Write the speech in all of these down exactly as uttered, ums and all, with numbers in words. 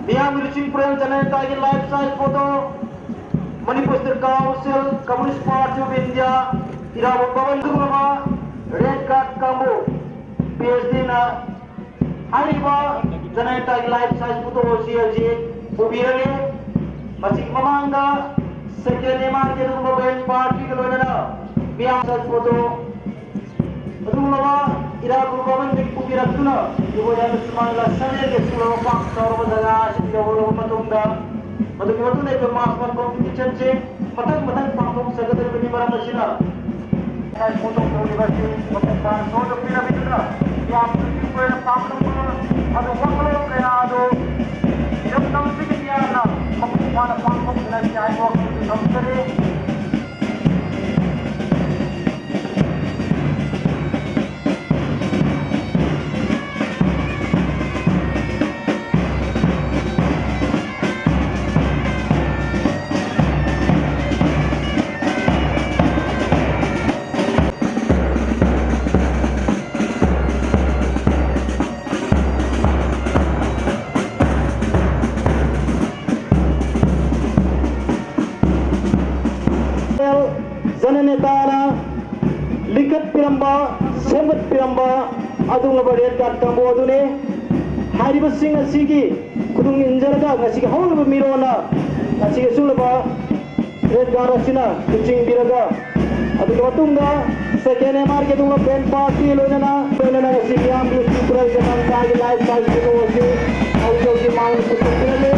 ꯃꯤꯌꯥꯝꯒꯤ ꯂꯨꯆꯤꯡ ꯄꯨꯔꯦꯜ ꯖꯅꯅꯦꯇꯥꯒꯤ life size photo, Manipur State Council, Communist Party of India, ꯏꯔꯥꯕꯣꯠ ꯚꯕꯟ꯫ ꯑꯗꯨꯒꯨꯝꯂꯕ red card ꯀꯥꯡꯕꯨ, ꯄꯤ ꯑꯩꯆ ꯗꯤꯅ ꯍꯥꯏꯔꯤꯕ ꯖꯅꯅꯦꯇꯥꯒꯤ life size photo ꯑꯁꯤ ꯍꯧꯖꯤꯛ ꯄꯨꯕꯤꯔꯒꯦ꯫ ꯃꯁꯤꯒꯤ ꯃꯃꯥꯡꯗ second M R K ꯑꯗꯨꯒꯨꯝꯕ band partyꯒ ꯂꯣꯏꯅꯅ ꯃꯤꯌꯥꯝ size photo ꯑꯗꯨꯒꯨꯝꯂꯕ ꯏꯔꯥꯕꯣꯠ ꯚꯕꯟꯗꯒꯤ ꯄꯨꯕꯤꯔꯛꯇꯨꯅ ꯏꯕꯣꯌꯥꯅ ꯁꯨꯃꯥꯡ ꯂꯥꯁꯅꯦꯒꯤ ꯁꯨꯔꯕ ꯄꯥꯛ ꯆꯥꯎꯔꯕ ꯖꯒꯥ ꯑꯁꯤꯗ ꯌꯧꯔꯕ ꯃꯇꯨꯡꯗ, ꯃꯗꯨꯒꯤ ꯃꯇꯨꯡꯗ ꯑꯩꯈꯣꯏ mass march competitionꯁꯤ ꯃꯊꯪ ꯃꯊꯪ ꯄꯥꯡꯊꯣꯛꯆꯒꯗꯧꯔꯤꯕꯅꯤ꯫ ꯃꯔꯝ ꯑꯁꯤꯅ ꯉꯁꯥꯏ ꯐꯣꯡꯗꯣꯛꯆꯔꯤꯕ ꯑꯁꯤ ꯃꯄꯨꯡ ꯐꯥꯅ ꯁꯣꯏꯗ ꯄꯤꯔꯕꯤꯗꯨꯅ ꯌꯥꯝꯅ ꯑꯣꯏꯅ ꯄꯥꯝꯂꯝꯕ ꯑꯗꯨ ꯋꯥꯈꯜꯂꯣꯟ ꯀꯌꯥ ꯑꯗꯨ ꯏꯔꯝꯗꯝꯁꯤꯒꯤ ꯃꯤꯌꯥꯝꯅ ꯃꯄꯨꯡ ꯐꯥꯅ ꯄꯥꯡꯊꯣꯛꯃꯤꯟꯅꯁꯤ ꯍꯥꯏꯕ ꯋꯥꯈꯜ ꯑꯗꯨ ꯊꯝꯖꯔꯤ꯫ ꯖꯅꯅꯦꯇꯥꯅ ꯂꯤꯡꯈꯠꯄꯤꯔꯝꯕ, ꯁꯦꯝꯒꯠꯄꯤꯔꯝꯕ ꯑꯗꯨꯒꯨꯝꯂꯕ red card ꯀꯥꯡꯕꯨ ꯑꯗꯨꯅꯤ꯫ ꯍꯥꯏꯔꯤꯕꯁꯤꯡ ꯑꯁꯤꯒꯤ ꯈꯨꯗꯨꯡ ꯏꯟꯖꯔꯒ ꯉꯁꯤꯒꯤ ꯍꯧꯔꯤꯕ ꯃꯤꯔꯣꯟꯅ ꯉꯁꯤꯒꯤ ꯑꯁꯨꯝꯂꯕ red card ꯑꯁꯤꯅ ꯂꯨꯆꯤꯡꯕꯤꯔꯒ ꯑꯗꯨꯒꯤ ꯃꯇꯨꯡꯗ second M R K ꯑꯗꯨꯒ band party ꯂꯣꯏꯅꯅ, ꯂꯣꯏꯅꯅ ꯉꯁꯤ ꯃꯤꯌꯥꯝꯒꯤ ꯇ꯭ꯔꯤꯄꯨꯔꯥꯒꯤ ꯃꯇꯥꯡ ꯆꯥꯒꯤ life size photo ꯑꯁꯤ ꯍꯧꯖꯤꯛ ꯍꯧꯖꯤꯛ ꯃꯥꯡꯗ ꯄꯨꯊꯣꯛꯄꯤꯔꯝꯃꯤ꯫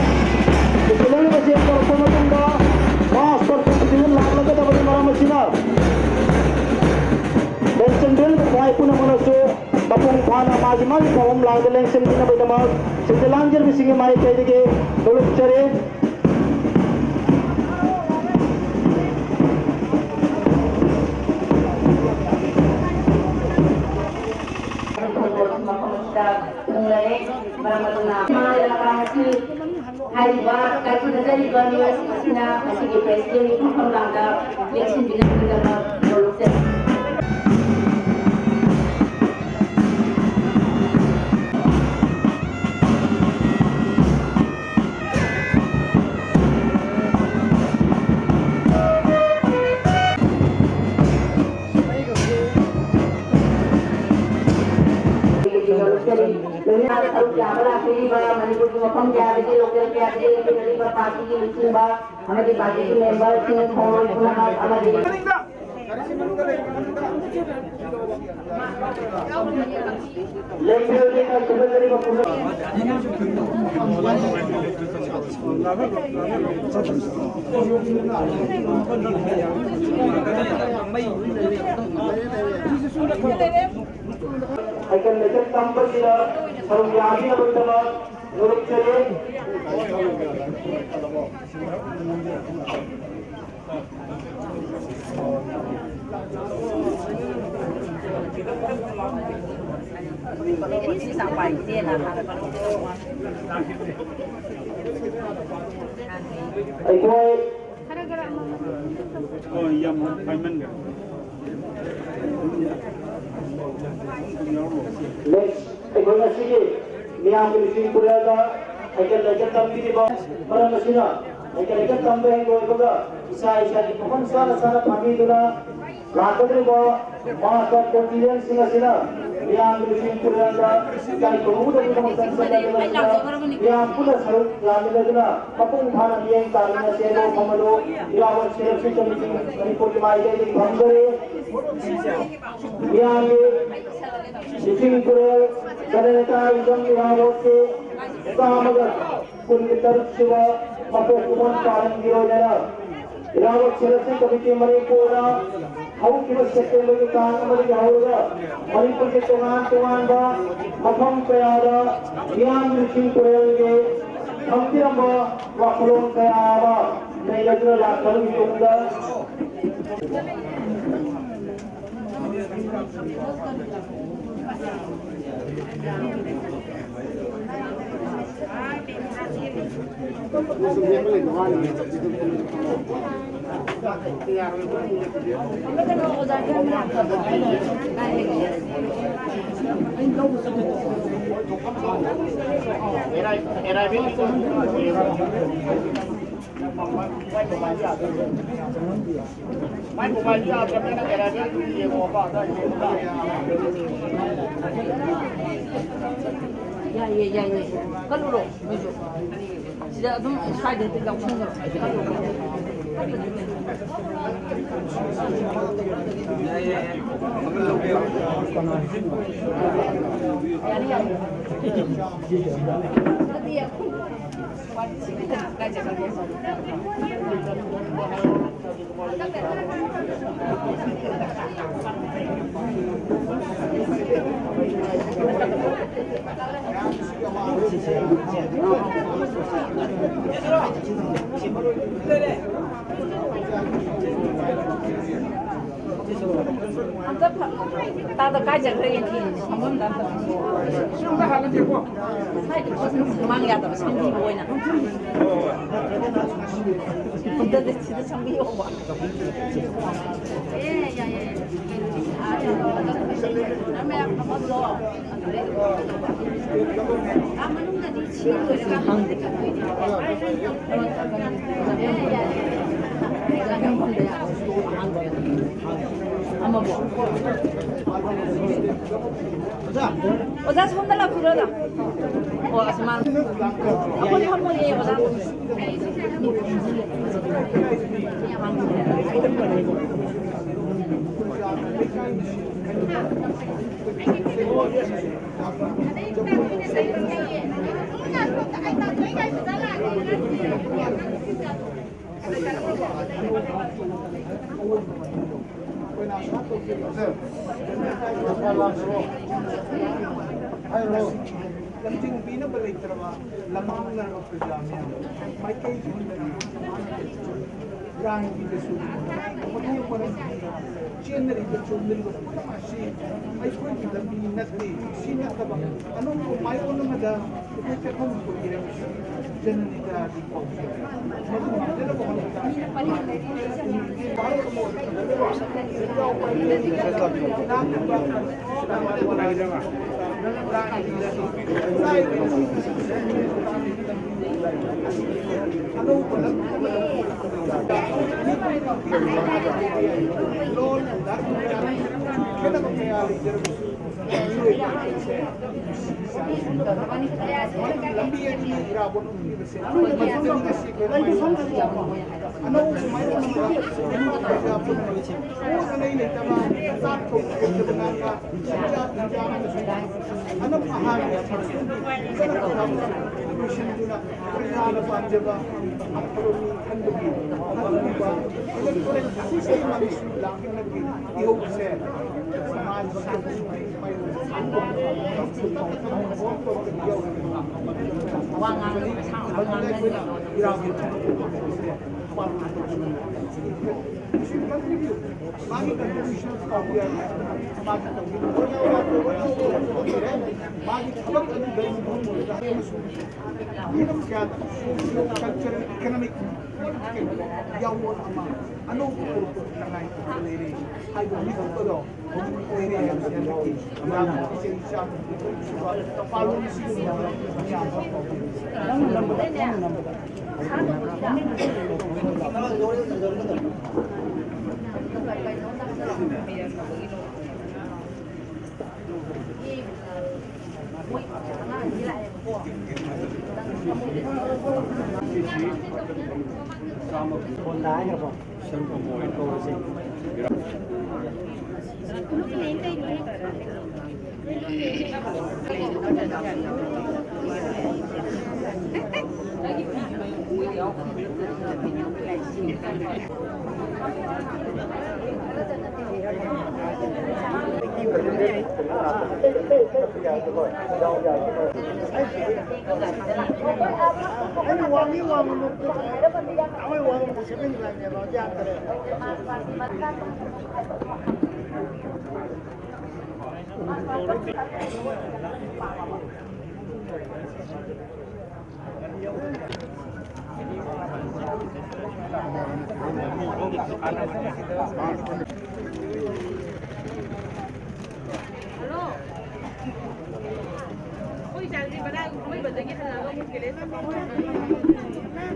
ꯄꯨꯊꯣꯛꯂꯤꯕꯁꯤ ꯌꯧꯔꯛꯄ ꯃꯇꯨꯡꯗ mass participation ꯂꯥꯛꯂꯒꯗꯕꯅꯤ꯫ ꯃꯔꯝ ꯑꯁꯤꯅ ꯂꯦꯡꯁꯤꯟꯕꯤꯔꯤꯕ ꯈ꯭ꯋꯥꯏ ꯄꯨꯝꯅꯃꯛꯅꯁꯨ ꯃꯄꯨꯡ ꯐꯥꯅ ꯃꯥꯒꯤ ꯃꯥꯒꯤ ꯐꯝꯐꯝ ꯂꯥꯡꯗ ꯂꯦꯡꯁꯤꯟꯕꯤꯅꯕꯒꯤꯗꯃꯛ ꯁꯤꯟꯖ ꯂꯥꯡꯖꯔꯕꯁꯤꯡꯒꯤ ꯃꯥꯏꯀꯩꯗꯒꯤ ꯅꯣꯂꯨꯛꯆꯔꯤ꯫ ꯃꯐꯝ ꯑꯁꯤꯗ ꯈꯪꯅꯔꯦ꯫ ꯃꯔꯝ ꯑꯗꯨꯅ ꯃꯥ ꯂꯩꯔꯝꯕ ꯑꯁꯤ ꯍꯥꯏꯔꯤꯕ ꯀꯥꯏꯀꯨꯅꯖꯔꯤꯕ ꯃꯤꯑꯣꯏꯁꯤꯡ ꯑꯁꯤꯅ ꯉꯁꯤꯒꯤ presidentꯒꯤ ꯐꯝꯐꯝ ꯂꯥꯡꯗ ꯂꯦꯡꯁꯤꯟꯕꯤꯅꯕꯒꯤꯗꯃꯛ ꯅꯣꯂꯨꯛꯆꯔꯤ꯫ ꯂꯣꯀꯦꯜ ꯀꯌꯥꯗꯒꯤ ꯂꯦꯡꯕꯤꯔꯛꯂꯤꯕ ꯄꯥꯔꯇꯤꯒꯤ ꯂꯨꯆꯤꯡꯕ ꯑꯃꯗꯤ ꯄꯥꯔꯇꯤꯒꯤ ꯃꯦꯝꯕꯔꯁꯤꯡ, ꯈꯣꯡꯂꯣꯏ ꯄꯨꯝꯅꯃꯛ ꯑꯃꯗꯤ ꯂꯦꯡꯕꯤꯔꯛꯂꯤꯕ ꯈꯨꯟꯒꯠꯂꯤꯕ ꯄꯨꯝꯅꯃꯛ꯫ ꯍꯩꯀꯠ ꯂꯩꯀꯠ ꯇꯝꯕꯁꯤꯗ ꯁꯔꯨꯛ ꯌꯥꯕꯤꯅꯕꯒꯤꯗꯃꯛ ꯅꯣꯂꯨꯛꯆꯔꯤ꯫ ꯑꯩꯈꯣꯏ ꯍꯣꯏ, ꯌꯥꯝ ꯄꯥꯏꯃꯟꯈ꯭ꯔꯦ꯫ Next, ꯑꯩꯈꯣꯏ ꯉꯁꯤꯒꯤ ꯃꯤꯌꯥꯝꯒꯤ ꯂꯨꯆꯤꯡ ꯄꯨꯔꯦꯜꯗ ꯍꯩꯀꯠ ꯂꯩꯀꯠ ꯇꯝꯕꯤꯔꯤꯕ ꯃꯔꯝ ꯑꯁꯤꯅ, ꯍꯩꯀꯠ ꯂꯩꯀꯠ ꯇꯝꯕ ꯍꯦꯛ ꯂꯣꯏꯕꯒ ꯏꯁꯥ ꯏꯁꯥꯒꯤ ꯐꯝꯐꯝ ꯆꯥꯅ ꯆꯥꯅ ꯐꯝꯕꯤꯗꯨꯅ ꯂꯥꯛꯀꯗꯧꯔꯤꯕ ꯃꯍꯥꯛꯀ ꯀꯣꯟꯇꯤꯅꯦꯟꯁꯤꯡ ꯑꯁꯤꯅ ꯃꯤꯌꯥꯝꯒꯤ ꯂꯨꯆꯤꯡ ꯄꯨꯔꯦꯜꯗ ꯏꯀꯥꯏ ꯈꯨꯝꯅꯗꯕꯒꯤꯗꯃꯛꯇ ꯆꯠꯂꯒ ꯃꯤꯌꯥꯝ ꯄꯨꯟꯅ ꯁꯔꯨꯛ ꯌꯥꯃꯤꯟꯅꯗꯨꯅ ꯃꯄꯨꯡ ꯐꯥꯅ ꯃꯤꯠꯌꯦꯡ ꯇꯥꯃꯤꯟꯅꯁꯦ꯫ ꯑꯗꯣ ꯐꯝ ꯑꯗꯨ ꯏꯔꯥꯕꯣꯠ ꯁꯦꯂꯦꯛꯁꯟ ꯀꯃꯤꯇꯤ ꯃꯅꯤꯄꯨꯔꯒꯤ ꯃꯥꯏꯀꯩꯗꯒꯤ ꯐꯝꯖꯔꯤ꯫ ꯃꯤꯌꯥꯝꯒꯤ ꯂꯨꯆꯤꯡ ꯄꯨꯔꯦꯜ ꯆꯠꯅꯔꯦꯇꯥ ꯏꯟꯀꯝ ꯏꯔꯥꯕꯣꯠꯀꯤ ꯆꯥꯝꯃꯒ ꯀꯨꯟꯒ ꯇꯔꯨꯛ ꯁꯨꯕ ꯃꯄꯣꯛ ꯀꯨꯝꯑꯣꯟ ꯄꯥꯂꯟꯒꯤ ꯑꯣꯏꯅ ꯏꯔꯥꯕꯣꯠ ꯁꯦꯂꯦꯛꯁꯟ ꯀꯃꯤꯇꯤ ꯃꯅꯤꯄꯨꯔꯅ ꯍꯧꯈꯤꯕ ꯁꯦꯞꯇꯦꯝꯕꯔꯒꯤ ꯇꯥꯡ ꯑꯃꯗꯒꯤ ꯍꯧꯔꯒ ꯃꯅꯤꯄꯨꯔꯒꯤ ꯇꯣꯉꯥꯟ ꯇꯣꯉꯥꯟꯕ ꯃꯐꯝ ꯀꯌꯥꯗ ꯃꯤꯌꯥꯝꯒꯤ ꯂꯨꯆꯤꯡ ꯄꯨꯔꯦꯜꯒꯤ ꯊꯝꯕꯤꯔꯝꯕ ꯋꯥꯈꯜꯂꯣꯟ ꯀꯌꯥ ꯑꯃ ꯅꯩꯅꯗꯨꯅ ꯂꯥꯛꯂꯕꯒꯤ ꯇꯨꯡꯗ ꯌꯥꯏꯌꯦ, ꯌꯥꯏꯌꯦ꯫ ꯀꯜꯂꯨꯔꯣ, ꯅꯣꯏꯁꯨ꯫ ꯁꯤꯗ ꯑꯗꯨꯝ ꯁ꯭ꯋꯥꯏꯗ ꯍꯦꯛꯇ ꯌꯥꯎꯁꯟꯈ꯭ꯔꯣ꯫ ꯀꯜꯂꯨꯔꯣ꯫ ꯌꯥꯅꯤ, ꯌꯥꯅꯤ꯫ ꯑꯝꯇ ꯐ-, ꯇꯥꯗ ꯀꯥꯏ ꯆꯠꯈ꯭ꯔꯒꯦ ꯊꯤꯔꯤꯁꯦ? ꯐꯝꯐꯝꯗ ꯑꯝꯇ ꯐꯝ-, ꯁꯨꯝꯗ ꯍꯥꯟꯅ ꯊꯦꯡꯉꯣ꯫ ꯁꯨꯃꯥꯡ ꯌꯥꯗꯕ ꯁꯦꯝꯕꯤꯕ ꯑꯣꯏꯅ꯫ ꯑꯝꯇ ꯁꯤꯗ ꯆꯪꯕꯤꯌꯣꯕ꯫ ꯑꯦ, ꯌꯥꯏ, ꯌꯥꯏ, ꯌꯥꯏ꯫ ꯅꯪ ꯃꯌꯥꯝ ꯐꯝꯐꯝꯗꯣ꯫ ꯑꯣꯖꯥ, ꯁꯣꯝꯗ ꯂꯥꯛꯄꯤꯔꯣ, ꯑꯣꯖꯥ꯫ ꯑꯣ, ꯑꯁ, ꯃꯥ, ꯑꯩꯈꯣꯏ ꯐꯝꯃꯣꯏꯌꯦ, ꯑꯣꯖꯥ꯫ ꯂꯝꯖꯤꯡꯕꯤꯅꯕ ꯂꯩꯇ꯭ꯔꯕ, ꯂꯃꯥꯡꯅꯔꯕ ꯄ꯭ꯔꯖꯥ ꯃꯌꯥꯝ ꯃꯥꯏꯀꯩ ꯈꯨꯝꯗꯅ ꯂꯥꯟꯒꯤꯗꯁꯨ ꯃꯊꯧ ꯃꯔꯝ ꯈꯪꯗꯅ ꯆꯦꯟꯅꯔꯤꯕ ꯆꯣꯡꯅꯔꯤꯕ ꯄꯨꯝꯅꯃꯛ ꯑꯁꯤ ꯑꯩꯈꯣꯏꯒꯤ ꯂꯝꯕꯤ ꯅꯠꯇꯦ꯫ ꯁꯤ ꯅꯠꯇꯕ ꯑꯅꯧꯕ ꯃꯥꯏꯑꯣꯟ ꯑꯃꯗ ꯑꯩꯈꯣꯏ ꯆꯠꯐꯝ ꯑꯣꯏꯒꯦꯔꯕꯁꯤ ꯖꯅꯅꯤꯗꯒꯤ ꯄꯥꯎꯖꯦꯜ ꯃꯗꯨ ꯉꯝꯅꯅꯕ ꯍꯣꯠꯅꯕꯗ ꯂꯝꯕꯤ ꯑꯅꯤ ꯏꯔꯥꯕꯣꯠ ꯎꯠꯂꯤꯕꯁꯦ, ꯃꯗꯨꯗꯒꯤ ꯉꯁꯤ ꯑꯩꯈꯣꯏ ꯑꯅꯧꯕ ꯃꯥꯏꯑꯣꯟ ꯑꯃ ꯏꯔꯥꯕꯣꯠ ꯎꯠꯂꯤꯕꯁꯦ, ꯄꯣꯠ ꯑꯅꯩ ꯂꯩꯇꯕ, ꯆꯥꯛ ꯊꯣꯡꯕ ꯍꯩꯇꯕ ꯉꯥꯛꯇ, ꯆꯤꯟꯖꯥꯛ ꯅꯨꯡꯖꯥꯛ ꯑꯃꯁꯨꯡ ꯑꯅꯝ ꯑꯍꯥꯟꯕ ꯐꯖꯅ ꯂꯣꯏꯁꯤꯟꯗꯨꯅ ꯄ꯭ꯔꯖꯥꯅ ꯄꯥꯝꯖꯕ ꯑꯐꯕ ꯃꯤ ꯈꯟꯕꯒꯤ ꯑꯗꯨꯒꯨꯝꯕ electoral system ꯑꯃꯁꯨ ꯂꯥꯛꯅꯕꯒꯤ ꯏꯍꯧꯁꯦ ꯃꯥꯏ ꯋꯥ ꯉꯥꯡꯕ ꯏꯔꯥꯡꯒꯤ ꯃꯥꯒꯤ contribution ꯇꯧꯕ ꯌꯥꯏ꯫ ꯃꯥꯒꯤ ꯇꯧꯕ ꯌꯥꯏ꯫ ꯃꯥꯒꯤ ꯊꯕꯛ ꯑꯗꯨ ꯀꯔꯤ ꯃꯐꯝ ꯑꯣꯏꯔꯒ ꯑꯃꯁꯨꯡ ꯃꯤꯔꯝ ꯀꯌꯥꯗ socio cultural economic political ꯌꯥꯑꯣꯟ ꯑꯃ ꯑꯅꯧꯕ ꯄꯨꯔꯛꯄ ꯇꯉꯥꯏ ꯐꯗꯕ ꯂꯩꯔꯦ ꯍꯥꯏꯕ ꯃꯤꯀꯨꯞ ꯑꯗꯣ ꯍꯧꯖꯤꯛ ꯑꯣꯏꯔꯦ ꯍꯥꯏꯕꯁꯤ ꯍꯟꯗꯛꯀꯤ ꯏꯔꯥꯡ ꯏꯆꯦ ꯏꯆꯥ ꯄꯥꯂꯣꯟꯁꯤꯡ ꯃꯌꯥꯝ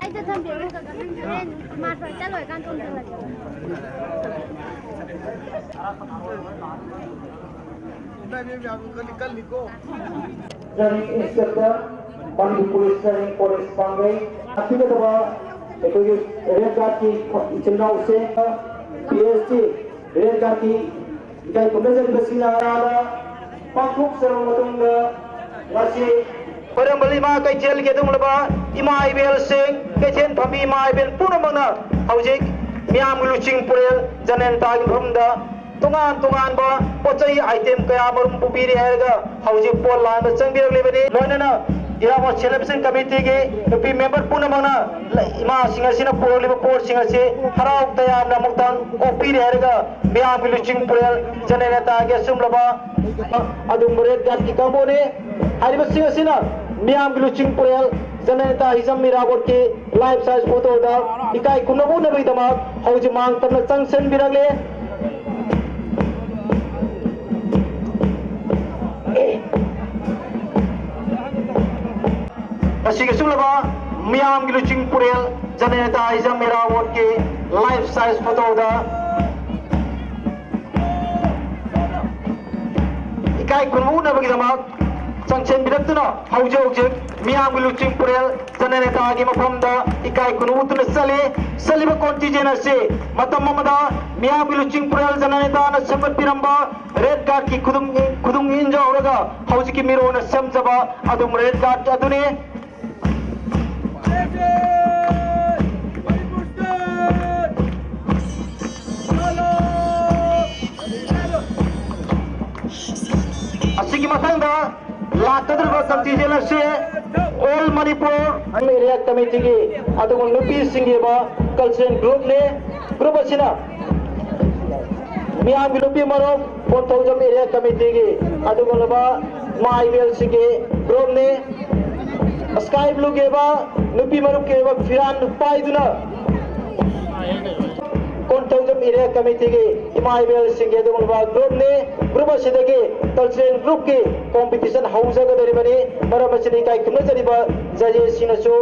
ꯑꯩꯗ ꯊꯝꯕꯤꯔꯝꯃꯣ ꯀꯀꯥ, ꯍꯣꯔꯦꯟ ꯃꯥ ꯆꯠꯂꯣꯏꯀꯥꯟ ꯊꯣꯡꯖꯤꯜꯂꯒꯦ꯫ Training Instructor, Manipur Training College, ꯄꯥꯡꯒꯩ꯫ ꯇꯥꯛꯄꯤꯒꯗꯕ ꯑꯩꯈꯣꯏꯒꯤ ꯔꯦꯗ ꯒꯥꯔꯗꯀꯤ ꯏꯆꯤꯜ ꯏꯅꯥꯎꯁꯦ, ꯄꯤ ꯑꯩꯆ ꯗꯤ ꯔꯦꯗ ꯒꯥꯔꯗꯀꯤ ꯏꯀꯥꯏ ꯈꯨꯝꯅꯖꯔꯤꯕꯁꯤꯡꯅ ꯄꯥꯡꯊꯣꯛꯆꯔꯕ ꯃꯇꯨꯡꯗ, ꯉꯁꯤ ꯈ꯭ꯋꯥꯏꯔꯝꯕꯟ ꯏꯃꯥ ꯀꯩꯊꯦꯜꯒꯤ ꯑꯗꯨꯒꯨꯝꯂꯕ ꯏꯃꯥ ꯏꯕꯦꯜꯁꯤꯡ, ꯀꯩꯊꯦꯜ ꯐꯝꯕꯤ ꯏꯃꯥ ꯏꯕꯦꯜ ꯄꯨꯝꯅꯃꯛꯅ ꯍꯧꯖꯤꯛ ꯃꯤꯌꯥꯝꯒꯤ ꯂꯨꯆꯤꯡ ꯄꯨꯔꯦꯜ ꯖꯅꯦꯟꯇꯥꯒꯤ ꯃꯐꯝꯗ ꯇꯣꯉꯥꯟ ꯇꯣꯉꯥꯟꯕ ꯄꯣꯠ ꯆꯩ item ꯀꯌꯥ ꯃꯔꯨꯝ ꯄꯨꯕꯤꯔꯤ ꯍꯥꯏꯔꯒ ꯍꯧꯖꯤꯛ ꯄꯣꯠ ꯂꯥꯟꯕ ꯆꯪꯕꯤꯔꯛꯂꯤꯕꯅꯤ꯫ ꯂꯣꯏꯅꯅ ꯏꯔꯥꯕꯣꯠ celebration committeeꯒꯤ ꯅꯨꯄꯤ member ꯄꯨꯝꯅꯃꯛꯅ ꯏꯃꯥꯁꯤꯡ ꯑꯁꯤꯅ ꯄꯨꯔꯛꯂꯤꯕ ꯄꯣꯠꯁꯤꯡ ꯑꯁꯤ ꯍꯔꯥꯎ ꯇꯌꯥꯝꯅ ꯑꯃꯨꯛꯇꯪ ꯑꯣꯛꯄꯤꯔꯦ ꯍꯥꯏꯔꯒ ꯃꯤꯌꯥꯝꯒꯤ ꯂꯨꯆꯤꯡ ꯄꯨꯔꯦꯜ ꯖꯅꯦꯟꯇꯥꯒꯤ ꯑꯆꯨꯝꯂꯕ ꯑꯗꯨꯒꯨꯝꯕ ꯔꯦꯗ ꯒꯥꯔꯗꯀꯤ ꯀꯥꯡꯕꯨꯅꯤ꯫ ꯍꯥꯏꯔꯤꯕꯁꯤꯡ ꯑꯁꯤꯅ ꯃꯤꯌꯥꯝꯒꯤ ꯂꯨꯆꯤꯡ ꯄꯨꯔꯦꯜ ꯖꯅꯦꯟꯇꯥ ꯍꯤꯖꯝ ꯏꯔꯥꯕꯣꯠꯀꯤ life size photoꯗ ꯏꯀꯥꯏ ꯈꯨꯝꯅꯕ ꯎꯠꯅꯕꯒꯤꯗꯃꯛ ꯍꯧꯖꯤꯛ ꯃꯥꯡ ꯇꯞꯅ ꯆꯪꯁꯤꯟꯕꯤꯔꯛꯂꯦ꯫ ꯑꯁꯤꯒ ꯆꯨꯝꯂꯕ ꯃꯤꯌꯥꯝꯒꯤ ꯂꯨꯆꯤꯡ ꯄꯨꯔꯦꯜ ꯖꯅꯦꯟꯇꯥ ꯍꯤꯖꯝ ꯏꯔꯥꯕꯣꯠꯀꯤ life size photoꯗ ꯏꯀꯥꯏ ꯈꯨꯝꯅꯕ ꯎꯠꯅꯕꯒꯤꯗꯃꯛ ꯆꯪꯁꯤꯟꯕꯤꯔꯛꯇꯨꯅ ꯍꯧꯖꯤꯛ ꯍꯧꯖꯤꯛ ꯃꯤꯌꯥꯝꯒꯤ ꯂꯨꯆꯤꯡ ꯄꯨꯔꯦꯜ ꯖꯅꯅꯦꯇꯥꯒꯤ ꯃꯐꯝꯗ ꯏꯀꯥꯏ ꯈꯨꯝꯅꯕ ꯎꯠꯇꯨꯅ ꯆꯠꯂꯤ꯫ ꯆꯠꯂꯤꯕ contingent ꯑꯁꯤ ꯃꯇꯝ ꯑꯃꯗ ꯃꯤꯌꯥꯝꯒꯤ ꯂꯨꯆꯤꯡ ꯄꯨꯔꯦꯜ ꯖꯅꯅꯦꯇꯥꯅ ꯁꯦꯝꯒꯠꯄꯤꯔꯝꯕ ꯔꯦꯗ ꯒꯥꯔꯗꯀꯤ ꯈꯨꯗꯨꯝ ꯈꯨꯗꯨꯝ ꯏꯟꯖꯍꯧꯔꯒ ꯍꯧꯖꯤꯛꯀꯤ ꯃꯤꯔꯣꯟꯅ ꯁꯦꯝꯖꯕ ꯑꯗꯨꯝ ꯔꯦꯗ ꯒꯥꯔꯗ ꯑꯗꯨꯅꯤ꯫ ꯑꯁꯤꯒꯤ ꯃꯊꯪꯗ ꯂꯥꯛꯀꯗꯧꯔꯤꯕ contingent ꯑꯁꯤ All Manipur Area Committeeꯒꯤ ꯑꯗꯨꯒ ꯅꯨꯄꯤꯁꯤꯡꯒꯤ ꯑꯣꯏꯕ cultural groupꯅꯤ꯫ Group ꯑꯁꯤꯅ ꯃꯤꯌꯥꯝꯒꯤ ꯅꯨꯄꯤ ꯃꯔꯨꯞ, ꯀꯣꯟꯊꯧꯖꯝ Area Committeeꯒꯤ ꯑꯗꯨꯒꯨꯝꯂꯕ ꯃꯥꯏꯕꯦꯜꯁꯤꯡꯒꯤ groupꯅꯤ꯫ Sky Blueꯒꯤ ꯑꯣꯏꯕ ꯅꯨꯄꯤ ꯃꯔꯨꯞꯀꯤ ꯑꯣꯏꯕ ꯐꯤꯔꯥꯟ ꯄꯥꯏꯗꯨꯅ ꯀꯣꯟꯊꯧꯖꯝ Area Committeeꯒꯤ ꯏꯃꯥ ꯏꯕꯦꯜꯁꯤꯡꯒꯤ ꯑꯗꯨꯒꯨꯝꯂꯕ groupꯅꯤ꯫ Group ꯑꯁꯤꯗꯒꯤ cultural groupꯀꯤ competition ꯍꯧꯖꯒꯗꯧꯔꯤꯕꯅꯤ꯫ ꯃꯔꯝ ꯑꯁꯤꯅ ꯏꯀꯥꯏ ꯈꯨꯝꯅꯖꯔꯤꯕ judgesꯁꯤꯡꯅꯁꯨ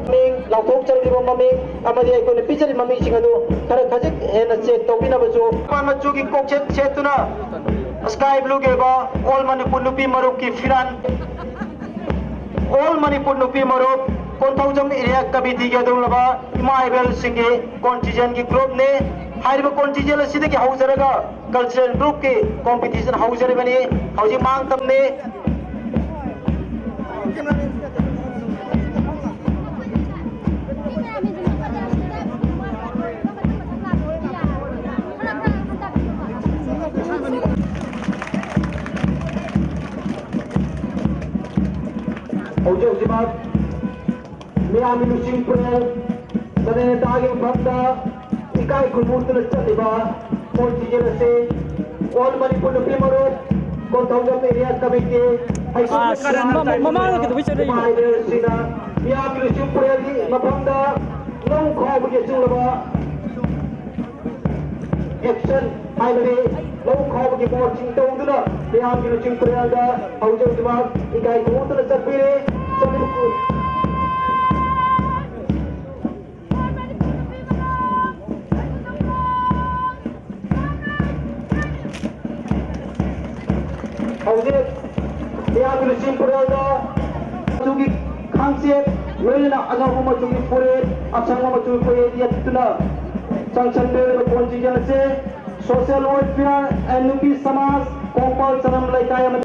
ꯃꯃꯤꯡ, ꯂꯥꯎꯊꯣꯛꯆꯔꯤꯕ ꯃꯃꯤꯡ ꯑꯃꯗꯤ ꯑꯩꯈꯣꯏꯅ ꯄꯤꯖꯔꯤꯕ ꯃꯃꯤꯡꯁꯤꯡ ꯑꯗꯨ ꯈꯔ ꯈꯖꯤꯛ ꯍꯦꯟꯅ check ꯇꯧꯕꯤꯅꯕꯁꯨ꯫ ꯃꯆꯨꯒꯤ ꯀꯣꯛꯆꯦꯠ ꯁꯦꯠꯇꯨꯅ ꯁ꯭ꯀꯥꯏ ꯕ꯭ꯂꯨꯒꯤ ꯑꯣꯏꯕ ꯑꯣꯜ ꯃꯅꯤꯄꯨꯔ ꯅꯨꯄꯤ ꯃꯔꯨꯞꯀꯤ ꯐꯤꯔꯥꯟ, ꯑꯣꯜ ꯃꯅꯤꯄꯨꯔ ꯅꯨꯄꯤ ꯃꯔꯨꯞ ꯀꯣꯟꯊꯧꯖꯝ ꯑꯦꯔꯤꯌꯥ ꯀꯃꯤꯇꯤꯒꯤ ꯑꯗꯨꯒꯨꯝꯂꯕ ꯏꯃꯥ ꯏꯕꯦꯜꯁꯤꯡꯒꯤ ꯀꯣꯟꯇꯤꯖꯦꯟꯒꯤ ꯒ꯭ꯔꯨꯞꯅꯤ꯫ ꯍꯥꯏꯔꯤꯕ ꯀꯣꯟꯇꯤꯖꯦꯟ ꯑꯁꯤꯗꯒꯤ ꯍꯧꯖꯔꯒ ꯀꯜꯆꯔꯦꯜ ꯒ꯭ꯔꯨꯞꯀꯤ ꯀꯣꯝꯄꯤꯇꯤꯁꯟ ꯍꯧꯖꯔꯤꯕꯅꯤ꯫ ꯍꯧꯖꯤꯛ ꯃꯥꯡ ꯇꯝꯅꯤ꯫ ꯍꯧꯖꯤꯛ ꯍꯧꯖꯤꯛꯃꯛ ꯃꯤꯌꯥꯝꯒꯤ ꯂꯨꯆꯤꯡ ꯄꯨꯔꯦꯜ ꯆꯅꯦꯇꯥꯒꯤ ꯃꯐꯝꯗ ꯏꯀꯥꯏ ꯈꯨꯝꯅꯗꯨꯅ ꯆꯠꯂꯤꯕ ꯈꯣꯟ ꯊꯤꯡꯖꯤꯜꯂꯁꯤ꯫ ꯑꯣꯜ ꯃꯅꯤꯄꯨꯔ ꯅꯨꯄꯤ ꯃꯔꯨꯞ, ꯀꯣꯟꯊꯧꯖꯝ ꯑꯦꯔꯤꯌꯥ ꯀꯃꯤꯇꯤ, ꯑꯁ, ꯃꯃꯥꯡꯗ ꯀꯩꯗꯧꯕꯩ ꯆꯠꯂꯛꯏꯅꯣ? ꯏꯃꯥ ꯏꯕꯦꯜꯁꯤꯡꯅ ꯃꯤꯌꯥꯝꯒꯤ ꯂꯨꯆꯤꯡ ꯄꯨꯔꯦꯜꯒꯤ ꯃꯐꯝꯗ ꯂꯧ ꯈꯥꯎꯕꯒꯤ ꯑꯆꯨꯝꯂꯕ ꯑꯦꯛꯁꯟ ꯍꯥꯏꯕꯗꯤ ꯂꯧ ꯈꯥꯎꯕꯒꯤ ꯃꯣꯠꯁꯤꯡ ꯇꯧꯗꯨꯅ ꯃꯤꯌꯥꯝꯒꯤ ꯂꯨꯆꯤꯡ ꯄꯨꯔꯦꯜꯗ ꯍꯧꯖꯤꯛ ꯍꯧꯖꯤꯛꯃꯛ ꯏꯀꯥꯏ ꯈꯨꯝꯅꯗꯨꯅ ꯆꯠꯄꯤꯔꯦ꯫ ꯍꯧꯖꯤꯛ ꯃꯤꯌꯥꯝꯒꯤ ꯂꯨꯆꯤꯡ ꯄꯨꯔꯦꯜꯗ ꯃꯆꯨꯒꯤ ꯈꯥꯡꯆꯦꯠ ꯂꯣꯏꯅꯅ ꯑꯉꯧꯕ ꯃꯆꯨꯒꯤ ꯐꯨꯔꯤꯠ, ꯑꯁꯪꯕ ꯃꯆꯨꯒꯤ ꯐꯨꯔꯤꯠ ꯌꯦꯠꯇꯨꯅ ꯆꯪꯁꯟꯕꯤꯔꯤꯕ ꯈꯣꯟ ꯊꯤꯡꯖꯤꯜꯂꯁꯤ꯫ ꯁꯣꯁꯤꯌꯦꯜ ꯋꯦꯜꯐꯤꯌꯔ ꯑꯦꯟ ꯅꯨꯄꯤ ꯁꯃꯥꯖ, ꯀꯣꯡꯄꯥꯜ ꯆꯅꯝ ꯂꯩꯀꯥꯏ ꯑꯃꯗꯤ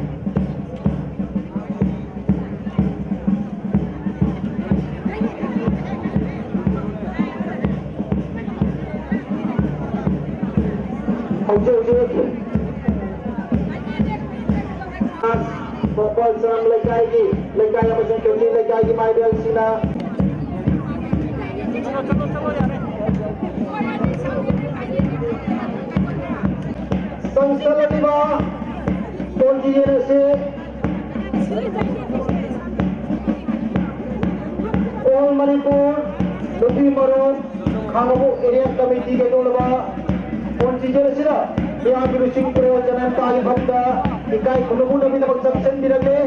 ꯍꯧꯖꯤꯛ ꯍꯧꯖꯤꯛ ꯀꯣꯡꯄꯥꯜ ꯆꯅꯝ ꯂꯩꯀꯥꯏꯒꯤ, ꯂꯩꯀꯥꯏ ꯑꯃꯁꯨꯡ ꯀꯦꯟꯗꯤ ꯂꯩꯀꯥꯏꯒꯤ ꯃꯥꯏꯕꯦꯜꯁꯤꯡꯅ ꯆꯪꯁꯤꯜꯂꯛꯂꯤꯕ ꯈꯣꯟ ꯊꯤꯡꯖꯤꯜꯂꯁꯤ꯫ ꯑꯣꯜ ꯃꯅꯤꯄꯨꯔ ꯅꯨꯄꯤ ꯃꯔꯨꯞ ꯈꯥꯡꯉꯕꯣꯛ ꯑꯦꯔꯤꯌꯥ ꯀꯃꯤꯇꯤꯒꯤ ꯑꯗꯨꯒꯨꯝꯂꯕ ꯈꯣꯟ ꯊꯤꯡꯖꯤꯜꯂꯁꯤꯗ ꯃꯤꯌꯥꯝꯒꯤ ꯂꯨꯆꯤꯡ ꯄꯨꯔꯦꯜ ꯆꯅꯝ ꯇꯥꯒꯤ ꯃꯐꯝꯗ ꯏꯀꯥꯏ ꯈꯨꯝꯅꯕꯒꯤꯗꯃꯛ ꯆꯪꯁꯤꯟꯕꯤꯔꯛꯂꯦ꯫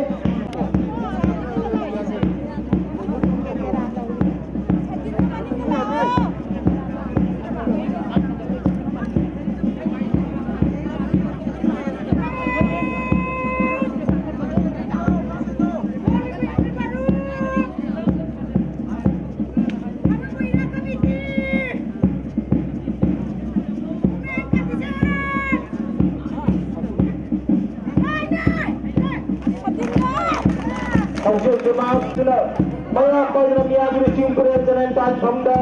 ꯑꯗꯨꯅ ꯃꯌꯥꯝ ꯄꯥꯏꯗꯨꯅ ꯃꯤꯌꯥꯝꯒꯤ ꯂꯨꯆꯤꯡ ꯄꯨꯔꯦꯜ ꯆꯅꯥꯏ ꯇꯥꯟꯐꯝꯗ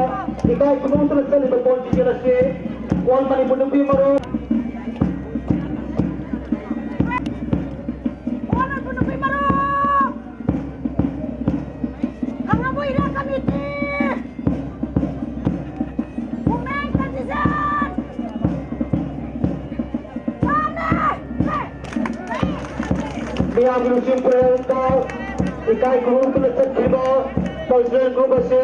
ꯏꯀꯥꯏ ꯈꯨꯝꯅꯗꯨꯅ ꯆꯠꯂꯤꯕ ꯀꯣꯟ ꯆꯤꯡꯖꯦꯜ ꯑꯁꯤ All ꯃꯅꯤꯄꯨꯔ ꯅꯨꯄꯤ ꯃꯔꯨꯞ, All ꯃꯅꯤꯄꯨꯔ ꯅꯨꯄꯤ ꯃꯔꯨꯞ, ꯈꯥꯡꯉꯕꯣꯛ ꯏꯔꯥꯠ ꯀꯃꯤꯇꯤ, Women Contingent, ꯃꯤꯌꯥꯝꯒꯤ ꯂꯨꯆꯤꯡ ꯄꯨꯔꯦꯜꯗ ꯏꯀꯥꯏ ꯈꯨꯝꯅꯗꯨꯅ ꯆꯠꯈꯤꯕ cultural group ꯑꯁꯤ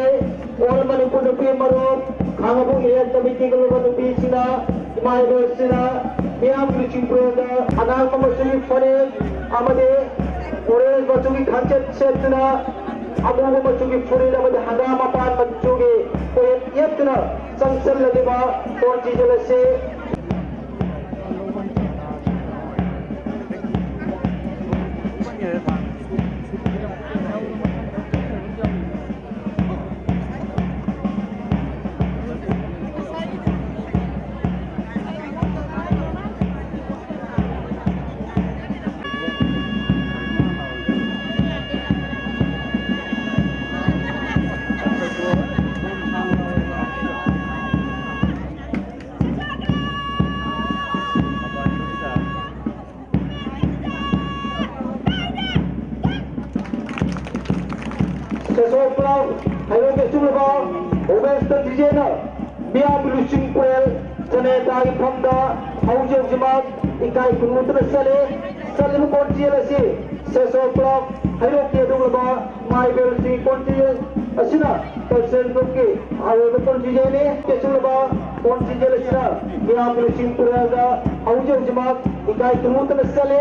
All ꯃꯅꯤꯄꯨꯔ ꯅꯨꯄꯤ ꯃꯔꯨꯞ ꯈꯥꯡꯉꯕꯣꯛ ꯏꯔꯥꯠ ꯀꯃꯤꯇꯤꯒꯤ ꯂꯨꯕ ꯅꯨꯄꯤꯁꯤꯡꯅ, ꯏꯃꯥ ꯏꯕꯦꯜꯁꯤꯡꯅ ꯃꯤꯌꯥꯝꯒꯤ ꯂꯨꯆꯤꯡ ꯄꯨꯔꯦꯜꯗ ꯑꯉꯥꯡꯕ ꯃꯆꯨꯒꯤ ꯐꯅꯦꯛ ꯑꯃꯗꯤ orange ꯃꯆꯨꯒꯤ ꯈꯪꯆꯦꯠ ꯁꯦꯠꯇꯨꯅ, ꯑꯃꯨꯕ ꯃꯆꯨꯒꯤ ꯐꯨꯔꯤꯠ ꯑꯃꯗꯤ ꯍꯪꯒꯥꯝ ꯃꯄꯥꯟ ꯃꯆꯨꯒꯤ ꯀꯣꯛꯌꯦꯠ ꯌꯦꯠꯇꯨꯅ ꯆꯪꯁꯤꯜꯂꯛꯂꯤꯕ ꯀꯣꯟ ꯆꯤꯡꯖꯦꯜ ꯑꯁꯤ ꯁꯦꯁꯣ ꯀ꯭ꯂꯕ ꯍꯩꯔꯣꯛ ꯀꯩꯁꯨꯝꯂꯕ ꯎꯃꯦꯁ ꯇꯟꯖꯤꯖꯦꯅ ꯃꯤꯌꯥꯝꯒꯤ ꯂꯨꯆꯤꯡ ꯄꯨꯔꯦꯜ ꯖꯅꯦꯇꯥꯒꯤ ꯐꯝꯗ ꯍꯧꯖꯤꯛ ꯍꯧꯖꯤꯛꯃꯛ ꯏꯀꯥꯏ ꯈꯨꯝꯅꯗꯨꯅ ꯆꯠꯂꯤ꯫ ꯆꯠꯂꯤꯕ ꯀꯣꯟꯖꯦꯜ ꯑꯁꯤ ꯁꯦꯁꯣ ꯀ꯭ꯂꯕ ꯍꯩꯔꯣꯛꯀꯤ ꯑꯗꯨꯒꯨꯝꯂꯕ ꯃꯥꯏꯕꯦꯜꯁꯤꯡ ꯀꯣꯟꯖꯦꯜ ꯑꯁꯤꯅ ꯀꯜꯆꯔꯦꯜ ꯒ꯭ꯔꯨꯞꯀꯤ ꯑꯍꯥꯟꯕ ꯀꯣꯟꯖꯦꯜꯅꯤ꯫ ꯀꯩꯁꯨꯝꯂꯕ ꯀꯣꯟꯖꯦꯜ ꯑꯁꯤꯅ ꯃꯤꯌꯥꯝꯒꯤ ꯂꯨꯆꯤꯡ ꯄꯨꯔꯦꯜꯗ ꯍꯧꯖꯤꯛ ꯍꯧꯖꯤꯛꯃꯛ ꯏꯀꯥꯏ ꯈꯨꯝꯅꯗꯨꯅ ꯆꯠꯂꯤ꯫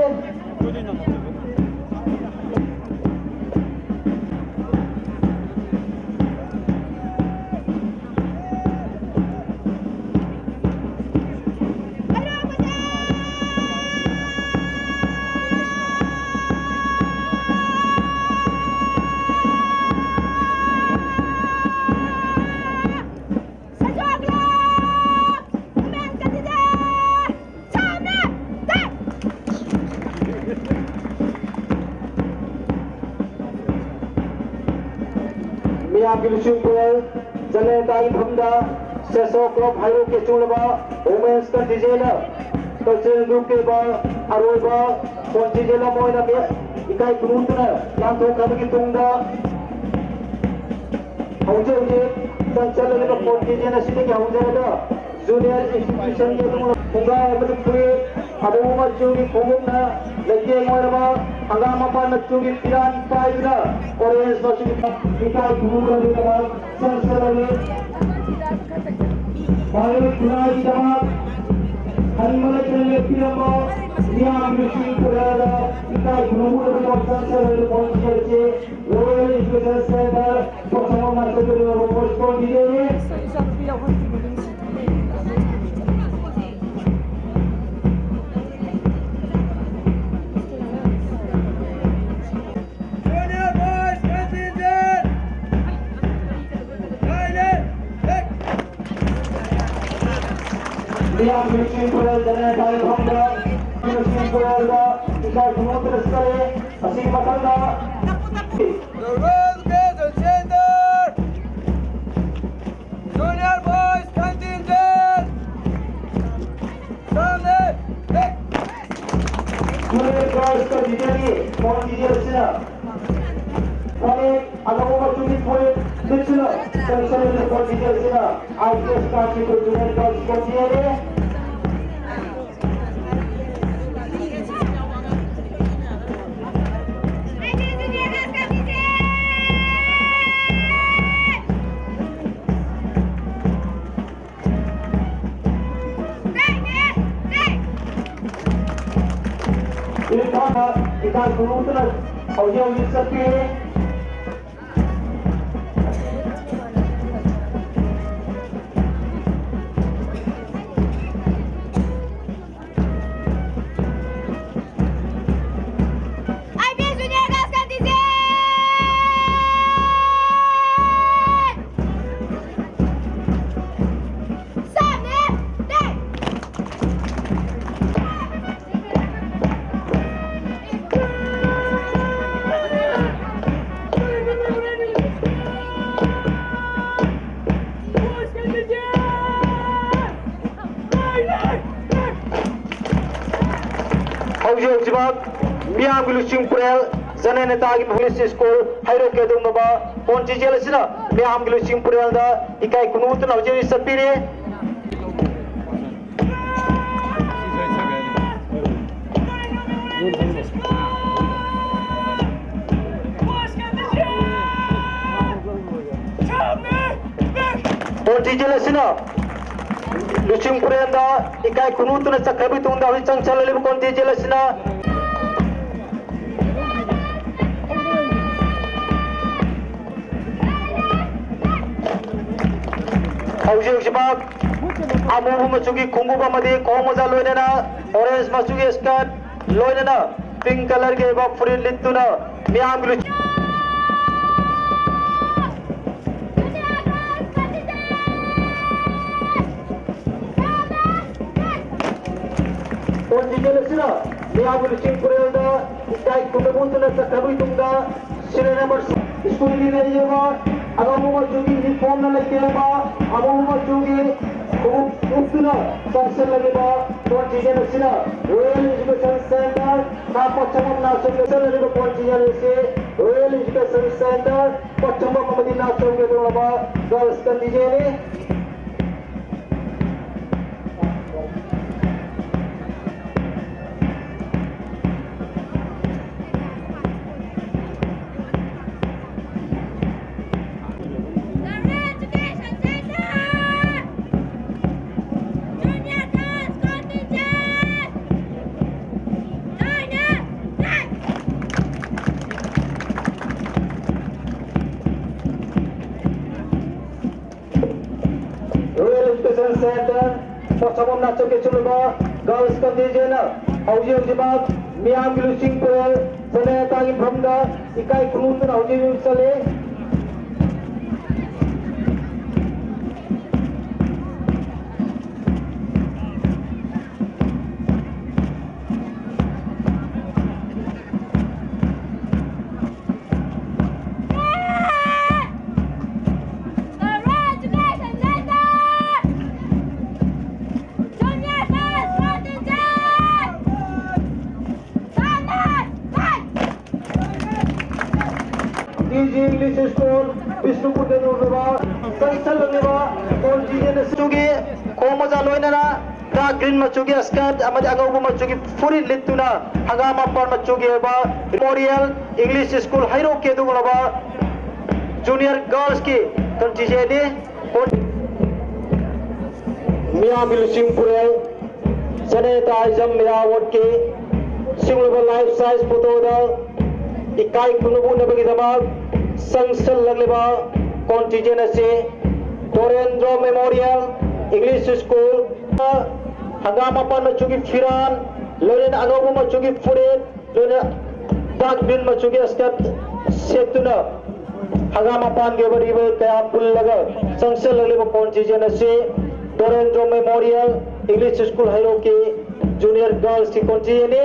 ꯃꯌꯥꯝꯒꯤ ꯂꯨꯆꯤꯡꯄꯨꯔꯦꯜ ꯖꯅꯦꯟꯗ꯭ꯔꯒꯤ ꯃꯐꯝꯗ ꯁꯦꯁꯣ ꯀ꯭ꯂꯕ ꯍꯩꯔꯣꯛꯀꯤ ꯑꯆꯧꯂꯕ ꯋꯨꯃꯦꯟꯁ ꯀꯟꯇꯤꯟꯖꯦꯟꯅ ꯀꯜꯆꯔꯦꯜ ꯒ꯭ꯔꯨꯞꯀꯤ ꯑꯣꯏꯕ ꯑꯔꯣꯏꯕ ꯀꯣꯟꯇꯤꯟꯖꯦꯟ ꯑꯃ ꯑꯣꯏꯅ ꯏꯀꯥꯏ ꯈꯨꯝꯅꯗꯨꯅ ꯂꯥꯟꯊꯣꯛꯈ꯭ꯔꯕꯒꯤ ꯇꯨꯡꯗ ꯍꯧꯖꯤꯛ ꯍꯧꯖꯤꯛ ꯆꯠꯂꯛꯂꯤꯕ ꯀꯣꯟꯇꯤꯟꯖꯦꯟ ꯑꯁꯤꯗꯒꯤ ꯍꯧꯖꯔꯒ ꯖꯨꯅꯤꯌꯔ ꯏꯟꯁꯇꯤꯇ꯭ꯌꯨꯁꯟꯒꯤ ꯈꯣꯡꯒ꯭ꯔꯥꯎ ꯑꯃꯗꯤ ꯐꯨꯔꯤꯠ ꯑꯃꯨꯕ ꯃꯆꯨꯒꯤ ꯈꯣꯡꯎꯞꯅ ꯂꯩꯇꯦꯡ ꯑꯣꯏꯔꯕ ꯍꯪꯒꯥꯝ ꯃꯄꯥꯟ ꯃꯆꯨꯒꯤ ꯐꯤꯔꯥꯟ ꯄꯥꯏꯗꯨꯅ ꯑꯣꯔꯦꯟꯖ ꯃꯆꯨꯒꯤ ꯏꯀꯥꯏ ꯈꯨꯝꯅꯕꯒꯤꯗꯃꯛ ꯆꯪꯁꯤꯜꯂꯛꯂꯤ꯫ ꯃꯍꯩꯔꯣꯏ ꯈꯨꯟꯅꯥꯏꯒꯤꯗꯃꯛ ꯈꯟꯕ ꯂꯩꯇꯅ ꯂꯦꯞꯄꯤꯔꯝꯕ ꯃꯤꯌꯥꯝꯒꯤ ꯂꯨꯆꯤꯡ ꯄꯨꯔꯛꯑꯒ ꯏꯀꯥꯏ ꯈꯨꯝꯅꯕꯒꯤꯗꯃꯛ ꯆꯪꯁꯤꯜꯂꯛꯂꯤꯕ ꯀꯣꯟꯇꯤꯟꯖꯦꯟ ꯑꯁꯤ Royal Education Center Potsangbam master college robot ꯁ꯭ꯀꯨꯜꯒꯤꯅꯤ꯫ Junior Boys Contingent! Silent! Hey! ꯃꯤꯌꯥꯝꯒꯤ ꯂꯨꯆꯤꯡ ꯄꯨꯔꯦꯜ ꯖꯅꯦꯟꯗ꯭ꯔꯒꯤ ꯃꯐꯝꯗ ꯂꯨꯆꯤꯡ ꯄꯨꯔꯦꯜꯗ ꯏꯀꯥꯏ ꯈꯨꯝꯅꯗꯨꯅ ꯆꯠꯂꯤ꯫ ꯑꯁꯤꯒꯤ ꯃꯊꯪꯗ The Royal Education Center! Junior Boys Contingent! ꯁꯥꯝꯅ! ꯍꯦꯛ! Junior Boys Contingentꯀꯤ ꯀꯣꯟꯇꯤꯟꯖꯦꯟ ꯑꯁꯤꯅ ꯐꯅꯦꯛ ꯑꯉꯧꯕ ꯃꯆꯨꯒꯤ ꯐꯨꯔꯤꯠ ꯂꯤꯠꯇꯨꯅ ꯆꯪꯁꯤꯜꯂꯤꯕ ꯀꯣꯟꯇꯤꯟꯖꯦꯟ ꯑꯁꯤꯅ I P S Kachipur Junior Boys Contingentꯅꯤ꯫ ꯏꯀꯥꯏ ꯈꯨꯝꯅꯗꯨꯅ ꯍꯧꯖꯤꯛ ꯍꯧꯖꯤꯛ ꯆꯠꯄꯤꯔꯤ꯫ I P S Junior Girls Contingent! Seven, eight! ꯃꯤꯌꯥꯝꯒꯤ ꯂꯨꯆꯤꯡ ꯄꯨꯔꯦꯜ ꯖꯅꯦꯅꯦꯇꯥꯒꯤ ꯃꯐꯝ ꯁ꯭ꯀꯨꯜ ꯍꯩꯔꯣꯛꯀꯤ ꯑꯗꯨꯒꯨꯝꯂꯕ ꯀꯣꯟ ꯆꯤꯡꯖꯦꯜ ꯑꯁꯤꯅ ꯃꯤꯌꯥꯝꯒꯤ ꯂꯨꯆꯤꯡ ꯄꯨꯔꯦꯜꯗ ꯏꯀꯥꯏ ꯈꯨꯝꯅꯧꯗꯨꯅ ꯍꯧꯖꯤꯛ ꯍꯧꯖꯤꯛ ꯆꯠꯄꯤꯔꯤ꯫ ꯀꯣꯟ ꯆꯤꯡꯖꯦꯜ ꯑꯁꯤꯅ ꯂꯨꯆꯤꯡ ꯄꯨꯔꯦꯜꯗ ꯏꯀꯥꯏ ꯈꯨꯝꯅꯧꯗꯨꯅ ꯆꯠꯈ꯭ꯔꯕ ꯃꯇꯨꯡꯗ ꯍꯧꯖꯤꯛ ꯆꯪꯁꯜꯂꯛꯂꯤꯕ ꯀꯣꯟ ꯆꯤꯡꯖꯦꯜ ꯑꯁꯤꯅ ꯍꯧꯖꯤꯛ ꯍꯧꯖꯤꯛꯃꯛ ꯑꯃꯨꯕ ꯃꯆꯨꯒꯤ ꯈꯣꯡꯎꯞ ꯑꯃꯗꯤ ꯈꯣꯡ ꯃꯣꯖꯥ ꯂꯣꯏꯅꯅ orange ꯃꯆꯨꯒꯤ skirt ꯂꯣꯏꯅꯅ pink colourꯒꯤ ꯑꯣꯏꯕ ꯐꯨꯔꯤꯠ ꯂꯤꯠꯇꯨꯅ ꯃꯤꯌꯥꯝꯒꯤ ꯂꯨꯆꯤꯡ ꯀꯣꯟ ꯆꯤꯡꯖꯦꯜ ꯑꯁꯤꯅ ꯃꯤꯌꯥꯝꯒꯤ ꯂꯨꯆꯤꯡ ꯄꯨꯔꯦꯜꯗ ꯏꯀꯥꯏ ꯈꯨꯝꯅꯧꯗꯨꯅ ꯆꯠꯈ꯭ꯔꯕ ꯃꯇꯨꯡꯗ serial number ꯁ꯭ꯀꯨꯜꯒꯤ ꯂꯩꯔꯤꯕ ꯑꯉꯧꯕ ꯃꯆꯨꯒꯤ uniformꯅ ꯂꯩꯇꯦꯡꯕ ꯑꯃꯨꯕ ꯃꯆꯨꯒꯤ ꯈꯣꯡꯎꯞ ꯎꯞꯇꯨꯅ ꯆꯪꯁꯤꯜꯂꯛꯂꯤꯕ ꯀꯣꯟ ꯆꯤꯡꯖꯦꯜ ꯑꯁꯤꯅ Royal Education Centre ꯈꯥ ꯄꯣꯠꯁꯪꯕꯝ ꯅꯥꯆꯣꯝꯗ ꯆꯠꯂꯛꯂꯤꯕ ꯀꯣꯟ ꯆꯤꯡꯖꯦꯜ ꯑꯁꯤ Royal Education Centre ꯄꯣꯠꯁꯪꯕꯝ ꯑꯃꯗꯤ ꯅꯥꯆꯣꯝꯒꯤ ꯑꯗꯨꯒꯨꯝꯂꯕ girls contingentꯅꯤ꯫ Royal Education Centre ꯄꯣꯠꯁꯪꯕꯝ ꯅꯥꯆꯣꯝꯒꯤ ꯆꯨꯝꯂꯕ girls contingentꯅ ꯍꯧꯖꯤꯛ ꯍꯧꯖꯤꯛꯃꯛ ꯃꯤꯌꯥꯝꯒꯤ ꯂꯨꯆꯤꯡ ꯄꯨꯔꯦꯜ ꯖꯅꯦꯇꯥꯒꯤ ꯃꯐꯝꯗ ꯏꯀꯥꯏ ꯈꯨꯝꯅꯧꯗꯨꯅ ꯍꯧꯖꯤꯛ ꯍꯧꯖꯤꯛ ꯆꯠꯂꯤ꯫ ꯅ ꯗꯥꯔꯛ ꯒ꯭ꯔꯤꯟ ꯃꯆꯨꯒꯤ ꯁ꯭ꯀꯔꯠ ꯑꯃꯗꯤ ꯑꯉꯧꯕ ꯃꯆꯨꯒꯤ ꯐꯨꯔꯤꯠ ꯂꯤꯠꯇꯨꯅ ꯍꯪꯒꯥꯝ ꯃꯄꯥꯟ ꯃꯆꯨꯒꯤ ꯑꯣꯏꯕ ꯃꯦꯃꯣꯔꯤꯌꯦꯜ ꯏꯪꯂꯤꯁ ꯁ꯭ꯀꯨꯜ ꯍꯩꯔꯣꯛꯀꯤ ꯑꯗꯨꯒꯨꯝꯂꯕ ꯖꯨꯅꯤꯌꯔ ꯒꯔꯜꯁꯀꯤ ꯀꯟꯇꯤꯟꯖꯦꯟꯅꯤ꯫ ꯃꯤꯌꯥꯝꯒꯤ ꯂꯨꯆꯤꯡ ꯄꯨꯔꯦꯜ ꯁꯦꯅꯦꯇꯥ ꯏꯖꯝ ꯃꯤꯔꯥ ꯋꯥꯔꯗꯀꯤ ꯁꯤꯒꯨꯝꯂꯕ ꯂꯥꯏꯐ ꯁꯥꯏꯖ ꯐꯣꯇꯣꯗ ꯏꯀꯥꯏ ꯈꯨꯝꯅꯕ ꯎꯠꯅꯕꯒꯤꯗꯃꯛ ꯆꯪꯁꯤꯜꯂꯛꯂꯤꯕ ꯀꯣꯟꯇꯤꯟꯖꯦꯟ ꯑꯁꯤ ꯗꯣꯔꯦꯟꯗ꯭ꯔꯣ ꯃꯦꯃꯣꯔꯤꯌꯦꯜ ꯏꯪꯂꯤꯁ ꯁ꯭ꯀꯨꯜ ꯍꯪꯒꯥꯝ ꯃꯄꯥꯟ ꯃꯆꯨꯒꯤ ꯐꯤꯔꯥꯟ, ꯂꯣꯏꯅꯅ ꯑꯉꯧꯕ ꯃꯆꯨꯒꯤ ꯐꯨꯔꯤꯠ, ꯂꯣꯏꯅ ꯗꯥꯔꯛ ꯒ꯭ꯔꯤꯟ ꯃꯆꯨꯒꯤ ꯁ꯭ꯀꯔꯠ ꯁꯦꯠꯇꯨꯅ ꯍꯪꯒꯥꯝ ꯃꯄꯥꯟꯒꯤ ꯑꯣꯏꯕ ꯔꯤꯕꯜ ꯀꯌꯥ ꯄꯨꯜꯂꯒ ꯆꯪꯁꯤꯜꯂꯛꯂꯤꯕ ꯀꯣꯟꯇꯤꯟꯖꯦꯟ ꯑꯁꯤ ꯗꯣꯔꯦꯟꯗ꯭ꯔꯣ ꯃꯦꯃꯣꯔꯤꯌꯦꯜ ꯏꯪꯂꯤꯁ ꯁ꯭ꯀꯨꯜ ꯍꯩꯔꯣꯛꯀꯤ ꯖꯨꯅꯤꯌꯔ ꯒꯔꯜꯁꯀꯤ ꯀꯣꯟꯇꯤꯟꯖꯦꯟꯅꯤ꯫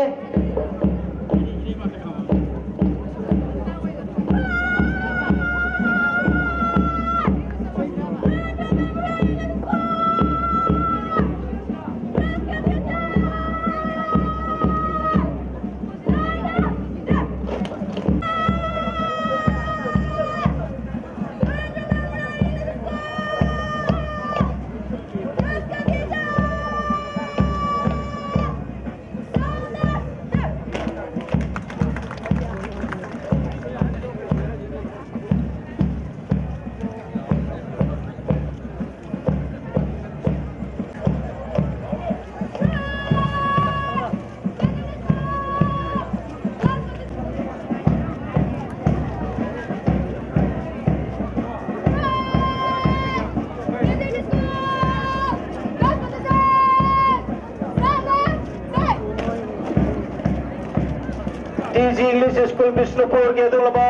ꯇꯤ ꯖꯤ ꯏꯪꯂꯤꯁ ꯁ꯭ꯀꯨꯜ ꯕꯤꯁꯅꯨꯄꯨꯔꯒꯤ ꯑꯗꯨꯒꯨꯝꯂꯕ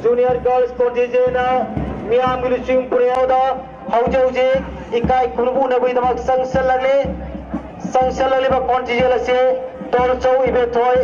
ꯖꯨꯅꯤꯌꯔ ꯒꯔꯜꯁ ꯀꯣꯟꯇꯤꯟꯖꯦꯟꯅ ꯃꯤꯌꯥꯝꯒꯤ ꯂꯨꯆꯤꯡ ꯄꯨꯔꯦꯜꯗ ꯍꯧꯖꯤꯛ ꯍꯧꯖꯤꯛ ꯏꯀꯥꯏ ꯈꯨꯝꯅꯕ ꯎꯠꯅꯕꯒꯤꯗꯃꯛ ꯆꯪꯁꯤꯜꯂꯛꯂꯤ꯫ ꯆꯪꯁꯤꯜꯂꯛꯂꯤꯕ ꯀꯣꯟꯇꯤꯟꯖꯦꯟ ꯑꯁꯤ ꯇꯣꯜꯆꯧ ꯏꯕꯦꯊꯣꯏ,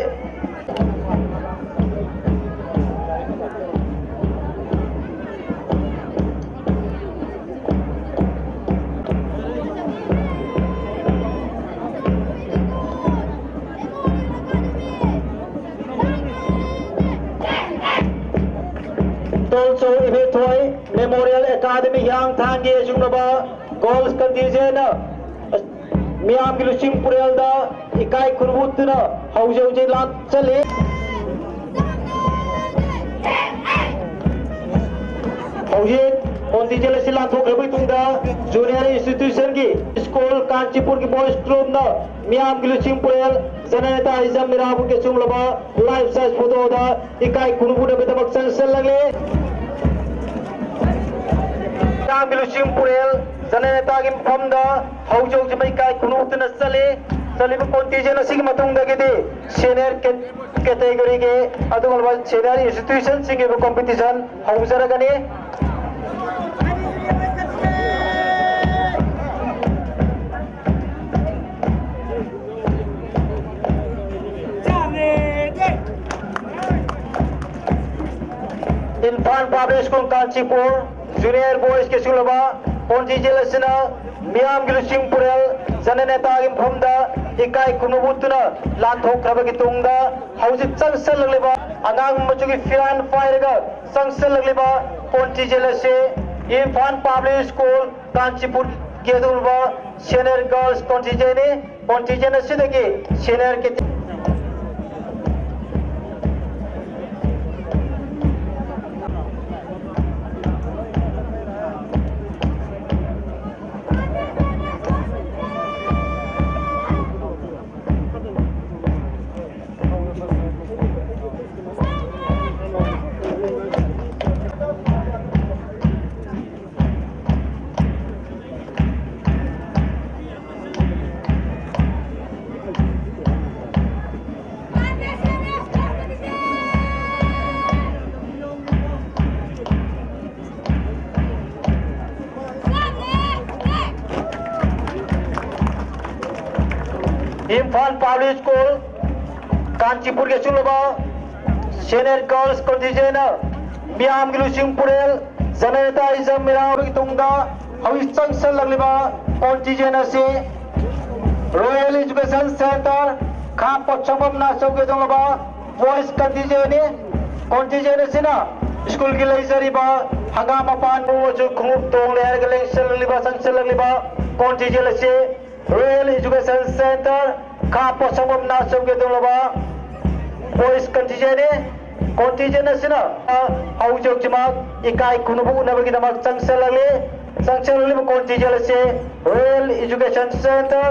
ꯇꯣꯜꯆꯧ ꯏꯕꯦꯊꯣꯏ ꯃꯦꯃꯣꯔꯤꯌꯦꯜ ꯑꯦꯀꯥꯗꯃꯤ ꯍꯤꯌꯥꯡꯊꯥꯡꯒꯤ ꯑꯁꯤꯒꯨꯝꯂꯕ ꯒꯔꯜꯁ ꯀꯟꯇꯤꯟꯖꯦꯟꯅ ꯃꯤꯌꯥꯝꯒꯤ ꯂꯨꯆꯤꯡ ꯄꯨꯔꯦꯜꯗ ꯏꯀꯥꯏ ꯈꯨꯝꯅꯕ ꯎꯠꯇꯨꯅ ꯍꯧꯖꯤꯛ ꯍꯧꯖꯤꯛ ꯂꯥꯟ ꯆꯠꯂꯤ꯫ ꯍꯧꯖꯤꯛ ꯀꯣꯟꯇꯤꯖꯦꯟ ꯑꯁꯤ ꯂꯥꯟꯊꯣꯛꯈ꯭ꯔꯕ ꯃꯇꯨꯡꯗ ꯖꯨꯅꯤꯌꯔ ꯏꯟꯁꯇꯤꯇ꯭ꯌꯨꯁꯟꯒꯤ ꯁ꯭ꯀꯨꯜ ꯀꯥꯟꯆꯤꯄꯨꯔꯒꯤ ꯕꯣꯏꯁ ꯀ꯭ꯂꯕꯅ ꯃꯤꯌꯥꯝꯒꯤ ꯂꯨꯆꯤꯡ ꯄꯨꯔꯦꯜ ꯖꯅꯅꯦꯇꯥ ꯏꯖꯝ ꯃꯤꯔꯥꯕꯨ ꯀꯦꯁꯨꯝꯂꯕ ꯂꯥꯏꯐ ꯁꯥꯏꯖ ꯐꯣꯇꯣꯗ ꯏꯀꯥꯏ ꯈꯨꯝꯅꯕ ꯎꯠꯅꯕꯒꯤꯗꯃꯛ ꯆꯪꯁꯤꯜꯂꯛꯂꯦ꯫ ꯃꯤꯌꯥꯝꯒꯤ ꯂꯨꯆꯤꯡ ꯄꯨꯔꯦꯜ ꯖꯅꯅꯦꯇꯥꯒꯤ ꯃꯐꯝꯗ ꯍꯧꯖꯤꯛ ꯍꯧꯖꯤꯛ ꯏꯀꯥꯏ ꯈꯨꯝꯅꯕ ꯎꯠꯇꯨꯅ ꯆꯠꯂꯤ꯫ ꯆꯠꯂꯤꯕ ꯀꯣꯟꯇꯤꯖꯦꯟ ꯑꯁꯤꯒꯤ ꯃꯇꯨꯡꯗꯒꯤꯗꯤ ꯁꯦꯅꯤꯌꯔ ꯀꯦ-, ꯀꯦꯇꯦꯒꯣꯔꯤꯒꯤ ꯑꯗꯨꯒꯨꯝꯂꯕ ꯁꯦꯅꯤꯌꯔ ꯏꯟꯁꯇꯤꯇ꯭ꯌꯨꯁꯟꯁꯤꯡꯒꯤ ꯑꯣꯏꯕ ꯀꯣꯝꯄꯤꯇꯤꯁꯟ ꯍꯧꯖꯔꯒꯅꯤ꯫ Imphal public school Kanchipur junior boys ꯀꯦꯁꯨꯝꯂꯕ ꯀꯣꯟꯇꯤꯖꯦꯟ ꯑꯁꯤꯅ ꯃꯤꯌꯥꯝꯒꯤ ꯂꯨꯆꯤꯡ ꯄꯨꯔꯦꯜ ꯖꯅꯅꯦꯇꯥꯒꯤ ꯃꯐꯝꯗ ꯏꯀꯥꯏ ꯈꯨꯝꯅꯕ ꯎꯠꯇꯨꯅ ꯂꯥꯟꯊꯣꯛꯈ꯭ꯔꯕꯒꯤ ꯇꯨꯡꯗ ꯍꯧꯖꯤꯛ ꯆꯪꯁꯤꯜꯂꯛꯂꯤꯕ ꯑꯉꯥꯡꯕ ꯃꯆꯨꯒꯤ ꯐꯤꯔꯥꯟ ꯄꯥꯏꯔꯒ ꯆꯪꯁꯤꯜꯂꯛꯂꯤꯕ ꯀꯣꯟꯇꯤꯖꯦꯟ ꯑꯁꯤ ꯏꯝꯐꯥꯜ ꯄꯕ꯭ꯂꯤꯛ ꯁ꯭ꯀꯨꯜ ꯀꯥꯟꯆꯤꯄꯨꯔꯒꯤ ꯑꯗꯨꯒꯨꯝꯂꯕ ꯁꯦꯅꯤꯌꯔ ꯒꯔꯜꯁ ꯀꯣꯟꯇꯤꯖꯦꯟꯅꯤ꯫ ꯀꯣꯟꯇꯤꯖꯦꯟ ꯑꯁꯤꯗꯒꯤ ꯁꯦꯅꯤꯌꯔ ꯀꯦꯇꯦ- ꯏꯝꯐꯥꯜ ꯄꯕ꯭ꯂꯤꯛ ꯁ꯭ꯀꯨꯜ ꯀꯥꯟꯆꯤꯄꯨꯔꯒꯤ ꯑꯆꯨꯝꯂꯕ ꯁꯦꯅꯤꯌꯔ ꯒꯔꯜꯁ ꯀꯣꯟꯇꯤꯖꯦꯟꯅ ꯃꯤꯌꯥꯝꯒꯤ ꯂꯨꯆꯤꯡ ꯄꯨꯔꯦꯜ ꯖꯅꯅꯦꯇꯥ ꯏꯖꯝ ꯃꯤꯔꯥꯕꯒꯤ ꯇꯨꯡꯗ ꯍꯧꯖꯤꯛ ꯆꯪꯁꯤꯜꯂꯛꯂꯤꯕ ꯀꯣꯟꯇꯤꯖꯦꯟ ꯑꯁꯤ ꯔꯣꯌꯦꯜ ꯏꯖꯨꯀꯦꯁꯟ ꯁꯦꯟꯇꯔ ꯈꯥ ꯄꯣꯠꯁꯪꯕꯝ ꯅꯥꯆꯧꯒꯤ ꯑꯗꯨꯒꯨꯝꯂꯕ ꯕꯣꯏꯁ ꯀꯟꯇꯤꯖꯦꯟꯅꯤ꯫ ꯀꯣꯟꯇꯤꯖꯦꯟ ꯑꯁꯤꯅ ꯁ꯭ꯀꯨꯜꯒꯤ ꯂꯩꯖꯔꯤꯕ ꯍꯪꯒꯥꯝ ꯃꯄꯥꯟ ꯃꯆꯨ ꯈꯣꯡꯎꯞ ꯇꯣꯡꯂꯦ ꯍꯥꯏꯔꯒ ꯂꯦꯡꯁꯤꯜꯂꯛꯂꯤꯕ, ꯆꯪꯁꯤꯜꯂꯛꯂꯤꯕ ꯀꯣꯟꯇꯤꯖꯦꯟ ꯑꯁꯤ Royal Education Center, ꯈꯥ ꯄꯣꯠꯁꯪꯕꯝ ꯅꯥꯆꯧꯒꯤ ꯑꯗꯨꯒꯨꯝꯂꯕ boys contingent ꯅꯤ꯫ Contingent ꯑꯁꯤꯅ, ꯑ, ꯍꯧꯖꯤꯛ ꯍꯧꯖꯤꯛꯃꯛ ꯏꯀꯥꯏ ꯈꯨꯝꯅꯕ ꯎꯠꯅꯕꯒꯤꯗꯃꯛ ꯆꯪꯁꯤꯜꯂꯛꯂꯤ꯫ ꯆꯪꯁꯤꯜꯂꯛꯂꯤꯕ contingent ꯑꯁꯤ Royal Education Center,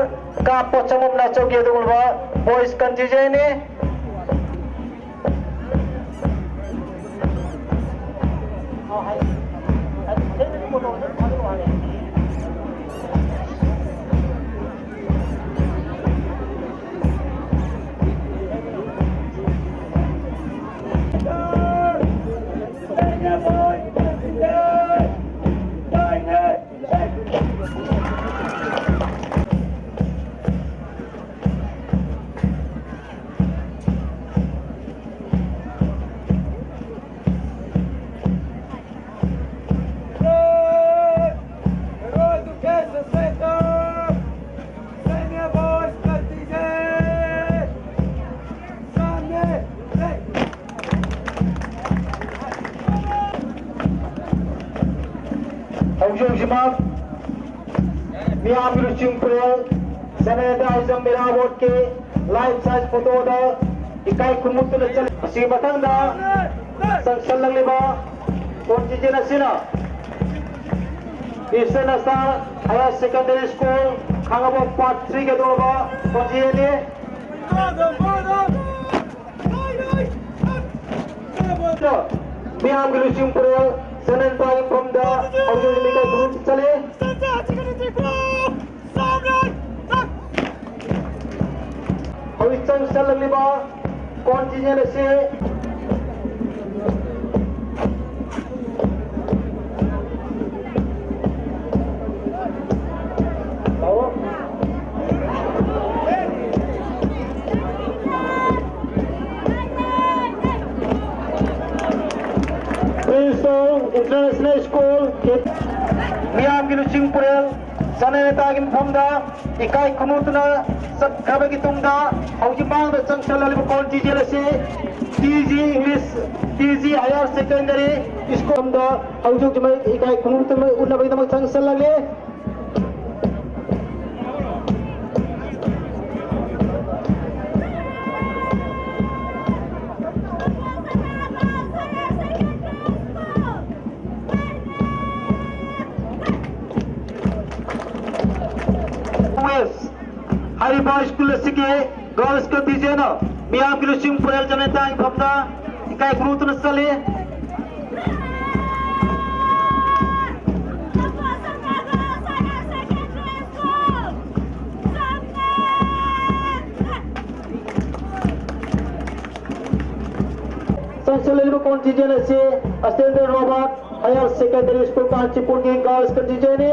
ꯈꯥ ꯄꯣꯠꯁꯪꯕꯝ ꯅꯥꯆꯧꯒꯤ ꯑꯗꯨꯒꯨꯝꯂꯕ boys contingent ꯅꯤ꯫ ꯍꯧꯖꯤꯛ ꯍꯧꯖꯤꯛꯃꯛ ꯃꯤꯌꯥꯝꯒꯤ ꯂꯨꯆꯤꯡ ꯄꯨꯔꯦꯜ ꯁꯦꯅꯦꯇꯥꯏꯖꯝ ꯃꯦꯔꯥ ꯕꯣꯠꯀꯤ life size photo ꯗ ꯏꯀꯥꯏ ꯈꯨꯝꯅꯕ ꯎꯠꯇꯨꯅ ꯆꯠꯂꯤ꯫ ꯃꯁꯤꯒꯤ ꯃꯊꯪꯗ ꯆꯪꯁꯜꯂꯛꯂꯤꯕ contingent ꯑꯁꯤꯅ Eastern Star Higher Secondary School, ꯈꯥꯉꯕꯣꯛ Part three ꯒꯤ ꯑꯗꯨꯒꯨꯝꯂꯕ contingent ꯅꯤ꯫ ꯃꯤꯌꯥꯝꯒꯤ ꯂꯨꯆꯤꯡ ꯄꯨꯔꯦꯜ ꯁꯦꯅꯦꯇꯥꯏꯖꯝ ꯃꯐꯝꯗ ꯍꯧꯖꯤꯛ ꯍꯧꯖꯤꯛ ꯏꯀꯥꯏ ꯈꯨꯝꯅꯕ ꯆꯠꯂꯤ꯫ ꯍꯧꯖꯤꯛ ꯆꯪꯁꯜꯂꯛꯂꯤꯕ contingent ꯑꯁꯤ Princeton International School ꯒꯤ ꯃꯤꯌꯥꯝꯒꯤ ꯂꯨꯆꯤꯡ ꯄꯨꯔꯦꯜ ꯁꯦꯅꯦꯇꯥꯏꯖꯝꯒꯤ ꯃꯐꯝꯗ ꯏꯀꯥꯏ ꯈꯨꯝꯅꯕ ꯎꯠꯇꯨꯅ ꯆꯠꯈ꯭ꯔꯕꯒꯤ ꯇꯨꯡꯗ ꯍꯧꯖꯤꯛ ꯃꯥꯡꯗ ꯆꯪꯁꯜꯂꯛꯂꯤꯕ contingent ꯑꯁꯤ T G English, T G Higher Secondary School ꯗ ꯍꯧꯖꯤꯛ ꯍꯧꯖꯤꯛꯃꯛ ꯏꯀꯥꯏ ꯈꯨꯝꯅꯕ ꯎꯠꯅꯕꯒꯤꯗꯃꯛ ꯆꯪꯁꯜꯂꯛꯂꯤ꯫ ꯍꯥꯏꯔꯤꯕ ꯁ꯭ꯀꯨꯜ ꯑꯁꯤꯒꯤ ꯒꯔꯜꯁ ꯀꯟꯇꯤꯟꯖꯦꯟꯅ ꯃꯤꯌꯥꯝꯒꯤ ꯂꯨꯆꯤꯡ ꯄꯨꯔꯦꯜ ꯖꯅꯇꯥꯒꯤ ꯃꯐꯝꯗ ꯏꯀꯥꯏ ꯈꯨꯝꯅꯗꯨꯅ ꯆꯠꯂꯤ꯫ ꯆꯪꯁꯤꯜꯂꯛꯂꯤꯕ ꯀꯣꯟꯇꯤꯟꯖꯦꯟ ꯑꯁꯤ ꯑꯁꯇꯦꯟꯗꯔ ꯔꯣꯕꯥꯔꯠ ꯍꯥꯌꯔ ꯁꯦꯀꯦꯟꯗꯔꯤ ꯁ꯭ꯀꯨꯜ ꯀꯥꯟꯆꯤꯄꯨꯔꯒꯤ ꯒꯔꯜꯁ ꯀꯟꯇꯤꯟꯖꯦꯟꯅꯤ꯫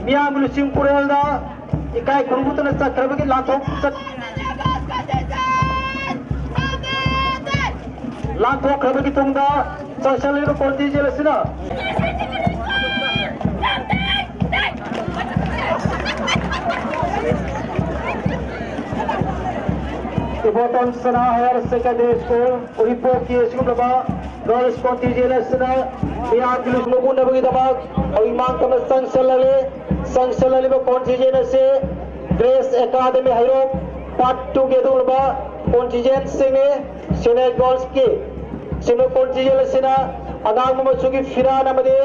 ꯃꯤꯌꯥꯝꯒꯤ ꯂꯨꯆꯤꯡ ꯄꯨꯔꯦꯜꯗ ꯏꯀꯥꯏ ꯈꯨꯝꯅꯗꯨꯅ ꯆꯠꯈ꯭ꯔꯕꯒꯤ ꯂꯥꯟꯊꯣꯛ-, ꯆꯠ-, ꯂꯥꯟꯊꯣꯛꯈ꯭ꯔꯕꯒꯤ ꯇꯨꯡꯗ ꯆꯪꯁꯤꯜꯂꯤꯕ ꯀꯣꯟꯇꯤꯟꯖꯦꯟ ꯑꯁꯤꯅ ꯏꯕꯣꯇꯣꯟ ꯁꯅꯥ ꯍꯥꯌꯔ ꯁꯦꯀꯦꯟꯗꯔꯤ ꯁ꯭ꯀꯨꯜ, ꯎꯔꯤꯄꯣꯛꯀꯤ ꯑꯁꯤꯒꯨꯝꯂꯕ ꯒꯔꯜꯁ ꯀꯣꯟꯇꯤꯟꯖꯦꯟ ꯑꯁꯤꯅ ꯃꯤꯌꯥꯝꯒꯤ ꯂꯨꯆꯤꯡ ꯃꯄꯨꯅꯕꯒꯤꯗꯃꯛ ꯍꯧꯖꯤꯛ ꯃꯥꯡ ꯇꯝꯅ ꯆꯪꯁꯤꯜꯂꯛꯂꯤ꯫ ꯆꯪꯁꯤꯜꯂꯛꯂꯤꯕ ꯀꯣꯟꯇꯤꯟꯖꯦꯟ ꯑꯁꯤ ꯒ꯭ꯔꯦꯁ ꯑꯦꯀꯥꯗꯃꯤ ꯍꯩꯔꯣꯛ ꯄꯥꯔꯠ ꯇꯨꯒꯤ ꯑꯗꯨꯒꯨꯝꯂꯕ ꯀꯣꯟꯇꯤꯟꯖꯦꯟꯁꯤꯡꯅꯤ꯫ ꯁꯤꯅꯤꯌꯔ ꯒꯔꯜꯁꯀꯤ ꯁꯤꯒꯨꯝꯂꯕ ꯀꯣꯟꯇꯤꯟꯖꯦꯟ ꯑꯁꯤꯅ ꯑꯉꯥꯡꯕ ꯃꯆꯨꯒꯤ ꯐꯤꯔꯥꯟ ꯑꯃꯗꯤ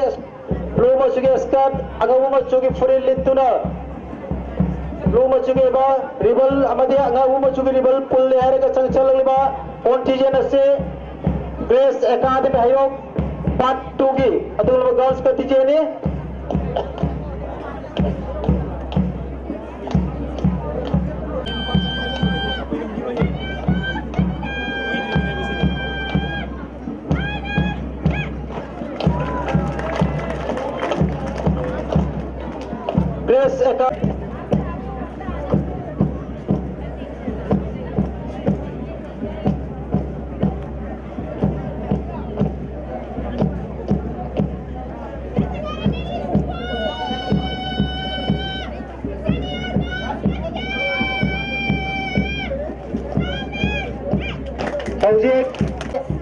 ꯕ꯭ꯂꯨ ꯃꯆꯨꯒꯤ ꯁ꯭ꯀꯔꯠ, ꯑꯉꯧꯕ ꯃꯆꯨꯒꯤ ꯐꯨꯔꯤꯠ ꯂꯤꯠꯇꯨꯅ ꯕ꯭ꯂꯨ ꯃꯆꯨꯒꯤ ꯑꯣꯏꯕ ꯔꯤꯕꯜ ꯑꯃꯗꯤ ꯑꯉꯧꯕ ꯃꯆꯨꯒꯤ ꯔꯤꯕꯜ ꯄꯨꯜꯂꯦ ꯍꯥꯏꯔꯒ ꯆꯪꯁꯤꯜꯂꯛꯂꯤꯕ ꯀꯣꯟꯇꯤꯟꯖꯦꯟ ꯑꯁꯤ ꯒ꯭ꯔꯦꯁ ꯑꯦꯀꯥꯗꯃꯤ ꯍꯩꯔꯣꯛ ꯄꯥꯔꯠ ꯇꯨꯒꯤ ꯑꯗꯨꯒꯨꯝꯂꯕ ꯒꯔꯜꯁ ꯀꯟꯇꯤꯟꯖꯦꯟꯅꯤ꯫ ꯒ꯭ꯔꯦꯁ ꯑꯦꯀꯥ-, ꯍꯧꯖꯤꯛ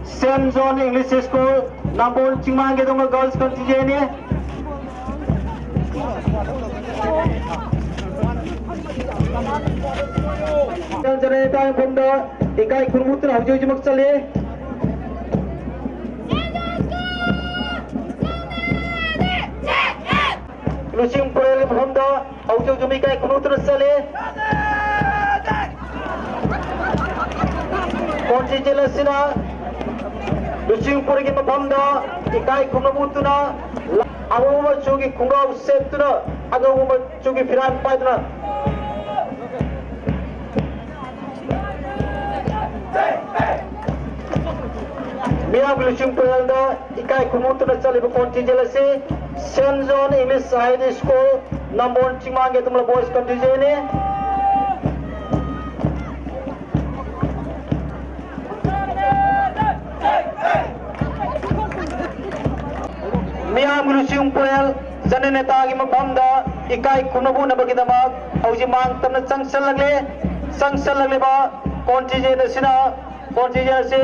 ꯁꯦꯟ ꯖꯣꯟ ꯏꯪꯂꯤꯁ ꯁ꯭ꯀꯨꯜ, ꯅꯝꯕꯣꯜ ꯆꯤꯡꯃꯥꯡꯒꯤ ꯑꯗꯨꯒꯨꯝꯕ ꯒꯔꯜꯁ ꯀꯟꯇꯤꯟꯖꯦꯟꯅꯤ꯫ ꯖꯅꯇꯥ ꯃꯐꯝꯗ ꯏꯀꯥꯏ ꯈꯨꯝꯅꯗꯨꯅ ꯍꯧꯖꯤꯛ ꯍꯧꯖꯤꯛꯃꯛ ꯆꯠꯂꯤ꯫ ꯂꯨꯆꯤꯡ ꯄꯨꯔꯦꯜꯒꯤ ꯃꯐꯝꯗ ꯍꯧꯖꯤꯛ ꯍꯧꯖꯤꯛ ꯏꯀꯥꯏ ꯈꯨꯝꯅꯗꯨꯅ ꯆꯠꯂꯤ꯫ Contingent ꯑꯁꯤꯅ ꯂꯨꯆꯤꯡ ꯄꯨꯔꯦꯜꯒꯤ ꯃꯐꯝꯗ ꯏꯀꯥꯏ ꯈꯨꯝꯅꯕ ꯎꯠꯇꯨꯅ ꯑꯉꯧꯕ ꯃꯆꯨꯒꯤ ꯈꯣꯡꯒ꯭ꯔꯥꯎ ꯁꯦꯠꯇꯨꯅ ꯑꯉꯧꯕ ꯃꯆꯨꯒꯤ ꯐꯤꯔꯥꯜ ꯄꯥꯏꯗꯨꯅ ꯃꯤꯌꯥꯝꯒꯤ ꯂꯨꯆꯤꯡ ꯄꯨꯔꯦꯜꯗ ꯏꯀꯥꯏ ꯈꯨꯝꯅꯗꯨꯅ ꯆꯠꯂꯤꯕ contingent ꯑꯁꯤ Saint John English High School, ꯅꯝꯕꯣꯜ ꯆꯤꯡꯃꯥꯡꯒꯤ ꯑꯗꯨꯒꯨꯝꯂꯕ boys contingentꯅꯤ꯫ ꯃꯤꯌꯥꯝꯒꯤ ꯂꯨꯆꯤꯡ ꯄꯨꯔꯦꯜ ꯖꯅꯅꯦꯇꯥꯒꯤ ꯃꯐꯝꯗ ꯏꯀꯥꯏ ꯈꯨꯝꯅꯕ ꯎꯠꯅꯕꯒꯤꯗꯃꯛ ꯍꯧꯖꯤꯛ ꯃꯥꯡ ꯇꯝꯅ ꯆꯪꯁꯜꯂꯛꯂꯦ꯫ ꯆꯪꯁꯜꯂꯛꯂꯤꯕ contingent ꯑꯁꯤꯅ, contingent ꯑꯁꯤ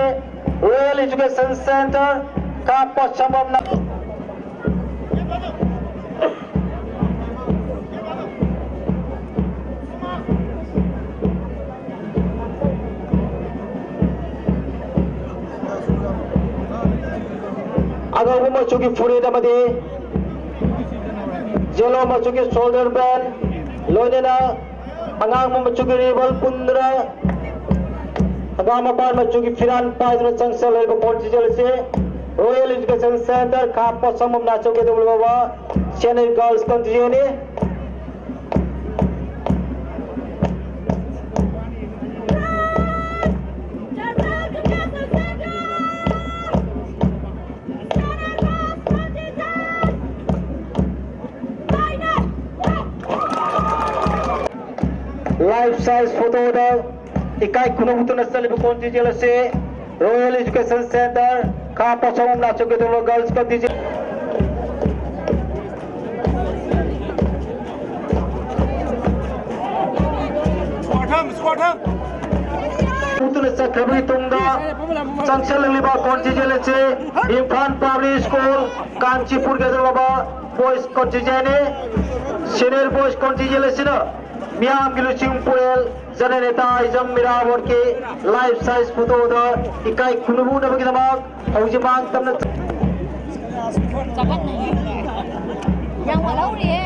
Royal Education Centre, ꯈꯥ ꯄꯣꯠꯁꯪꯕꯝꯅ ꯑꯉꯧꯕ ꯃꯆꯨꯒꯤ ꯐꯨꯔꯤꯠ ꯑꯃꯗꯤ yellow ꯃꯆꯨꯒꯤ shoulder band, ꯂꯣꯏꯅꯅ ꯑꯉꯥꯡꯕ ꯃꯆꯨꯒꯤ ribbon ꯄꯨꯟꯗꯨꯅ, ꯍꯪꯒꯥꯝ ꯃꯄꯥꯟ ꯃꯆꯨꯒꯤ ꯐꯤꯔꯥꯜ ꯄꯥꯏꯗꯨꯅ ꯆꯪꯁꯜꯂꯛꯂꯤꯕ contingent ꯑꯁꯤ Royal Education Centre, ꯈꯥ ꯄꯣꯠꯁꯪꯕꯝ ꯅꯥꯆꯧꯒꯤ ꯑꯗꯨꯒꯨꯝꯂꯕ Senior Girls contingentꯅꯤ꯫ Life size photoꯗ ꯏꯀꯥꯏ ꯈꯨꯝꯅꯕ ꯎꯠꯇꯨꯅ ꯆꯠꯂꯤꯕ contingent ꯑꯁꯤ Royal Education Centre, ꯈꯥ ꯄꯣꯠꯁꯪꯕꯝ ꯅꯥꯆꯧꯒꯤ ꯑꯗꯨꯒꯨꯝꯂꯕ Girls contingent꯫ ꯎꯠꯇꯨꯅ ꯆꯠꯈ꯭ꯔꯕꯒꯤ ꯇꯨꯡꯗ ꯆꯪꯁꯤꯜꯂꯛꯂꯤꯕ contingent ꯑꯁꯤ ꯏꯝꯐꯥꯜ Public School, ꯀꯥꯟꯆꯤꯄꯨꯔꯒꯤ ꯑꯗꯨꯒꯨꯝꯂꯕ boys contingentꯅꯤ꯫ Senior boys contingent ꯑꯁꯤꯅ ꯃꯤꯌꯥꯝꯒꯤ ꯂꯨꯆꯤꯡ ꯄꯨꯔꯦꯜ ꯖꯅꯅꯦꯇꯥ ꯏꯖꯝ ꯏꯔꯥꯕꯣꯠꯀꯤ life size photoꯗ ꯏꯀꯥꯏ ꯈꯨꯝꯅꯕ ꯎꯠꯅꯕꯒꯤꯗꯃꯛ ꯍꯧꯖꯤꯛ ꯃꯥꯡ ꯇꯝꯅ ꯌꯥꯝ ꯋꯥꯠꯍꯧꯔꯤꯌꯦ꯫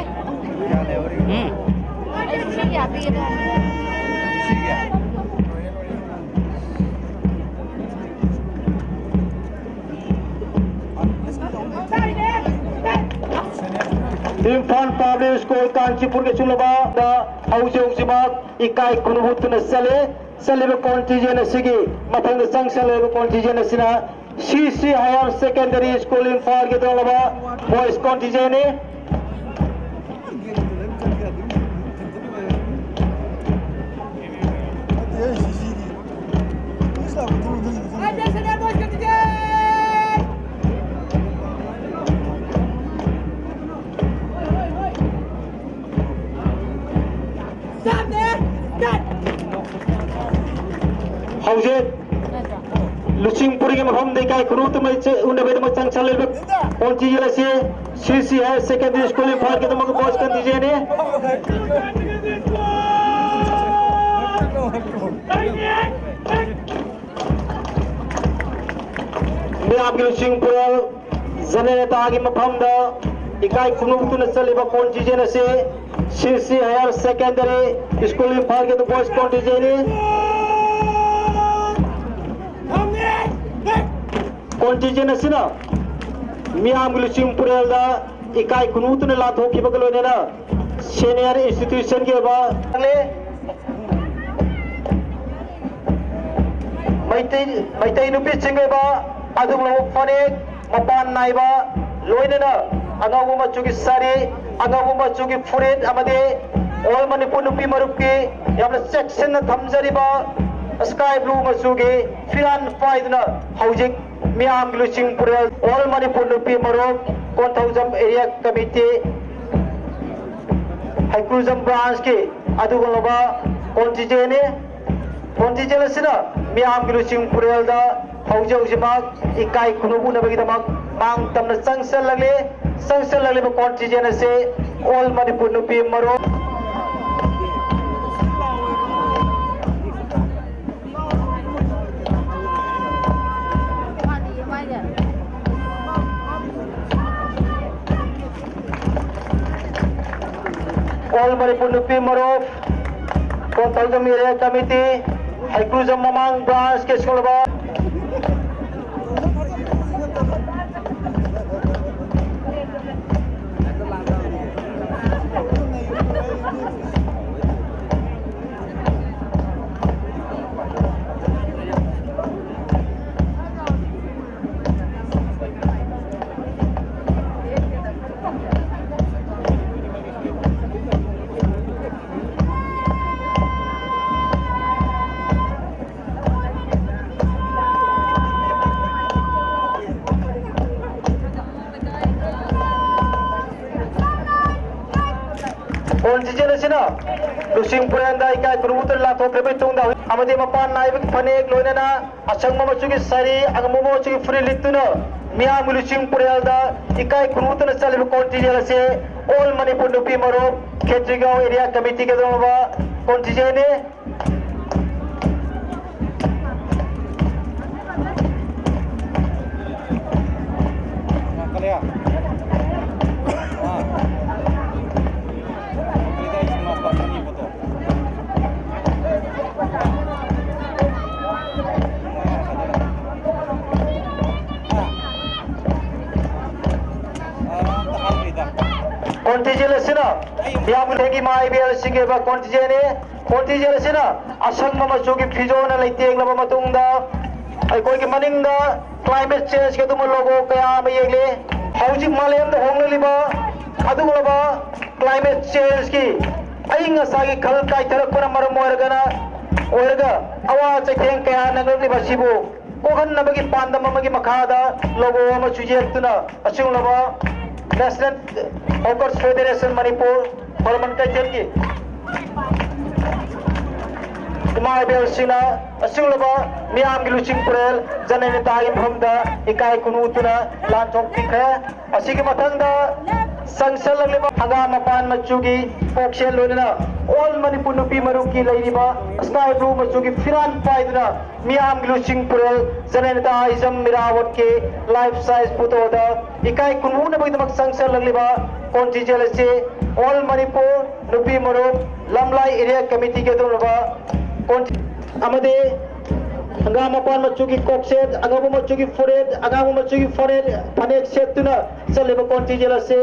ꯎꯝ꯫ ꯑꯩꯁꯨ ꯁꯤ ꯀꯌꯥ ꯄꯤꯒꯦ ꯇꯧꯕꯅꯦ꯫ ꯏꯝꯐꯥꯜ ꯄꯕ꯭ꯂꯤꯛ ꯁ꯭ꯀꯨꯜ ꯀꯥꯟꯆꯤꯄꯨꯔꯒꯤ ꯆꯨꯝꯂꯕ ꯍꯧꯖꯤꯛ ꯍꯧꯖꯤꯛꯃꯛ ꯏꯀꯥꯏ ꯈꯨꯝꯅꯕ ꯎꯠꯇꯨꯅ ꯆꯠꯂꯤ꯫ ꯆꯠꯂꯤꯕ contingent ꯑꯁꯤꯒꯤ ꯃꯊꯪꯗ ꯆꯪꯁꯜꯂꯛꯂꯤꯕ contingent ꯑꯁꯤꯅ ꯁꯤ ꯁꯤ Higher Secondary School ꯏꯝꯐꯥꯜꯒꯤ ꯇꯣꯉꯥꯟꯕ boys contingentꯅꯤ꯫ ꯍꯧꯖꯤꯛ ꯂꯨꯆꯤꯡꯄꯨꯔꯒꯤ ꯃꯐꯝꯗ ꯏꯀꯥꯏ ꯈꯨꯔꯨ ꯇꯨꯝꯕ ꯎꯅꯕꯒꯤꯗꯃꯛ ꯆꯪꯁꯜꯂꯤꯕ contingent ꯑꯁꯤ ꯁꯤ ꯁꯤ Higher Secondary School ꯏꯝꯐꯥꯜꯒꯤꯗꯃꯛ boys contingentꯅꯤ꯫ ꯃꯤꯌꯥꯝꯒꯤ ꯂꯨꯆꯤꯡ ꯄꯨꯔꯦꯜ ꯖꯅꯦꯇꯥꯒꯤ ꯃꯐꯝꯗ ꯏꯀꯥꯏ ꯈꯨꯝꯅꯕ ꯎꯠꯇꯨꯅ ꯆꯠꯂꯤꯕ contingent ꯑꯁꯤ ꯁꯤ ꯁꯤ Higher Secondary School ꯏꯝꯐꯥꯜꯒꯤ boys contingentꯅꯤ꯫ Contingent ꯑꯁꯤꯅ ꯃꯤꯌꯥꯝꯒꯤ ꯂꯨꯆꯤꯡ ꯄꯨꯔꯦꯜꯗ ꯏꯀꯥꯏ ꯈꯨꯝꯅꯕ ꯎꯠꯇꯨꯅ ꯂꯥꯟꯊꯣꯛꯈꯤꯕꯒ ꯂꯣꯏꯅꯅ senior institutionꯒꯤ ꯑꯣꯏꯕ ꯃꯩꯇꯩ, ꯃꯩꯇꯩ ꯅꯨꯄꯤꯁꯤꯡꯒꯤ ꯑꯣꯏꯕ ꯑꯗꯨꯒꯨꯝꯂꯕ ꯐꯅꯦꯛ ꯃꯄꯥꯟ ꯅꯥꯏꯕ, ꯂꯣꯏꯅꯅ ꯑꯉꯧꯕ ꯃꯆꯨꯒꯤ ꯁꯥꯔꯤ, ꯑꯉꯧꯕ ꯃꯆꯨꯒꯤ ꯐꯨꯔꯤꯠ ꯑꯃꯗꯤ All ꯃꯅꯤꯄꯨꯔ ꯅꯨꯄꯤ ꯃꯔꯨꯞꯀꯤ ꯌꯥꯝꯅ ꯆꯦꯛꯁꯤꯟꯅ ꯊꯝꯖꯔꯤꯕ sky blue ꯃꯆꯨꯒꯤ ꯐꯤꯔꯥꯟ ꯄꯥꯏꯗꯨꯅ ꯍꯧꯖꯤꯛ ꯃꯤꯌꯥꯝꯒꯤ ꯂꯨꯆꯤꯡ ꯄꯨꯔꯦꯜ All ꯃꯅꯤꯄꯨꯔ ꯅꯨꯄꯤ ꯃꯔꯨꯞ ꯀꯣꯟꯊꯧꯖꯝ Area Committee ꯍꯩꯀ꯭ꯔꯨꯖꯝ branchꯀꯤ ꯑꯗꯨꯒꯨꯝꯂꯕ contingentꯅꯤ꯫ Contingent ꯑꯁꯤꯅ ꯃꯤꯌꯥꯝꯒꯤ ꯂꯨꯆꯤꯡ ꯄꯨꯔꯦꯜꯗ ꯍꯧꯖꯤꯛ ꯍꯧꯖꯤꯛꯃꯛ ꯏꯀꯥꯏ ꯈꯨꯝꯅꯕ ꯎꯠꯅꯕꯒꯤꯗꯃꯛ ꯃꯥꯡ ꯇꯝꯅ ꯆꯪꯁꯤꯜꯂꯛꯂꯤ꯫ ꯆꯪꯁꯤꯜꯂꯛꯂꯤꯕ contingent ꯑꯁꯤ All ꯃꯅꯤꯄꯨꯔ ꯅꯨꯄꯤ ꯃꯔꯨꯞ ꯅꯨꯄꯤ ꯃꯔꯨꯞ, ꯀꯣꯟꯊꯧꯖꯝ area committee, ꯍꯩꯀ꯭ꯔꯨꯖꯝ ꯃꯃꯥꯡ branch ꯀꯤ ꯁꯤꯡꯂꯕ꯫ Contingent ꯑꯁꯤꯅ ꯂꯨꯆꯤꯡ ꯄꯨꯔꯦꯜꯗ ꯏꯀꯥꯏ ꯈꯨꯝꯅꯕ ꯎꯠꯇꯨꯅ ꯂꯥꯟꯊꯣꯛꯈ꯭ꯔꯕ ꯃꯇꯨꯡꯗ, ꯑꯃꯗꯤ ꯃꯄꯥꯟ ꯅꯥꯏꯕꯒꯤ ꯐꯅꯦꯛ ꯂꯣꯏꯅꯅ ꯑꯁꯪꯕ ꯃꯆꯨꯒꯤ ꯁꯥꯔꯤ, ꯑꯉꯧꯕ ꯃꯆꯨꯒꯤ ꯐꯨꯔꯤꯠ ꯂꯤꯠꯇꯨꯅ ꯃꯤꯌꯥꯝꯒꯤ ꯂꯨꯆꯤꯡ ꯄꯨꯔꯦꯜꯗ ꯏꯀꯥꯏ ꯈꯨꯝꯅꯕ ꯎꯠꯇꯨꯅ ꯆꯠꯂꯤꯕ contingent ꯑꯁꯤ All Manipur ꯅꯨꯄꯤ ꯃꯔꯨꯞ ꯈꯦꯇ꯭ꯔꯤꯒꯥꯎ area committee ꯒꯤ ꯑꯗꯨꯒꯨꯝꯂꯕ contingent ꯅꯤ꯫ Contingent ꯑꯁꯤꯅ ꯃꯤꯌꯥꯝꯒꯤ ꯏꯃꯥ ꯏꯕꯦꯜꯁꯤꯡꯒꯤ ꯑꯣꯏꯕ contingent ꯅꯤ꯫ Contingent ꯑꯁꯤꯅ ꯑꯁꯪꯕ ꯃꯆꯨꯒꯤ ꯐꯤꯖꯣꯜꯅ ꯂꯩꯇꯦꯡꯂꯕ ꯃꯇꯨꯡꯗ, ꯑꯩꯈꯣꯏꯒꯤ ꯃꯅꯤꯡꯗ climate change ꯀꯤ ꯑꯗꯨꯒꯨꯝꯕ logo ꯀꯌꯥ ꯑꯃ ꯌꯦꯛꯂꯤ꯫ ꯍꯧꯖꯤꯛ ꯃꯥꯂꯦꯝꯗ ꯍꯣꯡꯂꯛꯂꯤꯕ ꯑꯗꯨꯒꯨꯝꯂꯕ climate change ꯀꯤ, ꯑꯏꯪ ꯑꯁꯥꯒꯤ ꯈꯜ ꯀꯥꯏꯊꯔꯛꯄꯅ ꯃꯔꯝ ꯑꯣꯏꯔꯒꯅ, ꯑꯣꯏꯔꯒ ꯑꯋꯥ ꯆꯩꯊꯦꯡ ꯀꯌꯥ ꯅꯪꯂꯛꯂꯤꯕ ꯑꯁꯤꯕꯨ ꯀꯣꯛꯍꯟꯅꯕꯒꯤ ꯄꯥꯟꯗꯝ ꯑꯃꯒꯤ ꯃꯈꯥꯗ logo ꯑꯃꯁꯨ ꯌꯦꯛꯇꯨꯅ ꯑꯁꯤꯒꯨꯝꯂꯕ National Hawkers Federation Manipur ꯈꯣꯏꯔꯝꯕꯟ ꯀꯩꯊꯦꯜꯒꯤ ꯏꯃꯥ ꯏꯕꯦꯜꯁꯤꯡꯅ ꯑꯁꯤꯒꯨꯝꯂꯕ ꯃꯤꯌꯥꯝꯒꯤ ꯂꯨꯆꯤꯡ ꯄꯨꯔꯦꯜ ꯖꯅꯅꯦꯇꯥꯒꯤ ꯃꯐꯝꯗ ꯏꯀꯥꯏ ꯈꯨꯝꯅꯕ ꯎꯠꯇꯨꯅ ꯂꯥꯟꯊꯣꯛꯄꯤꯈ꯭ꯔꯦ꯫ ꯑꯁꯤꯒꯤ ꯃꯊꯪꯗ ꯆꯪꯁꯜꯂꯛꯂꯤꯕ ꯍꯪꯒꯥꯝ ꯃꯄꯥꯟ ꯃꯆꯨꯒꯤ ꯀꯣꯛꯁꯦꯜ ꯂꯣꯏꯅꯅ All Manipur ꯅꯨꯄꯤ ꯃꯔꯨꯞꯀꯤ ꯂꯩꯔꯤꯕ sky blue ꯃꯆꯨꯒꯤ ꯐꯤꯔꯥꯟ ꯄꯥꯏꯗꯨꯅ ꯃꯤꯌꯥꯝꯒꯤ ꯂꯨꯆꯤꯡ ꯄꯨꯔꯦꯜ ꯖꯅꯅꯦꯇꯥ ꯏꯖꯝ ꯃꯤꯔꯥꯋꯠꯀꯤ life size photo ꯗ ꯏꯀꯥꯏ ꯈꯨꯝꯅꯕꯒꯤꯗꯃꯛ ꯆꯪꯁꯜꯂꯛꯂꯤꯕ ꯀꯣꯟ ꯆꯤꯖꯦꯜ ꯑꯁꯤ All Manipur ꯅꯨꯄꯤ ꯃꯔꯨꯞ ꯂꯝꯂꯥꯏ Area Committeeꯒꯤ ꯑꯗꯨꯒꯨꯝꯂꯕ ꯀꯣꯟ ꯑꯃꯗꯤ ꯍꯪꯒꯥꯝ ꯃꯄꯥꯟ ꯃꯆꯨꯒꯤ ꯀꯣꯛꯁꯦꯠ, ꯑꯉꯧꯕ ꯃꯆꯨꯒꯤ ꯐꯨꯔꯤꯠ, ꯑꯉꯥꯡꯕ ꯃꯆꯨꯒꯤ ꯐꯨꯔꯤꯠ, ꯐꯅꯦꯛ ꯁꯦꯠꯇꯨꯅ ꯆꯠꯂꯤꯕ ꯀꯣꯟ ꯆꯤꯖꯦꯜ ꯑꯁꯤ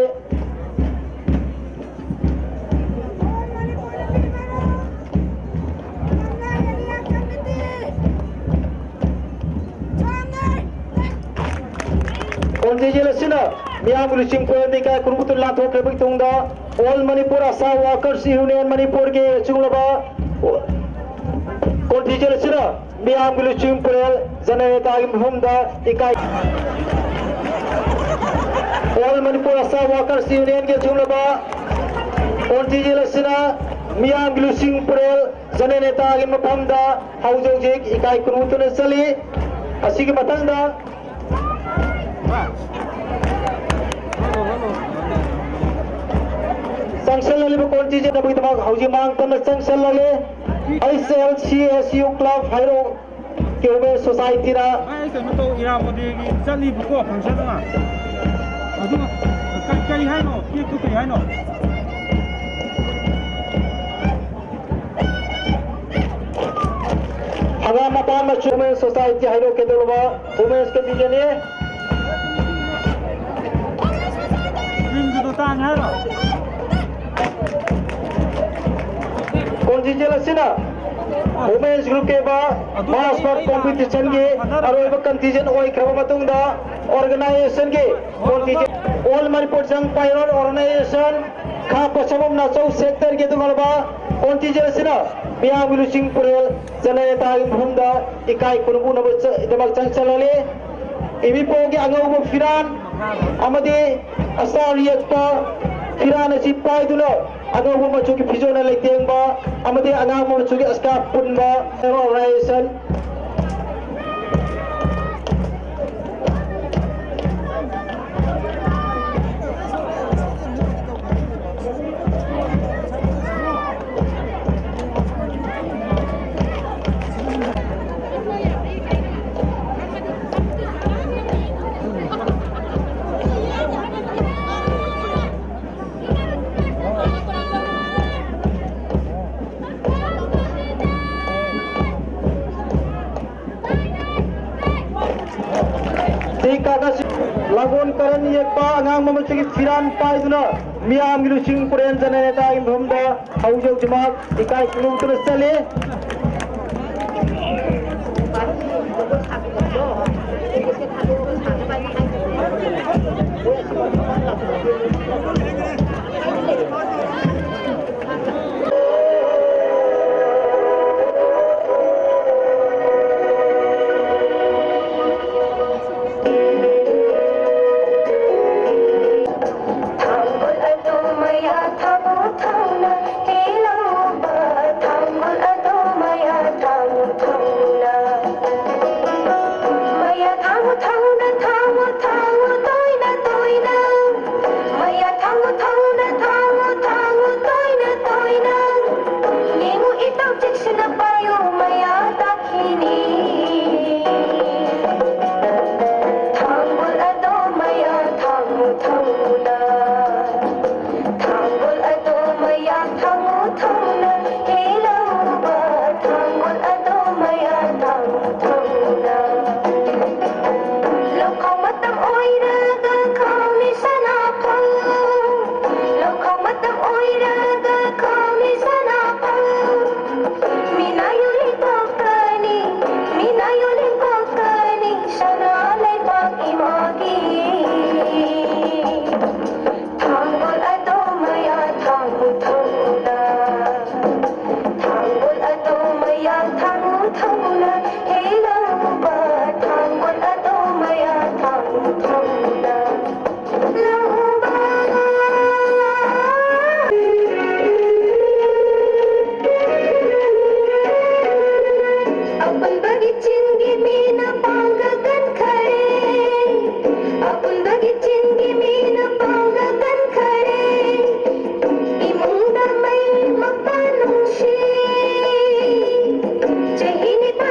ꯀꯣꯟ ꯆꯤꯖꯦꯜ ꯑꯁꯤꯅ ꯃꯤꯌꯥꯝꯒꯤ ꯂꯨꯆꯤꯡ ꯄꯨꯔꯦꯜꯗ ꯏꯀꯥꯏ ꯈꯨꯝꯅꯕ ꯂꯥꯟꯊꯣꯛꯈ꯭ꯔꯕꯒꯤ ꯇꯨꯡꯗ All Manipur Asha Workers Union ꯃꯅꯤꯄꯨꯔꯒꯤ ꯑꯆꯨꯝꯂꯕ ꯀꯣꯟ ꯆꯤꯖꯦꯜ ꯑꯁꯤꯅ ꯃꯤꯌꯥꯝꯒꯤ ꯂꯨꯆꯤꯡ ꯄꯨꯔꯦꯜ ꯖꯅꯅꯦꯇꯥꯒꯤ ꯃꯐꯝꯗ ꯏꯀꯥꯏ All Manipur Asha Workers Unionꯒꯤ ꯑꯆꯨꯝꯂꯕ ꯀꯣꯟ ꯆꯤꯖꯦꯜ ꯑꯁꯤꯅ ꯃꯤꯌꯥꯝꯒꯤ ꯂꯨꯆꯤꯡ ꯄꯨꯔꯦꯜ ꯖꯅꯅꯦꯇꯥꯒꯤ ꯃꯐꯝꯗ ꯍꯧꯖꯤꯛ ꯍꯧꯖꯤꯛ ꯏꯀꯥꯏ ꯈꯨꯝꯅꯕ ꯆꯠꯂꯤ꯫ ꯑꯁꯤꯒꯤ ꯃꯊꯪꯗ ꯆꯪꯁꯤꯜꯂꯛꯂꯤꯕ ꯀꯣꯟ ꯆꯤꯖꯦꯜ ꯑꯗꯨꯒꯤꯗꯃꯛ ꯍꯧꯖꯤꯛ ꯃꯥꯡ ꯇꯝꯅ ꯆꯪꯁꯤꯜꯂꯛꯂꯤ꯫ H L C S U Club ꯍꯩꯔꯣꯛ ꯀ꯭ꯌꯨꯕꯦ ꯁꯣꯁꯥꯏꯇꯤꯅ ꯑꯩ ꯀꯩꯅꯣ ꯇꯧ, ꯏꯔꯥꯕꯣꯠꯗꯤꯒꯤ ꯆꯠꯂꯤꯕꯀꯣ function ꯑꯃ꯫ ꯑꯗꯨ ꯀꯩ, ꯀꯩ ꯍꯥꯏꯅꯣ? ꯀꯦꯛꯇꯨ ꯀꯩ ꯍꯥꯏꯅꯣ? ꯍꯪꯒꯥꯝ ꯃꯄꯥꯟ ꯃꯆꯨ Women Society ꯍꯩꯔꯣꯛ ꯀꯩꯗꯧꯔꯕ Women's Contingentꯅꯤ꯫ ꯀꯣꯟ ꯆꯤꯖꯦꯜ ꯑꯁꯤꯅ Women's Groupꯀꯤ ꯑꯣꯏꯕ Mass March Competitionꯒꯤ ꯑꯔꯣꯏꯕ contingent ꯑꯣꯏꯈ꯭ꯔꯕ ꯃꯇꯨꯡꯗ organizationꯒꯤ ꯀꯣꯟ ꯆꯤꯖꯦꯜ All Manipur Changpai Road Organization ꯈꯥ ꯄꯣꯠꯁꯪꯕꯝ ꯅꯥꯆꯧ sectorꯒꯤ ꯑꯗꯨꯒꯨꯝꯂꯕ ꯀꯣꯟ ꯆꯤꯖꯦꯜ ꯑꯁꯤꯅ ꯃꯤꯌꯥꯝꯒꯤ ꯂꯨꯆꯤꯡ ꯄꯨꯔꯦꯜ ꯖꯅꯅꯦꯇꯥꯒꯤ ꯃꯐꯝꯗ ꯏꯀꯥꯏ ꯈꯨꯝꯅꯕ ꯆ-, ꯗꯃꯛ ꯆꯪꯁꯤꯜꯂꯛꯂꯤ꯫ ꯏꯕꯤꯄꯣꯒꯤ ꯑꯉꯧꯕ ꯐꯤꯔꯥꯟ ꯑꯃꯗꯤ ꯑꯁꯥꯔ ꯌꯦꯛꯄ ꯐꯤꯔꯥꯟ ꯑꯁꯤ ꯄꯥꯏꯗꯨꯅ ꯑꯉꯧꯕ ꯃꯆꯨꯒꯤ ꯐꯤꯖꯣꯜꯅ ꯂꯩꯇꯦꯡꯕ ꯑꯃꯗꯤ ꯑꯉꯥꯡꯕ ꯃꯆꯨꯒꯤ scarf ꯄꯨꯟꯕ organization ꯂꯥꯡꯒꯣꯜ ꯀꯔꯟ ꯌꯦꯛꯄ ꯑꯉꯥꯡꯕ ꯃꯆꯨꯒꯤ ꯐꯤꯔꯥꯟ ꯄꯥꯏꯗꯨꯅ ꯃꯤꯌꯥꯝꯒꯤ ꯂꯨꯆꯤꯡ ꯄꯨꯔꯦꯟ ꯖꯅꯅꯦꯇꯥꯒꯤ ꯃꯐꯝꯗ ꯍꯧꯖꯤꯛ ꯍꯧꯖꯤꯛꯃꯛ ꯏꯀꯥꯏ ꯈꯨꯝꯅꯧꯗꯨꯅ ꯆꯠꯂꯤ꯫ ꯊꯥꯡꯒꯣꯜ ꯑꯗꯣ ꯃꯌꯥ ꯊꯥꯡꯉꯨ ꯊꯥꯡꯅ ꯍꯦꯜꯂꯧꯕ, ꯊꯥꯡꯒꯣꯜ ꯑꯗꯣ ꯃꯌꯥ ꯊꯥꯡꯉꯨ ꯊꯥꯡꯅ꯫ ꯃꯌꯥ ꯊꯥꯡꯉꯨ ꯊꯥꯡꯅ, ꯊꯥꯡꯉꯨ ꯊꯥꯡꯉꯨ ꯇꯣꯏꯅ ꯇꯣꯏꯅ꯫ ꯃꯌꯥ ꯊꯥꯡꯉꯨ ꯊꯥꯡꯅ, ꯊꯥꯡꯉꯨ ꯊꯥꯡꯉꯨ ꯇꯣꯏꯅ ꯇꯣꯏꯅ꯫ ꯌꯦꯡꯉꯨ ꯏꯇꯥꯎ ꯆꯦꯛꯁꯤꯟꯅ ꯄꯥꯏꯌꯨ ꯃꯌꯥ ꯇꯥꯈꯤꯅꯤ꯫ ꯊꯥꯡꯒꯣꯜ ꯑꯗꯣ ꯃꯌꯥ ꯊꯥꯡꯉꯨ ꯊꯥꯡꯉꯨꯅ꯫ ꯊꯥꯡꯒꯣꯜ ꯑꯗꯣ ꯃꯌꯥ ꯊꯥꯡꯉꯨ ꯊꯥꯡꯉꯨꯅ꯫ ꯍꯦꯜꯂꯧꯕ ꯊꯥꯡꯒꯣꯜ ꯑꯗꯣ ꯃꯌꯥ ꯊꯥꯡꯉꯨ ꯊꯥꯡꯉꯨꯅ꯫ ꯂꯧꯈꯥꯎ ꯃꯇꯝ ꯑꯣꯏꯔꯒ ꯈꯥꯎꯅꯤ ꯁꯅꯥꯐꯧ꯫ ꯂꯧꯈꯥꯎ ꯃꯇꯝ ꯑꯣꯏꯔꯒ ꯈꯥꯎꯅꯤ ꯁꯅꯥꯐꯧ꯫ ꯃꯤꯅꯥꯏ ꯌꯣꯜꯂꯤ ꯀꯣꯛꯀꯅꯤ, ꯃꯤꯅꯥꯏ ꯌꯣꯜꯂꯤ ꯀꯣꯛꯀꯅꯤ, ꯁꯅꯥ ꯂꯩꯕꯥꯛ ꯏꯃꯥꯒꯤ꯫ ꯊꯥꯡꯒꯣꯜ ꯑꯗꯣ ꯃꯌꯥ ꯊꯥꯡꯉꯨ ꯊꯥꯡꯉꯨꯅ꯫ ꯊꯥꯡꯒꯣꯜ ꯑꯗꯣ ꯃꯌꯥ ꯊꯥꯡꯉꯨ ꯊꯥꯡꯉꯨꯅ꯫ ꯍꯦ ꯂꯧꯕ ꯊꯥꯡꯒꯣꯜ ꯑꯗꯣ ꯃꯌꯥ ꯊꯥꯡꯉꯨ ꯊꯥꯡꯉꯨꯅ꯫ ꯂꯧꯕ꯫ ꯑꯄꯨꯟꯕꯒꯤ ꯆꯤꯡꯒꯤ ꯃꯤꯅ ꯄꯥꯡꯒ ꯀꯟꯈꯔꯦ꯫ ꯑꯄꯨꯟꯕꯒꯤ ꯆꯤꯡꯒꯤ ꯃꯤꯅ ꯄꯥꯡꯒ ꯀꯟꯈꯔꯦ꯫ ꯏꯃꯨꯡꯗ ꯃꯩ ꯃꯄꯥꯟ ꯅꯨꯡꯁꯤ꯫ ꯆꯍꯤ ꯅꯤꯄꯥꯟ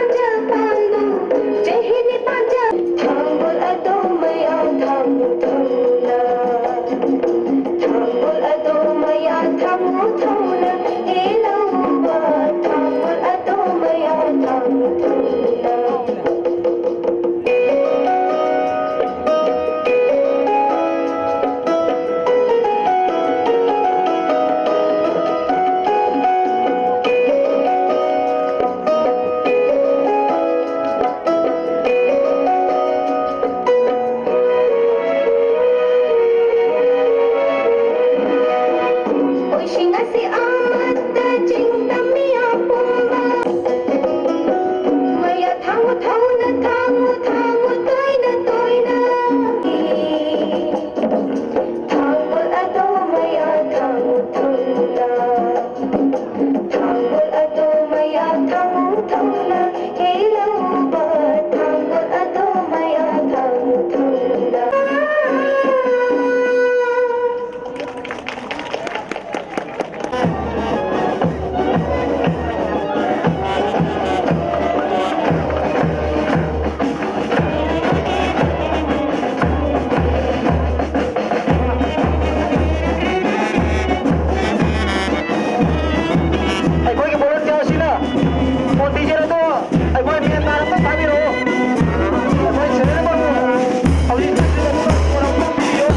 ꯑꯩꯈꯣꯏꯒꯤ volunteerꯁꯤꯡꯅ ꯄꯣꯠ ꯄꯤꯖꯔꯗꯣ ꯑꯩꯈꯣꯏ ꯃꯦꯟ ꯇꯥꯔꯛꯄ ꯊꯥꯕꯤꯔꯛꯑꯣ꯫ ꯑꯩꯈꯣꯏ serial number ꯍꯧꯖꯤꯛ ꯆꯠꯁꯤꯟꯅꯕ ꯄꯣꯠ ꯑꯃ ꯄꯤꯕꯤꯌꯨ꯫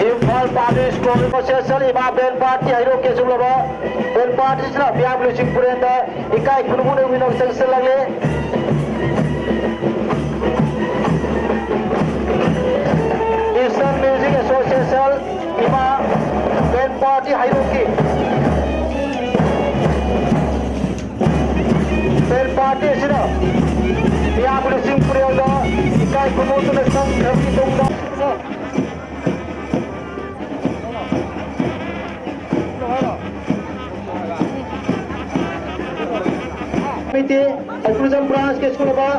ꯏꯝꯐꯥꯜ Public School Association ꯏꯃꯥ band party ꯍꯩꯔꯣꯛ ꯀꯦꯁꯨꯂꯕ band partyꯁꯤꯅ ꯃꯤꯌꯥꯝ ꯂꯨꯆꯤꯡ ꯄꯨꯔꯦꯟꯗ ꯏꯀꯥꯏ ꯈꯨꯝꯅꯕ ꯆꯪꯁꯤꯜꯂꯛꯂꯦ꯫ Eastern Music Association ꯏꯃꯥ band party ꯍꯩꯔꯣꯛꯀꯤ band party ꯑꯁꯤꯅ ꯃꯤꯌꯥꯝ ꯂꯨꯆꯤꯡ ꯄꯨꯔꯦꯜꯗ ꯏꯀꯥꯏ ꯈꯨꯝꯅꯗꯨꯅ ꯆꯪꯈ꯭ꯔꯕꯒꯤ ꯇꯨꯡꯗ Committee, Tourism Branch, Kesulaba.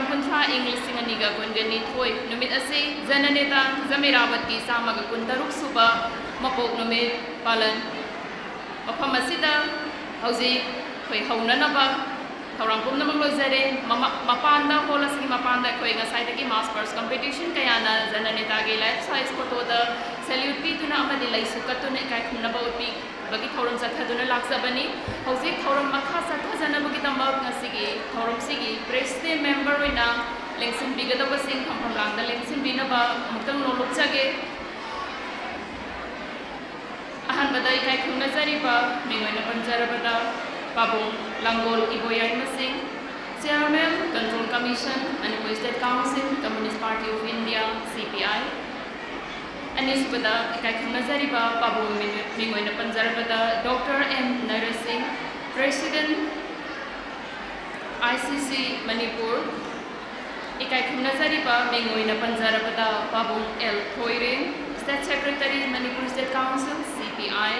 ꯀꯨꯟꯊ꯭ꯔꯥ ꯏꯪ ꯂꯤꯁꯤꯡ ꯑꯅꯤꯒ ꯀꯨꯟꯒ ꯅꯤꯊꯣꯏ ꯅꯨꯃꯤꯠ ꯑꯁꯤ ꯖꯅꯅꯦꯇꯥ ꯖꯃꯤꯔꯥꯕꯠꯀꯤ ꯆꯥꯝꯃꯒ ꯀꯨꯟꯇꯔꯨꯛ ꯁꯨꯕ ꯃꯄꯣꯛ ꯅꯨꯃꯤꯠ ꯄꯥꯂꯟ꯫ ꯃꯐꯝ ꯑꯁꯤꯗ ꯍꯧꯖꯤꯛ ꯑꯩꯈꯣꯏ ꯍꯧꯅꯅꯕ ꯊꯧꯔꯥꯡ ꯄꯨꯝꯅꯃꯛ ꯂꯣꯏꯖꯔꯦ꯫ ꯃꯃ-, ꯃꯄꯥꯟꯗ, ꯍꯣꯜ ꯑꯁꯤꯒꯤ ꯃꯄꯥꯟꯗ ꯑꯩꯈꯣꯏ ꯉꯁꯥꯏꯗꯒꯤ mass purse competition ꯀꯌꯥꯅ ꯖꯅꯅꯦꯇꯥꯒꯤ life size photoꯗ salute ꯄꯤꯗꯨꯅ ꯑꯃꯗꯤ ꯂꯩꯁꯨ ꯀꯠꯇꯨꯅ ꯏꯀꯥꯏ ꯈꯨꯝꯅꯕ ꯎꯠꯄꯤꯕꯒꯤ ꯊꯧꯔꯝ ꯆꯠꯊꯗꯨꯅ ꯂꯥꯛꯆꯕꯅꯤ꯫ ꯍꯧꯖꯤꯛ ꯊꯧꯔꯝ ꯃꯈꯥ ꯆꯠꯊꯖꯅꯕꯒꯤꯗꯃꯛ ꯉꯁꯤꯒꯤ ꯊꯧꯔꯝꯁꯤꯒꯤ president member ꯑꯣꯏꯅ ꯂꯦꯡꯁꯤꯟꯕꯤꯒꯗꯕꯁꯤꯡ ꯐꯝꯐꯝ ꯂꯥꯡꯗ ꯂꯦꯡꯁꯤꯟꯕꯤꯅꯕ ꯑꯃꯨꯛꯇꯪ ꯅꯣꯂꯨꯛꯆꯒꯦ꯫ ꯑꯍꯥꯟꯕꯗ ꯏꯀꯥꯏ ꯈꯨꯝꯅꯖꯔꯤꯕ ꯃꯤꯡ ꯑꯣꯏꯅ ꯄꯟꯖꯔꯕꯗ ꯄꯥꯕꯨꯡ ꯂꯥꯡꯒꯣꯜ ꯏꯕꯣꯌꯥꯏꯃ ꯁꯤꯡ, Chairman, Control Commission, Manipur State Council, Communist Party of India, C P I꯫ ꯑꯅꯤꯁꯨꯕꯗ ꯏꯀꯥꯏ ꯈꯨꯝꯅꯖꯔꯤꯕ ꯄꯥꯕꯨꯡ ꯃꯤꯡ, ꯃꯤꯡ ꯑꯣꯏꯅ ꯄꯟꯖꯔꯕꯗ Doctor M nursing, President, I C C Manipur꯫ ꯏꯀꯥꯏ ꯈꯨꯝꯅꯖꯔꯤꯕ ꯃꯤꯡ ꯑꯣꯏꯅ ꯄꯟꯖꯔꯕꯗ ꯄꯥꯕꯨꯡ L ꯊꯣꯏꯔꯦꯟ, State Secretary, Manipur State Council, C P I꯫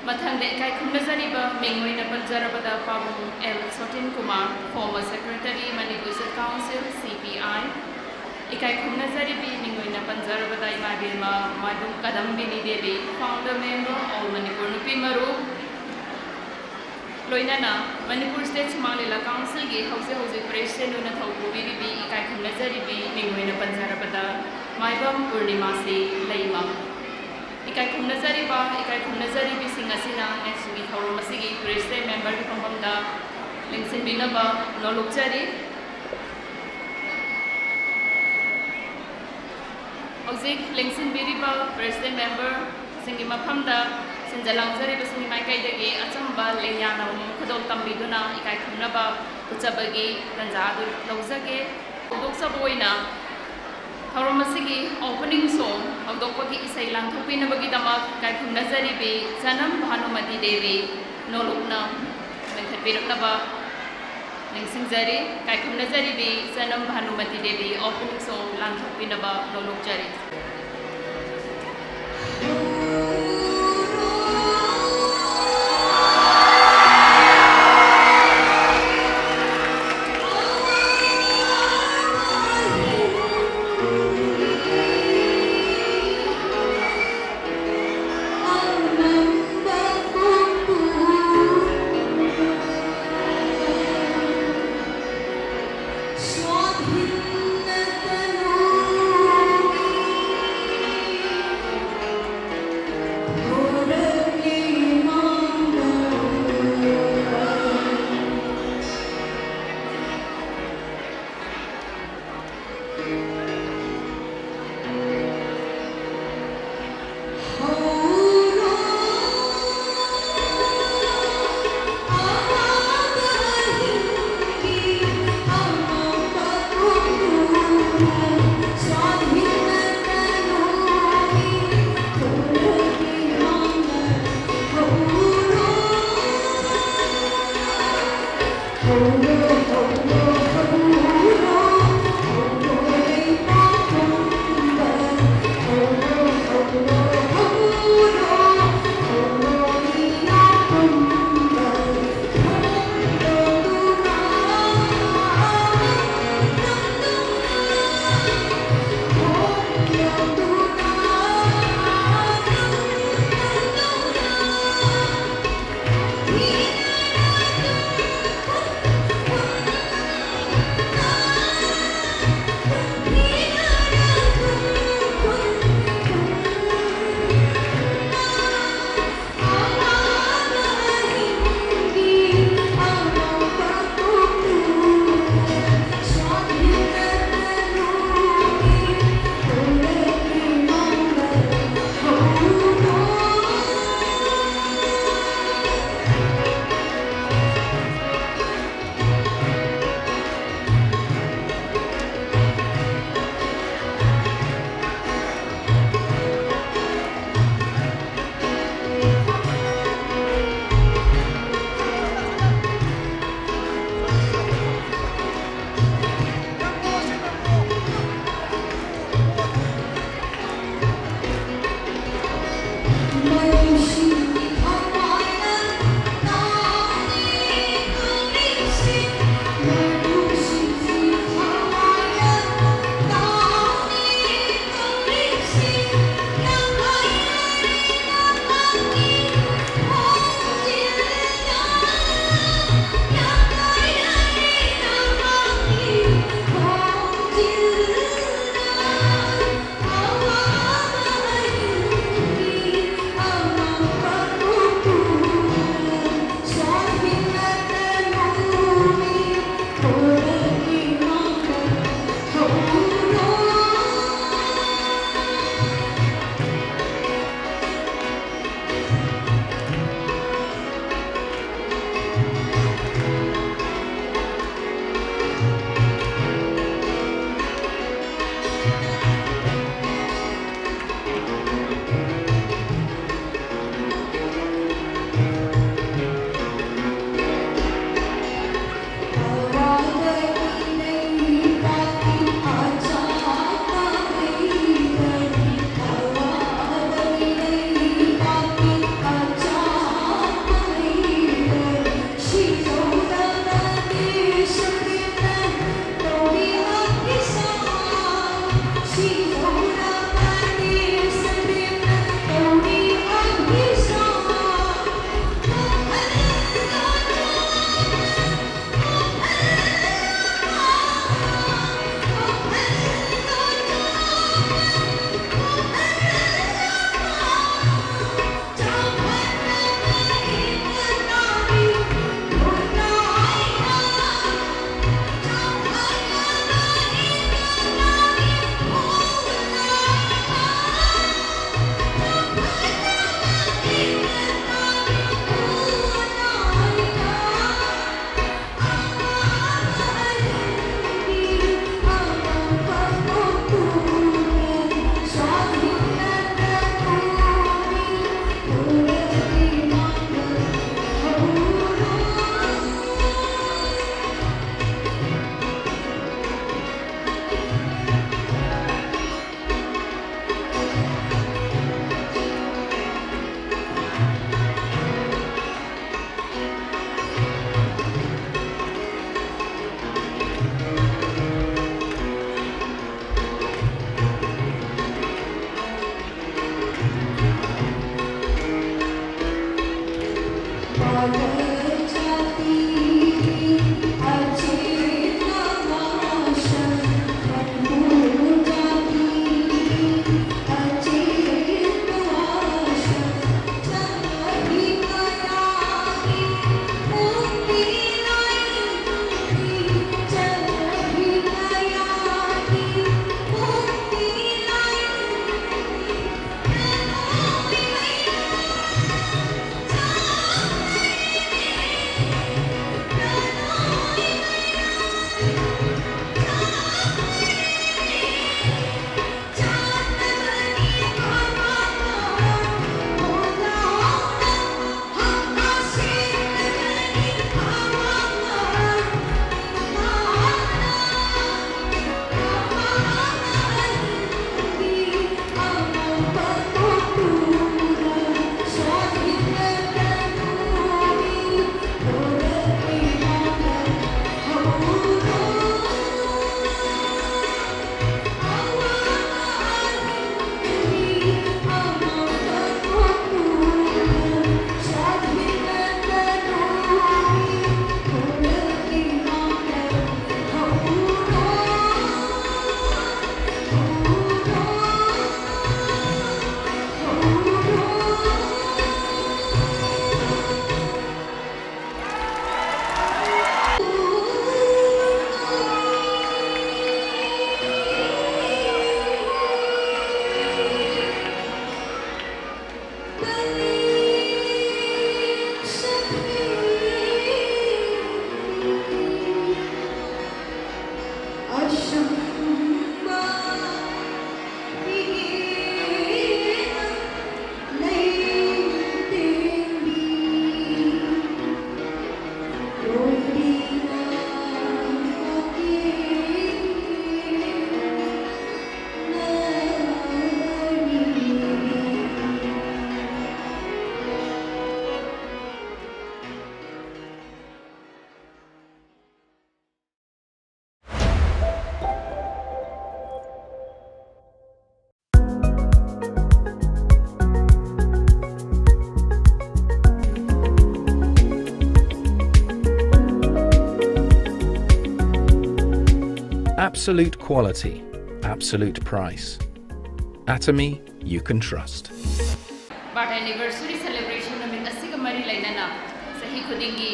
ꯃꯊꯪꯗ ꯏꯀꯥꯏ ꯈꯨꯝꯅꯖꯔꯤꯕ ꯃꯤꯡ ꯑꯣꯏꯅ ꯄꯟꯖꯔꯕꯗ ꯄꯥꯕꯨꯡ L Sotin Kumar, Former Secretary, Manipur State Council, C P I꯫ ꯏꯀꯥꯏ ꯈꯨꯝꯅꯖꯔꯤꯕꯤ ꯃꯤꯡ ꯑꯣꯏꯅ ꯄꯟꯖꯔꯕꯗ ꯏꯃꯥ ꯏꯕꯦꯝꯃ ꯃꯥꯏꯕꯝ ꯀꯗꯝꯕꯤꯅꯤ Devi, Founder Member, All Manipur ꯅꯨꯄꯤ ꯃꯔꯨꯞ꯫ ꯂꯣꯏꯅꯅ ꯃꯅꯤꯄꯨꯔ State ꯁꯨꯃꯥꯡ ꯂꯤꯂꯥ Councilꯒꯤ ꯍꯧꯖꯤꯛ ꯍꯧꯖꯤꯛ President ꯑꯣꯏꯅ ꯊꯧ ꯄꯨꯕꯤꯔꯤꯕꯤ, ꯏꯀꯥꯏ ꯈꯨꯝꯅꯖꯔꯤꯕꯤ ꯃꯤꯡ ꯑꯣꯏꯅ ꯄꯟꯖꯔꯕꯗ ꯃꯥꯏꯕꯝ ꯄꯨꯔꯅꯤꯃꯥꯁꯤ ꯂꯩꯃ꯫ ꯏꯀꯥꯏ ꯈꯨꯝꯅꯖꯔꯤꯕ, ꯏꯀꯥꯏ ꯈꯨꯝꯅꯖꯔꯤꯕꯤꯁꯤꯡ ꯑꯁꯤꯅ ꯉꯁꯤꯒꯤ ꯊꯧꯔꯝ ꯑꯁꯤꯒꯤ President Memberꯒꯤ ꯐꯝꯐꯝꯗ ꯂꯦꯡꯁꯤꯟꯕꯤꯅꯕ ꯅꯣꯂꯨꯛꯆꯔꯤ꯫ ꯍꯧꯖꯤꯛ ꯂꯦꯡꯁꯤꯟꯕꯤꯔꯤꯕ President Memberꯁꯤꯡꯒꯤ ꯃꯐꯝꯗ ꯁꯤꯟꯖ ꯂꯥꯡꯖꯔꯤꯕꯁꯤꯡꯒꯤ ꯃꯥꯏꯀꯩꯗꯒꯤ ꯑꯆꯝꯕ ꯂꯦꯡꯌꯥꯟ ꯑꯃꯃꯝ ꯈꯨꯗꯣꯜ ꯇꯝꯕꯤꯗꯨꯅ ꯏꯀꯥꯏ ꯈꯨꯝꯅꯕ ꯎꯠꯆꯕꯒꯤ ꯇꯥꯟꯖꯥ ꯑꯗꯨ ꯂꯧꯖꯒꯦ꯫ ꯍꯧꯗꯣꯛꯆꯕ ꯑꯣꯏꯅ ꯊꯧꯔꯝ ꯑꯁꯤꯒꯤ opening song ꯍꯧꯗꯣꯛꯄꯒꯤ ꯏꯁꯩ ꯂꯥꯡꯊꯣꯛꯄꯤꯅꯕꯒꯤꯗꯃꯛ ꯏꯀꯥꯏ ꯈꯨꯝꯅꯖꯔꯤꯕꯤ ꯆꯅꯝ ꯚꯥꯅꯨꯃꯇꯤ ꯗꯦꯕꯤ ꯅꯣꯂꯨꯛꯅ ꯂꯤꯡꯈꯠꯄꯤꯔꯛꯅꯕ ꯅꯤꯡꯁꯤꯡꯖꯔꯤ꯫ ꯏꯀꯥꯏ ꯈꯨꯝꯅꯖꯔꯤꯕꯤ ꯆꯅꯝ ꯚꯥꯅꯨꯃꯇꯤ Devi opening song ꯂꯥꯡꯊꯣꯛꯄꯤꯅꯕ ꯅꯣꯂꯨꯛꯆꯔꯤ꯫ Absolute quality, absolute price. Atomy, you can trust. Birth anniversary celebration ꯅꯨꯃꯤꯠ ꯑꯁꯤꯒ ꯃꯔꯤ ꯂꯩꯅꯅ ꯆꯍꯤ ꯈꯨꯗꯤꯡꯒꯤ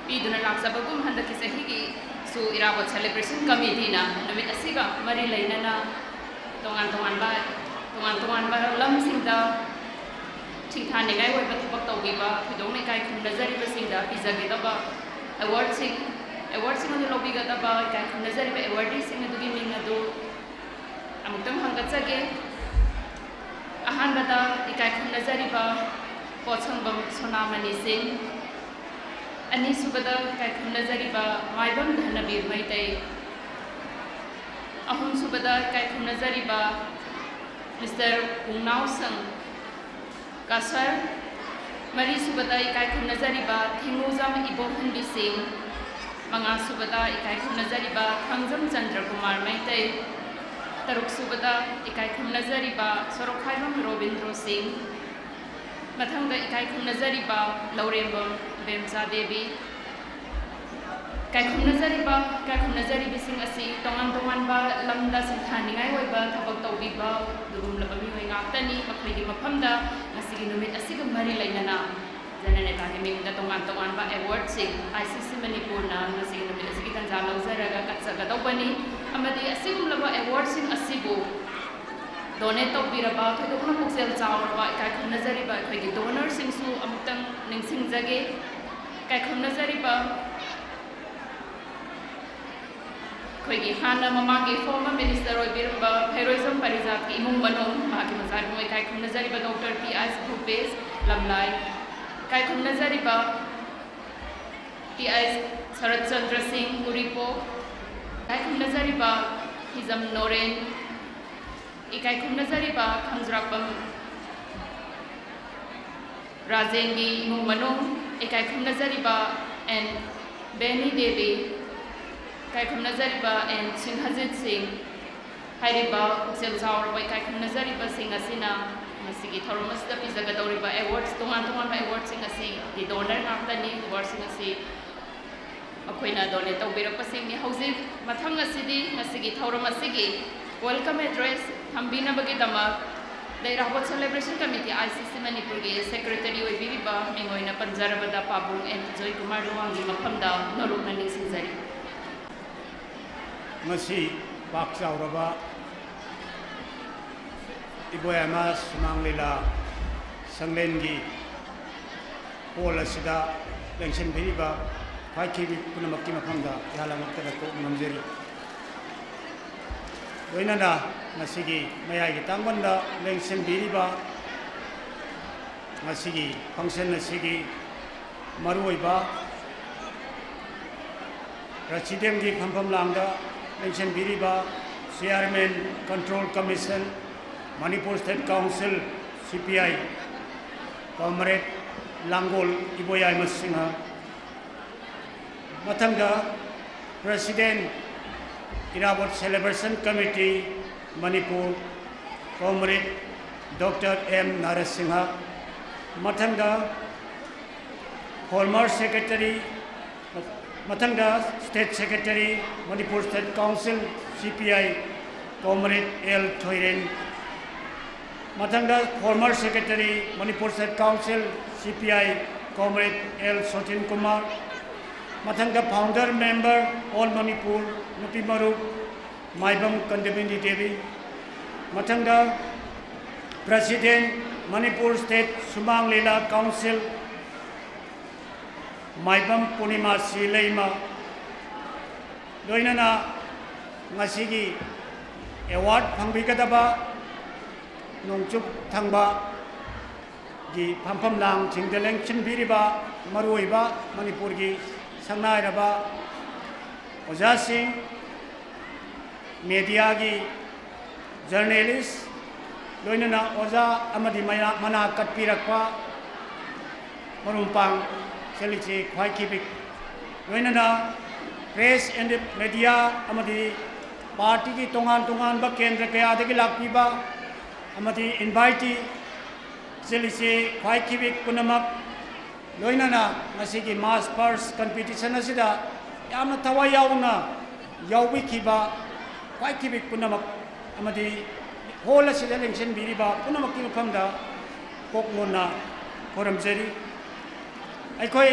ꯄꯤꯗꯨꯅ ꯂꯥꯛꯆꯕꯒꯨꯝ ꯍꯟꯗꯛꯀꯤ ꯆꯍꯤꯒꯤꯁꯨ ꯏꯔꯥꯕꯣꯠ celebration committeeꯅ ꯅꯨꯃꯤꯠ ꯑꯁꯤꯒ ꯃꯔꯤ ꯂꯩꯅꯅ ꯇꯣꯉꯥꯟ ꯇꯣꯉꯥꯟꯕ ꯇꯣꯉꯥꯟ ꯇꯣꯉꯥꯟꯕ ꯂꯝꯁꯤꯡꯗ ꯁꯤꯡꯊꯥꯅꯤꯡꯉꯥꯏ ꯑꯣꯏꯕ ꯊꯕꯛ ꯇꯧꯕꯤꯕ ꯊꯣꯏꯗꯣꯛꯅ ꯏꯀꯥꯏ ꯈꯨꯝꯅꯖꯔꯤꯕꯁꯤꯡꯗ ꯄꯤꯖꯒꯗꯕ awardꯁꯤꯡ awardꯁꯤꯡ ꯑꯗꯨ ꯂꯧꯕꯤꯒꯗꯕ ꯏꯀꯥꯏ ꯈꯨꯝꯅꯖꯔꯤꯕ awardeeꯁꯤꯡ ꯑꯗꯨꯒꯤ ꯃꯤꯡ ꯑꯗꯨ ꯑꯃꯨꯛꯇꯪ ꯍꯪꯒꯠꯆꯒꯦ꯫ ꯑꯍꯥꯟꯕꯗ ꯏꯀꯥꯏ ꯈꯨꯝꯅꯖꯔꯤꯕ ꯄꯣꯠꯁꯪꯕꯝ ꯁꯣꯅꯥꯃꯅꯤ ꯁꯤꯡ, ꯑꯅꯤꯁꯨꯕꯗ ꯏꯀꯥꯏ ꯈꯨꯝꯅꯖꯔꯤꯕ ꯃꯥꯏꯕꯝ ꯙꯅꯕꯤꯔ ꯃꯩꯇꯩ, ꯑꯍꯨꯝꯁꯨꯕꯗ ꯏꯀꯥꯏ ꯈꯨꯝꯅꯖꯔꯤꯕ ꯃꯤꯁꯇꯔ ꯎꯡꯅꯥꯎꯁꯪ ꯀꯁꯔ, ꯃꯔꯤꯁꯨꯕꯗ ꯏꯀꯥꯏ ꯈꯨꯝꯅꯖꯔꯤꯕ ꯊꯤꯡꯉꯨꯖꯝ ꯏꯕꯣꯛꯍꯟꯕꯤ ꯁꯤꯡ, ꯃꯉꯥꯁꯨꯕꯗ ꯏꯀꯥꯏ ꯈꯨꯝꯅꯖꯔꯤꯕ ꯈꯥꯡꯖꯝ ꯆꯟꯗ꯭ꯔ ꯀꯨꯃꯥꯔ ꯃꯩꯇꯩ, ꯇꯔꯨꯛꯁꯨꯕꯗ ꯏꯀꯥꯏ ꯈꯨꯝꯅꯖꯔꯤꯕ ꯁꯣꯔꯣꯛꯈꯥꯏꯕꯝ ꯔꯣꯕꯤꯟꯗ꯭ꯔꯣ ꯁꯤꯡ, ꯃꯊꯪꯗ ꯏꯀꯥꯏ ꯈꯨꯝꯅꯖꯔꯤꯕ ꯂꯧꯔꯦꯝꯕꯝ ꯏꯕꯦꯝꯆꯥ ꯗꯦꯕꯤ꯫ ꯏꯀꯥꯏ ꯈꯨꯝꯅꯖꯔꯤꯕ ꯏꯀꯥꯏ ꯈꯨꯝꯅꯖꯔꯤꯕꯁꯤꯡ ꯑꯁꯤ ꯇꯣꯉꯥꯟ ꯇꯣꯉꯥꯟꯕ ꯂꯝꯗ ꯁꯤꯡꯊꯥꯅꯤꯡꯉꯥꯏ ꯑꯣꯏꯕ ꯊꯕꯛ ꯇꯧꯕꯤꯕ ꯑꯗꯨꯒꯨꯝꯂꯕ ꯃꯤꯑꯣꯏ ꯉꯥꯛꯇꯅꯤ꯫ ꯃꯈꯣꯏꯒꯤ ꯃꯐꯝꯗ ꯉꯁꯤꯒꯤ ꯅꯨꯃꯤꯠ ꯑꯁꯤꯒ ꯃꯔꯤ ꯂꯩꯅꯅ ꯖꯅꯅꯦꯇꯥꯒꯤ ꯃꯤꯡꯗ ꯇꯣꯉꯥꯟ ꯇꯣꯉꯥꯟꯕ awardꯁꯤꯡ ICC ꯃꯅꯤꯄꯨꯔꯅ ꯉꯁꯤꯒꯤ ꯅꯨꯃꯤꯠ ꯑꯁꯤꯒꯤ ꯇꯥꯟꯖꯥ ꯂꯧꯖꯔꯒ ꯀꯠꯆꯒꯗꯧꯕꯅꯤ꯫ ꯑꯃꯗꯤ ꯑꯁꯤꯒꯨꯝꯂꯕ awardꯁꯤꯡ ꯑꯁꯤꯕꯨ donate ꯇꯧꯕꯤꯔꯕ ꯊꯣꯏꯗꯣꯛꯅ ꯄꯨꯛꯆꯦꯜ ꯆꯥꯎꯔꯕ ꯏꯀꯥꯏ ꯈꯨꯝꯅꯖꯔꯤꯕ ꯑꯩꯈꯣꯏꯒꯤ donorꯁꯤꯡꯁꯨ ꯑꯃꯨꯛꯇꯪ ꯅꯤꯡꯁꯤꯡꯖꯒꯦ꯫ ꯏꯀꯥꯏ ꯈꯨꯝꯅꯖꯔꯤꯕ ꯑꯩꯈꯣꯏꯒꯤ ꯍꯥꯟꯅ ꯃꯃꯥꯡꯒꯤ former minister ꯑꯣꯏꯕꯤꯔꯝꯕ ꯐꯩꯔꯣꯏꯖꯝ ꯄꯔꯤꯖꯥꯠꯀꯤ ꯏꯃꯨꯡ ꯃꯅꯨꯡ, ꯃꯍꯥꯛꯀꯤ ꯃꯆꯥ ꯏꯕꯨꯡ ꯏꯀꯥꯏ ꯈꯨꯝꯅꯖꯔꯤꯕ ꯗꯣꯛꯇꯔ ꯄꯤ ꯑꯥꯏ ꯚꯨꯄꯦꯁ ꯂꯝꯂꯥꯏ, ꯏꯀꯥꯏ ꯈꯨꯝꯅꯖꯔꯤꯕ ꯇꯤ ꯑꯥꯏ ꯁꯔꯠꯆꯟꯗ꯭ꯔ ꯁꯤꯡ ꯎꯔꯤꯄꯣꯛ, ꯏꯀꯥꯏ ꯈꯨꯝꯅꯖꯔꯤꯕ ꯍꯤꯖꯝ ꯅꯣꯔꯦꯟ, ꯏꯀꯥꯏ ꯈꯨꯝꯅꯖꯔꯤꯕ ꯈꯝꯖ꯭ꯔꯥꯛꯄꯝ ꯔꯥꯖꯦꯟꯒꯤ ꯏꯃꯨꯡ ꯃꯅꯨꯡ, ꯏꯀꯥꯏ ꯈꯨꯝꯅꯖꯔꯤꯕ ꯑꯦꯟ ꯕꯦꯅꯤ ꯗꯦꯕꯤ, ꯏꯀꯥꯏ ꯈꯨꯝꯅꯖꯔꯤꯕ ꯑꯦꯟ ꯁꯤꯡꯍꯖꯤꯠ ꯁꯤꯡ, ꯍꯥꯏꯔꯤꯕ ꯄꯨꯛꯆꯦꯜ ꯆꯥꯎꯔꯕ ꯏꯀꯥꯏ ꯈꯨꯝꯅꯖꯔꯤꯕꯁꯤꯡ ꯑꯁꯤꯅ ꯉꯁꯤꯒꯤ ꯊꯧꯔꯝ ꯑꯁꯤꯗ ꯄꯤꯖꯒꯗꯧꯔꯤꯕ awards, ꯇꯣꯉꯥꯟ ꯇꯣꯉꯥꯟꯕ awardꯁꯤꯡ ꯑꯁꯤꯒꯤ donor ꯉꯥꯛꯇꯅꯤ꯫ Awardꯁꯤꯡ ꯑꯁꯤ ꯃꯈꯣꯏꯅ ꯗꯣꯅꯦꯠ ꯇꯧꯕꯤꯔꯛꯄꯁꯤꯡꯅꯤ꯫ ꯍꯧꯖꯤꯛ ꯃꯊꯪ ꯑꯁꯤꯗꯤ ꯉꯁꯤꯒꯤ ꯊꯧꯔꯝ ꯑꯁꯤꯒꯤ ꯋꯦꯜꯀꯝ ꯑꯦꯗ꯭ꯔꯦꯁ ꯊꯝꯕꯤꯅꯕꯒꯤꯗꯃꯛ ꯂꯩꯔꯥꯕꯣꯠ celebration committee, I C C ꯃꯅꯤꯄꯨꯔꯒꯤ ꯁꯦꯀ꯭ꯔꯦꯇꯔꯤ ꯑꯣꯏꯕꯤꯔꯤꯕ ꯃꯤꯡ ꯑꯣꯏꯅ ꯄꯟꯖꯔꯕꯗ ꯄꯥꯕꯨꯡ ꯑꯦꯟ ꯖꯣꯏꯀꯨꯃꯥꯔ ꯂꯨꯋꯥꯡꯒꯤ ꯃꯐꯝꯗ ꯅꯣꯂꯨꯛꯅ ꯅꯤꯡꯁꯤꯡꯖꯔꯤ꯫ ꯉꯁꯤ ꯄꯥꯛ ꯆꯥꯎꯔꯕ ꯏꯕꯣꯌꯥꯏꯃ ꯁꯨꯃꯥꯡ ꯂꯤꯂꯥ ꯁꯪꯂꯦꯟꯒꯤ ꯍꯣꯜ ꯑꯁꯤꯗ ꯂꯦꯡꯁꯤꯟꯕꯤꯔꯤꯕ ꯈ꯭ꯋꯥꯏꯈꯤꯕꯤ ꯄꯨꯝꯅꯃꯛꯀꯤ ꯃꯐꯝꯗ ꯏꯍꯥꯟ ꯍꯥꯟꯅꯃꯛꯇꯗ ꯀꯣꯛ ꯉꯝꯖꯔꯤ꯫ ꯂꯣꯏꯅꯅ ꯉꯁꯤꯒꯤ ꯃꯌꯥꯏꯒꯤ ꯇꯥꯡꯕꯟꯗ ꯂꯦꯡꯁꯤꯟꯕꯤꯔꯤꯕ ꯉꯁꯤꯒꯤ ꯐꯪꯁꯟ ꯑꯁꯤꯒꯤ ꯃꯔꯨꯑꯣꯏꯕ ꯄ꯭ꯔꯦꯁꯤꯗꯦꯟꯒꯤ ꯐꯝꯐꯝ ꯂꯥꯡꯗ ꯂꯦꯡꯁꯤꯟꯕꯤꯔꯤꯕ chairman, control commission, Manipur state council, C P I, comrade Langol Iboyaima Singh, ꯃꯊꯪꯗ president, Irabot celebration committee, Manipur, comrade doctor M Narasingh, ꯃꯊꯪꯗ ꯐꯣꯔꯃꯔ ꯁꯦꯀ꯭ꯔꯦꯇꯔꯤ, ꯃꯊꯪꯗ state secretary, Manipur state council, C P I, comrade L Thoiren, ꯃꯊꯪꯗ former secretary, Manipur state council, C P I, comrade L Sotin Kumar, ꯃꯊꯪꯗ founder member, all Manipur ꯅꯨꯄꯤ ꯃꯔꯨꯞ, ꯃꯥꯏꯕꯝ ꯀꯟꯗꯕꯤꯅꯤ ꯗꯦꯕꯤ, ꯃꯊꯪꯗ president, Manipur state ꯁꯨꯃꯥꯡ ꯂꯤꯂꯥ council, ꯃꯥꯏꯕꯝ ꯄꯨꯔꯅꯤꯃꯥꯁꯤ ꯂꯩꯃ, ꯂꯣꯏꯅꯅ ꯉꯁꯤꯒꯤ ꯑꯦꯋꯥꯔꯗ ꯐꯪꯕꯤꯒꯗꯕ ꯅꯣꯡꯆꯨꯞ ꯊꯪꯕꯒꯤ ꯐꯝꯐꯝ ꯂꯥꯡꯁꯤꯡꯗ ꯂꯦꯡꯁꯤꯟꯕꯤꯔꯤꯕ ꯃꯔꯨꯑꯣꯏꯕ ꯃꯅꯤꯄꯨꯔꯒꯤ ꯁꯛꯅꯥꯏꯔꯕ ꯑꯣꯖꯥꯁꯤꯡ, ꯃꯦꯗꯤꯌꯥꯒꯤ ꯖꯔꯅꯦꯂꯤꯁ, ꯂꯣꯏꯅꯅ ꯑꯣꯖꯥ ꯑꯃꯗꯤ ꯃꯌꯥ-, ꯃꯅꯥ ꯀꯠꯄꯤꯔꯛꯄ ꯃꯔꯨꯞ ꯃꯄꯥꯡ ꯏꯆꯜ ꯏꯆꯦ ꯈ꯭ꯋꯥꯏꯈꯤꯕꯤ, ꯂꯣꯏꯅꯅ ꯄ꯭ꯔꯦꯁ ꯑꯦꯟ ꯃꯦꯗꯤꯌꯥ ꯑꯃꯗꯤ ꯄꯥꯔꯇꯤꯒꯤ ꯇꯣꯉꯥꯟ ꯇꯣꯉꯥꯟꯕ ꯀꯦꯟꯗ꯭ꯔ ꯀꯌꯥꯗꯒꯤ ꯂꯥꯛꯄꯤꯕ ꯑꯃꯗꯤ ꯏꯟꯚꯥꯏꯇꯤ ꯏꯆꯜ ꯏꯆꯦ ꯈ꯭ꯋꯥꯏꯈꯤꯕꯤ ꯄꯨꯝꯅꯃꯛ, ꯂꯣꯏꯅꯅ ꯉꯁꯤꯒꯤ ꯃꯥꯔꯆ ꯐꯥꯔꯁ ꯀꯝꯄꯤꯇꯤꯁꯟ ꯑꯁꯤꯗ ꯌꯥꯝꯅ ꯊꯋꯥꯏ ꯌꯥꯎꯅ ꯌꯥꯎꯕꯤꯈꯤꯕ ꯈ꯭ꯋꯥꯏꯈꯤꯕꯤ ꯄꯨꯝꯅꯃꯛ ꯑꯃꯗꯤ ꯍꯣꯜ ꯑꯁꯤꯗ ꯂꯦꯡꯁꯤꯟꯕꯤꯔꯤꯕ ꯄꯨꯝꯅꯃꯛꯀꯤ ꯃꯐꯝꯗ ꯀꯣꯛ ꯅꯣꯟꯅ ꯈꯨꯔꯨꯝꯖꯔꯤ꯫ ꯑꯩꯈꯣꯏ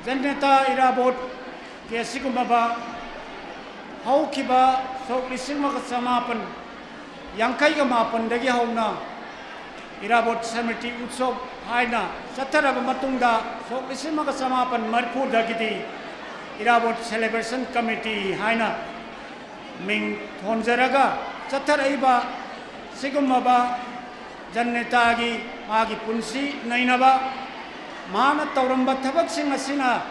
ꯖꯟꯅꯦꯇꯥ ꯏꯔꯥꯕꯣꯠꯀꯤ ꯑꯁꯤꯒꯨꯝꯂꯕ ꯍꯧꯈꯤꯕ ꯁꯣꯛ ꯂꯤꯁꯤꯡ ꯑꯃꯒ ꯆꯃꯥꯄꯟ ꯌꯥꯡꯈꯩꯒ ꯃꯥꯄꯟꯗꯒꯤ ꯍꯧꯅ ꯏꯔꯥꯕꯣꯠ ꯁꯃꯤꯇꯤ ꯎꯠꯁꯣꯞ ꯍꯥꯏꯅ ꯆꯠꯊꯔꯕ ꯃꯇꯨꯡꯗ ꯁꯣꯛ ꯂꯤꯁꯤꯡ ꯑꯃꯒ ꯆꯃꯥꯄꯟ ꯃꯔꯤꯐꯨꯗꯒꯤꯗꯤ ꯏꯔꯥꯕꯣꯠ ꯁꯦꯂꯦꯕ꯭ꯔꯦꯁꯟ ꯀꯃꯤꯇꯤ ꯍꯥꯏꯅ ꯃꯤꯡ ꯊꯣꯟꯖꯔꯒ ꯆꯠꯊꯔꯛꯏꯕ ꯁꯤꯒꯨꯝꯂꯕ ꯖꯟꯅꯦꯇꯥꯒꯤ ꯃꯥꯒꯤ ꯄꯨꯟꯁꯤ ꯅꯩꯅꯕ, ꯃꯥꯅ ꯇꯧꯔꯝꯕ ꯊꯕꯛꯁꯤꯡ ꯑꯁꯤꯅ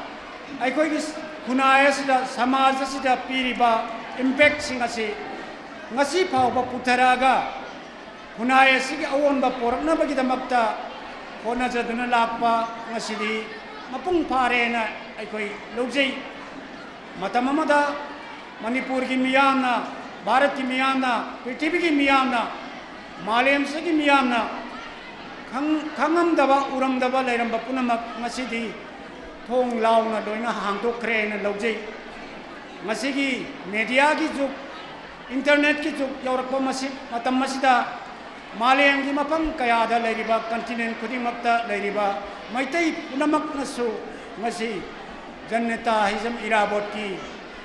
ꯑꯩꯈꯣꯏꯒꯤ ꯈꯨꯟꯅꯥꯏ ꯑꯁꯤꯗ, ꯁꯃꯥꯖ ꯑꯁꯤꯗ ꯄꯤꯔꯤꯕ ꯏꯝꯄꯦꯛꯁꯤꯡ ꯑꯁꯤ ꯉꯁꯤ ꯐꯥꯎꯕ ꯄꯨꯊꯔꯛꯑꯒ ꯈꯨꯟꯅꯥꯏ ꯑꯁꯤꯒꯤ ꯑꯑꯣꯟꯕ ꯄꯣꯔꯛꯅꯕꯒꯤꯗꯃꯛꯇ ꯍꯣꯠꯅꯖꯗꯨꯅ ꯂꯥꯛꯄ ꯉꯁꯤꯗꯤ ꯃꯄꯨꯡ ꯐꯥꯔꯦꯅ ꯑꯩꯈꯣꯏ ꯂꯧꯖꯩ꯫ ꯃꯇꯝ ꯑꯃꯗ ꯃꯅꯤꯄꯨꯔꯒꯤ ꯃꯤꯌꯥꯝꯅ, ꯚꯥꯔꯠꯀꯤ ꯃꯤꯌꯥꯝꯅ, ꯄ꯭ꯔꯤꯊꯤꯕꯤꯒꯤ ꯃꯤꯌꯥꯝꯅ ꯃꯥꯂꯦꯝꯁꯤꯒꯤ ꯃꯤꯌꯥꯝꯅ ꯈꯪ-, ꯈꯪꯉꯝꯗꯕ, ꯎꯔꯝꯗꯕ ꯂꯩꯔꯝꯕ ꯄꯨꯝꯅꯃꯛ ꯉꯁꯤꯗꯤ ꯊꯣꯡ ꯂꯥꯎꯅ ꯂꯣꯏꯅ ꯍꯥꯡꯗꯣꯛꯈ꯭ꯔꯦ ꯍꯥꯏꯅ ꯂꯧꯖꯩ꯫ ꯉꯁꯤꯒꯤ ꯃꯦꯗꯤꯌꯥꯒꯤ ꯖꯨꯒ, ꯏꯟꯇꯔꯅꯦꯠꯀꯤ ꯖꯨꯒ ꯌꯧꯔꯛꯄ ꯃꯁꯤ-, ꯃꯇꯝ ꯑꯁꯤꯗ ꯃꯥꯂꯦꯝꯒꯤ ꯃꯐꯝ ꯀꯌꯥꯗ ꯂꯩꯔꯤꯕ, ꯀꯟꯇꯤꯅꯦꯟ ꯈꯨꯗꯤꯡꯃꯛꯇ ꯂꯩꯔꯤꯕ ꯃꯩꯇꯩ ꯄꯨꯝꯅꯃꯛꯅꯁꯨ ꯉꯁꯤ ꯖꯟꯅꯦꯇꯥ ꯍꯤꯖꯝ ꯏꯔꯥꯕꯣꯠꯀꯤ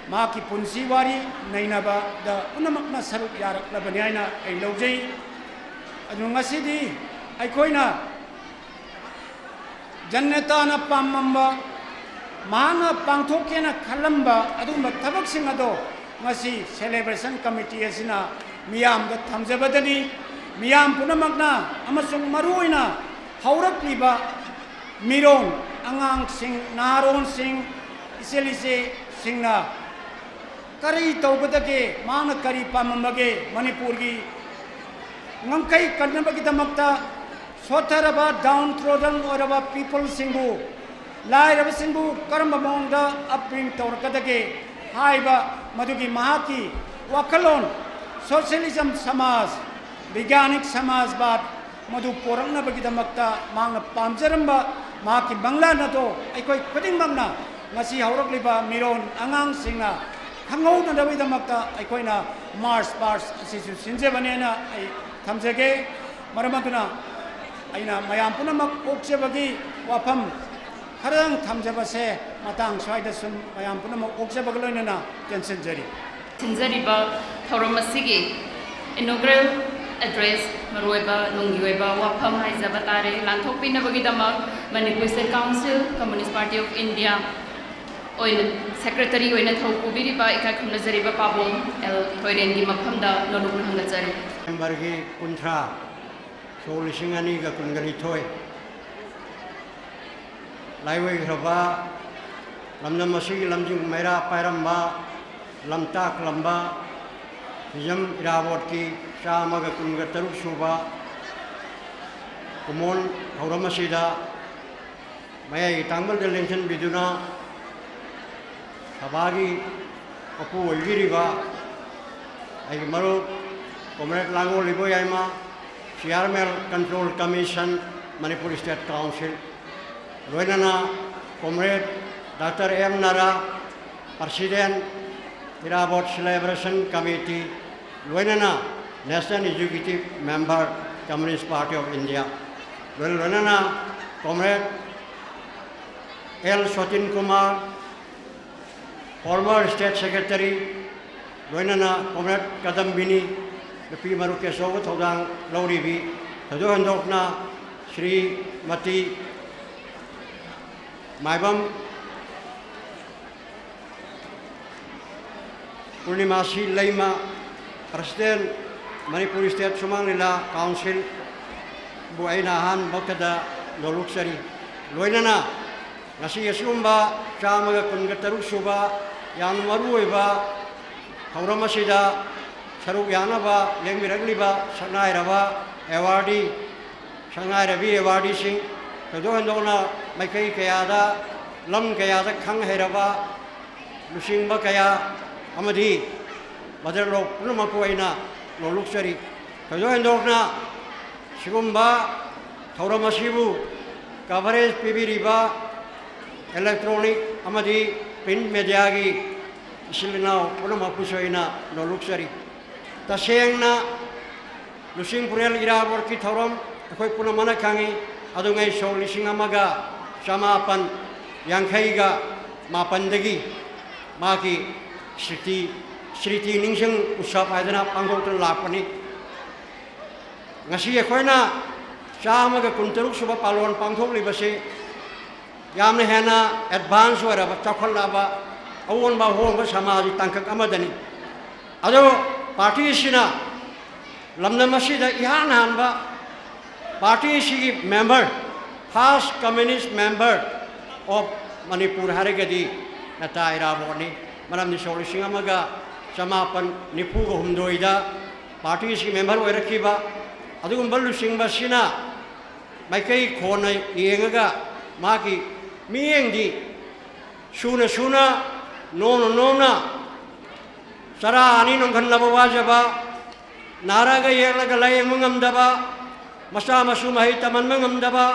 ꯃꯍꯥꯛꯀꯤ ꯄꯨꯟꯁꯤ ꯋꯥꯔꯤ ꯅꯩꯅꯕꯗ ꯄꯨꯝꯅꯃꯛꯅ ꯁꯔꯨꯛ ꯌꯥꯔꯛꯂꯕꯅꯤ ꯍꯥꯏꯅ ꯑꯩ ꯂꯧꯖꯩ꯫ ꯑꯗꯨ ꯉꯁꯤꯗꯤ ꯑꯩꯈꯣꯏꯅ ꯖꯟꯅꯦꯇꯥꯅ ꯄꯥꯝꯂꯝꯕ, ꯃꯍꯥꯛꯅ ꯄꯥꯡꯊꯣꯛꯀꯦꯅ ꯈꯜꯂꯝꯕ ꯑꯗꯨꯒꯨꯝꯕ ꯊꯕꯛꯁꯤꯡ ꯑꯗꯣ ꯉꯁꯤ ꯁꯦꯂꯦꯕ꯭ꯔꯦꯁꯟ ꯀꯃꯤꯇꯤ ꯑꯁꯤꯅ ꯃꯤꯌꯥꯝꯗ ꯊꯝꯖꯕꯗꯅꯤ꯫ ꯃꯤꯌꯥꯝ ꯄꯨꯝꯅꯃꯛꯅ ꯑꯃꯁꯨꯡ ꯃꯔꯨꯑꯣꯏꯅ ꯍꯧꯔꯛꯂꯤꯕ ꯃꯤꯔꯣꯟ, ꯑꯉꯥꯡꯁꯤꯡ, ꯅꯍꯥꯔꯣꯟꯁꯤꯡ, ꯏꯆꯦꯜ ꯏꯆꯦꯁꯤꯡꯅ ꯀꯔꯤ ꯇꯧꯒꯗꯒꯦ, ꯃꯍꯥꯛꯅ ꯀꯔꯤ ꯄꯥꯝꯂꯝꯕꯒꯦ, ꯃꯅꯤꯄꯨꯔꯒꯤ ꯉꯝꯈꯩ ꯀꯟꯅꯕꯒꯤꯗꯃꯛꯇ ꯁꯣꯠꯊꯔꯕ, ꯗꯥꯎꯟ ꯇ꯭ꯔꯣꯗꯟ ꯑꯣꯏꯔꯕ ꯄꯤꯄꯜꯁꯤꯡꯕꯨ, ꯂꯥꯏꯔꯕꯁꯤꯡꯕꯨ ꯀꯔꯝꯕ ꯃꯑꯣꯡꯗ ꯑꯞꯕ꯭ꯔꯤꯡ ꯇꯧꯔꯛꯀꯗꯒꯦ ꯍꯥꯏꯕ ꯃꯗꯨꯒꯤ ꯃꯍꯥꯛꯀꯤ ꯋꯥꯈꯜꯂꯣꯟ, ꯁꯣꯁꯤꯌꯦꯂꯤꯖꯝ ꯁꯃꯥꯖ, ꯕꯤꯒ꯭ꯌꯥꯅꯤꯛ ꯁꯃꯥꯖꯕꯥꯗ ꯃꯗꯨ ꯄꯣꯔꯛꯅꯕꯒꯤꯗꯃꯛꯇ ꯃꯍꯥꯛꯅ ꯄꯥꯝꯖꯔꯝꯕ ꯃꯍꯥꯛꯀꯤ ꯃꯪꯂꯥꯟ ꯑꯗꯣ ꯑꯩꯈꯣꯏ ꯈꯨꯗꯤꯡꯃꯛꯅ ꯉꯁꯤ ꯍꯧꯔꯛꯂꯤꯕ ꯃꯤꯔꯣꯟ ꯑꯉꯥꯡꯁꯤꯡꯅ ꯈꯪꯍꯧꯅꯅꯕꯒꯤꯗꯃꯛꯇ ꯑꯩꯈꯣꯏꯅ ꯃꯥꯔꯆ ꯄꯥꯁ ꯑꯁꯤꯁꯨ ꯁꯤꯟꯖꯕꯅꯦꯅ ꯑꯩ ꯊꯝꯖꯒꯦ꯫ ꯃꯔꯝ ꯑꯗꯨꯅ ꯑꯩꯅ ꯃꯌꯥꯝ ꯄꯨꯝꯅꯃꯛ ꯑꯣꯛꯆꯕꯒꯤ ꯋꯥꯐꯝ ꯈꯔꯗꯪ ꯊꯝꯖꯕꯁꯦ ꯃꯇꯥꯡ ꯁ꯭ꯋꯥꯏꯗ ꯁꯨꯝ ꯃꯌꯥꯝ ꯄꯨꯝꯅꯃꯛ ꯑꯣꯛꯆꯕꯒ ꯂꯣꯏꯅꯅ ꯇꯦꯟꯁꯤꯟꯖꯔꯤ꯫ ꯁꯤꯟꯖꯔꯤꯕ ꯊꯧꯔꯝ ꯑꯁꯤꯒꯤ inaugural address, ꯃꯔꯨꯑꯣꯏꯕ ꯅꯨꯡꯒꯤ ꯑꯣꯏꯕ ꯋꯥꯐꯝ ꯍꯥꯏꯖꯕ ꯇꯥꯔꯦ, ꯂꯥꯟꯊꯣꯛꯄꯤꯅꯕꯒꯤꯗꯃꯛ Manipur State Council Communist Party of India ꯑꯣꯏꯅ secretary ꯑꯣꯏꯅ ꯊꯧ ꯄꯨꯕꯤꯔꯤꯕ ꯏꯀꯥꯏ ꯈꯨꯝꯅꯖꯔꯤꯕ ꯄꯥꯕꯣꯝ ꯑꯦꯜ ꯊꯣꯏꯔꯦꯟꯒꯤ ꯃꯐꯝꯗ ꯅꯣꯂꯨꯛꯅ ꯍꯪꯒꯠꯆꯔꯤ꯫ ꯗꯤꯁꯦꯝꯕꯔꯒꯤ ꯀꯨꯟꯊ꯭ꯔꯥ, ꯁꯣꯛ ꯂꯤꯁꯤꯡ ꯑꯅꯤꯒ ꯀꯨꯟꯒ ꯅꯤꯊꯣꯏ꯫ ꯂꯥꯏꯑꯣꯏꯈ꯭ꯔꯕ, ꯂꯝꯗꯝ ꯑꯁꯤꯒꯤ ꯂꯝꯖꯤꯡ ꯃꯩꯔꯥ ꯄꯥꯏꯔꯝꯕ, ꯂꯝꯇꯥꯛꯂꯝꯕ ꯍꯤꯖꯝ ꯏꯔꯥꯕꯣꯠꯀꯤ ꯆꯥꯝꯃꯒ ꯀꯨꯟꯒ ꯇꯔꯨꯛ ꯁꯨꯕ ꯀꯨꯃꯣꯟ ꯊꯧꯔꯝ ꯑꯁꯤꯗ ꯃꯌꯥꯏꯒꯤ ꯇꯥꯡꯃꯜꯗ ꯂꯦꯡꯁꯤꯟꯕꯤꯗꯨꯅ ꯁꯚꯥꯒꯤ ꯃꯄꯨ ꯑꯣꯏꯕꯤꯔꯤꯕ ꯑꯩꯒꯤ ꯃꯔꯨꯞ Comrade ꯂꯥꯡꯒꯣꯜ Iboyaima, Chairman Control Commission, Manipur State Council, ꯂꯣꯏꯅꯅ Comrade Doctor ꯑꯦꯝ ꯅꯥꯔꯥ, President, ꯏꯔꯥꯕꯣꯠ Celebration Committee, ꯂꯣꯏꯅꯅ National Executive Member, Communist Party of India, ꯂꯣꯏꯅ ꯂꯣꯏꯅꯅ Comrade L Sotin Kumar, former State Secretary, ꯂꯣꯏꯅꯅ Comrade ꯀꯗꯝꯕꯤꯅꯤ, ꯅꯨꯄꯤ ꯃꯔꯨꯞꯀꯤ ꯑꯆꯧꯕ ꯊꯧꯗꯥꯡ ꯂꯧꯔꯤꯕꯤ, ꯊꯣꯏꯗꯣꯛ ꯍꯦꯟꯗꯣꯛꯅ ꯁ꯭ꯔꯤꯃꯇꯤ ꯃꯥꯏꯕꯝ ꯄꯨꯔꯅꯤꯃꯥꯁꯤ ꯂꯩꯃ, President, Manipur State ꯁꯨꯃꯥꯡ ꯂꯤꯂꯥ Council ꯕꯨ ꯑꯩꯅ ꯑꯍꯥꯟꯕ ꯃꯛꯇꯗ ꯅꯣꯂꯨꯛꯆꯔꯤ꯫ ꯂꯣꯏꯅꯅ ꯉꯁꯤ ꯑꯁꯤꯒꯨꯝꯕ ꯆꯥꯝꯃꯒ ꯀꯨꯟꯒ ꯇꯔꯨꯛ ꯁꯨꯕ ꯌꯥꯝꯅ ꯃꯔꯨ ꯑꯣꯏꯕ ꯊꯧꯔꯝ ꯑꯁꯤꯗ ꯁꯔꯨꯛ ꯌꯥꯅꯕ ꯂꯦꯡꯕꯤꯔꯛꯂꯤꯕ ꯁꯛꯅꯥꯏꯔꯕ awardee, ꯁꯛꯅꯥꯏꯔꯕꯤ awardee ꯁꯤꯡ, ꯊꯣꯏꯗꯣꯛ ꯍꯦꯟꯗꯣꯛꯅ ꯃꯥꯏꯀꯩ ꯀꯌꯥꯗ, ꯂꯝ ꯀꯌꯥꯗ ꯈꯪ ꯍꯩꯔꯕ ꯂꯨꯆꯤꯡꯕ ꯀꯌꯥ ꯑꯃꯗꯤ ꯃꯗꯔꯂꯣꯛ ꯄꯨꯝꯅꯃꯛꯄꯨ ꯑꯩꯅ ꯅꯣꯂꯨꯛꯆꯔꯤ꯫ ꯊꯣꯏꯗꯣꯛ ꯍꯦꯟꯗꯣꯛꯅ ꯁꯤꯒꯨꯝꯕ ꯊꯧꯔꯝ ꯑꯁꯤꯕꯨ ꯀꯚꯔꯦꯖ ꯄꯤꯕꯤꯔꯤꯕ ꯏꯂꯦꯛꯇ꯭ꯔꯣꯅꯤꯛ ꯑꯃꯗꯤ ꯄ꯭ꯔꯤꯟꯠ ꯃꯦꯗꯤꯌꯥꯒꯤ ꯏꯆꯤꯜ ꯏꯅꯥꯎ ꯄꯨꯝꯅꯃꯛꯄꯨꯁꯨ ꯑꯩꯅ ꯅꯣꯂꯨꯛꯆꯔꯤ꯫ ꯇꯁꯦꯡꯅ ꯂꯨꯆꯤꯡꯄꯨꯔꯦꯜ ꯏꯔꯥꯕꯣꯠꯀꯤ ꯊꯧꯔꯝ ꯑꯩꯈꯣꯏ ꯄꯨꯝꯅꯃꯛꯅ ꯈꯪꯉꯤ꯫ ꯑꯗꯨꯉꯩ ꯁꯣꯛ ꯂꯤꯁꯤꯡ ꯑꯃꯒ ꯆꯃꯥꯄꯟ ꯌꯥꯡꯈꯩꯒ ꯃꯥꯄꯟꯗꯒꯤ ꯃꯥꯒꯤ ꯁ꯭ꯔꯤꯇꯤ, ꯁ꯭ꯔꯤꯇꯤ ꯅꯤꯡꯁꯤꯡ ꯎꯠꯁꯕ ꯍꯥꯏꯗꯅ ꯄꯥꯡꯊꯣꯛꯇꯨꯅ ꯂꯥꯛꯄꯅꯤ꯫ ꯉꯁꯤ ꯑꯩꯈꯣꯏꯅ ꯆꯥꯝꯃꯒ ꯀꯨꯟꯇꯔꯨꯛ ꯁꯨꯕ ꯄꯥꯂꯣꯟ ꯄꯥꯡꯊꯣꯛꯂꯤꯕꯁꯤ ꯌꯥꯝꯅ ꯍꯦꯟꯅ ꯑꯦꯗꯚꯥꯟꯁ ꯑꯣꯏꯔꯕ, ꯆꯥꯎꯈꯠꯂꯕ, ꯑꯑꯣꯟꯕ ꯑꯍꯣꯡꯕ ꯁꯃꯥꯖꯒꯤ ꯇꯥꯡꯀꯛ ꯑꯃꯗꯅꯤ꯫ ꯑꯗꯣ ꯄꯥꯔꯇꯤꯁꯤꯅ ꯂꯝꯗꯝ ꯑꯁꯤꯗ ꯏꯍꯥꯟ ꯍꯥꯟꯕ ꯄꯥꯔꯇꯤꯁꯤꯒꯤ member, first communist member of Manipur ꯍꯥꯏꯔꯒꯗꯤ ꯅꯦꯇꯥ ꯏꯔꯥꯕꯣꯠꯅꯤ꯫ ꯃꯔꯝꯗꯤ ꯁꯣꯛ ꯂꯤꯁꯤꯡ ꯑꯃꯒ ꯆꯃꯥꯄꯟ ꯅꯤꯐꯨꯒ ꯍꯨꯝꯗꯣꯏꯗ ꯄꯥꯔꯇꯤꯁꯤꯒꯤ ꯃꯦꯝꯕꯔ ꯑꯣꯏꯔꯛꯈꯤꯕ ꯑꯗꯨꯒꯨꯝꯕ ꯂꯨꯆꯤꯡꯕꯁꯤꯅ ꯃꯥꯏꯀꯩ ꯈꯣꯟꯅ ꯌꯦꯡꯉꯒ ꯃꯥꯒꯤ ꯃꯤꯠꯌꯦꯡꯗꯤ ꯁꯨꯅ ꯁꯨꯅ, ꯅꯣꯝꯅ ꯅꯣꯝꯅ, ꯆꯔꯥ ꯑꯅꯤ ꯅꯣꯝꯈꯠꯅꯕ ꯋꯥꯖꯕ, ꯅꯥꯔꯒ ꯌꯦꯛꯂꯒ ꯂꯥꯌꯦꯡꯕ ꯉꯝꯗꯕ, ꯃꯆꯥ ꯃꯁꯨ ꯃꯍꯩ ꯇꯝꯍꯟꯕ ꯉꯝꯗꯕ,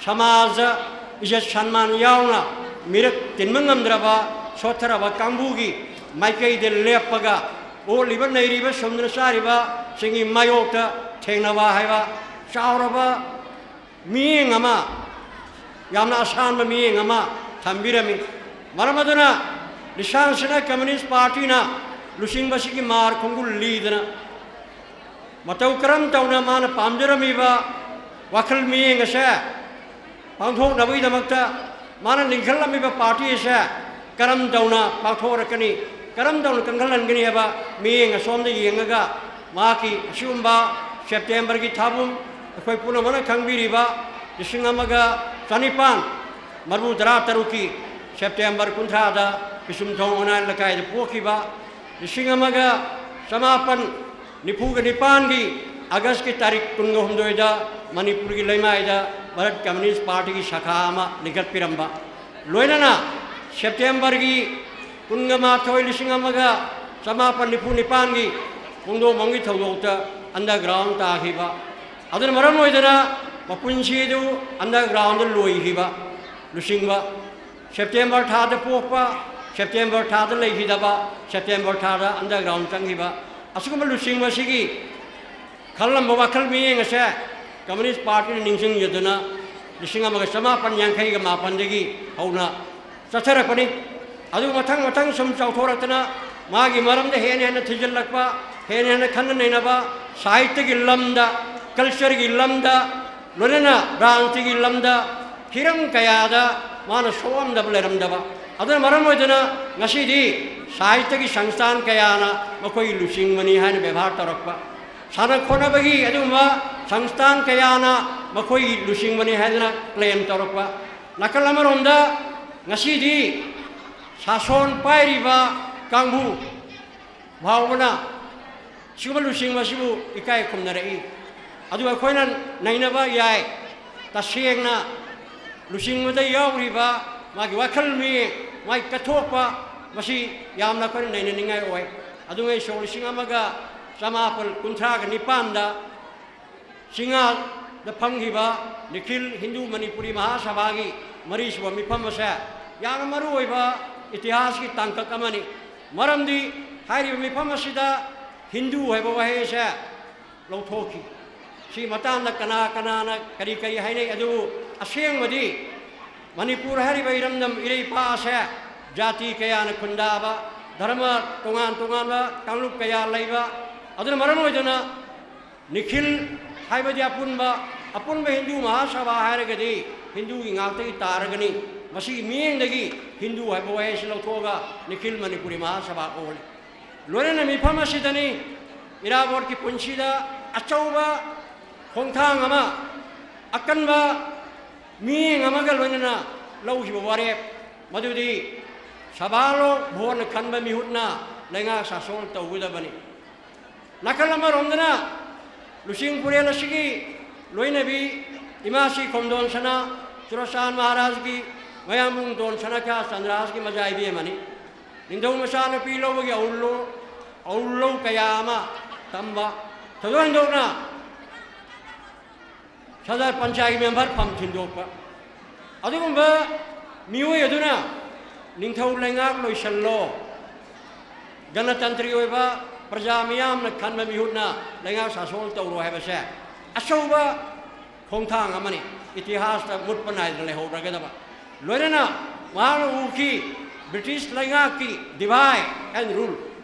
ꯁꯃꯥꯖ ꯏꯖꯠ ꯁꯟꯃꯥꯟ ꯌꯥꯎꯅ ꯃꯤꯔꯛ ꯇꯤꯟꯕ ꯉꯝꯗ꯭ꯔꯕ ꯁꯣꯠꯊꯔꯕ ꯀꯥꯡꯕꯨꯒꯤ ꯃꯥꯏꯀꯩꯗ ꯂꯦꯞꯄꯒ ꯑꯣꯠꯂꯤꯕ ꯅꯩꯔꯤꯕ ꯁꯨꯝꯗꯅ ꯆꯥꯔꯤꯕꯁꯤꯡꯒꯤ ꯃꯥꯌꯣꯛꯇ ꯊꯦꯡꯅꯕ ꯍꯥꯏꯕ ꯆꯥꯎꯔꯕ ꯃꯤꯠꯌꯦꯡ ꯑꯃ, ꯌꯥꯝꯅ ꯑꯁꯥꯟꯕ ꯃꯤꯠꯌꯦꯡ ꯑꯃ ꯊꯝꯕꯤꯔꯝꯃꯤ꯫ ꯃꯔꯝ ꯑꯗꯨꯅ ꯂꯤꯁꯥꯡ ꯁꯤꯠꯅ ꯀꯝꯃ꯭ꯌꯨꯅꯤꯁ ꯄꯥꯔꯇꯤꯅ ꯂꯨꯆꯤꯡꯕꯁꯤꯒꯤ ꯃꯥꯔ ꯈꯣꯡꯒꯨꯜ ꯂꯤꯗꯅ ꯃꯇꯧ ꯀꯔꯝ ꯇꯧꯅ ꯃꯥꯅ ꯄꯥꯝꯖꯔꯝꯃꯤꯕ ꯋꯥꯈꯜ ꯃꯤꯠꯌꯦꯡ ꯑꯁꯦ ꯄꯥꯡꯊꯣꯛꯅꯕꯒꯤꯗꯃꯛꯇ ꯃꯥꯅ ꯂꯤꯡꯈꯠꯂꯝꯃꯤꯕ ꯄꯥꯔꯇꯤ ꯑꯁꯦ ꯀꯔꯝ ꯇꯧꯅ ꯄꯥꯡꯊꯣꯛꯂꯛꯀꯅꯤ, ꯀꯔꯝ ꯇꯧꯅ ꯀꯟꯈꯠꯍꯟꯒꯅꯤ ꯍꯥꯏꯕ ꯃꯤꯠꯌꯦꯡ ꯑꯁꯣꯝꯗ ꯌꯦꯡꯉꯒ ꯃꯍꯥꯛꯀꯤ ꯑꯁꯤꯒꯨꯝꯕ ꯁꯦꯞꯇꯦꯝꯕꯔꯒꯤ ꯊꯥꯕꯨꯝ ꯑꯩꯈꯣꯏ ꯄꯨꯝꯅꯃꯛꯅ ꯈꯪꯕꯤꯔꯤꯕ ꯂꯤꯁꯤꯡ ꯑꯃꯒ ꯆꯅꯤꯄꯥꯟ ꯃꯔꯤꯐꯨ ꯇꯔꯥ ꯇꯔꯨꯛꯀꯤ ꯁꯦꯞꯇꯦꯝꯕꯔ ꯀꯨꯟꯊ꯭ꯔꯥꯗ ꯄꯤꯁꯨꯝꯊꯣꯡ ꯑꯣꯅꯥꯏ ꯂꯩꯀꯥꯏꯗ ꯄꯣꯛꯈꯤꯕ, ꯂꯤꯁꯤꯡ ꯑꯃꯒ ꯆꯃꯥꯄꯟ ꯅꯤꯐꯨꯒ ꯅꯤꯄꯥꯟꯒꯤ ꯑꯥꯒꯁꯀꯤ ꯇꯥꯔꯤꯛ ꯀꯨꯟꯒ ꯍꯨꯝꯗꯣꯏꯗ ꯃꯅꯤꯄꯨꯔꯒꯤ ꯂꯩꯃꯥꯏꯗ ꯚꯥꯔꯠ ꯀꯝꯃ꯭ꯌꯨꯅꯤꯁ ꯄꯥꯔꯇꯤꯒꯤ ꯁꯥꯈꯥ ꯑꯃ ꯂꯤꯡꯈꯠꯄꯤꯔꯝꯕ, ꯂꯣꯏꯅꯅ ꯁꯦꯞꯇꯦꯝꯕꯔꯒꯤ ꯀꯨꯟꯒ ꯃꯥꯊꯣꯏ, ꯂꯤꯁꯤꯡ ꯑꯃꯒ ꯆꯃꯥꯄꯟ ꯅꯤꯐꯨ ꯅꯤꯄꯥꯟꯒꯤ ꯄꯨꯡꯗꯣꯡꯕꯝꯒꯤ ꯊꯧꯗꯣꯛꯇ ꯑꯟꯗꯔꯒ꯭ꯔꯥꯎꯟ ꯇꯥꯈꯤꯕ꯫ ꯑꯗꯨꯅ ꯃꯔꯝ ꯑꯣꯏꯗꯅ ꯃꯄꯨꯟꯁꯤꯗꯨ underground ꯂꯣꯏꯈꯤꯕ ꯂꯨꯆꯤꯡꯕ, September ꯊꯥꯗ ꯄꯣꯛꯄ, September ꯊꯥꯗ ꯂꯩꯈꯤꯗꯕ, September ꯊꯥꯗ underground ꯆꯪꯈꯤꯕ, ꯑꯁꯤꯒꯨꯝꯕ ꯂꯨꯆꯤꯡꯕꯁꯤꯒꯤ ꯈꯜꯂꯝꯕ ꯋꯥꯈꯜ ꯃꯤꯠꯌꯦꯡ ꯑꯁꯦ Communist Partyꯅ ꯅꯤꯡꯁꯤꯡꯖꯗꯨꯅ ꯂꯤꯁꯤꯡ ꯑꯃꯒ ꯆꯃꯥꯄꯟ ꯌꯥꯡꯈꯩꯒ ꯃꯥꯄꯟꯗꯒꯤ ꯍꯧꯅ ꯆꯠꯊꯔꯛꯄꯅꯤ꯫ ꯑꯗꯨ ꯃꯊꯪ ꯃꯊꯪ ꯁꯨꯝ ꯆꯥꯎꯊꯣꯔꯛꯇꯅ ꯃꯥꯒꯤ ꯃꯔꯝꯗ ꯍꯦꯟꯅ ꯍꯦꯟꯅ ꯊꯤꯖꯤꯜꯂꯛꯄ, ꯍꯦꯟꯅ ꯍꯦꯟꯅ ꯈꯟꯅ ꯅꯩꯅꯕ, ꯁꯥꯍꯤꯇ꯭ꯌꯒꯤ ꯂꯝꯗ, cultureꯒꯤ ꯂꯝꯗ, ꯂꯣꯏꯅꯅ ꯔꯥꯖꯅꯤꯇꯤꯒꯤ ꯂꯝꯗ ꯍꯤꯔꯝ ꯀꯌꯥꯗ ꯃꯥꯅ ꯁꯣꯛꯑꯝꯗꯕ ꯂꯩꯔꯝꯗꯕ꯫ ꯑꯗꯨꯅ ꯃꯔꯝ ꯑꯣꯏꯗꯨꯅ ꯉꯁꯤꯗꯤ ꯁꯥꯍꯤꯇ꯭ꯌꯒꯤ ꯁꯪꯁꯊꯥꯟ ꯀꯌꯥꯅ ꯃꯈꯣꯏ ꯂꯨꯆꯤꯡꯕꯅꯤ ꯍꯥꯏꯅ ꯕꯦꯕꯥꯔ ꯇꯧꯔꯛꯄ, ꯁꯥꯟꯅ ꯈꯣꯠꯅꯕꯒꯤ ꯑꯗꯨꯒꯨꯝꯕ ꯁꯪꯁꯊꯥꯟ ꯀꯌꯥꯅ ꯃꯈꯣꯏꯒꯤ ꯂꯨꯆꯤꯡꯕꯅꯤ ꯍꯥꯏꯗꯅ claim ꯇꯧꯔꯛꯄ꯫ ꯅꯥꯀꯜ ꯑꯃꯔꯣꯝꯗ ꯉꯁꯤꯗꯤ ꯁꯥꯁꯣꯟ ꯄꯥꯏꯔꯤꯕ ꯀꯥꯡꯕꯨ ꯐꯥꯎꯕꯅ ꯁꯤꯒꯨꯝꯕ ꯂꯨꯆꯤꯡꯕ ꯑꯁꯤꯕꯨ ꯏꯀꯥꯏ ꯈꯨꯝꯅꯔꯛꯏ꯫ ꯑꯗꯨ ꯑꯩꯈꯣꯏꯅ ꯅꯩꯅꯕ ꯌꯥꯏ꯫ ꯇꯁꯦꯡꯅ ꯂꯨꯆꯤꯡꯕꯗ ꯌꯥꯎꯔꯤꯕ ꯃꯥꯒꯤ ꯋꯥꯈꯜ ꯃꯤꯠꯌꯦꯡ, ꯃꯥꯒꯤ ꯀꯠꯊꯣꯛꯄ, ꯃꯁꯤ ꯌꯥꯝꯅ ꯑꯩꯈꯣꯏꯅ ꯅꯩꯅꯅꯤꯡꯉꯥꯏ ꯑꯣꯏ꯫ ꯑꯗꯨꯉꯩ ꯁꯣꯛ ꯂꯤꯁꯤꯡ ꯑꯃꯒ ꯆꯃꯥꯄꯜ ꯀꯨꯟꯊ꯭ꯔꯥꯒ ꯅꯤꯄꯥꯟꯗ ꯆꯤꯡꯉꯥꯗ ꯐꯝꯈꯤꯕ ꯅꯤꯈꯤꯜ ꯍꯤꯟꯗꯨ ꯃꯅꯤꯄꯨꯔꯤ ꯃꯍꯥꯁꯚꯥꯒꯤ ꯃꯔꯤꯁꯨꯕ ꯃꯤꯐꯝ ꯑꯁꯦ ꯌꯥꯝꯅ ꯃꯔꯨ ꯑꯣꯏꯕ ꯏꯇꯤꯍꯥꯁꯀꯤ ꯇꯥꯡꯀꯛ ꯑꯃꯅꯤ꯫ ꯃꯔꯝꯗꯤ ꯍꯥꯏꯔꯤꯕ ꯃꯤꯐꯝ ꯑꯁꯤꯗ ꯍꯤꯟꯗꯨ ꯍꯥꯏꯕ ꯋꯥꯍꯩ ꯑꯁꯦ ꯂꯧꯊꯣꯛꯈꯤ꯫ ꯁꯤ ꯃꯇꯥꯡꯗ ꯀꯅꯥ ꯀꯅꯥꯅ ꯀꯔꯤ ꯀꯔꯤ ꯍꯥꯏꯅꯩ, ꯑꯗꯨꯕꯨ ꯑꯁꯦꯡꯕꯗꯤ ꯃꯅꯤꯄꯨꯔ ꯍꯥꯏꯔꯤꯕ ꯏꯔꯝꯗꯝ ꯏꯔꯩꯄꯥꯛ ꯑꯁꯦ ꯖꯥꯇꯤ ꯀꯌꯥꯅ ꯈꯨꯟꯗꯥꯕ, ꯙꯔꯃ ꯇꯣꯉꯥꯟ ꯇꯣꯉꯥꯟꯕ ꯀꯥꯡꯂꯨꯞ ꯀꯌꯥ ꯂꯩꯕ, ꯑꯗꯨꯅ ꯃꯔꯝ ꯑꯣꯏꯗꯨꯅ ꯅꯤꯈꯤꯜ ꯍꯥꯏꯕꯗꯤ ꯑꯄꯨꯟꯕ, ꯑꯄꯨꯟꯕ ꯍꯤꯟꯗꯨ ꯃꯍꯥꯁꯚꯥ ꯍꯥꯏꯔꯒꯗꯤ ꯍꯤꯟꯗꯨꯒꯤ ꯉꯥꯛꯇꯒꯤ ꯇꯥꯔꯒꯅꯤ꯫ ꯃꯁꯤꯒꯤ ꯃꯤꯠꯌꯦꯡꯗꯒꯤ ꯍꯤꯟꯗꯨ ꯍꯥꯏꯕ ꯋꯥꯍꯩ ꯑꯁꯤ ꯂꯧꯊꯣꯛꯑꯒ ꯅꯤꯈꯤꯜ ꯃꯅꯤꯄꯨꯔꯤ ꯃꯍꯥꯁꯚꯥ ꯑꯣꯜꯂꯤ꯫ ꯂꯣꯏꯅꯅ ꯃꯤꯐꯝ ꯑꯁꯤꯗꯅꯤ ꯏꯔꯥꯕꯣꯠꯀꯤ ꯄꯨꯟꯁꯤꯗ ꯑꯆꯧꯕ ꯈꯣꯡꯊꯥꯡ ꯑꯃ, ꯑꯀꯟꯕ ꯃꯤꯠꯌꯦꯡ ꯑꯃꯒ ꯂꯣꯏꯅꯅ ꯂꯧꯈꯤꯕ ꯋꯥꯔꯦꯞ, ꯃꯗꯨꯗꯤ ꯁꯚꯥ ꯂꯣꯛ ꯚꯣꯠꯅ ꯈꯟꯕ ꯃꯤꯍꯨꯠꯅ ꯂꯩꯉꯥꯛ ꯁꯥꯁꯣꯟ ꯇꯧꯒꯗꯕꯅꯤ꯫ ꯅꯥꯀꯜ ꯑꯃꯔꯣꯝꯗꯅ ꯂꯨꯆꯤꯡ ꯄꯨꯔꯦꯜ ꯑꯁꯤꯒꯤ ꯂꯣꯏꯅꯕꯤ ꯏꯃꯥꯁꯤ ꯈꯣꯝꯗꯣꯟ ꯁꯅꯥ, ꯆꯨꯔꯆꯥꯟ ꯃꯍꯥꯔꯥꯖꯒꯤ ꯃꯌꯥꯝꯕꯨꯡ ꯗꯣꯟ ꯁꯅꯥꯈ꯭ꯌꯥ ꯆꯟꯗ꯭ꯔꯥꯁꯒꯤ ꯃꯆꯥ ꯏꯕꯦꯝꯃꯅꯤ꯫ ꯅꯤꯡꯊꯧ ꯃꯆꯥꯅꯨꯄꯤ ꯂꯧꯕꯒꯤ ꯑꯎꯜ ꯂꯧ, ꯑꯎꯜ ꯂꯧ ꯀꯌꯥ ꯑꯃ ꯇꯝꯕ, ꯊꯣꯏꯗꯣꯛ ꯍꯦꯟꯗꯣꯛꯅ ꯁꯗꯔ ꯄꯟꯆꯥꯌꯠ ꯃꯦꯝꯕꯔ ꯐꯝ ꯊꯤꯟꯗꯣꯛꯄ꯫ ꯑꯗꯨꯒꯨꯝꯕ ꯃꯤꯑꯣꯏ ꯑꯗꯨꯅ ꯅꯤꯡꯊꯧ ꯂꯩꯉꯥꯛ ꯂꯣꯏꯁꯜꯂꯣ, ꯒꯅꯇꯟꯇ꯭ꯔꯤ ꯑꯣꯏꯕ ꯄ꯭ꯔꯖꯥ ꯃꯤꯌꯥꯝꯅ ꯈꯟꯕ ꯃꯤꯍꯨꯠꯅ ꯂꯩꯉꯥꯛ ꯁꯥꯁꯣꯟ ꯇꯧꯔꯣ ꯍꯥꯏꯕꯁꯦ ꯑꯆꯧꯕ ꯈꯣꯡꯊꯥꯡ ꯑꯃꯅꯤ, ꯏꯇꯤꯍꯥꯁꯇ ꯃꯨꯠꯄ ꯅꯥꯏꯗꯅ ꯂꯩꯍꯧꯔꯒꯗꯕ꯫ ꯂꯣꯏꯅꯅ ꯃꯍꯥꯛꯅ ꯎꯈꯤ, ꯕ꯭ꯔꯤꯇꯤꯁ ꯂꯩꯉꯥꯛꯀꯤ divide and rule,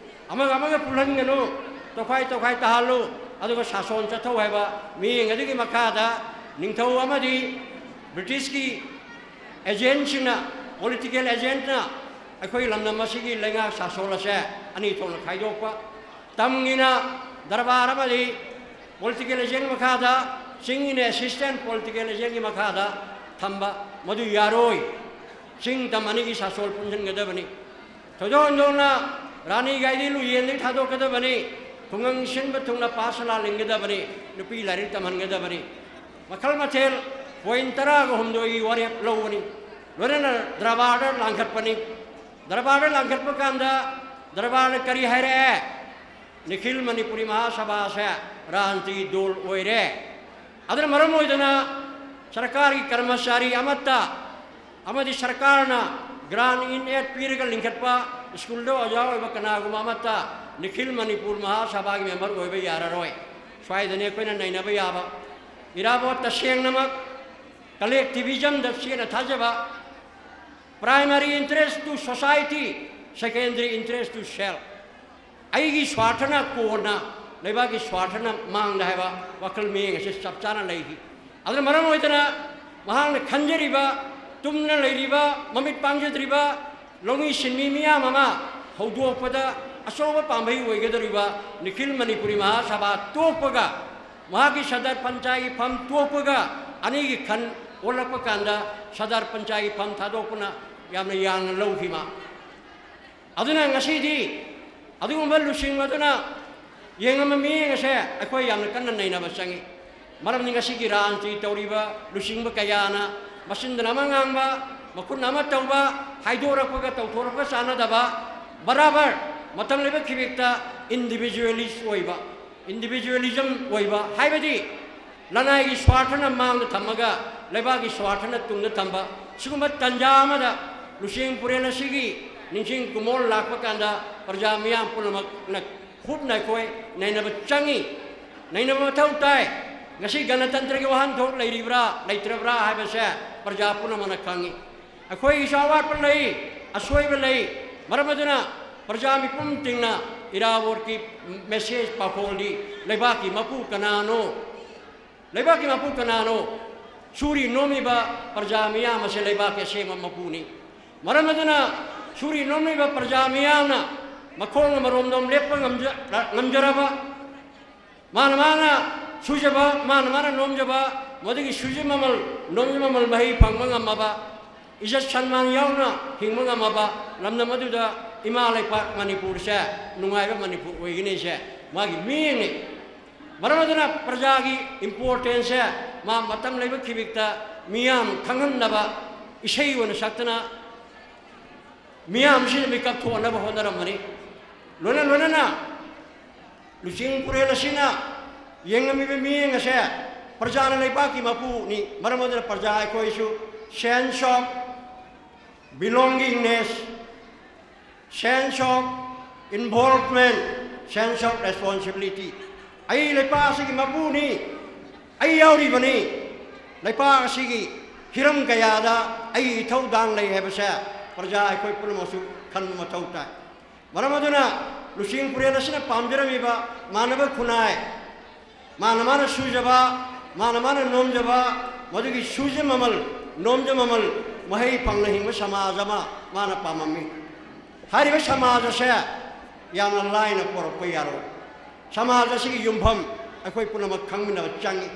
ꯑꯃꯒ ꯑꯃꯒ ꯄꯨꯜꯍꯟꯒꯅꯨ, ꯇꯣꯈꯥꯏ ꯇꯣꯈꯥꯏ ꯇꯥꯍꯜꯂꯨ, ꯑꯗꯨꯒ ꯁꯥꯁꯣꯟ ꯆꯠꯊꯧ ꯍꯥꯏꯕ ꯃꯤꯠꯌꯦꯡ ꯑꯗꯨꯒꯤ ꯃꯈꯥꯗ ꯅꯤꯡꯊꯧ ꯑꯃꯗꯤ ꯕ꯭ꯔꯤꯇꯤꯁꯀꯤ ꯑꯦꯖꯦꯟꯁꯤꯡꯅ, ꯄꯣꯂꯤꯇꯤꯀꯦꯜ ꯑꯦꯖꯦꯟꯠꯅ ꯑꯩꯈꯣꯏ ꯂꯝꯗꯝ ꯑꯁꯤꯒꯤ ꯂꯩꯉꯥꯛ ꯁꯥꯁꯣꯟ ꯑꯁꯦ ꯑꯅꯤ ꯊꯣꯛꯅ ꯈꯥꯏꯗꯣꯛꯄ꯫ ꯇꯝꯒꯤꯅ ꯗꯔꯕꯥꯔ ꯑꯃꯗꯤ ꯄꯣꯂꯤꯇꯤꯀꯦꯜ ꯑꯦꯖꯦꯟ ꯃꯈꯥꯗ, ꯆꯤꯡꯒꯤꯅ ꯑꯦꯁꯤꯁꯇꯦꯟ ꯄꯣꯂꯤꯇꯤꯀꯦꯜ ꯑꯦꯖꯦꯟꯒꯤ ꯃꯈꯥꯗ ꯊꯝꯕ, ꯃꯗꯨ ꯌꯥꯔꯣꯏ꯫ ꯆꯤꯡ ꯇꯝ ꯑꯅꯤꯒꯤ ꯁꯥꯁꯣꯜ ꯄꯨꯟꯁꯤꯟꯒꯗꯕꯅꯤ꯫ ꯊꯣꯏꯗꯣꯛ ꯍꯦꯟꯗꯣꯛꯅ ꯔꯥꯅꯤ ꯒꯥꯏꯗꯤꯟ ꯎꯌꯦꯟꯗꯒꯤ ꯊꯥꯗꯣꯛꯀꯗꯕꯅꯤ꯫ ꯈꯨꯡꯒꯪ ꯁꯤꯟꯕ ꯊꯨꯡꯅ ꯄꯥꯁ ꯂꯥꯜꯍꯟꯒꯗꯕꯅꯤ꯫ ꯅꯨꯄꯤ ꯂꯥꯏꯔꯤꯛ ꯇꯝꯍꯟꯒꯗꯕꯅꯤ꯫ ꯃꯈꯜ ꯃꯊꯦꯜ ꯄꯣꯏꯟ ꯇꯔꯥꯒ ꯍꯨꯝꯗꯣꯏꯒꯤ ꯋꯥꯔꯦꯞ ꯂꯧꯕꯅꯤ꯫ ꯂꯣꯏꯅꯅ ꯗꯔꯕꯥꯔꯗ ꯂꯥꯡꯈꯠꯄꯅꯤ꯫ ꯗꯔꯕꯥꯔꯗ ꯂꯥꯡꯈꯠꯄ ꯀꯥꯟꯗ ꯗꯔꯕꯥꯔꯅ ꯀꯔꯤ ꯍꯥꯏꯔꯛꯑꯦ? ꯅꯤꯈꯤꯜ ꯃꯅꯤꯄꯨꯔꯤ ꯃꯍꯥꯁꯚꯥꯁꯦ ꯔꯥꯖꯅꯤꯇꯤ ꯗꯣꯜ ꯑꯣꯏꯔꯦ꯫ ꯑꯗꯨꯅ ꯃꯔꯝ ꯑꯣꯏꯗꯅ ꯁꯔꯀꯥꯔꯒꯤ ꯀꯔꯃꯆꯥꯔꯤ ꯑꯃꯠꯇ ꯑꯃꯗꯤ ꯁꯔꯀꯥꯔꯅ grant in aid ꯄꯤꯔꯒ ꯂꯤꯡꯈꯠꯄ ꯁ꯭ꯀꯨꯜꯗ ꯑꯣꯖꯥ ꯑꯣꯏꯕ ꯀꯅꯥꯒꯨꯝꯕ ꯑꯃꯠꯇ ꯅꯤꯈꯤꯜ ꯃꯅꯤꯄꯨꯔ ꯃꯍꯥꯁꯚꯥꯒꯤ ꯃꯦꯝꯕꯔ ꯑꯣꯏꯕ ꯌꯥꯔꯔꯣꯏ꯫ ꯁ꯭ꯋꯥꯏꯗꯅꯤ ꯑꯩꯈꯣꯏꯅ ꯅꯩꯅꯕ ꯌꯥꯕ꯫ ꯏꯔꯥꯕꯣꯠ ꯇꯁꯦꯡꯅꯃꯛ ꯀꯂꯦꯛꯇꯤꯚꯤꯖꯝꯗ ꯆꯦꯠꯅ ꯊꯥꯖꯕ, primary interest to society, secondary interest to self꯫ ꯑꯩꯒꯤ ꯁ꯭ꯋꯥꯔꯊꯅ ꯀꯣꯟꯅ, ꯂꯩꯕꯥꯛꯀꯤ ꯁ꯭ꯋꯥꯔꯊꯅ ꯃꯥꯡꯗ ꯍꯥꯏꯕ ꯋꯥꯈꯜ ꯃꯤꯠꯌꯦꯡ ꯑꯁꯤ ꯆꯞ ꯆꯥꯅ ꯂꯩꯈꯤ꯫ ꯑꯗꯨꯅ ꯃꯔꯝ ꯑꯣꯏꯗꯅ ꯃꯍꯥꯛꯅ ꯈꯟꯖꯔꯤꯕ, ꯇꯨꯝꯗꯨꯅ ꯂꯩꯔꯤꯕ, ꯃꯃꯤꯠ ꯄꯥꯡꯖꯗ꯭ꯔꯤꯕ ꯂꯧꯃꯤ ꯁꯤꯟꯃꯤ ꯃꯤꯌꯥꯝ ꯑꯃ ꯍꯧꯗꯣꯛꯄꯗ ꯑꯆꯧꯕ ꯄꯥꯝꯕꯩ ꯑꯣꯏꯒꯗꯧꯔꯤꯕ ꯅꯤꯈꯤꯜ ꯃꯅꯤꯄꯨꯔꯤ ꯃꯍꯥꯁꯚꯥ ꯇꯣꯛꯄꯒ, ꯃꯍꯥꯛꯀꯤ ꯁꯗꯔ ꯄꯟꯆꯥꯌꯠꯀꯤ ꯐꯝ ꯇꯣꯛꯄꯒ ꯑꯅꯤꯒꯤ ꯈꯟ ꯑꯣꯜꯂꯛꯄ ꯀꯥꯟꯗ ꯁꯗꯔ ꯄꯟꯆꯥꯌꯠꯀꯤ ꯐꯝ ꯊꯥꯗꯣꯛꯄꯅ ꯌꯥꯝꯅ ꯌꯥꯡꯅ ꯂꯧꯈꯤ ꯃꯥ꯫ ꯑꯗꯨꯅ ꯉꯁꯤꯗꯤ ꯑꯗꯨꯒꯨꯝꯕ ꯂꯨꯆꯤꯡ ꯑꯗꯨꯅ ꯌꯦꯡꯉꯝꯕ ꯃꯤꯠꯌꯦꯡ ꯑꯁꯦ ꯑꯩꯈꯣꯏ ꯌꯥꯝꯅ ꯀꯟꯅ ꯅꯩꯅꯕ ꯆꯪꯉꯤ꯫ ꯃꯔꯝꯗꯤ ꯉꯁꯤꯒꯤ ꯔꯥꯖꯅꯤꯇꯤ ꯇꯧꯔꯤꯕ ꯂꯨꯆꯤꯡꯕ ꯀꯌꯥꯅ ꯃꯆꯤꯟꯗꯅ ꯑꯃ ꯉꯥꯡꯕ, ꯃꯈꯨꯠꯅ ꯑꯃ ꯇꯧꯕ, ꯍꯥꯏꯗꯣꯔꯛꯄꯒ ꯇꯧꯊꯣꯔꯛꯄꯒ ꯆꯥꯟꯅꯗꯕ, ꯕꯔꯥꯕꯔ ꯃꯇꯝ ꯂꯩꯕ ꯈꯤꯕꯤꯛꯇ individualist ꯑꯣꯏꯕ, individualism ꯑꯣꯏꯕ, ꯍꯥꯏꯕꯗꯤ ꯂꯅꯥꯏꯒꯤ ꯁ꯭ꯋꯥꯔꯊꯅ ꯃꯥꯡꯗ ꯊꯝꯃꯒ ꯂꯩꯕꯥꯛꯀꯤ ꯁ꯭ꯋꯥꯔꯊꯅ ꯇꯨꯡꯗ ꯊꯝꯕ ꯁꯤꯒꯨꯝꯕ ꯇꯥꯟꯖꯥ ꯑꯃꯗ ꯂꯨꯆꯤꯡ ꯄꯨꯔꯦꯜ ꯑꯁꯤꯒꯤ ꯅꯤꯡꯁꯤꯡ ꯀꯨꯝꯑꯣꯜ ꯂꯥꯛꯄ ꯀꯥꯟꯗ ꯄ꯭ꯔꯖꯥ ꯃꯤꯌꯥꯝ ꯄꯨꯝꯅꯃꯛꯅ ꯈꯨꯠꯅ ꯑꯩꯈꯣꯏ ꯅꯩꯅꯕ ꯆꯪꯉꯤ, ꯅꯩꯅꯕ ꯃꯊꯧ ꯇꯥꯏ꯫ ꯉꯁꯤ ꯒꯅꯇꯟꯇ꯭ꯔꯒꯤ ꯋꯥꯍꯟꯊꯣꯛ ꯂꯩꯔꯤꯕ꯭ꯔꯥ ꯂꯩꯇ꯭ꯔꯕ꯭ꯔꯥ ꯍꯥꯏꯕꯁꯦ ꯄ꯭ꯔꯖꯥ ꯄꯨꯝꯅꯃꯛꯅ ꯈꯪꯉꯤ꯫ ꯑꯩꯈꯣꯏꯒꯤꯁꯨ ꯑꯋꯥꯠꯄ ꯂꯩ, ꯑꯁꯣꯏꯕ ꯂꯩ꯫ ꯃꯔꯝ ꯑꯗꯨꯅ ꯄ꯭ꯔꯖꯥ ꯃꯤꯄꯨꯝ ꯇꯤꯡꯅ ꯏꯔꯥꯕꯣꯠꯀꯤ ꯃꯦꯁꯦꯖ ꯄꯥꯎꯈꯣꯜꯗꯤ ꯂꯩꯕꯥꯛꯀꯤ ꯃꯄꯨ ꯀꯅꯥꯅꯣ? ꯂꯩꯕꯥꯛꯀꯤ ꯃꯄꯨ ꯀꯅꯥꯅꯣ? ꯁꯨꯔꯤ ꯅꯣꯝꯃꯤꯕ ꯄ꯭ꯔꯖꯥ ꯃꯤꯌꯥꯝ ꯑꯁꯦ ꯂꯩꯕꯥꯛꯀꯤ ꯑꯁꯦꯡꯕ ꯃꯄꯨꯅꯤ꯫ ꯃꯔꯝ ꯑꯗꯨꯅ ꯁꯨꯔꯤ ꯅꯣꯝꯂꯤꯕ ꯄ꯭ꯔꯖꯥ ꯃꯤꯌꯥꯝꯅ ꯃꯈꯣꯡꯅ ꯃꯔꯣꯝꯗꯣꯝ ꯂꯦꯞꯄ ꯉꯝꯖ-, ꯉꯝꯖꯔꯕ, ꯃꯥꯅ ꯃꯥꯅ ꯁꯨꯖꯕ, ꯃꯥꯅ ꯃꯥꯅ ꯅꯣꯝꯖꯕ, ꯃꯗꯨꯒꯤ ꯁꯨꯖ ꯃꯃꯜ, ꯅꯣꯝꯖ ꯃꯃꯜ ꯃꯍꯩ ꯐꯪꯕ ꯉꯝꯃꯕ, ꯏꯖꯠ ꯁꯟꯃꯥꯟ ꯌꯥꯎꯅ ꯍꯤꯡꯕ ꯉꯝꯃꯕ ꯂꯝꯗꯝ ꯑꯗꯨꯗ ꯏꯃꯥ ꯂꯩꯄꯥꯛ ꯃꯅꯤꯄꯨꯔꯁꯦ ꯅꯨꯡꯉꯥꯏꯕ ꯃꯅꯤꯄꯨꯔ ꯑꯣꯏꯒꯅꯤꯁꯦ ꯃꯥꯒꯤ ꯃꯤꯠꯌꯦꯡꯅꯤ꯫ ꯃꯔꯝ ꯑꯗꯨꯅ ꯄ꯭ꯔꯖꯥꯒꯤ importance ꯁꯦ ꯃꯥ ꯃꯇꯝ ꯂꯩꯕ ꯈꯤꯕꯤꯛꯇ ꯃꯤꯌꯥꯝ ꯈꯪꯍꯟꯅꯕ ꯏꯁꯩ ꯑꯣꯏꯅ ꯁꯛꯇꯅ ꯃꯤꯌꯥꯝꯁꯤꯗ ꯃꯤꯀꯞ ꯊꯣꯛꯍꯟꯅꯕ ꯍꯣꯠꯅꯔꯝꯕꯅꯤ꯫ ꯂꯣꯏꯅ ꯂꯣꯏꯅꯅ ꯂꯨꯆꯤꯡ ꯄꯨꯔꯦꯜ ꯑꯁꯤꯅ ꯌꯦꯡꯉꯝꯃꯤꯕ ꯃꯤꯠꯌꯦꯡ ꯑꯁꯦ ꯄ꯭ꯔꯖꯥꯅ ꯂꯩꯕꯥꯛꯀꯤ ꯃꯄꯨꯅꯤ꯫ ꯃꯔꯝ ꯑꯗꯨꯅ ꯄ꯭ꯔꯖꯥ ꯑꯩꯈꯣꯏꯁꯨ sense of belongingness, sense of involvement, sense of responsibility, ꯑꯩ ꯂꯩꯄꯥꯛ ꯑꯁꯤꯒꯤ ꯃꯄꯨꯅꯤ, ꯑꯩ ꯌꯥꯎꯔꯤꯕꯅꯤ, ꯂꯩꯄꯥꯛ ꯑꯁꯤꯒꯤ ꯍꯤꯔꯝ ꯀꯌꯥꯗ ꯑꯩ ꯏꯊꯧꯗꯥꯡ ꯂꯩ ꯍꯥꯏꯕꯁꯦ ꯄ꯭ꯔꯖꯥ ꯑꯩꯈꯣꯏ ꯄꯨꯝꯅꯃꯛꯁꯨ ꯈꯟꯕ ꯃꯊꯧ ꯇꯥꯏ꯫ ꯃꯔꯝ ꯑꯗꯨꯅ ꯂꯨꯆꯤꯡ ꯄꯨꯔꯦꯜ ꯑꯁꯤꯅ ꯄꯥꯝꯖꯔꯝꯃꯤꯕ ꯃꯥꯟꯅꯕ ꯈꯨꯟꯅꯥꯏ, ꯃꯥꯅ ꯃꯥꯅ ꯁꯨꯖꯕ, ꯃꯥꯅ ꯃꯥꯅ ꯅꯣꯝꯖꯕ, ꯃꯗꯨꯒꯤ ꯁꯨꯖ ꯃꯃꯜ, ꯅꯣꯝꯖ ꯃꯃꯜ ꯃꯍꯩ ꯐꯪꯅ ꯍꯤꯡꯕ ꯁꯃꯥꯖ ꯑꯃ ꯃꯥꯅ ꯄꯥꯝꯃꯝꯃꯤ꯫ ꯍꯥꯏꯔꯤꯕ ꯁꯃꯥꯖ ꯑꯁꯦ ꯌꯥꯝꯅ ꯂꯥꯏꯅ ꯄꯣꯔꯛꯄ ꯌꯥꯔꯣꯏ꯫ ꯁꯃꯥꯖ ꯑꯁꯤꯒꯤ ꯌꯨꯝꯐꯝ ꯑꯩꯈꯣꯏ ꯄꯨꯝꯅꯃꯛ ꯈꯪꯃꯤꯟꯅꯕ ꯆꯪꯏ꯫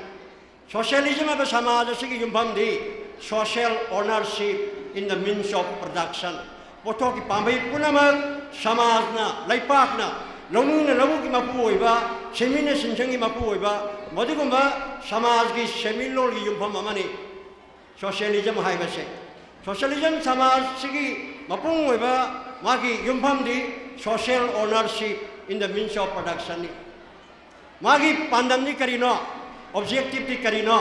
Socialism ꯍꯥꯏꯕ ꯁꯃꯥꯖ ꯑꯁꯤꯒꯤ ꯌꯨꯝꯐꯝꯗꯤ social ownership in the means of production, ꯄꯣꯠꯊꯣꯛꯀꯤ ꯄꯥꯝꯕꯩ ꯄꯨꯝꯅꯃꯛ ꯁꯃꯥꯖꯅ, ꯂꯩꯄꯥꯛꯅ, ꯂꯧꯃꯤꯅ ꯂꯧꯕꯨꯛꯀꯤ ꯃꯄꯨ ꯑꯣꯏꯕ, ꯁꯤꯟꯃꯤꯅ ꯁꯤꯟꯁꯪꯒꯤ ꯃꯄꯨ ꯑꯣꯏꯕ, ꯃꯗꯨꯒꯨꯝꯕ ꯁꯃꯥꯖꯒꯤ ꯁꯦꯟꯃꯤꯠꯂꯣꯟꯒꯤ ꯌꯨꯝꯐꯝ ꯑꯃꯅꯤ socialism ꯍꯥꯏꯕꯁꯦ꯫ Socialism ꯁꯃꯥꯖꯁꯤꯒꯤ ꯃꯄꯨꯡ ꯑꯣꯏꯕ ꯃꯥꯒꯤ ꯌꯨꯝꯐꯝꯗꯤ social ownership in the means of production ꯅꯤ꯫ ꯃꯥꯒꯤ ꯄꯥꯟꯗꯝꯗꯤ ꯀꯔꯤꯅꯣ? Objective ꯇꯤ ꯀꯔꯤꯅꯣ?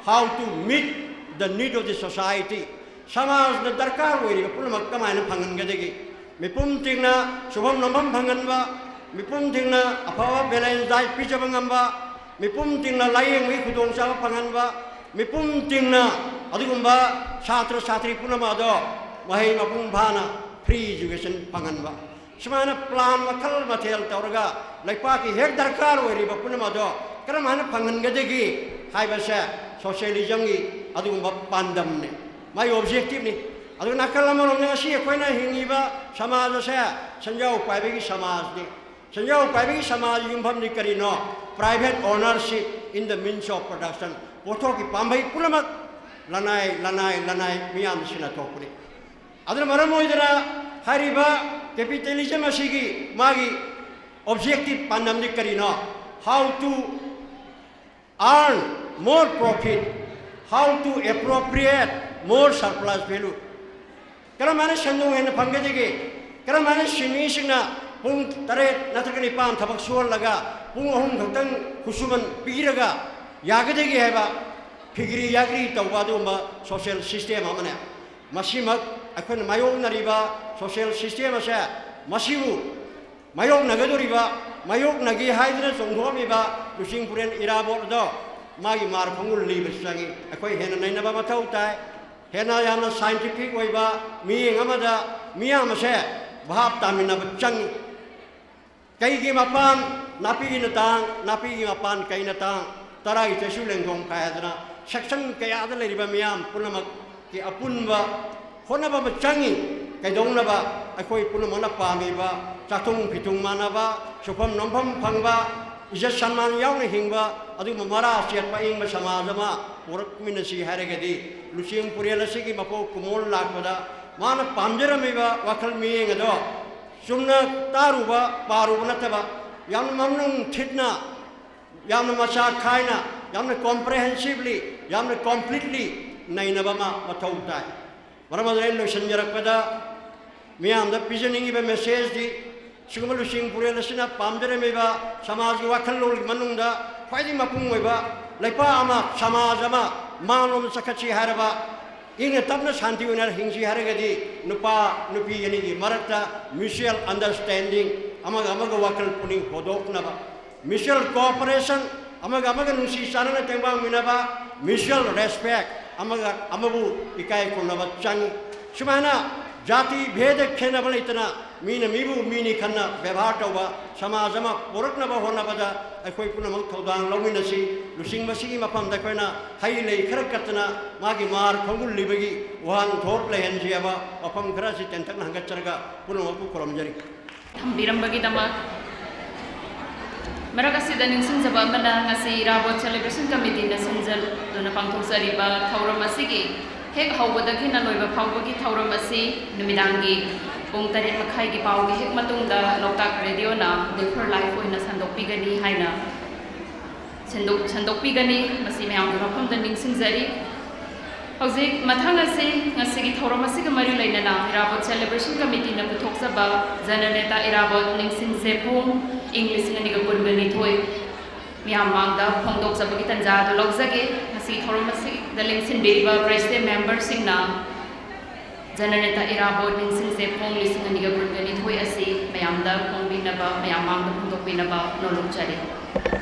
How to meet the need of the society. ꯁꯃꯥꯖꯅ ꯗꯔꯀꯥꯔ ꯑꯣꯏꯔꯤꯕ ꯄꯨꯝꯅꯃꯛ ꯀꯃꯥꯏꯅ ꯐꯪꯍꯟꯒꯗꯒꯦ? ꯃꯤꯄꯨꯝ ꯇꯤꯡꯅ ꯁꯨꯐꯝ ꯅꯣꯝꯐꯝ ꯐꯪꯍꯟꯕ, ꯃꯤꯄꯨꯝ ꯇꯤꯡꯅ ꯑꯐꯕ balance diet ꯄꯤꯖꯕ ꯉꯝꯕ, ꯃꯤꯄꯨꯝ ꯇꯤꯡꯅ ꯂꯥꯌꯦꯡꯕꯒꯤ ꯈꯨꯗꯣꯡꯆꯥꯕ ꯐꯪꯍꯟꯕ, ꯃꯤꯄꯨꯝ ꯇꯤꯡꯅ ꯑꯗꯨꯒꯨꯝꯕ ꯁꯥꯇ꯭ꯔ ꯁꯥꯇ꯭ꯔꯤ ꯄꯨꯝꯅꯃꯛ ꯑꯗꯣ ꯃꯍꯩ ꯃꯄꯨꯡ ꯐꯥꯅ free education ꯐꯪꯍꯟꯕ꯫ ꯁꯨꯃꯥꯏꯅ plan ꯃꯈꯜ ꯃꯊꯦꯜ ꯇꯧꯔꯒ ꯂꯩꯄꯥꯛꯀꯤ ꯍꯦꯛ ꯗꯔꯀꯥꯔ ꯑꯣꯏꯔꯤꯕ ꯄꯨꯝꯅꯃꯛ ꯑꯗꯣ ꯀꯔꯝꯍꯥꯏꯅ ꯐꯪꯍꯟꯒꯗꯒꯦ ꯍꯥꯏꯕꯁꯦ socialism ꯒꯤ ꯑꯗꯨꯒꯨꯝꯕ ꯄꯥꯟꯗꯝꯅꯤ, ꯃꯥꯒꯤ objective ꯅꯤ꯫ ꯑꯗꯨꯒ ꯅꯥꯀꯜ ꯑꯃꯔꯣꯝꯗ ꯉꯁꯤ ꯑꯩꯈꯣꯏꯅ ꯍꯤꯡꯉꯤꯕ ꯁꯃꯥꯖ ꯑꯁꯦ ꯁꯦꯟꯖꯥꯎ ꯄꯥꯏꯕꯒꯤ ꯁꯃꯥꯖꯅꯤ꯫ ꯁꯦꯟꯖꯥꯎ ꯄꯥꯏꯕꯒꯤ ꯁꯃꯥꯖ ꯌꯨꯝꯐꯝꯗꯤ ꯀꯔꯤꯅꯣ? Private ownership in the means of production꯫ ꯄꯣꯠꯊꯣꯛꯀꯤ ꯄꯥꯝꯕꯩ ꯄꯨꯝꯅꯃꯛ ꯂꯅꯥꯏ, ꯂꯅꯥꯏ, ꯂꯅꯥꯏ ꯃꯤꯌꯥꯝꯅ ꯁꯤꯟꯅꯊꯣꯛꯄꯅꯤ꯫ ꯑꯗꯨꯅ ꯃꯔꯝ ꯑꯣꯏꯗꯅ ꯍꯥꯏꯔꯤꯕ capitalism ꯑꯁꯤꯒꯤ ꯃꯥꯒꯤ objective ꯄꯥꯟꯗꯝꯗꯤ ꯀꯔꯤꯅꯣ? How to earn more profit, how to appropriate more surplus value꯫ ꯀꯔꯝꯍꯥꯏꯅ ꯁꯦꯟꯗꯣꯡ ꯍꯦꯟꯅ ꯐꯪꯒꯗꯒꯦ? ꯀꯔꯝꯍꯥꯏꯅ ꯁꯤꯟꯃꯤꯁꯤꯡꯅ ꯄꯨꯡ ꯇꯔꯦꯠ ꯅꯠꯇ꯭ꯔꯒ ꯅꯤꯄꯥꯟ ꯊꯕꯛ ꯁꯨꯍꯜꯂꯒ ꯄꯨꯡ ꯑꯍꯨꯝ ꯈꯛꯇꯪ ꯈꯨꯠꯁꯨꯃꯟ ꯄꯤꯔꯒ ꯌꯥꯒꯗꯒꯦ ꯍꯥꯏꯕ ꯐꯤꯒ꯭ꯔꯤ ꯌꯥꯒ꯭ꯔꯤ ꯇꯧꯕ ꯑꯗꯨꯒꯨꯝꯕ social system ꯑꯃꯅꯦ꯫ ꯃꯁꯤꯃꯛ ꯑꯩꯈꯣꯏꯅ ꯃꯥꯌꯣꯛꯅꯔꯤꯕ social system ꯑꯁꯦ, ꯃꯁꯤꯕꯨ ꯃꯥꯌꯣꯛꯅꯒꯗꯧꯔꯤꯕ, ꯃꯥꯌꯣꯛꯅꯒꯦ ꯍꯥꯏꯗꯨꯅ ꯆꯣꯡꯊꯣꯛꯑꯝꯃꯤꯕ ꯂꯨꯆꯤꯡ ꯄꯨꯔꯦꯜ ꯏꯔꯥꯕꯣꯠ ꯑꯗꯣ ꯃꯥꯒꯤ ꯃꯥꯔ ꯈꯣꯡꯒꯨꯜ ꯂꯤꯕꯁꯨ ꯆꯪꯉꯤ꯫ ꯑꯩꯈꯣꯏ ꯍꯦꯟꯅ ꯅꯩꯅꯕ ꯃꯊꯧ ꯇꯥꯏ꯫ ꯍꯦꯟꯅ ꯌꯥꯝꯅ scientific ꯑꯣꯏꯕ ꯃꯤꯠꯌꯦꯡ ꯑꯃꯗ ꯃꯤꯌꯥꯝ ꯑꯁꯦ ꯚꯥꯞ ꯇꯥꯃꯤꯟꯅꯕ ꯆꯪꯉꯤ꯫ ꯀꯩꯒꯤ ꯃꯄꯥꯟ ꯅꯥꯄꯤꯒꯤꯅ ꯇꯥꯡ, ꯅꯥꯄꯤꯒꯤ ꯃꯄꯥꯟ ꯀꯩꯅ ꯇꯥꯡ, ꯇꯔꯥꯒꯤ ꯆꯩꯁꯨ ꯂꯦꯡꯗꯣꯡ ꯀꯥꯏꯗꯅ section ꯀꯌꯥꯗ ꯂꯩꯔꯤꯕ ꯃꯤꯌꯥꯝ ꯄꯨꯝꯅꯃꯛꯀꯤ ꯑꯄꯨꯟꯕ ꯍꯣꯠꯅꯕ ꯑꯃ ꯆꯪꯉꯤ꯫ ꯀꯩꯗꯧꯅꯕ? ꯑꯩꯈꯣꯏ ꯄꯨꯝꯅꯃꯛꯅ ꯄꯥꯝꯃꯤꯕ ꯆꯥꯊꯨꯡ ꯐꯤꯊꯨꯡ ꯃꯥꯟꯅꯕ, ꯁꯨꯐꯝ ꯅꯣꯝꯐꯝ ꯐꯪꯕ, ꯏꯖꯠ ꯁꯟꯃꯥꯟ ꯌꯥꯎꯅ ꯍꯤꯡꯕ, ꯑꯗꯨꯒꯨꯝꯕ ꯃꯔꯥ ꯆꯦꯠꯄ ꯑꯏꯪꯕ ꯁꯃꯥꯖ ꯑꯃ ꯄꯨꯔꯛꯃꯤꯟꯅꯁꯤ ꯍꯥꯏꯔꯒꯗꯤ, ꯂꯨꯆꯤꯡ ꯄꯨꯔꯦꯜ ꯑꯁꯤꯒꯤ ꯃꯄꯣꯛ ꯀꯨꯝꯑꯣꯜ ꯂꯥꯛꯄꯗ ꯃꯥꯅ ꯄꯥꯝꯖꯔꯝꯃꯤꯕ ꯋꯥꯈꯜ ꯃꯤꯠꯌꯦꯡ ꯑꯗꯣ ꯆꯨꯝꯅ ꯇꯥꯔꯨꯕ, ꯄꯥꯔꯨꯕ ꯅꯠꯇꯕ, ꯌꯥꯝꯅ ꯃꯅꯨꯡ ꯊꯤꯠꯅ, ꯌꯥꯝꯅ ꯃꯆꯥ ꯈꯥꯏꯅ, ꯌꯥꯝꯅ comprehensively, ꯌꯥꯝꯅ completely ꯅꯩꯅꯕ ꯑꯃ ꯃꯊꯧ ꯇꯥꯏ꯫ ꯃꯔꯝ ꯑꯗꯨꯅ ꯑꯩꯅ ꯂꯣꯏꯁꯤꯟꯖꯔꯛꯄꯗ ꯃꯤꯌꯥꯝꯗ ꯄꯤꯖꯅꯤꯡꯉꯤꯕ message ꯗꯤ, ꯁꯤꯒꯨꯝꯕ ꯂꯨꯆꯤꯡ ꯄꯨꯔꯦꯜ ꯑꯁꯤꯅ ꯄꯥꯝꯖꯔꯝꯃꯤꯕ ꯁꯃꯥꯖꯒꯤ ꯋꯥꯈꯜꯂꯣꯟꯒꯤ ꯃꯅꯨꯡꯗ ꯈ꯭ꯋꯥꯏꯗꯒꯤ ꯃꯄꯨꯡ ꯑꯣꯏꯕ ꯂꯩꯄꯥꯛ ꯑꯃ, ꯁꯃꯥꯖ ꯑꯃ ꯃꯥꯡꯂꯣꯝꯗ ꯆꯠꯈꯠꯁꯤ ꯍꯥꯏꯔꯕ, ꯏꯪꯅ ꯇꯞꯅ ꯁꯥꯟꯇꯤ ꯑꯣꯏꯅ ꯍꯤꯡꯁꯤ ꯍꯥꯏꯔꯒꯗꯤ ꯅꯨꯄꯥ ꯅꯨꯄꯤ ꯑꯅꯤꯒꯤ ꯃꯔꯛꯇ mutual understanding, ꯑꯃꯒ ꯑꯃꯒ ꯋꯥꯈꯜ ꯄꯨꯛꯅꯤꯡ ꯍꯣꯗꯣꯛꯅꯕ, mutual cooperation, ꯑꯃꯒ ꯑꯃꯒ ꯅꯨꯡꯁꯤ ꯆꯥꯟꯅꯅ ꯇꯦꯡꯕꯥꯡꯃꯤꯟꯅꯕ, mutual respect, ꯑꯃꯒ ꯑꯃꯕꯨ ꯏꯀꯥꯏ ꯈꯨꯝꯅꯕ ꯆꯪꯏ꯫ ꯁꯨꯃꯥꯏꯅ ꯖꯥꯇꯤ ꯚꯦꯗ ꯈꯦꯠꯅꯕ ꯂꯩꯇꯅ ꯃꯤꯅ ꯃꯤꯕꯨ ꯃꯤꯅꯤ ꯈꯟꯅ ꯕꯦꯕꯥꯔ ꯇꯧꯕ ꯁꯃꯥꯖ ꯑꯃ ꯄꯨꯔꯛꯅꯕ ꯍꯣꯠꯅꯕꯗ ꯑꯩꯈꯣꯏ ꯄꯨꯝꯅꯃꯛ ꯊꯧꯗꯥꯡ ꯂꯧꯃꯤꯟꯅꯁꯤ꯫ ꯂꯨꯆꯤꯡꯕꯁꯤꯒꯤ ꯃꯐꯝꯗ ꯑꯩꯈꯣꯏꯅ ꯍꯩ ꯂꯩ ꯈꯔ ꯀꯠꯇꯅ ꯃꯥꯒꯤ ꯃꯥꯔ ꯈꯣꯡꯒꯨꯜꯂꯤꯕꯒꯤ ꯋꯥꯍꯟꯊꯣꯛ ꯂꯩꯍꯟꯁꯤ ꯍꯥꯏꯕ ꯋꯥꯐꯝ ꯈꯔ ꯑꯁꯤ ꯇꯦꯟꯇꯛꯅ ꯍꯪꯒꯠꯆꯔꯒ ꯄꯨꯝꯅꯃꯛꯄꯨ ꯈꯨꯔꯨꯝꯖꯔꯤ꯫ ꯊꯝꯕꯤꯔꯝꯕꯒꯤꯗꯃꯛ꯫ ꯃꯔꯛ ꯑꯁꯤꯗ ꯅꯤꯡꯁꯤꯡꯖꯕ ꯑꯃꯅ, ꯉꯁꯤ ꯏꯔꯥꯕꯣꯠ celebration committeeꯅ ꯁꯤꯟꯖꯗꯨꯅ ꯄꯥꯡꯊꯣꯛꯆꯔꯤꯕ ꯊꯧꯔꯝ ꯑꯁꯤꯒꯤ ꯍꯦꯛ ꯍꯧꯕꯗꯒꯤꯅ ꯂꯣꯏꯕ ꯐꯥꯎꯕꯒꯤ ꯊꯧꯔꯝ ꯑꯁꯤ ꯅꯨꯃꯤꯗꯥꯡꯒꯤ ꯄꯨꯡ ꯇꯔꯦꯠ ꯃꯈꯥꯏꯒꯤ ꯄꯥꯎꯒꯤ ꯍꯦꯛ ꯃꯇꯨꯡꯗ ꯂꯣꯛꯇꯥꯛ ꯔꯦꯗꯤꯑꯣꯅ deeper live ꯑꯣꯏꯅ ꯁꯟꯗꯣꯛꯄꯤꯒꯅꯤ ꯍꯥꯏꯅ ꯁꯟꯗꯣꯛ-, ꯁꯟꯗꯣꯛꯄꯤꯒꯅꯤ꯫ ꯃꯁꯤ ꯃꯌꯥꯝꯒꯤ ꯃꯐꯝꯗ ꯅꯤꯡꯁꯤꯡꯖꯔꯤ꯫ ꯍꯧꯖꯤꯛ ꯃꯊꯪ ꯑꯁꯤ ꯉꯁꯤꯒꯤ ꯊꯧꯔꯝ ꯑꯁꯤꯒ ꯃꯔꯤ ꯂꯩꯅꯅ ꯏꯔꯥꯕꯣꯠ celebration committeeꯅ ꯄꯨꯊꯣꯛꯆꯕ ꯖꯅꯅꯦꯇꯥ ꯏꯔꯥꯕꯣꯠ ꯅꯤꯡꯁꯤꯡ ꯆꯦꯐꯣꯡ ꯏꯪ ꯂꯤꯁꯤꯡ ꯑꯅꯤꯒ ꯀꯨꯟꯒ ꯅꯤꯊꯣꯏ ꯃꯤꯌꯥꯝ ꯃꯥꯡꯗ ꯐꯣꯡꯗꯣꯛꯆꯕꯒꯤ ꯇꯥꯟꯖꯥ ꯑꯗꯨ ꯂꯧꯖꯒꯦ꯫ ꯉꯁꯤꯒꯤ ꯊꯧꯔꯝ ꯑꯁꯤꯗ ꯂꯦꯡꯁꯤꯟꯕꯤꯔꯤꯕ president memberꯁꯤꯡꯅ ꯖꯅꯅꯦꯇꯥ ꯏꯔꯥꯕꯣꯠ ꯅꯤꯡꯁꯤꯡ ꯆꯦꯐꯣꯡ ꯂꯤꯁꯤꯡ ꯑꯅꯤꯒ ꯀꯨꯟꯒ ꯅꯤꯊꯣꯏ ꯑꯁꯤ ꯃꯌꯥꯝꯗ ꯐꯣꯡꯕꯤꯅꯕ, ꯃꯌꯥꯝ ꯃꯥꯡꯗ ꯐꯣꯡꯗꯣꯛꯄꯤꯅꯕ ꯅꯣꯜꯂꯨꯛꯆꯔꯤ꯫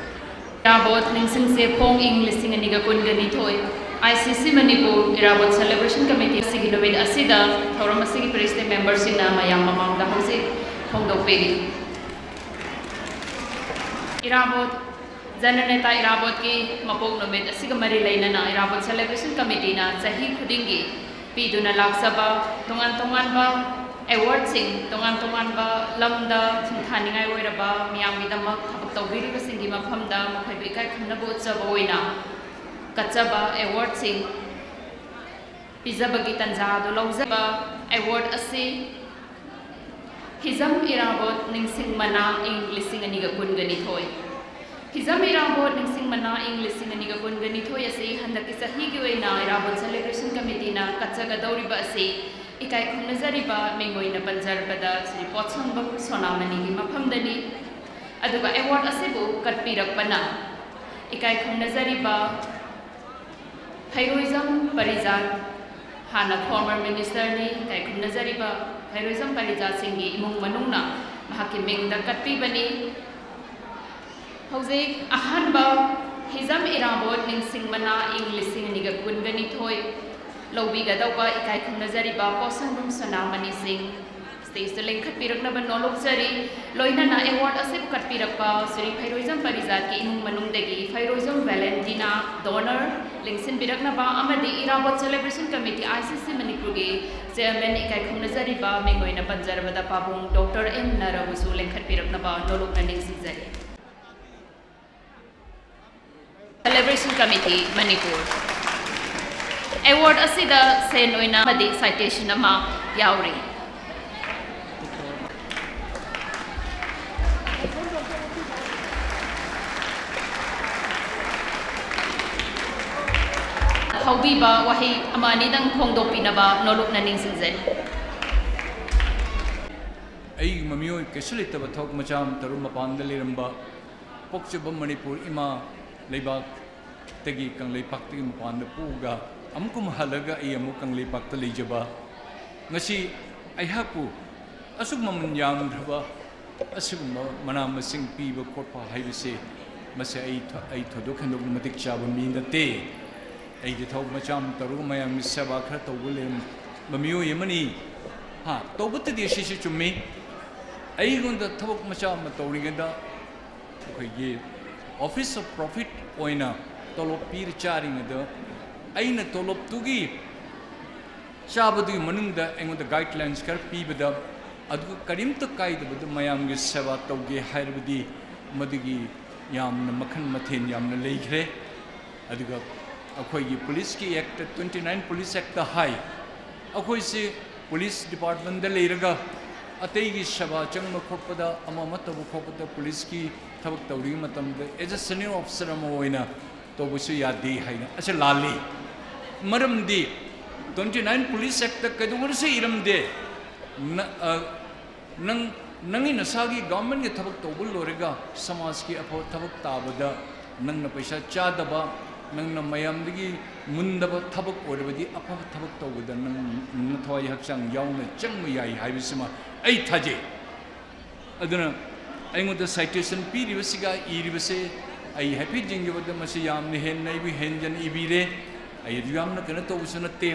ꯏꯔꯥꯕꯣꯠ ꯅꯤꯡꯁꯤꯡ ꯆꯦꯐꯣꯡ ꯏꯪ ꯂꯤꯁꯤꯡ ꯑꯅꯤꯒ ꯀꯨꯟꯒ ꯅꯤꯊꯣꯏ, ICC ꯃꯅꯤꯄꯨꯔ ꯏꯔꯥꯕꯣꯠ celebration committee ꯑꯁꯤꯒꯤ ꯅꯨꯃꯤꯠ ꯑꯁꯤꯗ ꯊꯧꯔꯝ ꯑꯁꯤꯒꯤ president memberꯁꯤꯡꯅ ꯃꯌꯥꯝ ꯃꯃꯥꯡꯗ ꯍꯧꯖꯤꯛ ꯐꯣꯡꯗꯣꯛꯄꯤꯔꯤ꯫ ꯏꯔꯥꯕꯣꯠ, ꯖꯅꯅꯦꯇꯥ ꯏꯔꯥꯕꯣꯠꯀꯤ ꯃꯄꯣꯛ ꯅꯨꯃꯤꯠ ꯑꯁꯤꯒ ꯃꯔꯤ ꯂꯩꯅꯅ ꯏꯔꯥꯕꯣꯠ celebration committeeꯅ ꯆꯍꯤ ꯈꯨꯗꯤꯡꯒꯤ ꯄꯤꯗꯨꯅ ꯂꯥꯛꯆꯕ ꯇꯣꯉꯥꯟ ꯇꯣꯉꯥꯟꯕ awardꯁꯤꯡ, ꯇꯣꯉꯥꯟ ꯇꯣꯉꯥꯟꯕ ꯂꯝꯗ ꯁꯤꯡꯊꯥꯅꯤꯡꯉꯥꯏ ꯑꯣꯏꯔꯕ ꯃꯤꯌꯥꯝꯒꯤꯗꯃꯛ ꯊꯕꯛ ꯇꯧꯕꯤꯔꯤꯕꯁꯤꯡꯒꯤ ꯃꯐꯝꯗ ꯃꯈꯣꯏꯕꯨ ꯏꯀꯥꯏ ꯈꯨꯝꯅꯕ ꯎꯠꯆꯕ ꯑꯣꯏꯅ ꯀꯠꯆꯕ awardꯁꯤꯡ ꯄꯤꯖꯕꯒꯤ ꯇꯥꯟꯖꯥ ꯑꯗꯨ ꯂꯧꯖꯕ꯫ Award ꯑꯁꯤ ꯍꯤꯖꯝ ꯏꯔꯥꯕꯣꯠ ꯅꯤꯡꯁꯤꯡ ꯃꯅꯥ ꯏꯪ ꯂꯤꯁꯤꯡ ꯑꯅꯤꯒ ꯀꯨꯟꯒ ꯅꯤꯊꯣꯏ꯫ ꯍꯤꯖꯝ ꯏꯔꯥꯕꯣꯠ ꯅꯤꯡꯁꯤꯡ ꯃꯅꯥ ꯏꯪ ꯂꯤꯁꯤꯡ ꯑꯅꯤꯒ ꯀꯨꯟꯒ ꯅꯤꯊꯣꯏ ꯑꯁꯤ ꯍꯟꯗꯛꯀꯤ ꯆꯍꯤꯒꯤ ꯑꯣꯏꯅ ꯏꯔꯥꯕꯣꯠ celebration committeeꯅ ꯀꯠꯆꯒꯗꯧꯔꯤꯕ ꯑꯁꯤ ꯏꯀꯥꯏ ꯈꯨꯝꯅꯖꯔꯤꯕ ꯃꯤꯡ ꯑꯣꯏꯅ ꯄꯟꯖꯔꯕꯗ ꯁ꯭ꯔꯤ ꯄꯣꯠꯁꯪꯕꯝ ꯁꯣꯅꯥꯃꯅꯤꯒꯤ ꯃꯐꯝꯗꯅꯤ꯫ ꯑꯗꯨꯒ award ꯑꯁꯤꯕꯨ ꯀꯠꯄꯤꯔꯛꯄꯅ ꯏꯀꯥꯏ ꯈꯨꯝꯅꯖꯔꯤꯕ ꯐꯩꯔꯣꯏꯖꯝ ꯄꯔꯤꯖꯥꯠ, ꯍꯥꯟꯅ former ministerꯅꯤ, ꯏꯀꯥꯏ ꯈꯨꯝꯅꯖꯔꯤꯕ ꯐꯩꯔꯣꯏꯖꯝ ꯄꯔꯤꯖꯥꯠꯁꯤꯡꯒꯤ ꯏꯃꯨꯡ ꯃꯅꯨꯡꯅ ꯃꯍꯥꯛꯀꯤ ꯃꯤꯡꯗ ꯀꯠꯄꯤꯕꯅꯤ꯫ ꯍꯧꯖꯤꯛ ꯑꯍꯥꯟꯕ ꯍꯤꯖꯝ ꯏꯔꯥꯕꯣꯠ ꯅꯤꯡꯁꯤꯡ ꯃꯅꯥ ꯏꯪ ꯂꯤꯁꯤꯡ ꯑꯅꯤꯒ ꯀꯨꯟꯒ ꯅꯤꯊꯣꯏ ꯂꯧꯕꯤꯒꯗꯧꯕ ꯏꯀꯥꯏ ꯈꯨꯝꯅꯖꯔꯤꯕ ꯄꯣꯠꯁꯪꯕꯝ ꯁꯣꯅꯥꯃꯅꯤ ꯁꯤꯡ stageꯇ ꯂꯦꯡꯈꯠꯄꯤꯔꯛꯅꯕ ꯅꯣꯂꯣꯛꯆꯔꯤ꯫ ꯂꯣꯏꯅꯅ award ꯑꯁꯤꯕꯨ ꯀꯠꯄꯤꯔꯛꯄ ꯁ꯭ꯔꯤ ꯐꯩꯔꯣꯏꯖꯝ ꯄꯔꯤꯖꯥꯠꯀꯤ ꯏꯃꯨꯡ ꯃꯅꯨꯡꯗꯒꯤ ꯐꯩꯔꯣꯏꯖꯝ ꯚꯦꯂꯦꯟꯇꯤꯅꯥ ꯗꯣꯅꯔ ꯂꯦꯡꯁꯤꯟꯕꯤꯔꯛꯅꯕ ꯑꯃꯗꯤ ꯏꯔꯥꯕꯣꯠ celebration committee, ICC ꯃꯅꯤꯄꯨꯔꯒꯤ chairman ꯏꯀꯥꯏ ꯈꯨꯝꯅꯖꯔꯤꯕ ꯃꯤꯡ ꯑꯣꯏꯅ ꯄꯟꯖꯔꯕꯗ ꯄꯥꯕꯨꯡ ꯗꯣꯛꯇꯔ ꯑꯦꯝ ꯅꯔꯕꯨꯁꯨ ꯂꯦꯡꯈꯠꯄꯤꯔꯛꯅꯕ ꯅꯣꯂꯨꯛꯅ ꯅꯤꯡꯁꯤꯡꯖꯔꯤ꯫ Celebration Committee, Manipur. Award ꯑꯁꯤꯗ ꯁꯦꯟ ꯑꯣꯏꯅ ꯑꯃꯗꯤ citation ꯑꯃ ꯌꯥꯎꯔꯤ꯫ ꯍꯧꯕꯤꯕ ꯋꯥꯍꯩ ꯑꯃ ꯑꯅꯤꯗꯪ ꯐꯣꯡꯗꯣꯛꯄꯤꯅꯕ ꯅꯣꯂꯨꯛꯅ ꯅꯤꯡꯁꯤꯡꯖꯔꯤ꯫ ꯑꯩꯒꯤ ꯃꯃꯤꯑꯣꯏ ꯀꯩꯁꯨ ꯂꯩꯇꯕ ꯊꯕꯛ ꯃꯆꯥ ꯑꯃ ꯇꯔꯨꯛ ꯃꯄꯥꯟꯗ ꯂꯩꯔꯝꯕ ꯄꯣꯛꯆꯕ ꯃꯅꯤꯄꯨꯔ ꯏꯃꯥ ꯂꯩꯕꯥꯛꯇꯒꯤ, ꯀꯪꯂꯩꯄꯥꯛꯇꯒꯤ ꯃꯄꯥꯟꯗ ꯄꯣꯛꯑꯒ ꯑꯃꯨꯛꯀ ꯍꯜꯂꯒ ꯑꯩ ꯑꯃꯨꯛ ꯀꯪꯂꯩꯄꯥꯛꯇ ꯂꯩꯖꯕ, ꯉꯁꯤ ꯑꯩꯍꯥꯛꯄꯨ ꯑꯁꯨꯛ ꯃꯃꯜ ꯌꯥꯝꯈ꯭ꯔꯕ ꯑꯁꯤꯒꯨꯝꯕ ꯃꯅꯥ ꯃꯁꯤꯡ ꯄꯤꯕ ꯈꯣꯠꯄ ꯍꯥꯏꯕꯁꯦ, ꯃꯁꯤ ꯑꯩ ꯊ-, ꯑꯩ ꯊꯣꯏꯗꯣꯛ ꯍꯦꯟꯗꯣꯛꯅ ꯃꯇꯤꯛ ꯆꯥꯕ ꯃꯤ ꯅꯠꯇꯦ꯫ ꯑꯩꯗꯤ ꯊꯕꯛ ꯃꯆꯥ ꯑꯃ ꯇꯧꯔꯒ ꯃꯌꯥꯝꯒꯤ ꯁꯦꯕꯥ ꯈꯔ ꯇꯧꯕ ꯂꯩꯔꯝꯕ ꯃꯤꯑꯣꯏ ꯑꯃꯅꯤ꯫ ꯍꯥ, ꯇꯧꯕꯇꯗꯤ ꯑꯁꯤꯁꯨ ꯆꯨꯝꯃꯤ꯫ ꯑꯩꯉꯣꯟꯗ ꯊꯕꯛ ꯃꯆꯥ ꯑꯃ ꯇꯧꯔꯤꯉꯩꯗ ꯑꯩꯈꯣꯏꯒꯤ office of profit ꯑꯣꯏꯅ ꯇꯣꯂꯣꯞ ꯄꯤꯔ ꯆꯥꯔꯤꯉꯩꯗ ꯑꯩꯅ ꯇꯣꯂꯣꯞꯇꯨꯒꯤ ꯆꯥꯕꯗꯨꯒꯤ ꯃꯅꯨꯡꯗ ꯑꯩꯉꯣꯟꯗ guidelines ꯈꯔ ꯄꯤꯕꯗ, ꯑꯗꯨꯒ ꯀꯔꯤꯝꯇ ꯀꯥꯏꯗꯕꯗ ꯃꯌꯥꯝꯒꯤ ꯁꯦꯕꯥ ꯇꯧꯒꯦ ꯍꯥꯏꯔꯕꯗꯤ ꯃꯗꯨꯒꯤ ꯌꯥꯝꯅ ꯃꯈꯜ ꯃꯊꯦꯜ ꯌꯥꯝꯅ ꯂꯩꯈ꯭ꯔꯦ꯫ ꯑꯗꯨꯒ ꯑꯩꯈꯣꯏꯒꯤ ꯄꯨꯂꯤꯁꯀꯤ act, twenty nine police actꯇ ꯍꯥꯏ, ꯑꯩꯈꯣꯏꯁꯤ police departmentꯇ ꯂꯩꯔꯒ ꯑꯇꯩꯒꯤ ꯁꯦꯕꯥ ꯆꯪꯕ ꯈꯣꯠꯄꯗ, ꯑꯃ ꯑꯃ ꯇꯧꯕ ꯈꯣꯠꯄꯗ ꯄꯨꯂꯤꯁꯀꯤ ꯊꯕꯛ ꯇꯧꯔꯤꯉꯩ ꯃꯇꯝꯗ as a senior officer ꯑꯃ ꯑꯣꯏꯅ ꯇꯧꯕꯁꯨ ꯌꯥꯗꯦ ꯍꯥꯏꯅ꯫ ꯑꯁꯤ ꯂꯥꯜꯂꯤ꯫ ꯃꯔꯝꯗꯤ twenty nine police actꯇ ꯀꯩꯗꯧꯉꯩꯗꯁꯨ ꯏꯔꯝꯗꯦ, ꯅ-, ꯑ, ꯅꯪ, ꯅꯪꯒꯤ ꯅꯁꯥꯒꯤ governmentꯀꯤ ꯊꯕꯛ ꯇꯧꯕ ꯂꯣꯏꯔꯒ ꯁꯃꯥꯖꯀꯤ ꯑꯐꯕ ꯊꯕꯛ ꯇꯥꯕꯗ ꯅꯪꯅ ꯄꯩꯁꯥ ꯆꯥꯗꯕ, ꯅꯪꯅ ꯃꯌꯥꯝꯗꯒꯤ ꯃꯨꯟꯗꯕ ꯊꯕꯛ ꯑꯣꯏꯔꯕꯗꯤ ꯑꯐꯕ ꯊꯕꯛ ꯇꯧꯕꯗ ꯅꯪ ꯅꯊꯋꯥꯏ ꯍꯛꯆꯥꯡ ꯌꯥꯎꯅ ꯆꯪꯕ ꯌꯥꯏ ꯍꯥꯏꯕꯁꯤꯃ ꯑꯩ ꯊꯥꯖꯩ꯫ ꯑꯗꯨꯅ ꯑꯩꯉꯣꯟꯗ citation ꯄꯤꯔꯤꯕꯁꯤꯒ ꯏꯔꯤꯕꯁꯦ ꯑꯩ ꯍꯥꯏꯐꯦꯠ ꯌꯦꯡꯖꯕꯗ ꯃꯁꯤ ꯌꯥꯝꯅ ꯍꯦꯟꯅ ꯑꯩꯕꯨ ꯍꯦꯟꯖꯅ ꯏꯕꯤꯔꯦ꯫ ꯑꯩ ꯑꯗꯨ ꯌꯥꯝꯅ ꯀꯩꯅꯣ ꯇꯧꯕꯁꯨ ꯅꯠꯇꯦ꯫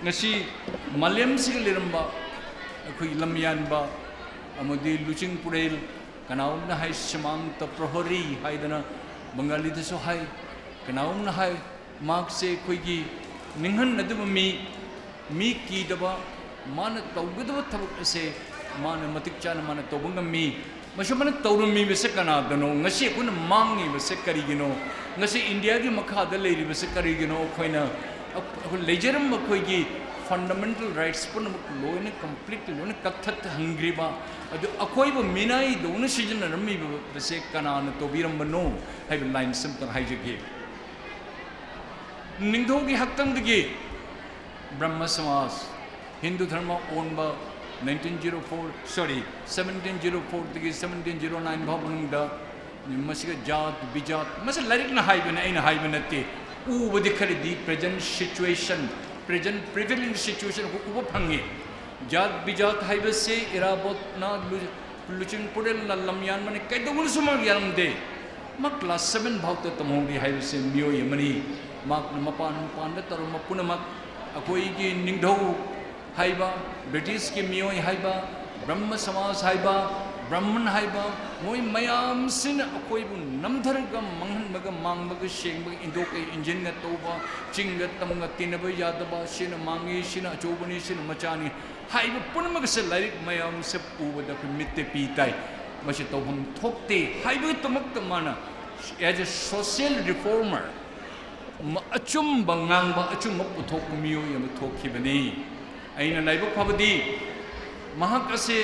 ꯉꯁꯤ ꯃꯥꯂꯦꯝꯁꯤꯒ ꯂꯩꯔꯝꯕ ꯑꯩꯈꯣꯏꯒꯤ ꯂꯝꯌꯥꯟꯕ ꯑꯃꯗꯤ ꯂꯨꯆꯤꯡ ꯄꯨꯔꯦꯜ, ꯀꯅꯥꯒꯨꯝꯅ ꯍꯥꯏ ꯁꯤꯃꯥꯟꯇ ꯄ꯭ꯔꯍꯔꯤ ꯍꯥꯏꯗꯅ ꯕꯪꯒꯥꯂꯤꯗꯁꯨ ꯍꯥꯏ, ꯀꯅꯥꯒꯨꯝꯅ ꯍꯥꯏ ꯃꯍꯥꯛꯁꯦ ꯑꯩꯈꯣꯏꯒꯤ ꯅꯤꯡꯍꯟꯅꯗꯕ ꯃꯤ, ꯃꯤ ꯀꯤꯗꯕ, ꯃꯥꯅ ꯇꯧꯒꯗꯕ ꯊꯕꯛ ꯑꯁꯦ ꯃꯥꯅ ꯃꯇꯤꯛ ꯆꯥꯅ ꯃꯥꯅ ꯇꯧꯕ ꯉꯝꯃꯤ꯫ ꯃꯁꯤ ꯃꯥꯅ ꯇꯧꯔꯝꯃꯤꯕꯁꯦ ꯀꯅꯥꯗꯅꯣ? ꯉꯁꯤ ꯑꯩꯈꯣꯏꯅ ꯃꯥꯡꯉꯤꯕꯁꯦ ꯀꯔꯤꯒꯤꯅꯣ? ꯉꯁꯤ ꯏꯟꯗꯤꯌꯥꯒꯤ ꯃꯈꯥꯗ ꯂꯩꯔꯤꯕꯁꯦ ꯀꯔꯤꯒꯤꯅꯣ? ꯑꯩꯈꯣꯏꯅ ꯑꯩꯈꯣꯏ ꯂꯩꯖꯔꯝꯕ ꯑꯩꯈꯣꯏꯒꯤ fundamental rights ꯄꯨꯝꯅꯃꯛ ꯂꯣꯏꯅ completely ꯂꯣꯏꯅ ꯀꯛꯊꯠꯍꯟꯈ꯭ꯔꯤꯕ, ꯑꯗꯨ ꯑꯀꯣꯏꯕ ꯃꯤꯅꯥꯏꯗꯧꯅ ꯁꯤꯖꯤꯟꯅꯔꯝꯃꯤꯕꯁꯦ ꯀꯅꯥꯅ ꯇꯧꯕꯤꯔꯝꯕꯅꯣ ꯍꯥꯏꯕ line ꯁꯤꯝꯇꯪ ꯍꯥꯏꯖꯒꯦ꯫ ꯅꯤꯡꯊꯧꯒꯤ ꯍꯛꯇꯝꯗꯒꯤ ꯕ꯭ꯔꯍꯃ ꯁꯃꯥꯖ, ꯍꯤꯟꯗꯨ ꯙꯔꯃ ꯑꯣꯟꯕ nineteen zero four, sorry, seventeen zero four ꯗꯒꯤ seventeen zero nine ꯐꯥꯎ ꯃꯅꯨꯡꯗ ꯃꯁꯤꯒ ꯖꯥꯠ ꯕꯤꯖꯥꯠ, ꯃꯁꯤ ꯂꯥꯏꯔꯤꯛꯅ ꯍꯥꯏꯕꯅꯤ, ꯑꯩꯅ ꯍꯥꯏꯕ ꯅꯠꯇꯦ꯫ ꯎꯕꯗꯤ ꯈꯔꯗꯤ present situation, present prevailing situation ꯑꯩꯈꯣꯏ ꯎꯕ ꯐꯪꯉꯤ꯫ ꯖꯥꯠ ꯕꯤꯖꯥꯠ ꯍꯥꯏꯕꯁꯤ ꯏꯔꯥꯕꯣꯠꯅ ꯂꯨ-, ꯂꯨꯆꯤꯡ ꯄꯨꯔꯦꯜꯅ ꯂꯝ ꯌꯥꯟꯕꯅꯤ, ꯀꯩꯗꯧꯅꯁꯨ ꯃꯥ ꯌꯥꯔꯝꯗꯦ꯫ ꯃꯥ class seven ꯐꯥꯎꯗ ꯇꯝꯍꯧꯔꯤ ꯍꯥꯏꯕꯁꯤ ꯃꯤꯑꯣꯏ ꯑꯃꯅꯤ꯫ ꯃꯍꯥꯛꯅ ꯃꯄꯥꯟ ꯃꯄꯥꯟꯗ ꯇꯧꯔꯝꯕ ꯄꯨꯝꯅꯃꯛ ꯑꯩꯈꯣꯏꯒꯤ ꯅꯤꯡꯊꯧ ꯍꯥꯏꯕ, ꯕ꯭ꯔꯤꯇꯤꯁꯀꯤ ꯃꯤꯑꯣꯏ ꯍꯥꯏꯕ, ꯕ꯭ꯔꯍꯃ ꯁꯃꯥꯖ ꯍꯥꯏꯕ, ꯕ꯭ꯔꯍꯃꯟ ꯍꯥꯏꯕ, ꯃꯣꯏ ꯃꯌꯥꯝꯁꯤꯅ ꯑꯩꯈꯣꯏꯕꯨ ꯅꯝꯊꯔꯒ, ꯃꯥꯡꯍꯟꯕꯒ, ꯃꯥꯡꯕꯒ, ꯁꯦꯡꯕꯒ, ꯏꯟꯗꯣꯛꯀ ꯏꯟꯖꯤꯟꯒ ꯇꯧꯕ, ꯆꯤꯡꯒ ꯇꯝꯒ ꯇꯤꯟꯅꯕ ꯌꯥꯗꯕ, ꯁꯤꯅ ꯃꯥꯡꯉꯤ, ꯁꯤꯅ ꯑꯆꯧꯕꯅꯤ, ꯁꯤꯅ ꯃꯆꯥꯅꯤ ꯍꯥꯏꯕ ꯄꯨꯝꯅꯃꯛ ꯑꯁꯦ ꯂꯥꯏꯔꯤꯛ ꯃꯌꯥꯝꯁꯦ ꯎꯕꯗ ꯑꯩꯈꯣꯏ ꯃꯤꯠꯇ ꯄꯤ ꯇꯥꯏ꯫ ꯃꯁꯤ ꯇꯧꯐꯝ ꯊꯣꯛꯇꯦ ꯍꯥꯏꯕꯒꯤꯗꯃꯛꯇ ꯃꯥꯅ as a social reformer, ꯃ-, ꯑꯆꯨꯝꯕ ꯉꯥꯡꯕ, ꯑꯆꯨꯝꯕ ꯄꯨꯊꯣꯛꯄ ꯃꯤꯑꯣꯏ ꯑꯃ ꯊꯣꯛꯈꯤꯕꯅꯤ꯫ ꯑꯩꯅ ꯂꯥꯏꯕꯛ ꯐꯕꯗꯤ ꯃꯍꯥꯛ ꯑꯁꯦ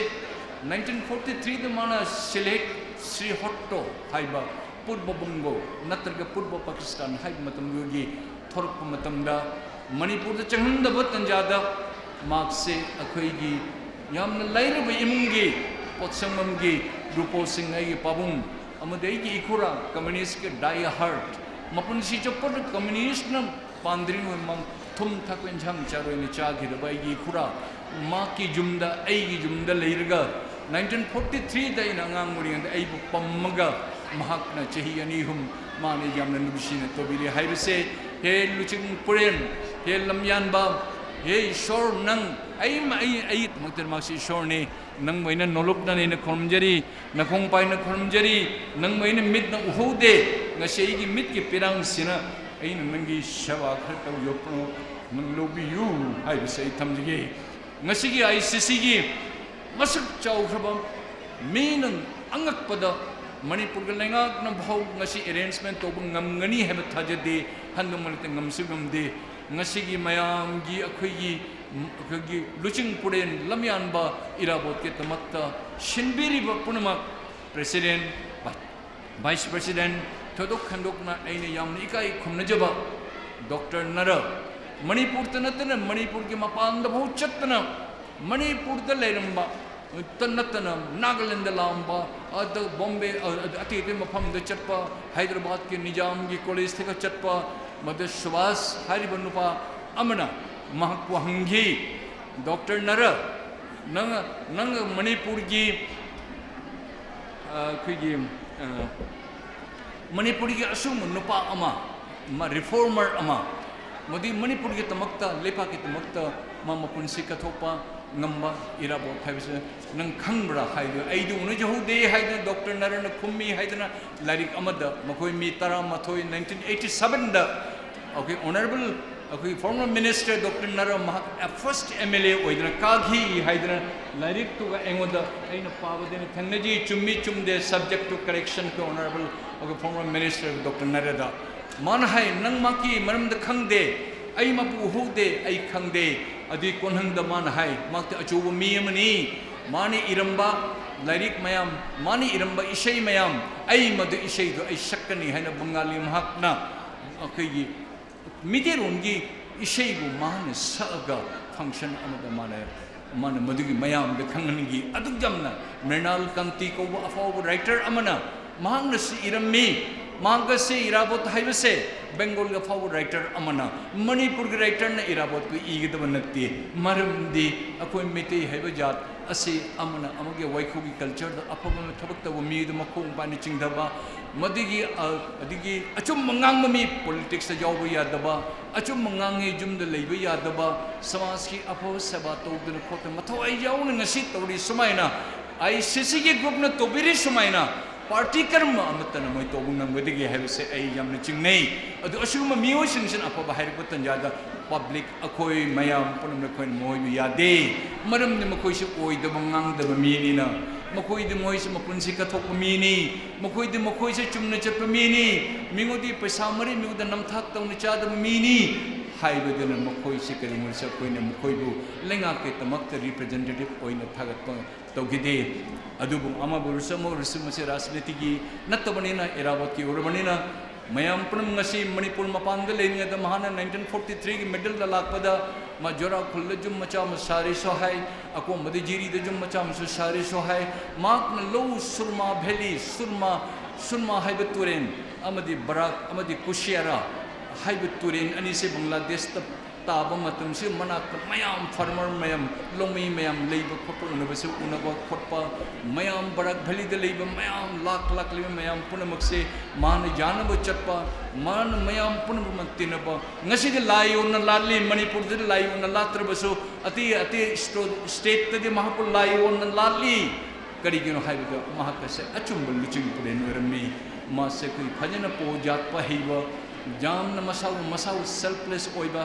nineteen forty three ꯗ ꯃꯥꯅ ꯁꯤꯜꯍꯦꯛ ꯁ꯭ꯔꯤꯍꯠꯇꯣ ꯍꯥꯏꯕ ꯄꯨꯔꯕ ꯕꯪꯒꯣ ꯅꯠꯇ꯭ꯔꯒ ꯄꯨꯔꯕ ꯄꯥꯀꯤꯁꯇꯥꯟ ꯍꯥꯏꯕ ꯃꯇꯝꯗꯨꯒꯤ ꯊꯣꯔꯛꯄ ꯃꯇꯝꯗ ꯃꯅꯤꯄꯨꯔꯗ ꯆꯪꯍꯟꯗꯕ ꯇꯟꯖꯥꯗ ꯃꯍꯥꯛꯁꯦ ꯑꯩꯈꯣꯏꯒꯤ ꯌꯥꯝꯅ ꯂꯥꯏꯔꯕ ꯏꯃꯨꯡꯒꯤ ꯄꯣꯠꯁꯪꯕꯝꯒꯤ ꯔꯨꯄꯣ ꯁꯤꯡ ꯑꯩꯒꯤ ꯄꯥꯕꯨꯡ ꯑꯃꯗꯤ ꯑꯩꯒꯤ ꯏꯈꯨꯔꯥ communist ꯀꯤ die hard, ꯃꯄꯨꯟꯁꯤ ꯆꯨꯞꯄꯗ communist ꯅ ꯄꯥꯟꯗ꯭ꯔꯤꯉꯩ ꯃꯃꯥꯡ ꯊꯨꯝ ꯊꯥꯛꯄ ꯏꯟꯁꯥꯡ ꯆꯥꯔꯣꯏꯅ ꯆꯥꯈꯤꯗꯕ ꯑꯩꯒꯤ ꯏꯈꯨꯔꯥ, ꯃꯍꯥꯛꯀꯤ ꯌꯨꯝꯗ, ꯑꯩꯒꯤ ꯌꯨꯝꯗ ꯂꯩꯔꯒ nineteen forty three ꯗ ꯑꯩꯅ ꯑꯉꯥꯡ ꯑꯣꯏꯔꯤꯉꯩꯗ ꯑꯩꯕꯨ ꯄꯝꯃꯒ ꯃꯍꯥꯛꯅ ꯆꯍꯤ ꯑꯅꯤ ꯑꯍꯨꯝ ꯃꯥꯅ ꯌꯥꯝꯅ ꯅꯨꯡꯁꯤꯅ ꯇꯧꯕꯤꯔꯦ ꯍꯥꯏꯕꯁꯦ, ꯍꯦ ꯂꯨꯆꯤꯡ ꯄꯨꯔꯦꯟ, ꯍꯦ ꯂꯝꯌꯥꯟꯕ, ꯍꯦ ꯏꯁꯣꯔ, ꯅꯪ ꯑꯩ, ꯑꯩ, ꯑꯩꯒꯤꯗꯃꯛꯇ ꯃꯍꯥꯛꯁꯤ ꯏꯁꯣꯔꯅꯤ꯫ ꯅꯪꯕꯨ ꯑꯩꯅ ꯅꯣꯂꯨꯛꯅ ꯑꯩꯅ ꯈꯨꯔꯨꯝꯖꯔꯤ, ꯅꯈꯣꯡ ꯄꯥꯏꯅ ꯈꯨꯔꯨꯝꯖꯔꯤ, ꯅꯪꯕꯨ ꯑꯩꯅ ꯃꯤꯠꯅ ꯎꯍꯧꯗꯦ꯫ ꯉꯁꯤ ꯑꯩꯒꯤ ꯃꯤꯠꯀꯤ ꯄꯤꯔꯥꯡꯁꯤꯅ ꯑꯩꯅ ꯅꯪꯒꯤ ꯁꯦꯕꯥ ꯈꯔ ꯇꯧꯖꯕꯅꯣ, ꯅꯪ ꯂꯧꯕꯤꯌꯨ ꯍꯥꯏꯕꯁꯦ ꯑꯩ ꯊꯝꯖꯒꯦ꯫ ꯉꯁꯤꯒꯤ ꯑꯥꯏ ꯁꯤ ꯁꯤꯒꯤ ꯃꯁꯛ ꯆꯥꯎꯈ꯭ꯔꯕ, ꯃꯤꯅ ꯑꯉꯛꯄꯗ ꯃꯅꯤꯄꯨꯔꯒꯤ ꯂꯩꯉꯥꯛꯅ ꯐꯥꯎ ꯉꯁꯤ arrangement ꯇꯧꯕ ꯉꯝꯒꯅꯤ ꯍꯥꯏꯕ ꯊꯥꯖꯗꯦ, ꯍꯟꯗꯛ ꯃꯔꯛꯇ ꯉꯝꯁꯨ ꯉꯝꯗꯦ꯫ ꯉꯁꯤꯒꯤ ꯃꯌꯥꯝꯒꯤ ꯑꯩꯈꯣꯏꯒꯤ, ꯑꯩꯈꯣꯏꯒꯤ ꯂꯨꯆꯤꯡ ꯄꯨꯔꯦꯟ ꯂꯝꯌꯥꯟꯕ ꯏꯔꯥꯕꯣꯠꯀꯤꯗꯃꯛꯇ ꯁꯤꯟꯕꯤꯔꯤꯕ ꯄꯨꯝꯅꯃꯛ, president, vice president, ꯊꯣꯏꯗꯣꯛ ꯍꯦꯟꯗꯣꯛꯅ ꯑꯩꯅ ꯌꯥꯝꯅ ꯏꯀꯥꯏ ꯈꯨꯝꯅꯖꯕ ꯗꯣꯛꯇꯔ ꯅꯔ, ꯃꯅꯤꯄꯨꯔꯗ ꯅꯠꯇꯅ ꯃꯅꯤꯄꯨꯔꯒꯤ ꯃꯄꯥꯟꯗ ꯐꯥꯎ ꯆꯠꯇꯅ, ꯃꯅꯤꯄꯨꯔꯗ ꯂꯩꯔꯝꯕ ꯇ ꯅꯠꯇꯅ ꯅꯥꯒꯥꯂꯦꯟꯗ ꯂꯥꯛꯑꯝꯕ, ꯑꯗ ꯕꯣꯝꯕꯦ, ꯑ, ꯑ, ꯑꯇꯩ ꯑꯇꯩ ꯃꯐꯝꯗ ꯆꯠꯄ, ꯍꯥꯏꯗ꯭ꯔꯕꯥꯗꯀꯤ ꯅꯤꯖꯥꯝꯒꯤ ꯀꯣꯂꯦꯖꯇꯒ ꯆꯠꯄ, ꯃꯗꯨ ꯁꯨꯕꯥꯁ ꯍꯥꯏꯔꯤꯕ ꯅꯨꯄꯥ ꯑꯃꯅ ꯃꯍꯥꯛꯄꯨ ꯍꯪꯈꯤ, "ꯗꯣꯛꯇꯔ ꯅꯔ, ꯅꯪ, ꯅꯪ ꯃꯅꯤꯄꯨꯔꯒꯤ, ꯑ, ꯑꯩꯈꯣꯏꯒꯤ, ꯑ, ꯃꯅꯤꯄꯨꯔꯒꯤ ꯑꯁꯨꯝꯕ ꯅꯨꯄꯥ ꯑꯃ, ꯃ-, reformer ꯑꯃ, ꯃꯗꯨ ꯃꯅꯤꯄꯨꯔꯒꯤꯗꯃꯛꯇ, ꯂꯩꯄꯥꯛꯀꯤꯗꯃꯛꯇ ꯃꯥ ꯃꯄꯨꯟꯁꯤ ꯀꯠꯊꯣꯛꯄ ꯉꯝꯕ ꯏꯔꯥꯕꯣꯠ ꯍꯥꯏꯕꯁꯦ ꯅꯪ ꯈꯪꯕ꯭ꯔꯥ?" ꯍꯥꯏꯗꯨꯅ, "ꯑꯩꯗꯤ ꯎꯅꯖꯍꯧꯗꯦ" ꯍꯥꯏꯗꯨꯅ ꯗꯣꯛꯇꯔ ꯅꯔꯅ ꯈꯨꯝꯃꯤ ꯍꯥꯏꯗꯅ ꯂꯥꯏꯔꯤꯛ ꯑꯃꯗ ꯃꯈꯣꯏ ꯃꯤ ꯇꯔꯥꯃꯥꯊꯣꯏ nineteen eighty seven ꯗ ꯑꯩꯈꯣꯏ honourable, ꯑꯩꯈꯣꯏ former minister ꯗꯣꯛꯇꯔ ꯅꯔ ꯃꯍꯥꯛ first M L A ꯑꯣꯏꯗꯅ ꯀꯥꯈꯤ ꯍꯥꯏꯗꯅ ꯂꯥꯏꯔꯤꯛꯇꯨꯒ ꯑꯩꯉꯣꯟꯗ, ꯑꯩꯅ ꯄꯥꯕꯗ ꯑꯩꯅ ꯊꯦꯡꯅꯖꯩ꯫ ꯆꯨꯝꯃꯤ ꯆꯨꯝꯗꯦ, subject to correction to honourable ꯑꯩꯈꯣꯏ former minister ꯗꯣꯛꯇꯔ ꯅꯔꯗ꯫ ꯃꯥꯅ ꯍꯥꯏ, "ꯅꯪ ꯃꯍꯥꯛꯀꯤ ꯃꯔꯝꯗ ꯈꯪꯗꯦ, ꯑꯩ ꯃꯥꯕꯨ ꯎꯍꯧꯗꯦ, ꯑꯩ ꯈꯪꯗꯦ꯫" ꯑꯗꯨꯒꯤ ꯀꯣꯟꯍꯪꯗ ꯃꯥꯅ ꯍꯥꯏ, ꯃꯍꯥꯛꯇꯤ ꯑꯆꯧꯕ ꯃꯤ ꯑꯃꯅꯤ, ꯃꯥꯅ ꯏꯔꯝꯕ ꯂꯥꯏꯔꯤꯛ ꯃꯌꯥꯝ, ꯃꯥꯅ ꯏꯔꯝꯕ ꯏꯁꯩ ꯃꯌꯥꯝ, ꯑꯩ ꯃꯗꯨ ꯏꯁꯩꯗꯨ ꯑꯩ ꯁꯛꯀꯅꯤ ꯍꯥꯏꯅ ꯕꯪꯒꯥꯂꯤ ꯃꯍꯥꯛꯅ ꯑꯩꯈꯣꯏꯒꯤ ꯃꯤꯇꯩꯔꯣꯟꯒꯤ ꯏꯁꯩꯕꯨ ꯃꯥꯅ ꯁꯛꯑꯒ function ꯑꯃꯗ ꯃꯥꯅ, ꯃꯥꯅ ꯃꯗꯨꯒꯤ ꯃꯌꯥꯝꯗ ꯈꯪꯍꯟꯈꯤ꯫ ꯑꯗꯨꯛ ꯌꯥꯝꯅ ꯃ꯭ꯔꯤꯅꯥꯜ ꯀꯥꯟꯇꯤ ꯀꯧꯕ ꯑꯐꯥꯎꯕ writer ꯑꯃꯅ ꯃꯍꯥꯛꯅꯁꯨ ꯏꯔꯝꯃꯤ꯫ ꯃꯍꯥꯛꯀꯁꯦ ꯏꯔꯥꯕꯣꯠ ꯍꯥꯏꯕꯁꯦ ꯕꯦꯡꯒꯣꯜꯒꯤ ꯑꯐꯥꯎꯕ ꯔꯥꯏꯇꯔ ꯑꯃꯅ, ꯃꯅꯤꯄꯨꯔꯒꯤ ꯔꯥꯏꯇꯔꯅ ꯏꯔꯥꯕꯣꯠꯄꯨ ꯏꯒꯗꯕ ꯅꯠꯇꯦ꯫ ꯃꯔꯝꯗꯤ ꯑꯩꯈꯣꯏ ꯃꯩꯇꯩ ꯍꯥꯏꯕ ꯖꯥꯠ ꯑꯁꯤ ꯑꯃꯅ ꯑꯃꯒꯤ ꯋꯥꯏꯈꯨꯒꯤ ꯀꯜꯆꯔꯗ ꯑꯐꯕ ꯊꯕꯛ ꯇꯧꯕ ꯃꯤꯗ ꯃꯈꯣꯡ ꯄꯥꯟꯅ ꯆꯤꯡꯊꯕ, ꯃꯗꯨꯒꯤ, ꯑ, ꯑꯗꯒꯤ ꯑꯆꯨꯝꯕ ꯉꯥꯡꯕ ꯃꯤ ꯄꯣꯂꯤꯇꯤꯛꯁꯇ ꯌꯥꯎꯕ ꯌꯥꯗꯕ, ꯑꯆꯨꯝꯕ ꯉꯥꯡꯉꯤ ꯌꯨꯝꯗ ꯂꯩꯕ ꯌꯥꯗꯕ, ꯁꯃꯥꯖꯀꯤ ꯑꯐꯕ ꯁꯦꯕꯥ ꯇꯧꯗꯅ ꯈꯣꯠꯇꯅ ꯃꯊꯧꯋꯥꯏ ꯌꯥꯎꯅ ꯉꯁꯤ ꯇꯧꯔꯤ ꯁꯨꯃꯥꯏꯅ, ꯑꯥꯏ ꯁꯤ ꯁꯤꯒꯤ ꯒ꯭ꯔꯨꯞꯅ ꯇꯧꯕꯤꯔꯤ ꯁꯨꯃꯥꯏꯅ, ꯄꯥꯔꯇꯤ ꯀꯔꯝꯕ ꯑꯃꯠꯇꯅ ꯃꯣꯏ ꯇꯧꯕ ꯉꯝꯒꯗꯒꯦ ꯍꯥꯏꯕꯁꯦ ꯑꯩ ꯌꯥꯝꯅ ꯆꯤꯡꯅꯩ꯫ ꯑꯗꯨ ꯑꯁꯤꯒꯨꯝꯕ ꯃꯤꯑꯣꯏꯁꯤꯡꯁꯤꯅ ꯑꯐꯕ ꯍꯥꯏꯔꯛꯄ ꯇꯥꯟꯖꯥꯗ ꯄꯕ꯭ꯂꯤꯛ ꯑꯩꯈꯣꯏ ꯃꯌꯥꯝ ꯄꯨꯝꯅꯃꯛ ꯑꯩꯈꯣꯏꯅ ꯃꯣꯏꯕꯨ ꯌꯥꯗꯦ꯫ ꯃꯔꯝꯗꯤ ꯃꯈꯣꯏꯁꯨ ꯑꯣꯏꯗꯕ ꯉꯥꯡꯗꯕ ꯃꯤꯅꯤꯅ, ꯃꯈꯣꯏꯗꯤ ꯃꯣꯏꯁꯨ ꯃꯄꯨꯟꯁꯤ ꯀꯠꯊꯣꯛꯄ ꯃꯤꯅꯤ, ꯃꯈꯣꯏꯗꯤ ꯃꯈꯣꯏꯁꯨ ꯆꯨꯝꯅ ꯆꯠꯄ ꯃꯤꯅꯤ, ꯃꯤꯉꯣꯟꯗꯤ ꯄꯩꯁꯥ ꯃꯔꯤ ꯃꯤꯉꯣꯟꯗ ꯅꯝꯊꯥꯛ ꯇꯧꯅ ꯆꯥꯗꯕ ꯃꯤꯅꯤ ꯍꯥꯏꯕꯗꯨꯅ ꯃꯈꯣꯏꯁꯤ ꯀꯔꯤꯒꯨꯝꯕꯁꯨ ꯑꯩꯈꯣꯏꯅ ꯃꯈꯣꯏꯕꯨ ꯂꯩꯉꯥꯛꯀꯤꯗꯃꯛꯇ ꯔꯤꯄ꯭ꯔꯖꯦꯟꯇꯦꯇꯤꯚ ꯑꯣꯏꯅ ꯊꯥꯒꯠꯄ ꯇꯧꯈꯤꯗꯦ꯫ ꯑꯗꯨꯕꯨ ꯑꯃꯕꯨ ꯑꯣꯏꯔꯁꯨ ꯑꯃ ꯑꯣꯏꯔꯁꯨ ꯃꯁꯤ ꯔꯥꯖꯅꯤꯇꯤꯒꯤ ꯅꯠꯇꯕꯅꯤꯅ, ꯏꯔꯥꯕꯣꯠꯀꯤ ꯑꯣꯏꯔꯕꯅꯤꯅ, ꯃꯌꯥꯝ ꯄꯨꯝꯅꯃꯛ ꯉꯁꯤ ꯃꯅꯤꯄꯨꯔ ꯃꯄꯥꯟꯗ ꯂꯩꯔꯤꯉꯩꯗ ꯃꯍꯥꯛꯅ ꯅꯥꯏꯟꯇꯤꯟ ꯐꯣꯔꯇꯤ ꯊ꯭ꯔꯤꯒꯤ ꯃꯤꯗꯜꯗ ꯂꯥꯛꯄꯗ ꯃꯥ ꯖꯣꯔꯥꯈꯨꯜꯗ ꯌꯨꯝ ꯃꯆꯥ ꯑꯃ ꯁꯥꯔꯤꯁꯨ ꯍꯥꯏ, ꯑꯀꯣꯝꯕꯗ ꯖꯤꯔꯤꯗ ꯌꯨꯝ ꯃꯆꯥ ꯑꯃꯁꯨ ꯁꯥꯔꯤꯁꯨ ꯍꯥꯏ꯫ ꯃꯍꯥꯛꯅ ꯂꯧ ꯁꯨꯔꯃꯥ ꯚꯦꯂꯤ, ꯁꯨꯔꯃꯥ, ꯁꯨꯔꯃꯥ ꯍꯥꯏꯕ ꯇꯨꯔꯦꯟ ꯑꯃꯗꯤ ꯕꯔꯥꯛ ꯑꯃꯗꯤ ꯀꯨꯁꯤꯌꯥꯔꯥ ꯍꯥꯏꯕ ꯇꯨꯔꯦꯟ ꯑꯅꯤꯁꯦ ꯕꯪꯒ꯭ꯂꯥꯗꯦꯁꯇ ꯇꯥꯕ ꯃꯇꯝꯁꯤ ꯃꯅꯥꯛꯇ ꯃꯌꯥꯝ ꯐꯥꯔꯃꯔ ꯃꯌꯥꯝ, ꯂꯧꯃꯤ ꯃꯌꯥꯝ ꯂꯩꯕ ꯈꯣꯠꯄ ꯎꯅꯕꯁꯨ ꯎꯅꯕ ꯈꯣꯠꯄ, ꯃꯌꯥꯝ ꯕꯔꯥꯛ ꯚꯦꯂꯤꯗ ꯂꯩꯕ ꯃꯌꯥꯝ ꯂꯥꯛ ꯂꯥꯛ ꯂꯩꯕ ꯃꯌꯥꯝ ꯄꯨꯝꯅꯃꯛꯁꯦ ꯃꯥꯅ ꯌꯥꯅꯕ ꯆꯠꯄ, ꯃꯥꯅ ꯃꯌꯥꯝ ꯄꯨꯝꯅꯃꯛ ꯇꯤꯟꯅꯕ꯫ ꯉꯁꯤꯗꯤ ꯂꯥꯏ ꯑꯣꯟꯅ ꯂꯥꯠꯂꯤ, ꯃꯅꯤꯄꯨꯔꯗꯗꯤ ꯂꯥꯏ ꯑꯣꯟꯅ ꯂꯥꯠꯇ꯭ꯔꯕꯁꯨ ꯑꯇꯩ ꯑꯇꯩ ꯏꯁꯇꯣ-, ꯁ꯭ꯇꯦꯠꯇꯗꯤ ꯃꯍꯥꯛꯄꯨ ꯂꯥꯏ ꯑꯣꯟꯅ ꯂꯥꯠꯂꯤ꯫ ꯀꯔꯤꯒꯤꯅꯣ ꯍꯥꯏꯕꯗ ꯃꯍꯥꯛ ꯑꯁꯦ ꯑꯆꯨꯝꯕ ꯂꯨꯆꯤꯡ ꯄꯨꯔꯦꯜ ꯑꯣꯏꯔꯝꯃꯤ꯫ ꯃꯥꯁꯦ ꯑꯩꯈꯣꯏ ꯐꯖꯅ ꯄꯣ ꯌꯥꯠꯄ ꯍꯩꯕ, ꯌꯥꯝꯅ ꯃꯁꯥꯕꯨ, ꯃꯁꯥꯕꯨ ꯁꯦꯜꯐꯂꯦꯁ ꯑꯣꯏꯕ,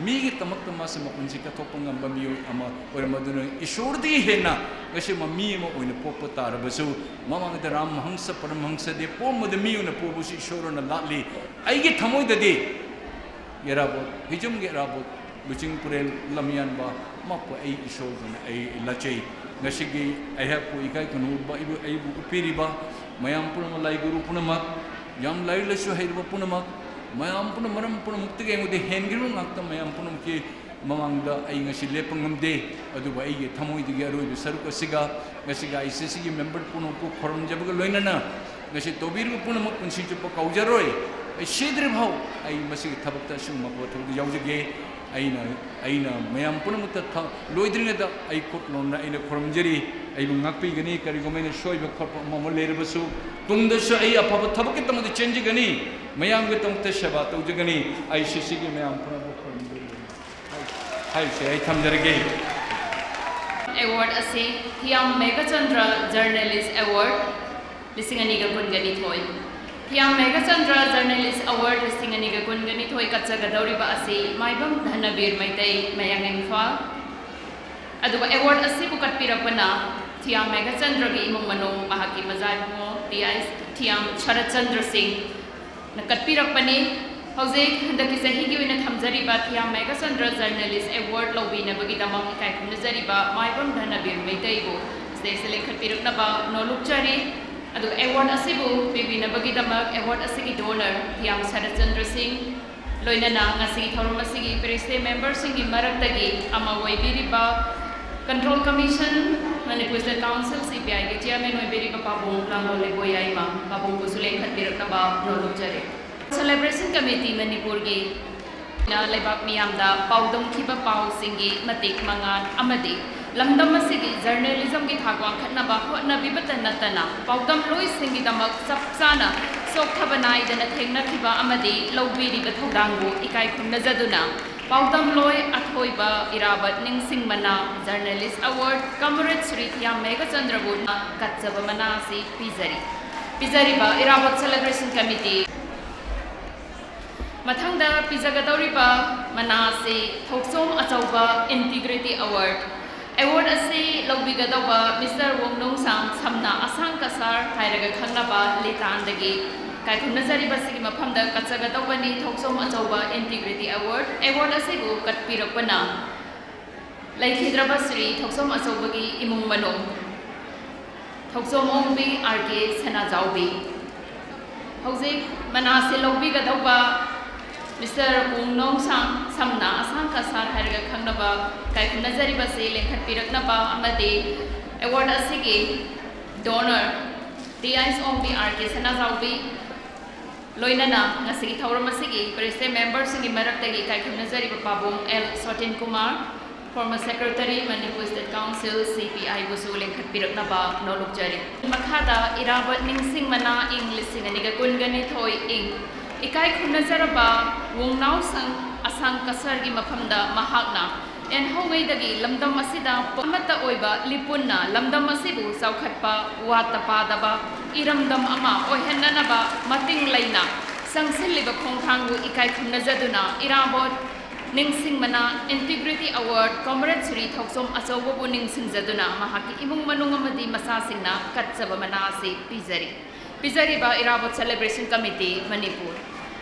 ꯃꯤꯒꯤꯗꯃꯛꯇ ꯃꯥꯁꯦ ꯃꯄꯨꯟꯁꯤ ꯀꯠꯊꯣꯛꯄ ꯉꯝꯕ ꯃꯤꯑꯣꯏ ꯑꯃ ꯑꯣꯏꯔꯝꯕꯗꯨꯅ ꯏꯁꯣꯔꯗꯒꯤ ꯍꯦꯟꯅ ꯉꯁꯤ ꯃ-, ꯃꯤ ꯑꯃ ꯑꯣꯏꯅ ꯄꯣꯛꯄ ꯇꯥꯔꯕꯁꯨ, ꯃꯃꯥꯡꯗ ꯔꯥꯝ ꯍꯪꯁ, ꯄꯔꯝ ꯍꯪꯁꯗꯤ ꯄꯣꯛꯑꯝꯕꯗ ꯃꯤ ꯑꯣꯏꯅ ꯄꯣꯛꯄꯁꯨ ꯏꯁꯣꯔꯅ ꯂꯥꯠꯂꯤ꯫ ꯑꯩꯒꯤ ꯊꯃꯣꯏꯗꯗꯤ ꯏꯔꯥꯕꯣꯠ, ꯍꯤꯖꯝꯒꯤ ꯏꯔꯥꯕꯣꯠ, ꯂꯨꯆꯤꯡ ꯄꯨꯔꯦꯜ ꯂꯝꯌꯥꯟꯕ ꯃꯛꯄꯨ ꯑꯩ ꯏꯁꯣꯔꯗꯨꯅ ꯑꯩ ꯂꯥꯠꯆꯩ꯫ ꯉꯁꯤꯒꯤ ꯑꯩꯍꯥꯛꯄꯨ ꯏꯀꯥꯏ ꯈꯨꯝꯅꯕ ꯑꯩꯕꯨ, ꯑꯩꯕꯨ ꯎꯠꯄꯤꯔꯤꯕ ꯃꯌꯥꯝ ꯄꯨꯝꯅꯃꯛ, ꯂꯥꯏ ꯒꯨꯔꯨ ꯄꯨꯝꯅꯃꯛ, ꯌꯥꯝ ꯂꯥꯏꯔꯤꯛ ꯂꯥꯏꯁꯨ ꯍꯩꯔꯕ ꯄꯨꯝꯅꯃꯛ, ꯃꯌꯥꯝ ꯄꯨꯝꯅꯃꯛ, ꯃꯔꯝ ꯄꯨꯝꯅꯃꯛꯇꯒꯤ ꯑꯩꯉꯣꯟꯗ ꯍꯦꯟꯈ꯭ꯔꯕ ꯉꯥꯛꯇ ꯃꯌꯥꯝ ꯄꯨꯝꯅꯃꯛꯀꯤ ꯃꯃꯥꯡꯗ ꯑꯩ ꯉꯁꯤ ꯂꯦꯞꯄ ꯉꯝꯗꯦ꯫ ꯑꯗꯨꯕꯨ ꯑꯩꯒꯤ ꯊꯃꯣꯏꯗꯒꯤ ꯑꯔꯣꯏꯕ ꯁꯔꯨꯛ ꯑꯁꯤꯒ ꯉꯁꯤꯒꯤ ꯑꯥꯏ ꯁꯤ ꯁꯤꯒꯤ ꯃꯦꯝꯕꯔ ꯄꯨꯝꯅꯃꯛꯄꯨ ꯈꯨꯔꯨꯝꯖꯕꯒ ꯂꯣꯏꯅꯅ ꯉꯁꯤ ꯇꯧꯕꯤꯔꯤꯕ ꯄꯨꯝꯅꯃꯛ ꯄꯨꯟꯁꯤ ꯆꯨꯞꯄ ꯀꯥꯎꯖꯔꯣꯏ꯫ ꯑꯩ ꯁꯤꯗ꯭ꯔꯤꯐꯥꯎ ꯑꯩ ꯃꯁꯤꯒꯤ ꯊꯕꯛꯇ ꯑꯁꯤꯒꯨꯝꯕ ꯄꯣꯠ ꯊꯕꯛꯇ ꯌꯥꯎꯖꯒꯦ꯫ ꯑꯩꯅ, ꯑꯩꯅ ꯃꯌꯥꯝ ꯄꯨꯝꯅꯃꯛꯇ ꯊ-, ꯂꯣꯏꯗ꯭ꯔꯤꯉꯩꯗ ꯑꯩ ꯈꯨꯠ ꯅꯣꯟꯅ ꯑꯩꯅ ꯈꯨꯔꯨꯝꯖꯔꯤ꯫ ꯑꯩꯕꯨ ꯉꯥꯛꯄꯤꯒꯅꯤ꯫ ꯀꯔꯤꯒꯨꯝꯕ ꯑꯩꯅ ꯁꯣꯏꯕ ꯈꯣꯠꯄ ꯑꯃ ꯑꯃ ꯂꯩꯔꯕꯁꯨ, ꯇꯨꯡꯗꯁꯨ ꯑꯩ ꯑꯐꯕ ꯊꯕꯛꯀꯤꯗꯃꯛꯇ ꯆꯦꯟꯖꯒꯅꯤ, ꯃꯌꯥꯝꯒꯤꯗꯃꯛꯇ ꯁꯦꯕꯥ ꯇꯧꯖꯒꯅꯤ꯫ ꯑꯩ ꯁꯤꯁꯤꯒꯤ ꯃꯌꯥꯝ ꯄꯨꯝꯅꯃꯛ ꯈꯨꯔꯨꯝꯖꯔꯤ꯫ ꯍꯥꯏ-, ꯍꯥꯏꯕꯁꯦ ꯑꯩ ꯊꯝꯖꯔꯒꯦ꯫ Award ꯑꯁꯤ ꯊꯤꯌꯥꯝ ꯃꯦꯘꯆꯟꯗ꯭ꯔ Journalist Award ꯂꯤꯁꯤꯡ ꯑꯅꯤꯒ ꯀꯨꯟꯒ ꯅꯤꯊꯣꯏ꯫ ꯊꯤꯌꯥꯝ ꯃꯦꯘꯆꯟꯗ꯭ꯔ Journalist Award ꯂꯤꯁꯤꯡ ꯑꯅꯤꯒ ꯀꯨꯟꯒ ꯅꯤꯊꯣꯏ ꯀꯠꯆꯒꯗꯧꯔꯤꯕ ꯑꯁꯤ ꯃꯥꯏꯕꯝ ꯙꯅꯕꯤꯔ ꯃꯩꯇꯩ, ꯃꯌꯥꯡ ꯏꯝꯐꯥꯜ꯫ ꯑꯗꯨꯒ award ꯑꯁꯤꯕꯨ ꯀꯠꯄꯤꯔꯛꯄꯅ ꯊꯤꯌꯥꯝ ꯃꯦꯘꯆꯟꯗ꯭ꯔꯒꯤ ꯏꯃꯨꯡ ꯃꯅꯨꯡ, ꯃꯍꯥꯛꯀꯤ ꯃꯆꯥ ꯏꯕꯨꯡꯉꯣ ꯇꯤ ꯑꯥꯏ ꯊꯤꯌꯥꯝ ꯁꯔꯠꯆꯟꯗ꯭ꯔ ꯁꯤꯡ ꯅ ꯀꯠꯄꯤꯔꯛꯄꯅꯤ꯫ ꯍꯧꯖꯤꯛ ꯍꯟꯗꯛꯀꯤ ꯆꯍꯤꯒꯤ ꯑꯣꯏꯅ ꯊꯝꯖꯔꯤꯕ ꯊꯤꯌꯥꯝ ꯃꯦꯘꯆꯟꯗ꯭ꯔ Journalist Award ꯂꯧꯕꯤꯅꯕꯒꯤꯗꯃꯛ ꯏꯀꯥꯏ ꯈꯨꯝꯅꯖꯔꯤꯕ ꯃꯥꯏꯕꯝ ꯙꯅꯕꯤꯔ ꯃꯩꯇꯩꯕꯨ stage ꯇ ꯂꯦꯡꯈꯠꯄꯤꯔꯛꯅꯕ ꯅꯣꯜꯂꯨꯛꯆꯔꯤ꯫ ꯑꯗꯨꯒ award ꯑꯁꯤꯕꯨ ꯄꯤꯕꯤꯅꯕꯒꯤꯗꯃꯛ award ꯑꯁꯤꯒꯤ donor ꯊꯤꯌꯥꯝ ꯁꯔꯠꯆꯟꯗ꯭ꯔ ꯁꯤꯡ, ꯂꯣꯏꯅꯅ ꯉꯁꯤꯒꯤ ꯊꯧꯔꯝ ꯑꯁꯤꯒꯤ ꯄꯦꯔꯤꯁꯇꯦ member ꯁꯤꯡꯒꯤ ꯃꯔꯛꯇꯒꯤ ꯑꯃ ꯑꯣꯏꯕꯤꯔꯤꯕ Control Commission, Manipur State Council, C P I ꯒꯤ chairman ꯑꯣꯏꯕꯤꯔꯤꯕ ꯄꯥꯕꯨꯡ ꯂꯥꯡꯒꯣꯜ ꯏꯕꯣꯌꯥꯏꯃ ꯄꯥꯕꯨꯡꯕꯨꯁꯨ ꯂꯦꯡꯈꯠꯄꯤꯔꯛꯅꯕ ꯅꯣꯜꯂꯨꯛꯆꯔꯤ꯫ Celebration Committee ꯃꯅꯤꯄꯨꯔꯒꯤ ꯂꯩꯕꯥꯛ ꯃꯤꯌꯥꯝꯗ ꯄꯥꯎꯗꯝꯈꯤꯕ ꯄꯥꯎꯁꯤꯡꯒꯤ ꯃꯇꯤꯛ ꯃꯉꯥꯜ ꯑꯃꯗꯤ ꯂꯝꯗꯝ ꯑꯁꯤꯒꯤ journalism ꯒꯤ ꯊꯥꯛ ꯋꯥꯡꯈꯠꯅꯕ ꯍꯣꯠꯅꯕꯤꯕꯇ ꯅꯠꯇꯅ ꯄꯥꯎꯗꯝꯂꯣꯏꯁꯤꯡꯒꯤꯗꯃꯛ ꯆꯞ ꯆꯥꯅ ꯆꯣꯛꯊꯕ ꯅꯥꯏꯗꯅ ꯊꯦꯡꯅꯈꯤꯕ ꯑꯃꯗꯤ ꯂꯧꯕꯤꯔꯤꯕ ꯊꯧꯗꯥꯡꯕꯨ ꯏꯀꯥꯏ ꯈꯨꯝꯅꯖꯗꯨꯅ ꯄꯥꯎꯗꯝꯂꯣꯏ ꯑꯊꯣꯏꯕ ꯏꯔꯥꯕꯠ ꯅꯤꯡꯁꯤꯡꯕꯅ Journalist Award Comrade ꯁ꯭ꯔꯤ ꯊꯤꯌꯥꯝ ꯃꯦꯘꯆꯟꯗ꯭ꯔꯕꯨ ꯀꯠꯆꯕ ꯃꯅꯥ ꯑꯁꯤ ꯄꯤꯖꯔꯤ꯫ ꯄꯤꯖꯔꯤꯕ ꯏꯔꯥꯕꯠ Celebration Committee꯫ ꯃꯊꯪꯗ ꯄꯤꯖꯒꯗꯧꯔꯤꯕ ꯃꯅꯥ ꯑꯁꯤ ꯊꯣꯛꯆꯣꯝ ꯑꯆꯧꯕ Integrity Award꯫ Award ꯑꯁꯤ ꯂꯧꯕꯤꯒꯗꯧꯕ Mister ꯋꯣꯡꯅꯣꯡꯁꯥꯡ ꯁꯝꯅ ꯑꯁꯥꯡ ꯀꯁꯥꯔ ꯍꯥꯏꯔꯒ ꯈꯪꯅꯕ ꯂꯤꯇꯥꯟꯗꯒꯤ ꯀꯥꯏꯈꯨꯝꯅꯖꯔꯤꯕꯁꯤꯒꯤ ꯃꯐꯝꯗ ꯀꯠꯆꯒꯗꯧꯕꯅꯤ ꯊꯣꯛꯆꯣꯝ ꯑꯆꯧꯕ Integrity Award꯫ Award ꯑꯁꯤꯕꯨ ꯀꯠꯄꯤꯔꯛꯄꯅ ꯂꯩꯈꯤꯗ꯭ꯔꯕ ꯁ꯭ꯔꯤ ꯊꯣꯛꯆꯣꯝ ꯑꯆꯧꯕꯒꯤ ꯏꯃꯨꯡ ꯃꯅꯨꯡ, ꯊꯣꯛꯆꯣꯝ ꯑꯣꯡꯕꯤ ꯑꯥꯔ ꯀꯦ ꯁꯅꯥꯖꯥꯎꯕꯤ꯫ ꯍꯧꯖꯤꯛ ꯃꯅꯥꯁꯦ ꯂꯧꯕꯤꯒꯗꯧꯕ Mister ꯋꯣꯡꯅꯣꯡꯁꯥꯡ ꯁꯝꯅ ꯑꯁꯥꯡ ꯀꯁꯥꯔ ꯍꯥꯏꯔꯒ ꯈꯪꯅꯕ ꯀꯥꯏꯈꯨꯝꯅꯖꯔꯤꯕꯁꯤ ꯂꯦꯡꯈꯠꯄꯤꯔꯛꯅꯕ ꯑꯃꯗꯤ award ꯑꯁꯤꯒꯤ donor ꯑꯥꯏ ꯑꯦꯁ ꯑꯣꯡꯕꯤ, ꯑꯥꯔ ꯀꯦ ꯁꯅꯥꯖꯥꯎꯕꯤ, ꯂꯣꯏꯅꯅ ꯉꯁꯤꯒꯤ ꯊꯧꯔꯝ ꯑꯁꯤꯒꯤ president memberꯁꯤꯡꯒꯤ ꯃꯔꯛꯇꯒꯤ ꯏꯀꯥꯏ ꯈꯨꯝꯅꯖꯔꯤꯕ ꯄꯥꯕꯨꯡ L Sotin Kumar, former secretary, Manipur State Council, C P I ꯕꯨꯁꯨ ꯂꯦꯡꯈꯠꯄꯤꯔꯛꯅꯕ ꯅꯣꯂꯨꯛꯆꯔꯤ꯫ ꯃꯈꯥꯗ ꯏꯔꯥꯕꯣꯠ ꯅꯤꯡꯁꯤꯡ ꯃꯅꯥ ꯏꯪ ꯂꯤꯁꯤꯡ ꯑꯅꯤꯒ ꯀꯨꯟꯒ ꯅꯤꯊꯣꯏ ꯏꯪ ꯏꯀꯥꯏ ꯈꯨꯝꯅꯖꯔꯕ ꯋꯨꯡꯅꯥꯎ ꯁꯪ ꯑꯁꯥꯡ ꯀꯁꯔꯒꯤ ꯃꯐꯝꯗ ꯃꯍꯥꯛꯅ ꯑꯦꯟꯍꯧꯉꯩꯗꯒꯤ ꯂꯝꯗꯝ ꯑꯁꯤꯗ ꯑꯃꯠꯇ ꯑꯣꯏꯕ ꯂꯤꯄꯨꯟꯅ ꯂꯝꯗꯝ ꯑꯁꯤꯕꯨ ꯆꯥꯎꯈꯠꯄ, ꯋꯥꯠꯇ ꯄꯥꯗꯕ ꯏꯔꯝꯗꯝ ꯑꯃ ꯑꯣꯏꯍꯟꯅꯅꯕ ꯃꯇꯤꯡ ꯂꯩꯅ ꯆꯪꯁꯤꯜꯂꯤꯕ ꯈꯣꯡꯊꯥꯡꯕꯨ ꯏꯀꯥꯏ ꯈꯨꯝꯅꯖꯗꯨꯅ ꯏꯔꯥꯕꯣꯠ ꯅꯤꯡꯁꯤꯡ ꯃꯅꯥ Integrity Award Comrade Shri Thouchom ꯑꯆꯧꯕꯕꯨ ꯅꯤꯡꯁꯤꯡꯖꯗꯨꯅ ꯃꯍꯥꯛꯀꯤ ꯏꯃꯨꯡ ꯃꯅꯨꯡ ꯑꯃꯗꯤ ꯃꯆꯥꯁꯤꯡꯅ ꯀꯠꯆꯕ ꯃꯅꯥ ꯑꯁꯤ ꯄꯤꯖꯔꯤ꯫ ꯄꯤꯖꯔꯤꯕ ꯏꯔꯥꯕꯣꯠ Celebration Committee ꯃꯅꯤꯄꯨꯔ꯫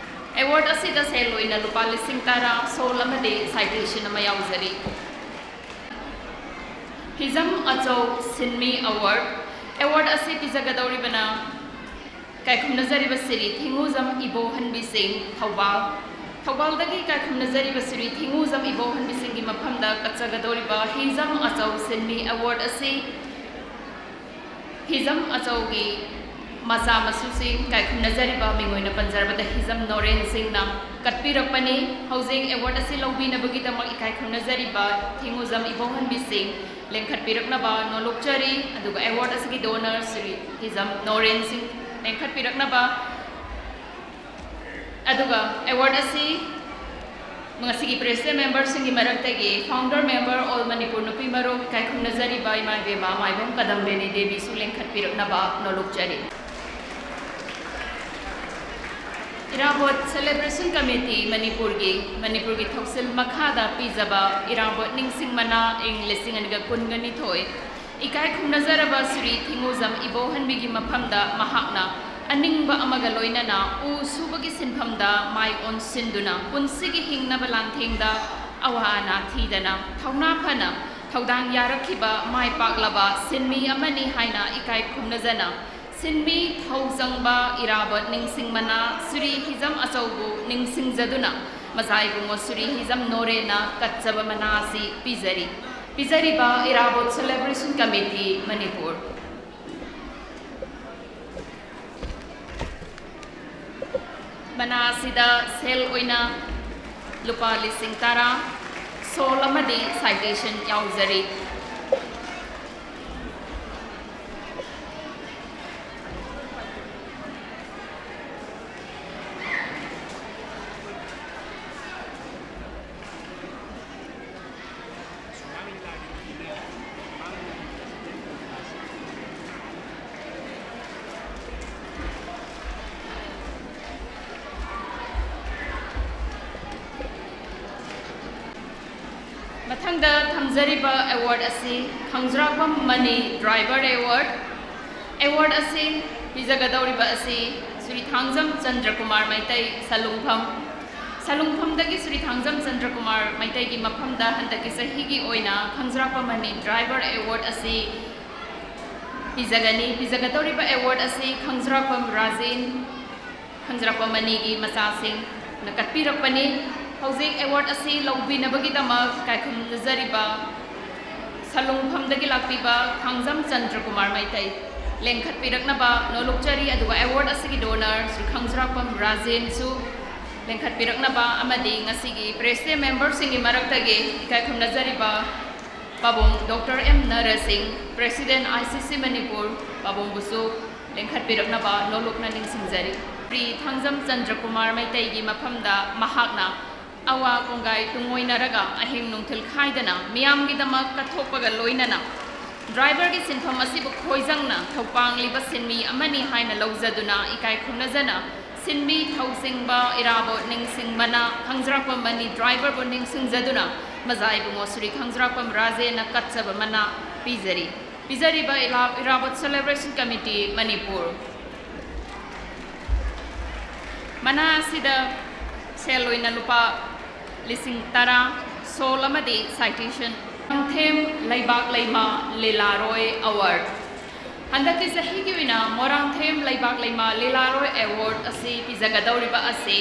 Award ꯑꯁꯤꯗ ꯁꯦꯜ ꯑꯣꯏꯅ ꯂꯨꯄꯥ ꯂꯤꯁꯤꯡ ꯇꯔꯥ, ꯁꯣꯜ ꯑꯃꯗꯤ citation ꯑꯃ ꯌꯥꯎꯖꯔꯤ꯫ ꯍꯤꯖꯝ ꯑꯆꯧ ꯁꯤꯟꯃꯤ Award꯫ Award ꯑꯁꯤ ꯄꯤꯖꯒꯗꯧꯔꯤꯕꯅ ꯏꯀꯥꯏꯈꯨꯝꯅꯖꯔꯤꯕ ꯁ꯭ꯔꯤ ꯊꯤꯡꯉꯨꯖꯝ ꯏꯕꯣꯍꯟꯕꯤ ꯁꯤꯡ, ꯊꯧꯕꯥꯜ꯫ ꯊꯧꯕꯥꯜꯗꯒꯤ ꯏꯀꯥꯏꯈꯨꯝꯅꯖꯔꯤꯕ ꯁ꯭ꯔꯤ ꯊꯤꯡꯉꯨꯖꯝ ꯏꯕꯣꯍꯟꯕꯤ ꯁꯤꯡꯒꯤ ꯃꯐꯝꯗ ꯀꯠꯆꯒꯗꯧꯔꯤꯕ ꯍꯤꯖꯝ ꯑꯆꯧ ꯁꯤꯟꯃꯤ Award ꯑꯁꯤ ꯍꯤꯖꯝ ꯑꯆꯧꯒꯤ ꯃꯆꯥ ꯃꯁꯨꯁꯤꯡ, ꯏꯀꯥꯏꯈꯨꯝꯅꯖꯔꯤꯕ ꯃꯤꯡ ꯑꯣꯏꯅ ꯄꯟꯖꯔꯕꯗ ꯍꯤꯖꯝ ꯅꯣꯔꯦꯟ ꯁꯤꯡꯅ ꯀꯠꯄꯤꯔꯛꯄꯅꯤ꯫ ꯍꯧꯖꯤꯛ award ꯑꯁꯤ ꯂꯧꯕꯤꯅꯕꯒꯤꯗꯃꯛ ꯏꯀꯥꯏꯈꯨꯝꯅꯖꯔꯤꯕ ꯊꯤꯡꯉꯨꯖꯝ ꯏꯕꯣꯍꯟꯕꯤ ꯁꯤꯡ ꯂꯦꯡꯈꯠꯄꯤꯔꯛꯅꯕ ꯅꯣꯂꯨꯛꯆꯔꯤ꯫ ꯑꯗꯨꯒ award ꯑꯁꯤꯒꯤ donor ꯁ꯭ꯔꯤ ꯍꯤꯖꯝ ꯅꯣꯔꯦꯟ ꯁꯤꯡ ꯂꯦꯡꯈꯠꯄꯤꯔꯛꯅꯕ꯫ ꯑꯗꯨꯒ award ꯑꯁꯤ ꯉꯁꯤꯒꯤ president memberꯁꯤꯡꯒꯤ ꯃꯔꯛꯇꯒꯤ founder member All Manipur ꯅꯨꯄꯤ ꯃꯔꯨꯞ ꯏꯀꯥꯏꯈꯨꯝꯅꯖꯔꯤꯕ ꯏꯃꯥ ꯏꯕꯦꯝꯃ ꯃꯥꯏꯕꯝ ꯀꯗꯝꯕꯦꯅꯤ ꯗꯦꯕꯤꯁꯨ ꯂꯦꯡꯈꯠꯄꯤꯔꯛꯅꯕ ꯅꯣꯂꯨꯛꯆꯔꯤ꯫ ꯏꯔꯥꯕꯣꯠ Celebration Committee ꯃꯅꯤꯄꯨꯔꯒꯤ, ꯃꯅꯤꯄꯨꯔꯒꯤ ꯊꯧꯁꯤꯜ ꯃꯈꯥꯗ ꯄꯤꯖꯕ ꯏꯔꯥꯕꯣꯠ ꯅꯤꯡꯁꯤꯡ ꯃꯅꯥ ꯏꯪ ꯂꯤꯁꯤꯡ ꯑꯅꯤꯒ ꯀꯨꯟꯒ ꯅꯤꯊꯣꯏ ꯏꯀꯥꯏ ꯈꯨꯝꯅꯖꯔꯕ ꯁ꯭ꯔꯤ ꯊꯤꯡꯉꯨꯖꯝ ꯏꯕꯣꯍꯟꯕꯤꯒꯤ ꯃꯐꯝꯗ ꯃꯍꯥꯛꯅ ꯑꯅꯤꯡꯕ ꯑꯃꯒ ꯂꯣꯏꯅꯅ ꯎ ꯁꯨꯕꯒꯤ ꯁꯤꯟꯐꯝꯗ ꯃꯥꯏ ꯑꯣꯟꯁꯤꯟꯗꯨꯅ ꯄꯨꯟꯁꯤꯒꯤ ꯍꯤꯡꯅꯕ ꯂꯥꯟꯊꯦꯡꯗ ꯑꯋꯥ ꯑꯅꯥ ꯊꯤꯗꯅ ꯊꯧꯅꯥ ꯐꯅ ꯊꯧꯗꯥꯡ ꯌꯥꯔꯛꯈꯤꯕ ꯃꯥꯏ ꯄꯥꯛꯂꯕ ꯁꯤꯟꯃꯤ ꯑꯃꯅꯤ ꯍꯥꯏꯅ ꯏꯀꯥꯏ ꯈꯨꯝꯅꯖꯅ ꯁꯤꯟꯃꯤ ꯊꯧꯖꯪꯕ ꯏꯔꯥꯕꯣꯠ ꯅꯤꯡꯁꯤꯡ ꯃꯅꯥ ꯁ꯭ꯔꯤ ꯍꯤꯖꯝ ꯑꯆꯧꯕꯨ ꯅꯤꯡꯁꯤꯡꯖꯗꯨꯅ ꯃꯆꯥ ꯏꯕꯨꯡꯉꯣ ꯁ꯭ꯔꯤ ꯍꯤꯖꯝ ꯅꯣꯔꯦꯅ ꯀꯠꯆꯕ ꯃꯅꯥ ꯑꯁꯤ ꯄꯤꯖꯔꯤ꯫ ꯄꯤꯖꯔꯤꯕ ꯏꯔꯥꯕꯣꯠ Celebration Committee ꯃꯅꯤꯄꯨꯔ꯫ ꯃꯅꯥ ꯑꯁꯤꯗ ꯁꯦꯜ ꯑꯣꯏꯅ ꯂꯨꯄꯥ ꯂꯤꯁꯤꯡ ꯇꯔꯥ, ꯁꯣꯜ ꯑꯃꯗꯤ ꯁꯥꯏꯇꯦꯁꯟ ꯌꯥꯎꯖꯔꯤ꯫ ꯃꯊꯪꯗ ꯊꯝꯖꯔꯤꯕ ꯑꯦꯋꯥꯔꯗ ꯑꯁꯤ ꯈꯪꯖ꯭ꯔꯥꯛꯄꯝ ꯃꯅꯤ ꯗ꯭ꯔꯥꯏꯚꯔ ꯑꯦꯋꯥꯔꯗ꯫ ꯑꯦꯋꯥꯔꯗ ꯑꯁꯤ ꯄꯤꯖꯒꯗꯧꯔꯤꯕ ꯑꯁꯤ ꯁ꯭ꯔꯤ ꯊꯥꯡꯖꯝ ꯆꯟꯗ꯭ꯔꯀꯨꯃꯥꯔ ꯃꯩꯇꯩ, ꯁꯂꯨꯡꯐꯝ꯫ ꯁꯂꯨꯡꯐꯝꯗꯒꯤ ꯁ꯭ꯔꯤ ꯊꯥꯡꯖꯝ ꯆꯟꯗ꯭ꯔꯀꯨꯃꯥꯔ ꯃꯩꯇꯩꯒꯤ ꯃꯐꯝꯗ ꯍꯟꯗꯛꯀꯤ ꯆꯍꯤꯒꯤ ꯑꯣꯏꯅ ꯈꯪꯖ꯭ꯔꯥꯛꯄꯝ ꯃꯅꯤ ꯗ꯭ꯔꯥꯏꯚꯔ ꯑꯦꯋꯥꯔꯗ ꯑꯁꯤ ꯄꯤꯖꯒꯅꯤ꯫ ꯄꯤꯖꯒꯗꯧꯔꯤꯕ ꯑꯦꯋꯥꯔꯗ ꯑꯁꯤ ꯈꯪꯖ꯭ꯔꯥꯛꯄꯝ ꯔꯥꯖꯦꯟ, ꯈꯪꯖ꯭ꯔꯥꯛꯄꯝ ꯃꯅꯤꯒꯤ ꯃꯆꯥꯁꯤꯡꯅ ꯀꯠꯄꯤꯔꯛꯄꯅꯤ꯫ ꯍꯧꯖꯤꯛ ꯑꯦꯋꯥꯔꯗ ꯑꯁꯤ ꯂꯧꯕꯤꯅꯕꯒꯤꯗꯃꯛ ꯏꯀꯥꯏ ꯈꯨꯝꯅꯖꯔꯤꯕ ꯁꯂꯨꯡꯐꯝꯗꯒꯤ ꯂꯥꯛꯄꯤꯕ ꯊꯥꯡꯖꯝ ꯆꯟꯗ꯭ꯔꯀꯨꯃꯥꯔ ꯃꯩꯇꯩ ꯂꯦꯡꯈꯠꯄꯤꯔꯛꯅꯕ ꯅꯣꯂꯨꯛꯆꯔꯤ, ꯑꯗꯨꯒ ꯑꯦꯋꯥꯔꯗ ꯑꯁꯤꯒꯤ ꯗꯣꯅꯔ ꯁ꯭ꯔꯤ ꯈꯪꯖ꯭ꯔꯥꯛꯄꯝ ꯔꯥꯖꯦꯟꯁꯨ ꯂꯦꯡꯈꯠꯄꯤꯔꯛꯅꯕ ꯑꯃꯗꯤ ꯉꯁꯤꯒꯤ ꯄ꯭ꯔꯦꯁ ꯗꯦ ꯃꯦꯝꯕꯔꯁꯤꯡꯒꯤ ꯃꯔꯛꯇꯒꯤ ꯏꯀꯥꯏ ꯈꯨꯝꯅꯖꯔꯤꯕ ꯄꯥꯕꯨꯡ ꯗꯣꯛꯇꯔ ꯑꯦꯝ ꯅꯔꯁꯤꯡ, ꯄ꯭ꯔꯦꯁꯤꯗꯦꯟ ꯑꯥꯏ ꯁꯤ ꯁꯤ ꯃꯅꯤꯄꯨꯔ, ꯄꯥꯕꯨꯡꯕꯨꯁꯨ ꯂꯦꯡꯈꯠꯄꯤꯔꯛꯅꯕ ꯅꯣꯂꯨꯛꯅ ꯅꯤꯡꯁꯤꯡꯖꯔꯤ꯫ ꯁ꯭ꯔꯤ ꯊꯥꯡꯖꯝ ꯆꯟꯗ꯭ꯔꯀꯨꯃꯥꯔ ꯃꯩꯇꯩꯒꯤ ꯃꯐꯝꯗ ꯃꯍꯥꯛꯅ ꯑꯋꯥ ꯀꯣꯡꯒꯥꯏ ꯇꯨꯡꯑꯣꯏꯅꯔꯒ ꯑꯍꯤꯡ ꯅꯨꯡꯊꯤꯜ ꯈꯥꯏꯗꯅ ꯃꯤꯌꯥꯝꯒꯤꯗꯃꯛ ꯀꯠꯊꯣꯛꯄꯒ ꯂꯣꯏꯅꯅ ꯗ꯭ꯔꯥꯏꯚꯔꯒꯤ ꯁꯤꯟꯐꯝ ꯑꯁꯤꯕꯨ ꯈꯣꯏꯖꯪꯅ ꯊꯧꯄꯥꯡꯂꯤꯕ ꯁꯤꯟꯃꯤ ꯑꯃꯅꯤ ꯍꯥꯏꯅ ꯂꯧꯖꯗꯨꯅ ꯏꯀꯥꯏ ꯈꯨꯝꯅꯖꯅ ꯁꯤꯟꯃꯤ ꯊꯧꯁꯤꯡꯕ ꯏꯔꯥꯕꯣꯠ ꯅꯤꯡꯁꯤꯡꯕꯅ ꯈꯪꯖ꯭ꯔꯥꯛꯄꯝ ꯃꯅꯤ ꯗ꯭ꯔꯥꯏꯚꯔꯕꯨ ꯅꯤꯡꯁꯤꯡꯖꯗꯨꯅ ꯃꯖꯥ ꯏꯕꯨꯡꯉꯣ ꯁ꯭ꯔꯤ ꯈꯪꯖ꯭ꯔꯥꯛꯄꯝ ꯔꯥꯖꯦꯅ ꯀꯠꯆꯕ ꯃꯅꯥ ꯄꯤꯖꯔꯤ꯫ ꯄꯤꯖꯔꯤꯕ ꯏꯂꯥ-, ꯏꯔꯥꯕꯣꯠ ꯁꯦꯂꯦꯕ꯭ꯔꯦꯁꯟ ꯀꯃꯤꯇꯤ ꯃꯅꯤꯄꯨꯔ꯫ ꯃꯅꯥ ꯑꯁꯤꯗ ꯁꯦꯜ ꯑꯣꯏꯅ ꯂꯨꯄꯥ ꯂꯤꯁꯤꯡ ꯇꯔꯥ, ꯁꯣꯜ ꯑꯃꯗꯤ ꯁꯥꯏꯇꯦꯁꯟ꯫ ꯃꯣꯔꯥꯡꯊꯦꯝ ꯂꯩꯕꯥꯛ ꯂꯩꯃ ꯂꯤꯂꯥꯔꯣꯏ ꯑꯦꯋꯥꯔꯗ꯫ ꯍꯟꯗꯛꯀꯤ ꯆꯍꯤꯒꯤ ꯑꯣꯏꯅ ꯃꯣꯔꯥꯡꯊꯦꯝ ꯂꯩꯕꯥꯛ ꯂꯩꯃ ꯂꯤꯂꯥꯔꯣꯏ ꯑꯦꯋꯥꯔꯗ ꯑꯁꯤ ꯄꯤꯖꯒꯗꯧꯔꯤꯕ ꯑꯁꯤ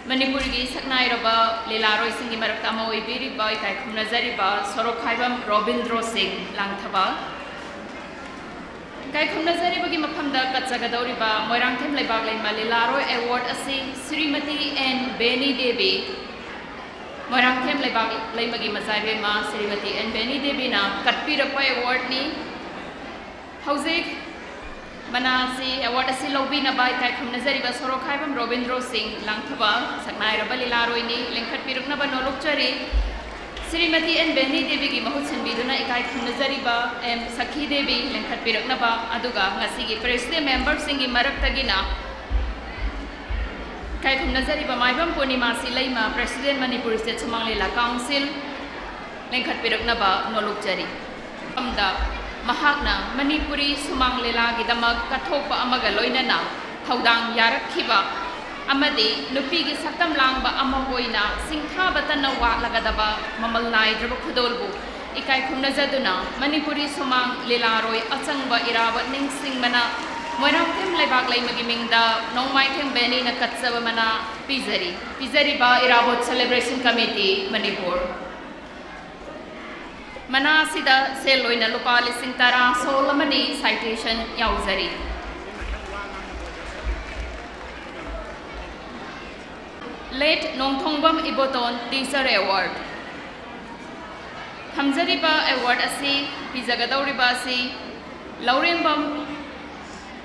ꯃꯅꯤꯄꯨꯔꯒꯤ ꯁꯛꯅꯥꯏꯔꯕ ꯂꯤꯂꯥꯔꯣꯏꯁꯤꯡꯒꯤ ꯃꯔꯛꯇ ꯑꯃ ꯑꯣꯏꯕꯤꯔꯤꯕ ꯏꯀꯥꯏ ꯈꯨꯝꯅꯖꯔꯤꯕ ꯁꯣꯔꯣꯛꯈꯥꯏꯕꯝ ꯔꯣꯕꯤꯟꯗ꯭ꯔꯣ ꯁꯤꯡ ꯂꯥꯡꯊꯕꯥꯜ꯫ ꯏꯀꯥꯏ ꯈꯨꯝꯅꯖꯔꯤꯕꯒꯤ ꯃꯐꯝꯗ ꯀꯠꯆꯒꯗꯧꯔꯤꯕ ꯃꯣꯏꯔꯥꯡꯊꯦꯝ ꯂꯩꯕꯥꯛ ꯂꯩꯃ ꯂꯤꯂꯥꯔꯣꯏ ꯑꯦꯋꯥꯔꯗ ꯑꯁꯤ ꯁ꯭ꯔꯤꯃꯇꯤ ꯑꯦꯟ ꯕꯦꯅꯤ ꯗꯦꯕꯤ, ꯃꯣꯏꯔꯥꯡꯊꯦꯝ ꯂꯩꯕꯥꯛ ꯂꯩꯃꯒꯤ ꯃꯆꯥꯏꯕꯦꯝꯃ ꯁ꯭ꯔꯤꯃꯇꯤ ꯑꯦꯟ ꯕꯦꯅꯤ ꯗꯦꯕꯤꯅ ꯀꯠꯄꯤꯔꯛꯄ ꯑꯦꯋꯥꯔꯗꯅꯤ꯫ ꯍꯧꯖꯤꯛ ꯃꯅꯥ ꯑꯁꯤ, ꯑꯦꯋꯥꯔꯗ ꯑꯁꯤ ꯂꯧꯕꯤꯅꯕ ꯏꯀꯥꯏ ꯈꯨꯝꯅꯖꯔꯤꯕ ꯁꯣꯔꯣꯛꯈꯥꯏꯕꯝ ꯔꯣꯕꯤꯟꯗ꯭ꯔꯣ ꯁꯤꯡ ꯂꯥꯡꯊꯕꯥꯜ ꯁꯛꯅꯥꯏꯔꯕ ꯂꯤꯂꯥꯔꯣꯏꯅꯤ, ꯂꯤꯡꯈꯠꯄꯤꯔꯛꯅꯕ ꯅꯣꯂꯨꯛꯆꯔꯤ꯫ ꯁ꯭ꯔꯤꯃꯇꯤ ꯑꯦꯟ ꯕꯦꯅꯤ ꯗꯦꯕꯤꯒꯤ ꯃꯍꯨꯠ ꯁꯤꯟꯕꯤꯗꯨꯅ ꯏꯀꯥꯏ ꯈꯨꯝꯅꯖꯔꯤꯕ ꯑꯦꯝ ꯁꯈꯤ ꯗꯦꯕꯤ ꯂꯤꯡꯈꯠꯄꯤꯔꯛꯅꯕ, ꯑꯗꯨꯒ ꯉꯁꯤꯒꯤ ꯄ꯭ꯔꯦꯁꯤꯗꯦꯟ ꯃꯦꯝꯕꯔꯁꯤꯡꯒꯤ ꯃꯔꯛꯇꯒꯤꯅ ꯏꯀꯥꯏ ꯈꯨꯝꯅꯖꯔꯤꯕ ꯃꯥꯏꯕꯝ ꯄꯨꯔꯅꯤꯃꯥꯁꯤ ꯂꯩꯃ, ꯄ꯭ꯔꯦꯁꯤꯗꯦꯟ ꯃꯅꯤꯄꯨꯔ ꯁ꯭ꯇꯦꯠ ꯁꯨꯃꯥꯡ ꯂꯤꯂꯥ ꯀꯥꯎꯟꯁꯤꯜ, ꯂꯤꯡꯈꯠꯄꯤꯔꯛꯅꯕ ꯅꯣꯂꯨꯛꯆꯔꯤ꯫ ꯃꯐꯝꯗ ꯃꯍꯥꯛꯅ ꯃꯅꯤꯄꯨꯔꯤ ꯁꯨꯃꯥꯡ ꯂꯤꯂꯥꯒꯤꯗꯃꯛ ꯀꯠꯊꯣꯛꯄ ꯑꯃꯒ ꯂꯣꯏꯅꯅ ꯊꯧꯗꯥꯡ ꯌꯥꯔꯛꯈꯤꯕ ꯑꯃꯗꯤ ꯅꯨꯄꯤꯒꯤ ꯁꯛꯇꯝ ꯂꯥꯡꯕ ꯑꯃ ꯑꯣꯏꯅ ꯁꯤꯡꯊꯥꯕꯇꯅ ꯋꯥꯠꯂꯒꯗꯕ ꯃꯃꯜ ꯅꯥꯏꯗ꯭ꯔꯕ ꯈꯨꯗꯣꯜꯕꯨ ꯏꯀꯥꯏ ꯈꯨꯝꯅꯖꯗꯨꯅ ꯃꯅꯤꯄꯨꯔꯤ ꯁꯨꯃꯥꯡ ꯂꯤꯂꯥꯔꯣꯏ ꯑꯆꯪꯕ ꯏꯔꯥꯕꯣꯠ ꯅꯤꯡꯁꯤꯡꯕꯅ ꯃꯣꯏꯔꯥꯡꯊꯦꯝ ꯂꯩꯕꯥꯛ ꯂꯩꯃꯒꯤ ꯃꯤꯡꯗ ꯅꯣꯡꯃꯥꯏꯊꯦꯝ ꯕꯦꯅꯤꯅ ꯀꯠꯆꯕ ꯃꯅꯥ ꯄꯤꯖꯔꯤ꯫ ꯄꯤꯖꯔꯤꯕ ꯏꯔꯥꯕꯣꯠ ꯁꯦꯂꯦꯕ꯭ꯔꯦꯁꯟ ꯀꯃꯤꯇꯤ ꯃꯅꯤꯄꯨꯔ꯫ ꯃꯅꯥ ꯑꯁꯤꯗ ꯁꯦꯜ ꯑꯣꯏꯅ ꯂꯨꯄꯥ ꯂꯤꯁꯤꯡ ꯇꯔꯥ ꯁꯣꯜ ꯑꯃꯗꯤ ꯁꯥꯏꯇꯦꯁꯟ ꯌꯥꯎꯖꯔꯤ꯫ Late Nongthombam Iboton teacher award. ꯊꯝꯖꯔꯤꯕ ꯑꯦꯋꯥꯔꯗ ꯑꯁꯤ ꯄꯤꯖꯒꯗꯧꯔꯤꯕ ꯑꯁꯤ Lourembam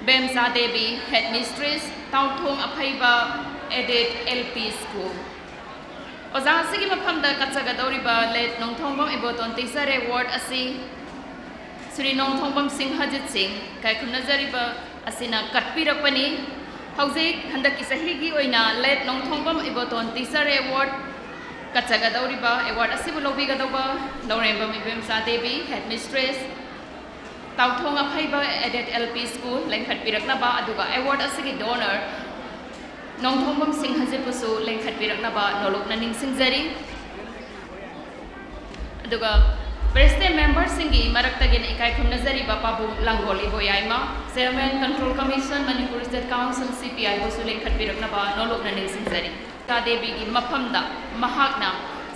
Bemcha Devi, headmistress, Taothong Apheiba aided L P school. ꯑꯣꯖꯥ ꯑꯁꯤꯒꯤ ꯃꯐꯝꯗ ꯀꯠꯆꯒꯗꯧꯔꯤꯕ late Nongthombam Iboton teacher award ꯑꯁꯤ ꯁ꯭ꯔꯤ ꯅꯣꯡꯊꯣꯡꯕꯝ ꯁꯤꯡꯍꯖꯤꯠ ꯁꯤꯡ ꯏꯀꯥꯏ ꯈꯨꯝꯅꯖꯔꯤꯕ ꯑꯁꯤꯅ ꯀꯠꯄꯤꯔꯛꯄꯅꯤ꯫ ꯍꯧꯖꯤꯛ ꯍꯟꯗꯛꯀꯤ ꯆꯍꯤꯒꯤ ꯑꯣꯏꯅ late Nongthombam Iboton teacher award ꯀꯠꯆꯒꯗꯧꯔꯤꯕ ꯑꯦꯋꯥꯔꯗ ꯑꯁꯤꯕꯨ ꯂꯧꯕꯤꯒꯗꯧꯕ Lourembam Ibemcha Devi, headmistress, Taothong Apheiba aided L P school ꯂꯦꯡꯈꯠꯄꯤꯔꯛꯅꯕ, ꯑꯗꯨꯒ ꯑꯦꯋꯥꯔꯗ ꯑꯁꯤꯒꯤ ꯗꯣꯅꯔ ꯅꯣꯡꯊꯣꯡꯕꯝ ꯁꯤꯡꯍꯖꯤꯠꯄꯨꯁꯨ ꯂꯦꯡꯈꯠꯄꯤꯔꯛꯅꯕ ꯅꯣꯂꯨꯛꯅ ꯅꯤꯡꯁꯤꯡꯖꯔꯤ꯫ ꯑꯗꯨꯒ ꯄ꯭ꯔꯦꯁꯤꯗꯦꯟ ꯃꯦꯝꯕꯔꯁꯤꯡꯒꯤ ꯃꯔꯛꯇꯒꯤꯅ ꯏꯀꯥꯏ ꯈꯨꯝꯅꯖꯔꯤꯕ ꯄꯥꯕꯨꯡ Langol Iboyaima, chairman control commission Manipur state council C P ꯑꯥꯏꯕꯨꯁꯨ ꯂꯦꯡꯈꯠꯄꯤꯔꯛꯅꯕ ꯅꯣꯂꯨꯛꯅ ꯅꯤꯡꯁꯤꯡꯖꯔꯤ꯫ ꯁꯤꯇꯥ ꯗꯦꯕꯤꯒꯤ ꯃꯐꯝꯗ ꯃꯍꯥꯛꯅ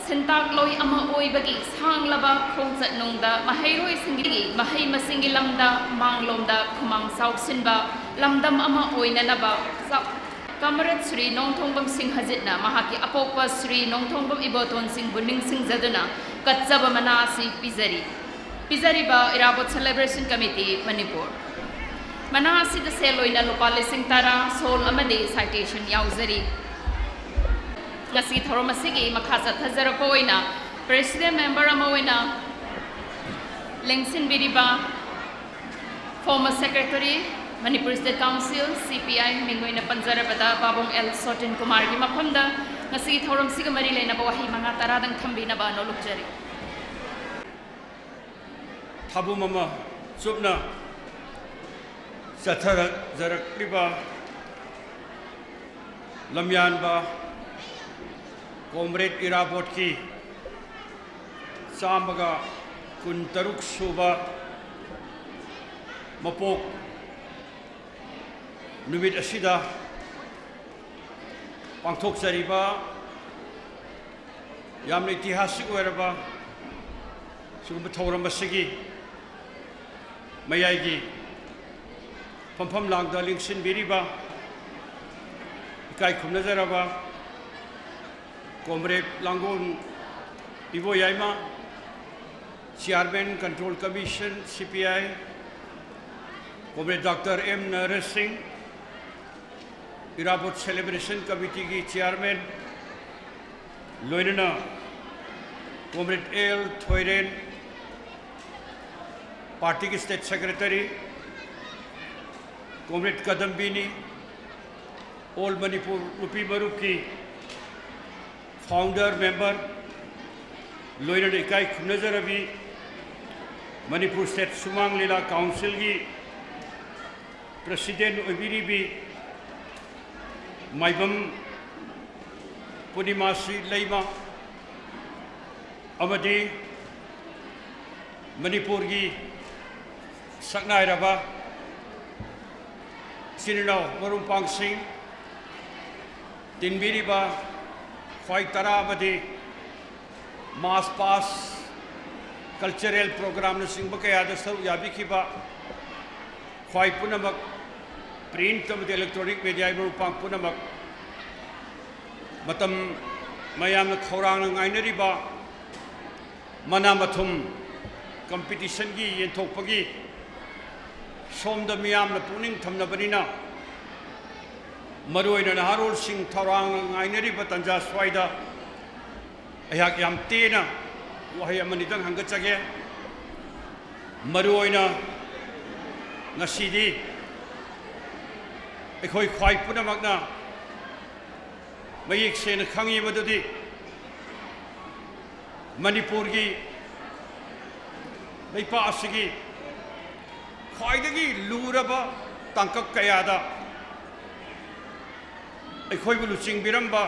ꯁꯤꯟꯇꯥꯛꯂꯣꯏ ꯑꯃ ꯑꯣꯏꯕꯒꯤ ꯁꯥꯡꯂꯕ ꯈꯣꯡꯆꯠ ꯅꯨꯡꯗ ꯃꯍꯩꯔꯣꯏꯁꯤꯡꯒꯤ ꯃꯍꯩ ꯃꯁꯤꯡꯒꯤ ꯂꯝꯗ ꯃꯥꯡꯂꯣꯝꯗ ꯈꯨꯃꯥꯡ ꯆꯥꯎꯁꯤꯟꯕ ꯂꯝꯗꯝ ꯑꯃ ꯑꯣꯏꯅꯅꯕ ꯆꯥꯛ ꯀꯃꯔꯦꯗ ꯁ꯭ꯔꯤ ꯅꯣꯡꯊꯣꯡꯕꯝ ꯁꯤꯡꯍꯖꯤꯠꯅ ꯃꯍꯥꯛꯀꯤ ꯑꯄꯣꯛꯄ ꯁ꯭ꯔꯤ ꯅꯣꯡꯊꯣꯡꯕꯝ ꯏꯕꯣꯇꯣꯟ ꯁꯤꯡꯕꯨ ꯅꯤꯡꯁꯤꯡꯖꯗꯨꯅ ꯀꯠꯆꯕ ꯃꯅꯥ ꯑꯁꯤ ꯄꯤꯖꯔꯤ꯫ ꯄꯤꯖꯔꯤꯕ ꯏꯔꯥꯕꯣꯠ Celebration Committee ꯃꯅꯤꯄꯨꯔ꯫ ꯃꯅꯥ ꯑꯁꯤꯗ ꯁꯦꯜ ꯑꯣꯏꯅ ꯂꯨꯄꯥ ꯂꯤꯁꯤꯡ ꯇꯔꯥ, ꯁꯣꯜ ꯑꯃꯗꯤ citation ꯌꯥꯎꯖꯔꯤ꯫ ꯉꯁꯤ ꯊꯧꯔꯝ ꯑꯁꯤꯒꯤ ꯃꯈꯥ ꯆꯠꯊꯖꯔꯛꯄ ꯑꯣꯏꯅ President Member ꯑꯃ ꯑꯣꯏꯅ ꯂꯦꯡꯁꯤꯟꯕꯤꯔꯤꯕ former Secretary, Manipur State Council, C P I, ꯃꯤꯡ ꯑꯣꯏꯅ ꯄꯟꯖꯔꯕꯗ ꯄꯥꯕꯨꯡ ꯑꯦꯜ ꯁꯣꯇꯤꯟ ꯀꯨꯃꯥꯔꯒꯤ ꯃꯐꯝꯗ ꯉꯁꯤꯒꯤ ꯊꯧꯔꯝꯁꯤꯒ ꯃꯔꯤ ꯂꯩꯅꯕ ꯋꯥꯍꯩ ꯃꯉꯥ ꯇꯔꯥꯗꯪ ꯊꯝꯕꯤꯅꯕ ꯅꯣꯜꯂꯨꯛꯆꯔꯤ꯫ ꯊꯥꯕꯨꯝ ꯑꯃ ꯆꯨꯞꯅ ꯆꯠꯊꯖꯔꯛꯂꯤꯕ ꯂꯝꯌꯥꯟꯕ ꯀꯣꯝꯔꯦꯗ ꯏꯔꯥꯕꯣꯠꯀꯤ ꯆꯥꯝꯃꯒ ꯀꯨꯟꯇꯔꯨꯛ ꯁꯨꯕ ꯃꯄꯣꯛ ꯅꯨꯃꯤꯠ ꯑꯁꯤꯗ ꯄꯥꯡꯊꯣꯛꯆꯔꯤꯕ ꯌꯥꯝꯅ ꯏꯇꯤꯍꯥꯁꯤꯛ ꯑꯣꯏꯔꯕ ꯁꯤꯒꯨꯝꯕ ꯊꯧꯔꯝ ꯑꯁꯤꯒꯤ ꯃꯌꯥꯏꯒꯤ ꯐꯝꯐꯝ ꯂꯥꯡꯗ ꯂꯦꯡꯁꯤꯟꯕꯤꯔꯤꯕ ꯏꯀꯥꯏ ꯈꯨꯝꯅꯖꯔꯕ comrade Langol Iboyaima, Chairman Control Commission, C P I, comrade doctor M Naresh Singh, Irabot Celebration Committeeꯒꯤ Chairman, ꯂꯣꯏꯅꯅ ꯀꯣꯝꯔꯦꯗ ꯑꯦꯜ ꯊꯣꯏꯔꯦꯟ, partyꯒꯤ State Secretary, ꯀꯣꯝꯔꯦꯗ ꯀꯗꯝꯕꯤꯅꯤ, All Manipur ꯅꯨꯄꯤ ꯃꯔꯨꯞꯀꯤ founder member, ꯂꯣꯏꯅꯅ ꯏꯀꯥꯏ ꯈꯨꯝꯅꯖꯔꯕꯤ, ꯃꯅꯤꯄꯨꯔ State ꯁꯨꯃꯥꯡ ꯂꯤꯂꯥ Councilꯒꯤ President ꯑꯣꯏꯕꯤꯔꯤꯕꯤ ꯃꯥꯏꯕꯝ ꯄꯨꯔꯅꯤꯃꯥꯁꯤ ꯂꯩꯃ ꯑꯃꯗꯤ ꯃꯅꯤꯄꯨꯔꯒꯤ ꯁꯛꯅꯥꯏꯔꯕ ꯏꯆꯤꯟ ꯏꯅꯥꯎ ꯃꯔꯨꯞ ꯃꯄꯥꯡꯁꯤꯡ, ꯇꯤꯟꯕꯤꯔꯤꯕ ꯈ꯭ꯋꯥꯏ ꯇꯔꯥ ꯑꯃꯗꯤ March past cultural programꯅꯆꯤꯡꯕ ꯀꯌꯥꯗ ꯁꯔꯨꯛ ꯌꯥꯕꯤꯈꯤꯕ ꯈ꯭ꯋꯥꯏ ꯄꯨꯝꯅꯃꯛ, print ꯑꯃꯗꯤ electronic mediaꯒꯤ ꯃꯔꯨꯞ ꯃꯄꯥꯡ ꯄꯨꯝꯅꯃꯛ, ꯃꯇꯝ ꯃꯌꯥꯝꯅ ꯈꯧꯔꯥꯡꯅ ꯉꯥꯏꯅꯔꯤꯕ ꯃꯅꯥ ꯃꯊꯨꯝ competitionꯒꯤ ꯌꯦꯟꯊꯣꯛꯄꯒꯤ ꯁꯣꯝꯗ ꯃꯤꯌꯥꯝꯅ ꯄꯨꯛꯅꯤꯡ ꯊꯝꯅꯕꯅꯤꯅ, ꯃꯔꯨꯑꯣꯏꯅ ꯅꯍꯥꯔꯣꯜꯁꯤꯡ ꯊꯧꯔꯥꯡꯅ ꯉꯥꯏꯅꯔꯤꯕ ꯇꯥꯟꯖꯥ ꯁ꯭ꯋꯥꯏꯗ ꯑꯩꯍꯥꯛ ꯌꯥꯝ ꯇꯦꯟꯅ ꯋꯥꯍꯩ ꯑꯃꯅꯤꯗꯪ ꯍꯪꯒꯠꯆꯒꯦ꯫ ꯃꯔꯨꯑꯣꯏꯅ ꯉꯁꯤꯗꯤ ꯑꯩꯈꯣꯏ ꯈ꯭ꯋꯥꯏ ꯄꯨꯝꯅꯃꯛꯅ ꯃꯌꯦꯛ ꯁꯦꯡꯅ ꯈꯪꯉꯤ ꯃꯗꯨꯗꯤ ꯃꯅꯤꯄꯨꯔꯒꯤ ꯂꯩꯄꯥꯛ ꯑꯁꯤꯒꯤ ꯈ꯭ꯋꯥꯏꯗꯒꯤ ꯂꯨꯔꯕ ꯇꯥꯡꯀꯛ ꯀꯌꯥꯗ ꯑꯩꯈꯣꯏꯕꯨ ꯂꯨꯆꯤꯡꯕꯤꯔꯝꯕ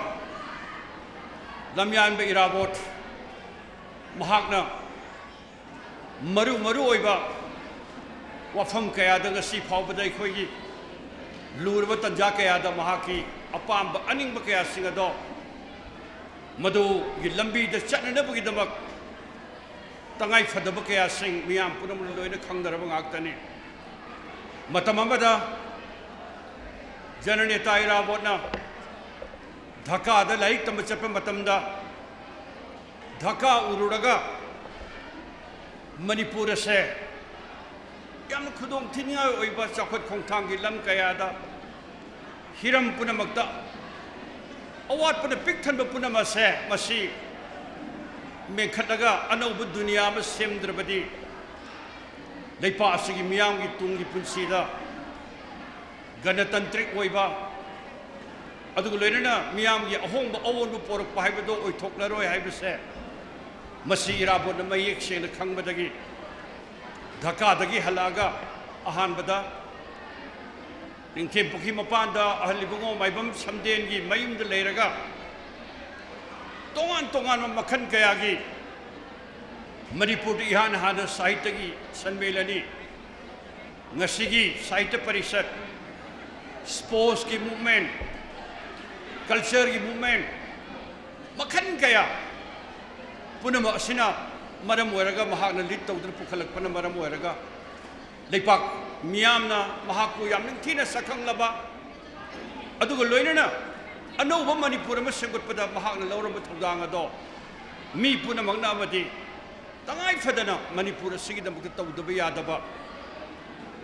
ꯂꯝꯌꯥꯟꯕ ꯏꯔꯥꯕꯣꯠ ꯃꯍꯥꯛꯅ ꯃꯔꯨ ꯃꯔꯨ ꯑꯣꯏꯕ ꯋꯥꯐꯝ ꯀꯌꯥꯗ ꯉꯁꯤ ꯐꯥꯎꯕꯗ ꯑꯩꯈꯣꯏꯒꯤ ꯂꯨꯔꯕ ꯇꯟꯖꯥ ꯀꯌꯥꯗ ꯃꯍꯥꯛꯀꯤ ꯑꯄꯥꯝꯕ ꯑꯅꯤꯡꯕ ꯀꯌꯥꯁꯤꯡ ꯑꯗꯣ ꯃꯗꯨꯒꯤ ꯂꯝꯕꯤꯗ ꯆꯠꯅꯅꯕꯒꯤꯗꯃꯛ ꯇꯉꯥꯏ ꯐꯗꯕ ꯀꯌꯥꯁꯤꯡ ꯃꯤꯌꯥꯝ ꯄꯨꯝꯅꯃꯛꯅ ꯂꯣꯏꯅ ꯈꯪꯅꯔꯕ ꯉꯥꯛꯇꯅꯤ꯫ ꯃꯇꯝ ꯑꯃꯗ ꯖꯅꯅꯦꯇꯥ ꯏꯔꯥꯕꯣꯠꯅ ꯙꯥꯀꯥꯗ ꯂꯥꯏꯔꯤꯛ ꯇꯝꯕ ꯆꯠꯄ ꯃꯇꯝꯗ ꯙꯥꯀꯥ ꯎꯔꯨꯔꯒ ꯃꯅꯤꯄꯨꯔ ꯑꯁꯦ ꯌꯥꯝꯅ ꯈꯨꯗꯣꯡ ꯊꯤꯅꯤꯡꯉꯥꯏ ꯑꯣꯏꯕ ꯆꯥꯎꯈꯠ ꯈꯣꯡꯊꯥꯡꯒꯤ ꯂꯝ ꯀꯌꯥꯗ, ꯍꯤꯔꯝ ꯄꯨꯝꯅꯃꯛꯇ ꯑꯋꯥꯠꯄꯅ ꯄꯤꯛ ꯊꯟꯕ ꯄꯨꯝꯅꯃꯛ ꯑꯁꯦ ꯃꯁꯤ ꯃꯦꯟꯈꯠꯂꯒ ꯑꯅꯧꯕ ꯗꯨꯅꯤꯌꯥ ꯑꯃ ꯁꯦꯝꯗ꯭ꯔꯕꯗꯤ ꯂꯩꯄꯥꯛ ꯑꯁꯤꯒꯤ ꯃꯤꯌꯥꯝꯒꯤ ꯇꯨꯡꯒꯤ ꯄꯨꯟꯁꯤꯗ ꯒꯅꯇꯟꯇ꯭ꯔꯤꯛ ꯑꯣꯏꯕ, ꯑꯗꯨꯒ ꯂꯣꯏꯅꯅ ꯃꯤꯌꯥꯝꯒꯤ ꯑꯍꯣꯡꯕ ꯑꯑꯣꯟꯕ ꯄꯣꯔꯛꯄ ꯍꯥꯏꯕꯗꯨ ꯑꯣꯏꯊꯣꯛꯂꯔꯣꯏ ꯍꯥꯏꯕꯁꯦ ꯃꯁꯤ ꯏꯔꯥꯕꯣꯠꯅ ꯃꯌꯦꯛ ꯁꯦꯡꯅ ꯈꯪꯕꯗꯒꯤ ꯙꯥꯀꯥꯗꯒꯤ ꯍꯜꯂꯛꯑꯒ ꯑꯍꯥꯟꯕꯗ ꯅꯤꯡꯊꯦꯝ ꯄꯨꯈ꯭ꯔꯤ ꯃꯄꯥꯟꯗ ꯑꯍꯜ ꯏꯕꯨꯡꯉꯣ ꯃꯥꯏꯕꯝ ꯁꯝꯗꯦꯟꯒꯤ ꯃꯌꯨꯝꯗ ꯂꯩꯔꯒ ꯇꯣꯉꯥꯟ ꯇꯣꯉꯥꯟꯕ ꯃꯈꯜ ꯀꯌꯥꯒꯤ ꯃꯅꯤꯄꯨꯔꯗ ꯏꯍꯥꯟ ꯍꯥꯟꯅ ꯁꯥꯍꯤꯇ꯭ꯌꯒꯤ ꯁꯟꯃꯦꯂꯅꯤ, ꯉꯁꯤꯒꯤ ꯁꯥꯍꯤꯇ꯭ꯌ ꯄꯔꯤꯁꯠ, sportsꯀꯤ movement, cultureꯒꯤ movement, ꯃꯈꯜ ꯀꯌꯥ ꯄꯨꯝꯅꯃꯛ ꯑꯁꯤꯅ ꯃꯔꯝ ꯑꯣꯏꯔꯒ, ꯃꯍꯥꯛꯅ ꯂꯤꯗ ꯇꯧꯗꯨꯅ ꯄꯨꯈꯠꯂꯛꯄꯅ ꯃꯔꯝ ꯑꯣꯏꯔꯒ, ꯂꯩꯄꯥꯛ ꯃꯤꯌꯥꯝꯅ ꯃꯍꯥꯛꯄꯨ ꯌꯥꯝ ꯅꯤꯡꯊꯤꯅ ꯁꯛꯈꯪꯂꯕ, ꯑꯗꯨꯒ ꯂꯣꯏꯅꯅ ꯑꯅꯧꯕ ꯃꯅꯤꯄꯨꯔ ꯑꯃ ꯁꯦꯝꯒꯠꯄꯗ ꯃꯍꯥꯛꯅ ꯂꯧꯔꯝꯕ ꯊꯧꯗꯥꯡ ꯑꯗꯣ ꯃꯤ ꯄꯨꯝꯅꯃꯛꯅ ꯑꯃꯗꯤ ꯇꯉꯥꯏ ꯐꯗꯅ ꯃꯅꯤꯄꯨꯔ ꯑꯁꯤꯒꯤꯗꯃꯛꯇ ꯇꯧꯗꯕ ꯌꯥꯗꯕ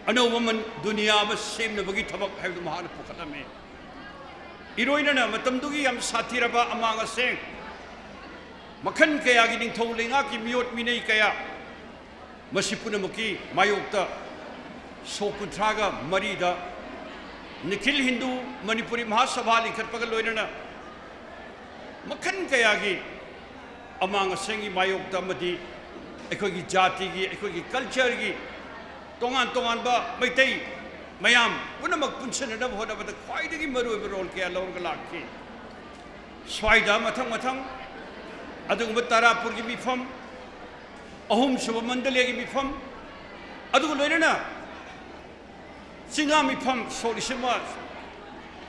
ꯑꯅꯧꯕ ꯃꯟ-, ꯗꯨꯅꯤꯌꯥ ꯑꯃ ꯁꯦꯝꯅꯕꯒꯤ ꯊꯕꯛ ꯍꯥꯏꯕꯗꯨ ꯃꯍꯥꯛꯅ ꯄꯨꯈꯠꯂꯝꯃꯤ꯫ ꯏꯔꯣꯏꯅꯅ ꯃꯇꯝꯗꯨꯒꯤ ꯌꯥꯝ ꯁꯥꯊꯤꯔꯕ ꯑꯃꯥꯡ ꯑꯁꯦꯡ, ꯃꯈꯜ ꯀꯌꯥꯒꯤ ꯅꯤꯡꯊꯧ ꯂꯩꯉꯥꯛꯀꯤ ꯃꯤꯑꯣꯠ ꯃꯤꯅꯩ ꯀꯌꯥ, ꯃꯁꯤ ꯄꯨꯝꯅꯃꯛꯀꯤ ꯃꯥꯌꯣꯛꯇ ꯁꯣꯛ ꯀꯨꯟꯊ꯭ꯔꯥꯒ ꯃꯔꯤꯗ ꯅꯤꯈꯤꯜ ꯍꯤꯟꯗꯨ ꯃꯅꯤꯄꯨꯔꯤ ꯃꯍꯥꯁꯚꯥ ꯂꯤꯡꯈꯠꯄꯒ ꯂꯣꯏꯅꯅ ꯃꯈꯜ ꯀꯌꯥꯒꯤ ꯑꯃꯥꯡ ꯑꯁꯦꯡꯒꯤ ꯃꯥꯌꯣꯛꯇ ꯑꯃꯗꯤ ꯑꯩꯈꯣꯏꯒꯤ ꯖꯥꯇꯤꯒꯤ, ꯑꯩꯈꯣꯏꯒꯤ ꯀꯜꯆꯔꯒꯤ ꯇꯣꯉꯥꯟ ꯇꯣꯉꯥꯟꯕ ꯃꯩꯇꯩ ꯃꯌꯥꯝ ꯄꯨꯝꯅꯃꯛ ꯄꯨꯟꯁꯤꯟꯅꯅꯕ ꯍꯣꯠꯅꯕꯗ ꯈ꯭ꯋꯥꯏꯗꯒꯤ ꯃꯔꯨꯑꯣꯏꯕ ꯔꯣꯜ ꯀꯌꯥ ꯂꯧꯔꯒ ꯂꯥꯛꯈꯤ꯫ ꯁ꯭ꯋꯥꯏꯗ ꯃꯊꯪ ꯃꯊꯪ ꯑꯗꯨꯒꯨꯝꯕ ꯇꯔꯥꯄꯨꯔꯒꯤ ꯃꯤꯐꯝ, ꯑꯍꯨꯝꯁꯨꯕ ꯃꯟꯗꯂꯦꯒꯤ ꯃꯤꯐꯝ, ꯑꯗꯨꯒ ꯂꯣꯏꯅꯅ ꯆꯤꯡꯉꯥ ꯃꯤꯐꯝ ꯁꯣꯛ ꯂꯤꯁꯤꯡ ꯑꯃ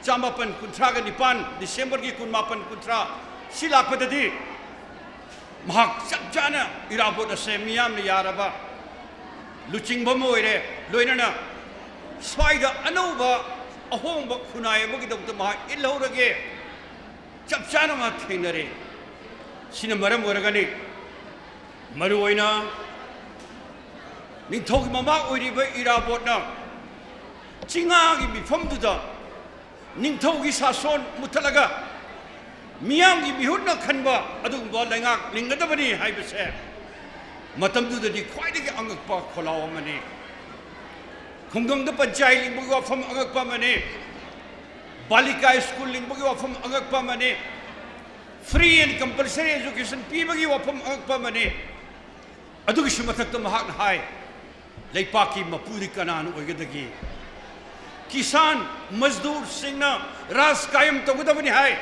ꯆꯃꯥꯄꯟ ꯀꯨꯟꯊ꯭ꯔꯥꯒ ꯅꯤꯄꯥꯟ, ꯗꯤꯁꯦꯝꯕꯔꯒꯤ ꯀꯨꯟꯃꯥꯄꯟ, ꯀꯨꯟꯊ꯭ꯔꯥ, ꯁꯤ ꯂꯥꯛꯄꯗꯗꯤ ꯃꯍꯥꯛ ꯆꯞ ꯆꯥꯅ ꯏꯔꯥꯕꯣꯠ ꯑꯁꯦ ꯃꯤꯌꯥꯝꯅ ꯌꯥꯔꯕ ꯂꯨꯆꯤꯡꯕ ꯑꯃ ꯑꯣꯏꯔꯦ꯫ ꯂꯣꯏꯅꯅ ꯁ꯭ꯋꯥꯏꯗ ꯑꯅꯧꯕ ꯑꯍꯣꯡꯕ ꯈꯨꯟꯅꯥꯏ ꯑꯃꯒꯤꯗꯃꯛꯇ ꯃꯍꯥꯛ ꯏꯜꯍꯧꯔꯒꯦ ꯆꯞ ꯆꯥꯅ ꯃꯍꯥꯛ ꯊꯦꯡꯅꯔꯦ꯫ ꯁꯤꯅ ꯃꯔꯝ ꯑꯣꯏꯔꯒꯅꯤ ꯃꯔꯨꯑꯣꯏꯅ ꯅꯤꯡꯊꯧꯒꯤ ꯃꯃꯥ ꯑꯣꯏꯔꯤꯕ ꯏꯔꯥꯕꯣꯠꯅ ꯆꯤꯡꯉꯥꯒꯤ ꯃꯤꯐꯝꯗꯨꯗ ꯅꯤꯡꯊꯧꯒꯤ ꯁꯥꯁꯣꯟ ꯃꯨꯊꯠꯂꯒ ꯃꯤꯌꯥꯝꯒꯤ ꯃꯤꯍꯨꯠꯅ ꯈꯟꯕ ꯑꯗꯨꯒꯨꯝꯕ ꯂꯩꯉꯥꯛ ꯂꯤꯡꯒꯗꯕꯅꯤ ꯍꯥꯏꯕꯁꯦ ꯃꯇꯝꯗꯨꯗꯗꯤ ꯈ꯭ꯋꯥꯏꯗꯒꯤ ꯑꯉꯛꯄ ꯈꯣꯜꯂꯥꯎ ꯑꯃꯅꯤ꯫ ꯈꯨꯡꯒꯪꯗ ꯄꯟꯆꯥꯌꯠ ꯂꯤꯡꯕꯒꯤ ꯋꯥꯐꯝ ꯑꯉꯛꯄ ꯑꯃꯅꯤ꯫ ꯕꯥꯂꯤꯀꯥ ꯁ꯭ꯀꯨꯜ ꯂꯤꯡꯕꯒꯤ ꯋꯥꯐꯝ ꯑꯉꯛꯄ ꯑꯃꯅꯤ꯫ Free and compulsory education ꯄꯤꯕꯒꯤ ꯋꯥꯐꯝ ꯑꯉꯛꯄ ꯑꯃꯅꯤ꯫ ꯑꯗꯨꯒꯤꯁꯨ ꯃꯊꯛꯇ ꯃꯍꯥꯛꯅ ꯍꯥꯏ, ꯂꯩꯄꯥꯛꯀꯤ ꯃꯄꯨꯗꯤ ꯀꯅꯥꯅ ꯑꯣꯏꯒꯗꯒꯦ? ꯀꯤꯁꯥꯟ ꯃꯖꯗꯨꯔꯁꯤꯡꯅ ꯔꯥꯖ ꯀꯥꯌꯝ ꯇꯧꯒꯗꯕꯅꯤ ꯍꯥꯏ꯫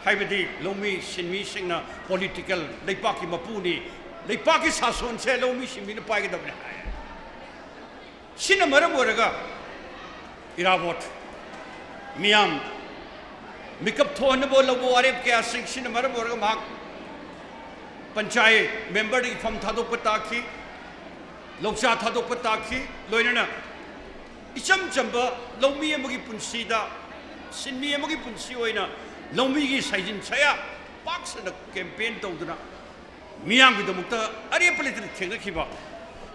ꯍꯥꯏꯕꯗꯤ ꯂꯧꯃꯤ ꯁꯤꯟꯃꯤꯁꯤꯡꯅ ꯄꯣꯂꯤꯇꯤꯀꯦꯜ, ꯂꯩꯄꯥꯛꯀꯤ ꯃꯄꯨꯅꯤ, ꯂꯩꯄꯥꯛꯀꯤ ꯁꯥꯁꯣꯟꯁꯦ ꯂꯧꯃꯤ ꯁꯤꯟꯃꯤꯅ ꯄꯥꯏꯒꯗꯕꯅꯤ ꯍꯥꯏ꯫ ꯁꯤꯅ ꯃꯔꯝ ꯑꯣꯏꯔꯒ ꯏꯔꯥꯕꯣꯠ ꯃꯤꯌꯥꯝ ꯃꯤꯀꯞ ꯊꯣꯛꯍꯟꯅꯕ ꯂꯧꯕ ꯋꯥꯔꯦꯞ ꯀꯌꯥꯁꯤꯡ ꯁꯤꯅ ꯃꯔꯝ ꯑꯣꯏꯔꯒ ꯃꯍꯥꯛ ꯄꯟꯆꯥꯌꯦꯠ ꯃꯦꯝꯕꯔꯗꯒꯤ ꯐꯝ ꯊꯥꯗꯣꯛꯄ ꯇꯥꯈꯤ, ꯂꯧꯆꯥ ꯊꯥꯗꯣꯛꯄ ꯇꯥꯈꯤ, ꯂꯣꯏꯅꯅ ꯏꯆꯝ ꯆꯝꯕ ꯂꯧꯃꯤ ꯑꯃꯒꯤ ꯄꯨꯟꯁꯤꯗ, ꯁꯤꯟꯃꯤ ꯑꯃꯒꯤ ꯄꯨꯟꯁꯤ ꯑꯣꯏꯅ ꯂꯧꯃꯤꯒꯤ ꯁꯩꯖꯤꯟ ꯁꯌꯥ ꯄꯥꯛ ꯁꯟꯅ ꯀꯦꯝꯄꯦꯟ ꯇꯧꯗꯨꯅ ꯃꯤꯌꯥꯝꯒꯤꯗꯃꯛꯇ ꯑꯔꯦꯞꯄ ꯂꯩꯇꯅ ꯊꯦꯡꯅꯈꯤꯕ꯫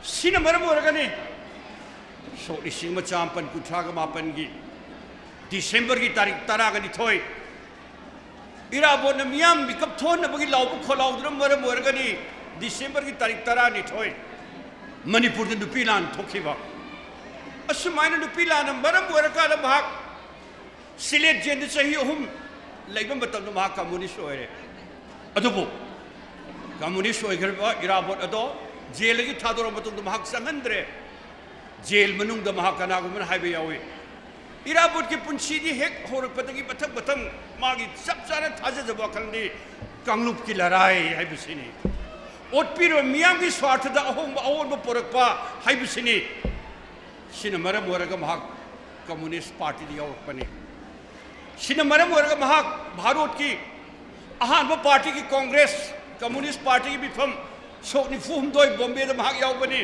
ꯁꯤꯅ ꯃꯔꯝ ꯑꯣꯏꯔꯒꯅꯤ ꯁꯣꯛ ꯂꯤꯁꯤꯡ ꯑꯃ ꯆꯥꯃꯥꯄꯟ ꯀꯨꯟꯊ꯭ꯔꯥꯒ ꯃꯥꯄꯟꯒꯤ ꯗꯤꯁꯦꯝꯕꯔꯒꯤ ꯇꯥꯔꯤꯛ ꯇꯔꯥꯒ ꯅꯤꯊꯣꯏ, ꯏꯔꯥꯕꯣꯠꯅ ꯃꯤꯌꯥꯝ ꯃꯤꯀꯞ ꯊꯣꯛꯍꯟꯅꯕꯒꯤ ꯂꯥꯎꯕ ꯈꯣꯜꯂꯥꯎꯗꯨꯅ ꯃꯔꯝ ꯑꯣꯏꯔꯒꯅꯤ ꯗꯤꯁꯦꯝꯕꯔꯒꯤ ꯇꯥꯔꯤꯛ ꯇꯔꯥꯅꯤꯊꯣꯏ ꯃꯅꯤꯄꯨꯔꯗ ꯅꯨꯄꯤ ꯂꯥꯟ ꯊꯣꯛꯈꯤꯕ꯫ ꯑꯁꯨꯃꯥꯏꯅ ꯅꯨꯄꯤ ꯂꯥꯟꯅ ꯃꯔꯝ ꯑꯣꯏꯔꯀꯥꯟꯗ ꯃꯍꯥꯛ ꯁꯤꯂꯦꯠ ꯖꯦꯜꯗ ꯆꯍꯤ ꯑꯍꯨꯝ ꯂꯩꯕ ꯃꯇꯝꯗ ꯃꯍꯥꯛ ꯀꯝꯃꯨꯅꯤꯁ ꯑꯣꯏꯔꯦ꯫ ꯑꯗꯨꯕꯨ ꯀꯝꯃꯨꯅꯤꯁ ꯑꯣꯏꯈ꯭ꯔꯤꯕ ꯏꯔꯥꯕꯣꯠ ꯑꯗꯣ ꯖꯦꯜꯗꯒꯤ ꯊꯥꯗꯣꯔꯛꯄ ꯃꯇꯨꯡꯗ ꯃꯍꯥꯛ ꯆꯪꯍꯟꯗ꯭ꯔꯦ꯫ ꯖꯦꯜ ꯃꯅꯨꯡꯗ ꯃꯍꯥꯛ, ꯀꯅꯥꯒꯨꯝꯕꯅ ꯍꯥꯏꯕ ꯌꯥꯎꯏ, ꯏꯔꯥꯕꯣꯠꯀꯤ ꯄꯨꯟꯁꯤꯗꯤ ꯍꯦꯛ ꯍꯧꯔꯛꯄꯗꯒꯤ ꯃꯊꯪ ꯃꯊꯪ ꯃꯥꯒꯤ ꯆꯞ ꯆꯥꯅ ꯊꯥꯖꯖꯕ ꯋꯥꯈꯜꯗꯤ ꯀꯥꯡꯂꯨꯞꯀꯤ ꯂꯔꯥꯏ ꯍꯥꯏꯕꯁꯤꯅꯤ꯫ ꯑꯣꯠꯄꯤꯔꯕ ꯃꯤꯌꯥꯝꯒꯤ ꯁ꯭ꯋꯥꯔꯊꯗ ꯑꯍꯣꯡꯕ ꯑꯑꯣꯟꯕ ꯄꯨꯔꯛꯄ ꯍꯥꯏꯕꯁꯤꯅꯤ꯫ ꯁꯤꯅ ꯃꯔꯝ ꯑꯣꯏꯔꯒ ꯃꯍꯥꯛ ꯀꯝꯃꯨꯅꯤꯁ ꯄꯥꯔꯇꯤꯗ ꯌꯥꯎꯔꯛꯄꯅꯤ꯫ ꯁꯤꯅ ꯃꯔꯝ ꯑꯣꯏꯔꯒ ꯃꯍꯥꯛ ꯚꯥꯔꯣꯠꯀꯤ ꯑꯍꯥꯟꯕ ꯄꯥꯔꯇꯤꯒꯤ ꯀꯣꯡꯒ꯭ꯔꯦꯁ, ꯀꯝꯃꯨꯅꯤꯁ ꯄꯥꯔꯇꯤꯒꯤ ꯃꯤꯐꯝ ꯁꯣꯛ ꯅꯤꯐꯨ ꯍꯨꯝꯗꯣꯏ ꯕꯣꯝꯕꯦꯗ ꯃꯍꯥꯛ ꯌꯥꯎꯕꯅꯤ꯫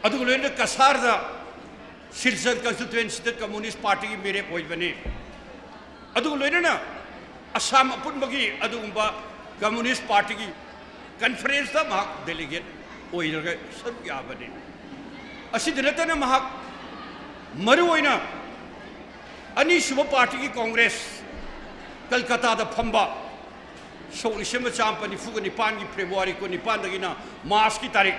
ꯑꯗꯨꯒ ꯂꯣꯏꯅꯅ ꯀꯁꯥꯔꯗ ꯁꯤꯜꯆꯔ ꯀꯟꯁꯇꯤꯇ꯭ꯋꯦꯟꯁꯤꯗ ꯀꯝꯃꯨꯅꯤꯁ ꯄꯥꯔꯇꯤꯒꯤ ꯃꯤꯔꯦꯞ ꯑꯣꯏꯕꯅꯤ꯫ ꯑꯗꯨꯒ ꯂꯣꯏꯅꯅ ꯑꯁꯥꯝ ꯑꯄꯨꯟꯕꯒꯤ ꯑꯗꯨꯒꯨꯝꯕ ꯀꯝꯃꯨꯅꯤꯁ ꯄꯥꯔꯇꯤꯒꯤ ꯀꯟꯐꯔꯦꯟꯁꯇ ꯃꯍꯥꯛ ꯗꯦꯂꯤꯒꯦꯠ ꯑꯣꯏꯔꯒ ꯁꯔꯨꯛ ꯌꯥꯕꯅꯤ꯫ ꯑꯁꯤꯗ ꯅꯠꯇꯅ ꯃꯍꯥꯛ ꯃꯔꯨꯑꯣꯏꯅ ꯑꯅꯤꯁꯨꯕ ꯄꯥꯔꯇꯤꯒꯤ ꯀꯣꯡꯒ꯭ꯔꯦꯁ ꯀꯜꯀꯇꯥꯗ ꯐꯝꯕ ꯁꯣꯛ ꯂꯤꯁꯤꯡ ꯑꯃ ꯆꯥꯃꯥꯄꯟ ꯅꯤꯐꯨꯒ ꯅꯤꯄꯥꯟꯒꯤ ꯐꯦꯕ꯭ꯔꯨꯋꯥꯔꯤ ꯀꯨꯟꯅꯤꯄꯥꯟꯗꯒꯤꯅ ꯃꯥꯔꯆꯀꯤ ꯇꯥꯔꯤꯛ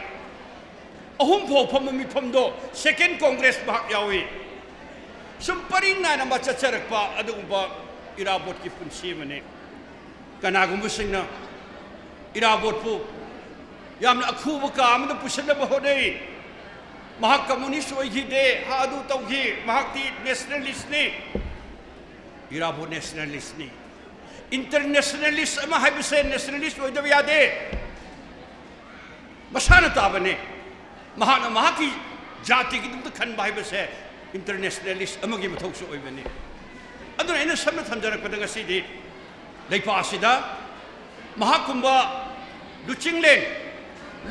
ꯑꯍꯨꯝ ꯐꯥꯎ ꯐꯝꯕ ꯃꯤꯐꯝꯗꯣ ꯁꯦꯀꯦꯟ ꯀꯣꯡꯒ꯭ꯔꯦꯁ ꯃꯍꯥꯛ ꯌꯥꯎꯏ꯫ ꯁꯨꯝ ꯄꯔꯤꯡ ꯅꯥꯏꯅ ꯃꯥ ꯆꯠꯆꯔꯛꯄ ꯑꯗꯨꯒꯨꯝꯕ ꯏꯔꯥꯕꯣꯠꯀꯤ ꯄꯨꯟꯁꯤ ꯑꯃꯅꯤ꯫ ꯀꯅꯥꯒꯨꯝꯕꯁꯤꯡꯅ ꯏꯔꯥꯕꯣꯠꯄꯨ ꯌꯥꯝꯅ ꯑꯈꯨꯕ ꯀꯥ ꯑꯃꯗ ꯄꯨꯁꯤꯟꯅꯕ ꯍꯣꯠꯅꯩ꯫ ꯃꯍꯥꯛ ꯀꯝꯃꯨꯅꯤꯁ ꯑꯣꯏꯈꯤꯗꯦ, ꯃꯍꯥꯛ ꯑꯗꯨ ꯇꯧꯈꯤ, ꯃꯍꯥꯛꯇꯤ ꯅꯦꯁꯅꯦꯂꯤꯁꯅꯤ꯫ ꯏꯔꯥꯕꯣꯠ ꯅꯦꯁꯅꯦꯂꯤꯁꯅꯤ꯫ ꯏꯟꯇꯔꯅꯦꯁꯅꯦꯂꯤꯁ ꯑꯃ ꯍꯥꯏꯕꯁꯦ ꯅꯦꯁꯅꯦꯂꯤꯁ ꯑꯣꯏꯗꯕ ꯌꯥꯗꯦ꯫ ꯃꯁꯥꯅ ꯇꯥꯕꯅꯦ꯫ ꯃꯍꯥꯛꯅ ꯃꯍꯥꯛꯀꯤ ꯖꯥꯇꯤꯒꯤꯗꯃꯛꯇ ꯈꯟꯕ ꯍꯥꯏꯕꯁꯦ ꯏꯟꯇꯔꯅꯦꯁꯅꯦꯂꯤꯁ ꯑꯃꯒꯤ ꯃꯊꯧꯁꯨ ꯑꯣꯏꯕꯅꯤ꯫ ꯑꯗꯨꯅ ꯑꯩꯅ ꯁꯝꯅ ꯊꯝꯖꯔꯛꯄꯗ ꯉꯁꯤꯗꯤ ꯂꯩꯄꯥꯛ ꯑꯁꯤꯗ ꯃꯍꯥꯛꯀꯨꯝꯕ ꯂꯨꯆꯤꯡꯂꯦꯟ,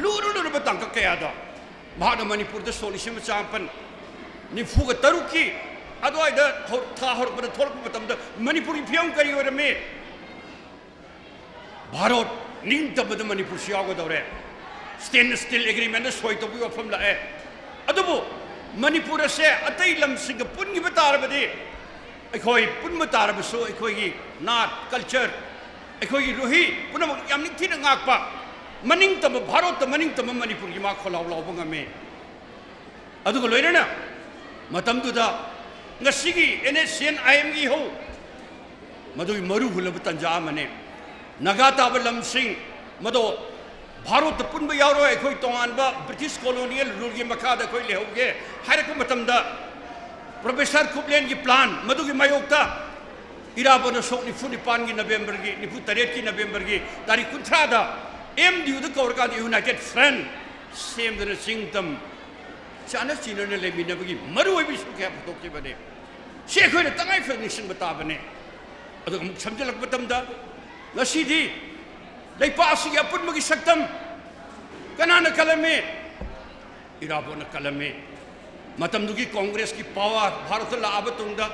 ꯂꯨꯔꯨ ꯂꯨꯔꯕ ꯇꯥꯡꯀꯛ ꯀꯌꯥꯗ ꯃꯍꯥꯛꯅ ꯃꯅꯤꯄꯨꯔꯗ ꯁꯣꯛ ꯂꯤꯁꯤꯡ ꯑꯃ ꯆꯥꯃꯥꯄꯟ ꯅꯤꯐꯨꯒ ꯇꯔꯨꯛꯀꯤ ꯑꯗꯨꯋꯥꯏꯗ ꯍꯧ-, ꯊꯥ ꯍꯧꯔꯛꯄꯗ ꯊꯣꯛꯂꯛꯄ ꯃꯇꯝꯗ ꯃꯅꯤꯄꯨꯔꯒꯤ ꯐꯤꯕꯝ ꯀꯔꯤ ꯑꯣꯏꯔꯝꯃꯤ? ꯚꯥꯔꯠ ꯅꯤꯡꯇꯝꯕꯗ ꯃꯅꯤꯄꯨꯔꯁꯨ ꯌꯥꯎꯒꯗꯧꯔꯦ꯫ Standstill Agreement ꯁꯣꯏ ꯇꯧꯕꯒꯤ ꯋꯥꯐꯝ ꯂꯥꯛꯑꯦ꯫ ꯑꯗꯨꯕꯨ ꯃꯅꯤꯄꯨꯔ ꯑꯁꯦ ꯑꯇꯩ ꯂꯝꯁꯤꯡꯒ ꯄꯨꯟꯈꯤꯕ ꯇꯥꯔꯕꯗꯤ, ꯑꯩꯈꯣꯏ ꯄꯨꯟꯕ ꯇꯥꯔꯕꯁꯨ ꯑꯩꯈꯣꯏꯒꯤ ꯅꯥꯠ, culture, ꯑꯩꯈꯣꯏꯒꯤ ꯔꯨꯍꯤ ꯄꯨꯝꯅꯃꯛ ꯌꯥꯝ ꯅꯤꯡꯊꯤꯅ ꯉꯥꯛꯄ, ꯃꯅꯤꯡꯇꯝꯕ, ꯚꯥꯔꯠꯇ ꯃꯅꯤꯡꯇꯝꯕ ꯃꯅꯤꯄꯨꯔꯒꯤ ꯃꯥ ꯈꯣꯜꯂꯥꯎ ꯂꯥꯎꯕ ꯉꯝꯃꯤ꯫ ꯑꯗꯨꯒ ꯂꯣꯏꯅꯅ ꯃꯇꯝꯗꯨꯗ ꯉꯁꯤꯒꯤ NSCN IMꯒꯤ ꯏꯍꯧ ꯃꯗꯨꯒꯤ ꯃꯔꯨ ꯍꯨꯜꯂꯕ ꯇꯥꯟꯖꯥ ꯑꯃꯅꯤ꯫ ꯅꯥꯒꯥ ꯇꯥꯕ ꯂꯝꯁꯤꯡ ꯃꯗꯣ ꯚꯥꯔꯠꯇ ꯄꯨꯟꯕ ꯌꯥꯎꯔꯣꯏ, ꯑꯩꯈꯣꯏ ꯇꯣꯉꯥꯟꯕ British colonial ruleꯒꯤ ꯃꯈꯥꯗ ꯑꯩꯈꯣꯏ ꯂꯩꯍꯧꯒꯦ ꯍꯥꯏꯔꯛꯄ ꯃꯇꯝꯗ, Professor ꯈꯨꯕꯂꯦꯟꯒꯤ plan ꯃꯗꯨꯒꯤ ꯃꯥꯌꯣꯛꯇ ꯏꯔꯥꯕꯣꯠꯅ ꯁꯣꯛ ꯅꯤꯐꯨ ꯅꯤꯄꯥꯟꯒꯤ Novemberꯒꯤ, ꯅꯤꯐꯨ ꯇꯔꯦꯠꯀꯤ Novemberꯒꯤ ꯇꯥꯔꯤꯛ ꯀꯨꯟꯊ꯭ꯔꯥꯗ MDUꯗ ꯀꯧꯔꯀꯥꯟꯗ United Front ꯁꯦꯝꯗꯨꯅ ꯆꯤꯡ ꯇꯝ ꯆꯥꯟꯅ ꯆꯤꯟꯅꯅ ꯂꯩꯃꯤꯟꯅꯕꯒꯤ ꯃꯔꯨꯑꯣꯏꯕ issue ꯀꯌꯥ ꯄꯨꯊꯣꯛꯈꯤꯕꯅꯤ꯫ ꯁꯤ ꯑꯩꯈꯣꯏꯅ ꯇꯉꯥꯏ ꯐꯗꯅ ꯅꯤꯡꯁꯤꯡꯕ ꯇꯥꯕꯅꯤ꯫ ꯑꯗꯨꯒ ꯑꯃꯨꯛ ꯁꯝꯖꯤꯜꯂꯛꯄ ꯃꯇꯝꯗ, ꯉꯁꯤꯗꯤ ꯂꯩꯄꯥꯛ ꯑꯁꯤꯒꯤ ꯑꯄꯨꯟꯕꯒꯤ ꯁꯛꯇꯝ ꯀꯅꯥꯅ ꯀꯜꯂꯝꯃꯤ? ꯏꯔꯥꯕꯣꯠꯅ ꯀꯜꯂꯝꯃꯤ꯫ ꯃꯇꯝꯗꯨꯒꯤ ꯀꯣꯡꯒ꯭ꯔꯦꯁꯀꯤ power ꯚꯥꯔꯠꯇ ꯂꯥꯛꯑꯕ ꯇꯨꯡꯗ,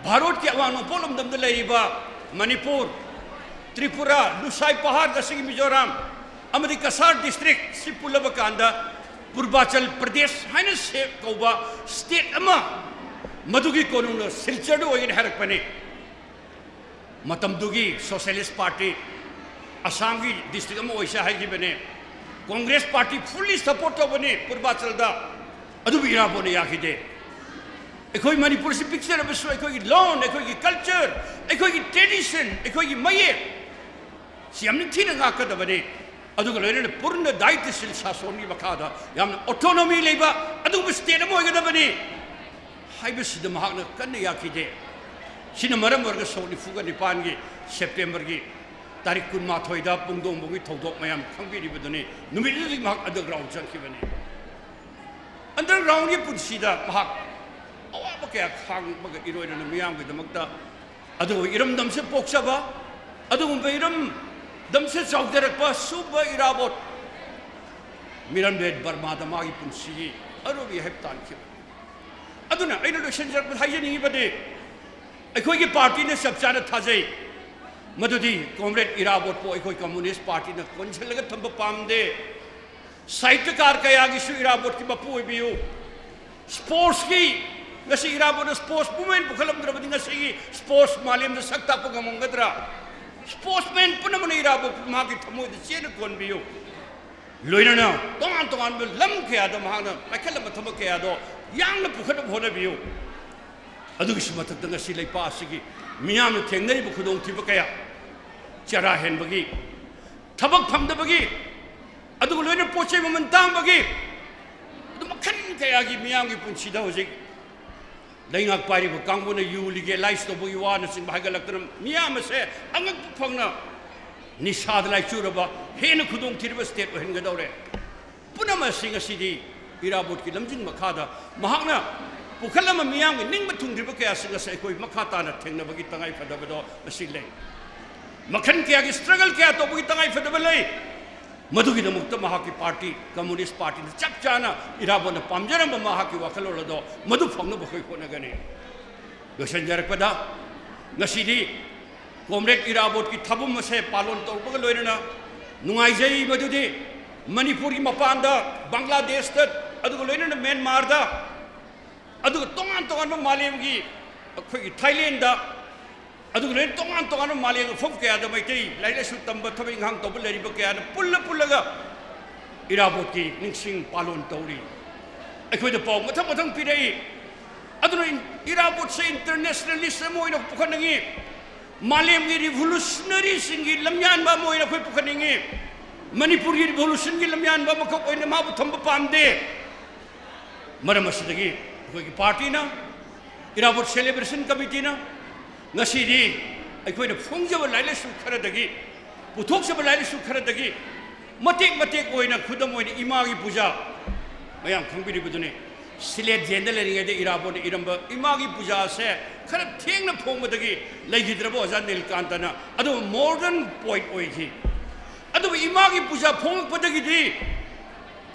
ꯚꯥꯔꯠꯀꯤ ꯑꯋꯥꯡ ꯅꯣꯡꯄꯣꯛ ꯂꯝꯗꯝꯗ ꯂꯩꯔꯤꯕ ꯃꯅꯤꯄꯨꯔ, ꯇ꯭ꯔꯤꯄꯨꯔꯥ, ꯂꯨꯁꯥꯏ ꯄꯍꯥꯔ, ꯉꯁꯤꯒꯤ ꯃꯤꯖꯣꯔꯥꯝ, ꯑꯃꯗꯤ ꯀꯁꯥꯔ district ꯁꯤ ꯄꯨꯜꯂꯕ ꯀꯥꯟꯗ ꯄꯨꯔꯕꯥꯆꯜ ꯄ꯭ꯔꯗꯦꯁ ꯍꯥꯏꯅ ꯁꯦ-, ꯀꯧꯕ state ꯑꯃ, ꯃꯗꯨꯒꯤ ꯀꯣꯅꯨꯡꯅ ꯁꯤꯜꯆꯔꯗ ꯑꯣꯏꯒꯅꯤ ꯍꯥꯏꯔꯛꯄꯅꯤ꯫ ꯃꯇꯝꯗꯨꯒꯤ Socialist Party ꯑꯁꯥꯝꯒꯤ district ꯑꯃ ꯑꯣꯏꯁꯦ ꯍꯥꯏꯈꯤꯕꯅꯦ꯫ Congress Party fully support ꯇꯧꯕꯅꯤ ꯄꯨꯔꯕꯥꯆꯜꯗ, ꯑꯗꯨꯕꯨ ꯏꯔꯥꯕꯣꯠꯅ ꯌꯥꯈꯤꯗꯦ꯫ ꯑꯩꯈꯣꯏ ꯃꯅꯤꯄꯨꯔꯁꯤ ꯄꯤꯛꯆꯔꯕꯁꯨ ꯑꯩꯈꯣꯏꯒꯤ ꯂꯣꯟ, ꯑꯩꯈꯣꯏꯒꯤ culture, ꯑꯩꯈꯣꯏꯒꯤ tradition, ꯑꯩꯈꯣꯏꯒꯤ ꯃꯌꯦꯛ ꯁꯤ ꯌꯥꯝ ꯅꯤꯡꯊꯤꯅ ꯉꯥꯛꯀꯗꯕꯅꯤ꯫ ꯑꯗꯨꯒ ꯂꯣꯏꯅꯅ ꯄꯨꯔꯅ ꯗꯥꯏꯇ꯭ꯌꯁꯤꯜ ꯁꯥꯁꯣꯟꯒꯤ ꯃꯈꯥꯗ ꯌꯥꯝꯅ autonomy ꯂꯩꯕ ꯑꯗꯨꯒꯨꯝꯕ state ꯑꯃ ꯑꯣꯏꯒꯗꯕꯅꯤ ꯍꯥꯏꯕꯁꯤꯗ ꯃꯍꯥꯛꯅ ꯀꯟꯅ ꯌꯥꯈꯤꯗꯦ꯫ ꯁꯤꯅ ꯃꯔꯝ ꯑꯣꯏꯔꯒ ꯁꯣꯛ ꯅꯤꯐꯨꯒ ꯅꯤꯄꯥꯟꯒꯤ Septemberꯒꯤ ꯇꯥꯔꯤꯛ ꯀꯨꯟꯃꯥꯊꯣꯏꯗ ꯄꯨꯡꯗꯣꯡꯕꯝꯒꯤ ꯊꯧꯗꯣꯛ ꯃꯌꯥꯝ ꯈꯪꯕꯤꯔꯤꯕꯗꯨꯅꯤ꯫ ꯅꯨꯃꯤꯠ ꯑꯗꯨꯗꯒꯤ ꯃꯍꯥꯛ underground ꯆꯪꯈꯤꯕꯅꯤ꯫ Undergroundꯒꯤ ꯄꯨꯟꯁꯤꯗ ꯃꯍꯥꯛ ꯑꯋꯥꯕ ꯀꯌꯥ ꯈꯥꯡꯕꯒ ꯏꯔꯣꯏꯅꯅ ꯃꯤꯌꯥꯝꯒꯤꯗꯃꯛꯇ ꯑꯗꯨꯒꯨꯝꯕ ꯏꯔꯝꯗꯝꯁꯦ ꯄꯣꯛꯆꯕ, ꯑꯗꯨꯒꯨꯝꯕ ꯏꯔꯝ ꯗꯝꯁꯦ ꯆꯥꯎꯊꯔꯛꯄ ꯁꯨꯝꯕ ꯏꯔꯥꯕꯣꯠ ꯃꯤꯔꯝꯕꯦꯟ ꯕꯔꯃꯥꯗ ꯃꯥꯒꯤ ꯄꯨꯟꯁꯤꯒꯤ ꯑꯔꯣꯏꯕ ꯏꯍꯦꯞ ꯇꯥꯟꯈꯤꯕ꯫ ꯑꯗꯨꯅ ꯑꯩꯅ ꯂꯣꯏꯁꯤꯟꯖꯔꯛꯄꯗ ꯍꯥꯏꯖꯅꯤꯡꯉꯤꯕꯗꯤ, ꯑꯩꯈꯣꯏꯒꯤ ꯄꯥꯔꯇꯤꯅ ꯆꯞ ꯆꯥꯅ ꯊꯥꯖꯩ ꯃꯗꯨꯗꯤ ꯀꯣꯝꯔꯦꯗ ꯏꯔꯥꯕꯣꯠꯄꯨ ꯑꯩꯈꯣꯏ ꯀꯝꯃꯨꯅꯤꯁ꯭ꯠ ꯄꯥꯔꯇꯤꯅ ꯀꯣꯟꯁꯤꯜꯂꯒ ꯊꯝꯕ ꯄꯥꯝꯗꯦ꯫ ꯁꯥꯍꯤꯇ꯭ꯌꯀꯥꯔ ꯀꯌꯥꯒꯤꯁꯨ ꯏꯔꯥꯕꯣꯠꯀꯤ ꯃꯄꯨ ꯑꯣꯏꯕꯤꯌꯨ꯫ ꯁ꯭ꯄꯣꯔꯠꯁꯀꯤ, ꯉꯁꯤ ꯏꯔꯥꯕꯣꯠꯅ ꯁ꯭ꯄꯣꯔꯠꯁ ꯃꯨꯚꯃꯦꯟ ꯄꯨꯈꯠꯂꯝꯗ꯭ꯔꯕꯗꯤ ꯉꯁꯤꯒꯤ ꯁ꯭ꯄꯣꯔꯠꯁ ꯃꯥꯂꯦꯝꯗ ꯁꯛ ꯇꯥꯛꯄ ꯉꯝꯃꯝꯒꯗ꯭ꯔꯥ? ꯁ꯭ꯄꯣꯔꯠꯁꯃꯦꯟ ꯄꯨꯝꯅꯃꯛꯅ ꯏꯔꯥꯕꯣꯠꯄꯨ ꯃꯍꯥꯛꯀꯤ ꯊꯃꯣꯏꯗ ꯆꯦꯠꯅ ꯀꯣꯟꯕꯤꯌꯨ꯫ ꯂꯣꯏꯅꯅ ꯇꯣꯉꯥꯟ ꯇꯣꯉꯥꯟꯕ ꯂꯝ ꯀꯌꯥꯗ ꯃꯍꯥꯛꯅ ꯄꯥꯏꯈꯠꯂꯝꯕ ꯊꯕꯛ ꯀꯌꯥꯗꯣ ꯌꯥꯡꯅ ꯄꯨꯈꯠꯅꯕ ꯍꯣꯠꯅꯕꯤꯌꯨ꯫ ꯑꯗꯨꯒꯤꯁꯨ ꯃꯊꯛꯇ ꯉꯁꯤ ꯂꯩꯄꯥꯛ ꯑꯁꯤꯒꯤ ꯃꯤꯌꯥꯝꯅ ꯊꯦꯡꯅꯔꯤꯕ ꯈꯨꯗꯣꯡꯊꯤꯕ ꯀꯌꯥ, ꯆꯔꯥ ꯍꯦꯟꯕꯒꯤ, ꯊꯕꯛ ꯐꯪꯗꯕꯒꯤ, ꯑꯗꯨꯒ ꯂꯣꯏꯅꯅ ꯄꯣꯠ ꯆꯩ ꯃꯃꯜ ꯇꯥꯡꯕꯒꯤ, ꯑꯗꯨ ꯃꯈꯜ ꯀꯌꯥꯒꯤ ꯃꯤꯌꯥꯝꯒꯤ ꯄꯨꯟꯁꯤꯗ ꯍꯧꯖꯤꯛ ꯂꯩꯉꯥꯛ ꯄꯥꯏꯔꯤꯕ ꯀꯥꯡꯕꯨꯅ ꯌꯨ ꯂꯤꯒꯦꯂꯥꯏꯖ ꯇꯧꯕꯒꯤ ꯋꯥꯅꯆꯤꯡꯕ ꯍꯥꯏꯒꯠꯂꯛꯇꯅ ꯃꯤꯌꯥꯝ ꯑꯁꯦ ꯑꯉꯛꯄ ꯐꯪꯅ ꯅꯤꯁꯥꯗ ꯂꯥꯏꯆꯨꯔꯕ, ꯍꯦꯟꯅ ꯈꯨꯗꯣꯡꯊꯤꯔꯕ ꯁ꯭ꯇꯦꯠ ꯑꯣꯏꯍꯟꯒꯗꯧꯔꯦ꯫ ꯄꯨꯝꯅꯃꯛ ꯑꯁꯤ ꯉꯁꯤꯗꯤ ꯏꯔꯥꯕꯣꯠꯀꯤ ꯂꯝꯖꯤꯡ ꯃꯈꯥꯗ ꯃꯍꯥꯛꯅ ꯄꯨꯈꯠꯂꯝꯕ ꯃꯤꯌꯥꯝꯒꯤ ꯅꯤꯡꯕ ꯊꯨꯡꯗ꯭ꯔꯤꯕ ꯀꯌꯥꯁꯤꯡ ꯑꯁꯤ ꯑꯩꯈꯣꯏ ꯃꯈꯥ ꯇꯥꯅ ꯊꯦꯡꯅꯕꯒꯤ ꯇꯉꯥꯏꯐꯗꯕꯗꯣ ꯉꯁꯤ ꯂꯩ꯫ ꯃꯈꯜ ꯀꯌꯥꯒꯤ ꯁ꯭ꯇ꯭ꯔꯒꯜ ꯀꯌꯥ ꯇꯧꯕꯒꯤ ꯇꯉꯥꯏꯐꯗꯕ ꯂꯩ꯫ ꯃꯗꯨꯒꯤꯗꯃꯛꯇ ꯃꯍꯥꯛꯀꯤ ꯄꯥꯔꯇꯤ, ꯀꯝꯃꯨꯅꯤꯁ꯭ꯠ ꯄꯥꯔꯇꯤꯅ ꯆꯞ ꯆꯥꯅ ꯏꯔꯥꯕꯣꯠꯅ ꯄꯥꯝꯖꯔꯝꯕ ꯃꯍꯥꯛꯀꯤ ꯋꯥꯈꯜꯂꯣꯟ ꯑꯗꯣ ꯃꯗꯨ ꯐꯪꯅꯕ ꯑꯩꯈꯣꯏ ꯍꯣꯠꯅꯒꯅꯤ꯫ ꯂꯣꯏꯁꯤꯟꯖꯔꯛꯄꯗ, ꯉꯁꯤꯗꯤ ꯀꯣꯝꯔꯦꯗ ꯏꯔꯥꯕꯣꯠꯀꯤ ꯊꯥꯕꯨꯝ ꯑꯁꯦ ꯄꯥꯂꯣꯟ ꯇꯧꯕꯒ ꯂꯣꯏꯅꯅ ꯅꯨꯡꯉꯥꯏꯖꯩ ꯃꯗꯨꯗꯤ ꯃꯅꯤꯄꯨꯔꯒꯤ ꯃꯄꯥꯟꯗ, ꯕꯪꯒ꯭ꯂꯥꯗꯦꯁꯇ, ꯑꯗꯨꯒ ꯂꯣꯏꯅꯅ ꯃ꯭ꯌꯥꯟꯃꯥꯔꯗ, ꯑꯗꯨꯒ ꯇꯣꯉꯥꯟ ꯇꯣꯉꯥꯟꯕ ꯃꯥꯂꯦꯝꯒꯤ ꯑꯩꯈꯣꯏꯒꯤ ꯊꯥꯏꯂꯦꯟꯗ, ꯑꯗꯨꯒ ꯂꯣꯏꯅ ꯇꯣꯉꯥꯟ ꯇꯣꯉꯥꯟꯕ ꯃꯥꯂꯦꯝ ꯃꯐꯝ ꯀꯌꯥꯗ ꯃꯩꯇꯩ ꯂꯥꯏꯔꯤꯛ ꯂꯥꯏꯁꯨ ꯇꯝꯕ, ꯊꯕꯛ ꯏꯪꯈꯥꯡ ꯇꯧꯕ ꯂꯩꯔꯤꯕ ꯀꯌꯥꯅ ꯄꯨꯜꯂ ꯄꯨꯜꯂꯒ ꯏꯔꯥꯕꯣꯠꯀꯤ ꯅꯤꯡꯁꯤꯡ ꯄꯥꯂꯣꯟ ꯇꯧꯔꯤ꯫ ꯑꯩꯈꯣꯏꯗ ꯄꯥꯎ ꯃꯊꯪ ꯃꯊꯪ ꯄꯤꯔꯛꯏ꯫ ꯑꯗꯨꯅ ꯏꯟ-, ꯏꯔꯥꯕꯣꯠꯁꯦ ꯏꯟꯇꯔꯅꯦꯁꯅꯦꯂꯤꯁ ꯑꯃ ꯑꯣꯏꯅ ꯄꯨꯈꯠꯅꯤꯡꯉꯤ, ꯃꯥꯂꯦꯝꯒꯤ ꯔꯤꯚꯣꯂꯨꯁꯅꯔꯤꯁꯤꯡꯒꯤ ꯂꯝꯌꯥꯟꯕ ꯑꯃ ꯑꯣꯏꯅ ꯑꯩꯈꯣꯏ ꯄꯨꯈꯠꯅꯤꯡꯉꯤ꯫ ꯃꯅꯤꯄꯨꯔꯒꯤ ꯔꯤꯚꯣꯂꯨꯁꯟꯒꯤ ꯂꯝꯌꯥꯟꯕ ꯑꯃꯈꯛ ꯑꯣꯏꯅ ꯃꯥꯕꯨ ꯊꯝꯕ ꯄꯥꯝꯗꯦ꯫ ꯃꯔꯝ ꯑꯁꯤꯗꯒꯤ ꯑꯩꯈꯣꯏꯒꯤ ꯄꯥꯔꯇꯤꯅ, ꯏꯔꯥꯕꯣꯠ ꯁꯦꯂꯦꯕ꯭ꯔꯦꯁꯟ ꯀꯃꯤꯇꯤꯅ ꯉꯁꯤꯗꯤ ꯑꯩꯈꯣꯏꯅ ꯐꯣꯡꯖꯕ ꯂꯥꯏꯔꯤꯛ ꯂꯥꯏꯁꯨ ꯈꯔꯗꯒꯤ, ꯄꯨꯊꯣꯛꯆꯕ ꯂꯥꯏꯔꯤꯛ ꯂꯥꯏꯁꯨ ꯈꯔꯗꯒꯤ ꯃꯇꯦꯛ ꯃꯇꯦꯛ ꯑꯣꯏꯅ, ꯈꯨꯗꯝ ꯑꯣꯏꯅ ꯏꯃꯥꯒꯤ ꯄꯨꯖꯥ, ꯃꯌꯥꯝ ꯈꯪꯕꯤꯔꯤꯕꯗꯨꯅꯤ, ꯁꯤꯂꯦꯠ ꯖꯦꯜꯗ ꯂꯩꯔꯤꯉꯩꯗ ꯏꯔꯥꯕꯣꯠꯅ ꯏꯔꯝꯕ ꯏꯃꯥꯒꯤ ꯄꯨꯖꯥ ꯑꯁꯦ ꯈꯔ ꯊꯦꯡꯅ ꯐꯣꯡꯕꯗꯒꯤ ꯂꯩꯈꯤꯗ꯭ꯔꯕ ꯑꯣꯖꯥ ꯅꯤꯜꯀꯥꯟꯇꯅ ꯑꯗꯨꯕꯨ modern poet ꯑꯣꯏꯈꯤ꯫ ꯑꯗꯨꯕꯨ ꯏꯃꯥꯒꯤ ꯄꯨꯖꯥ ꯐꯣꯡꯂꯛꯄꯗꯒꯤꯗꯤ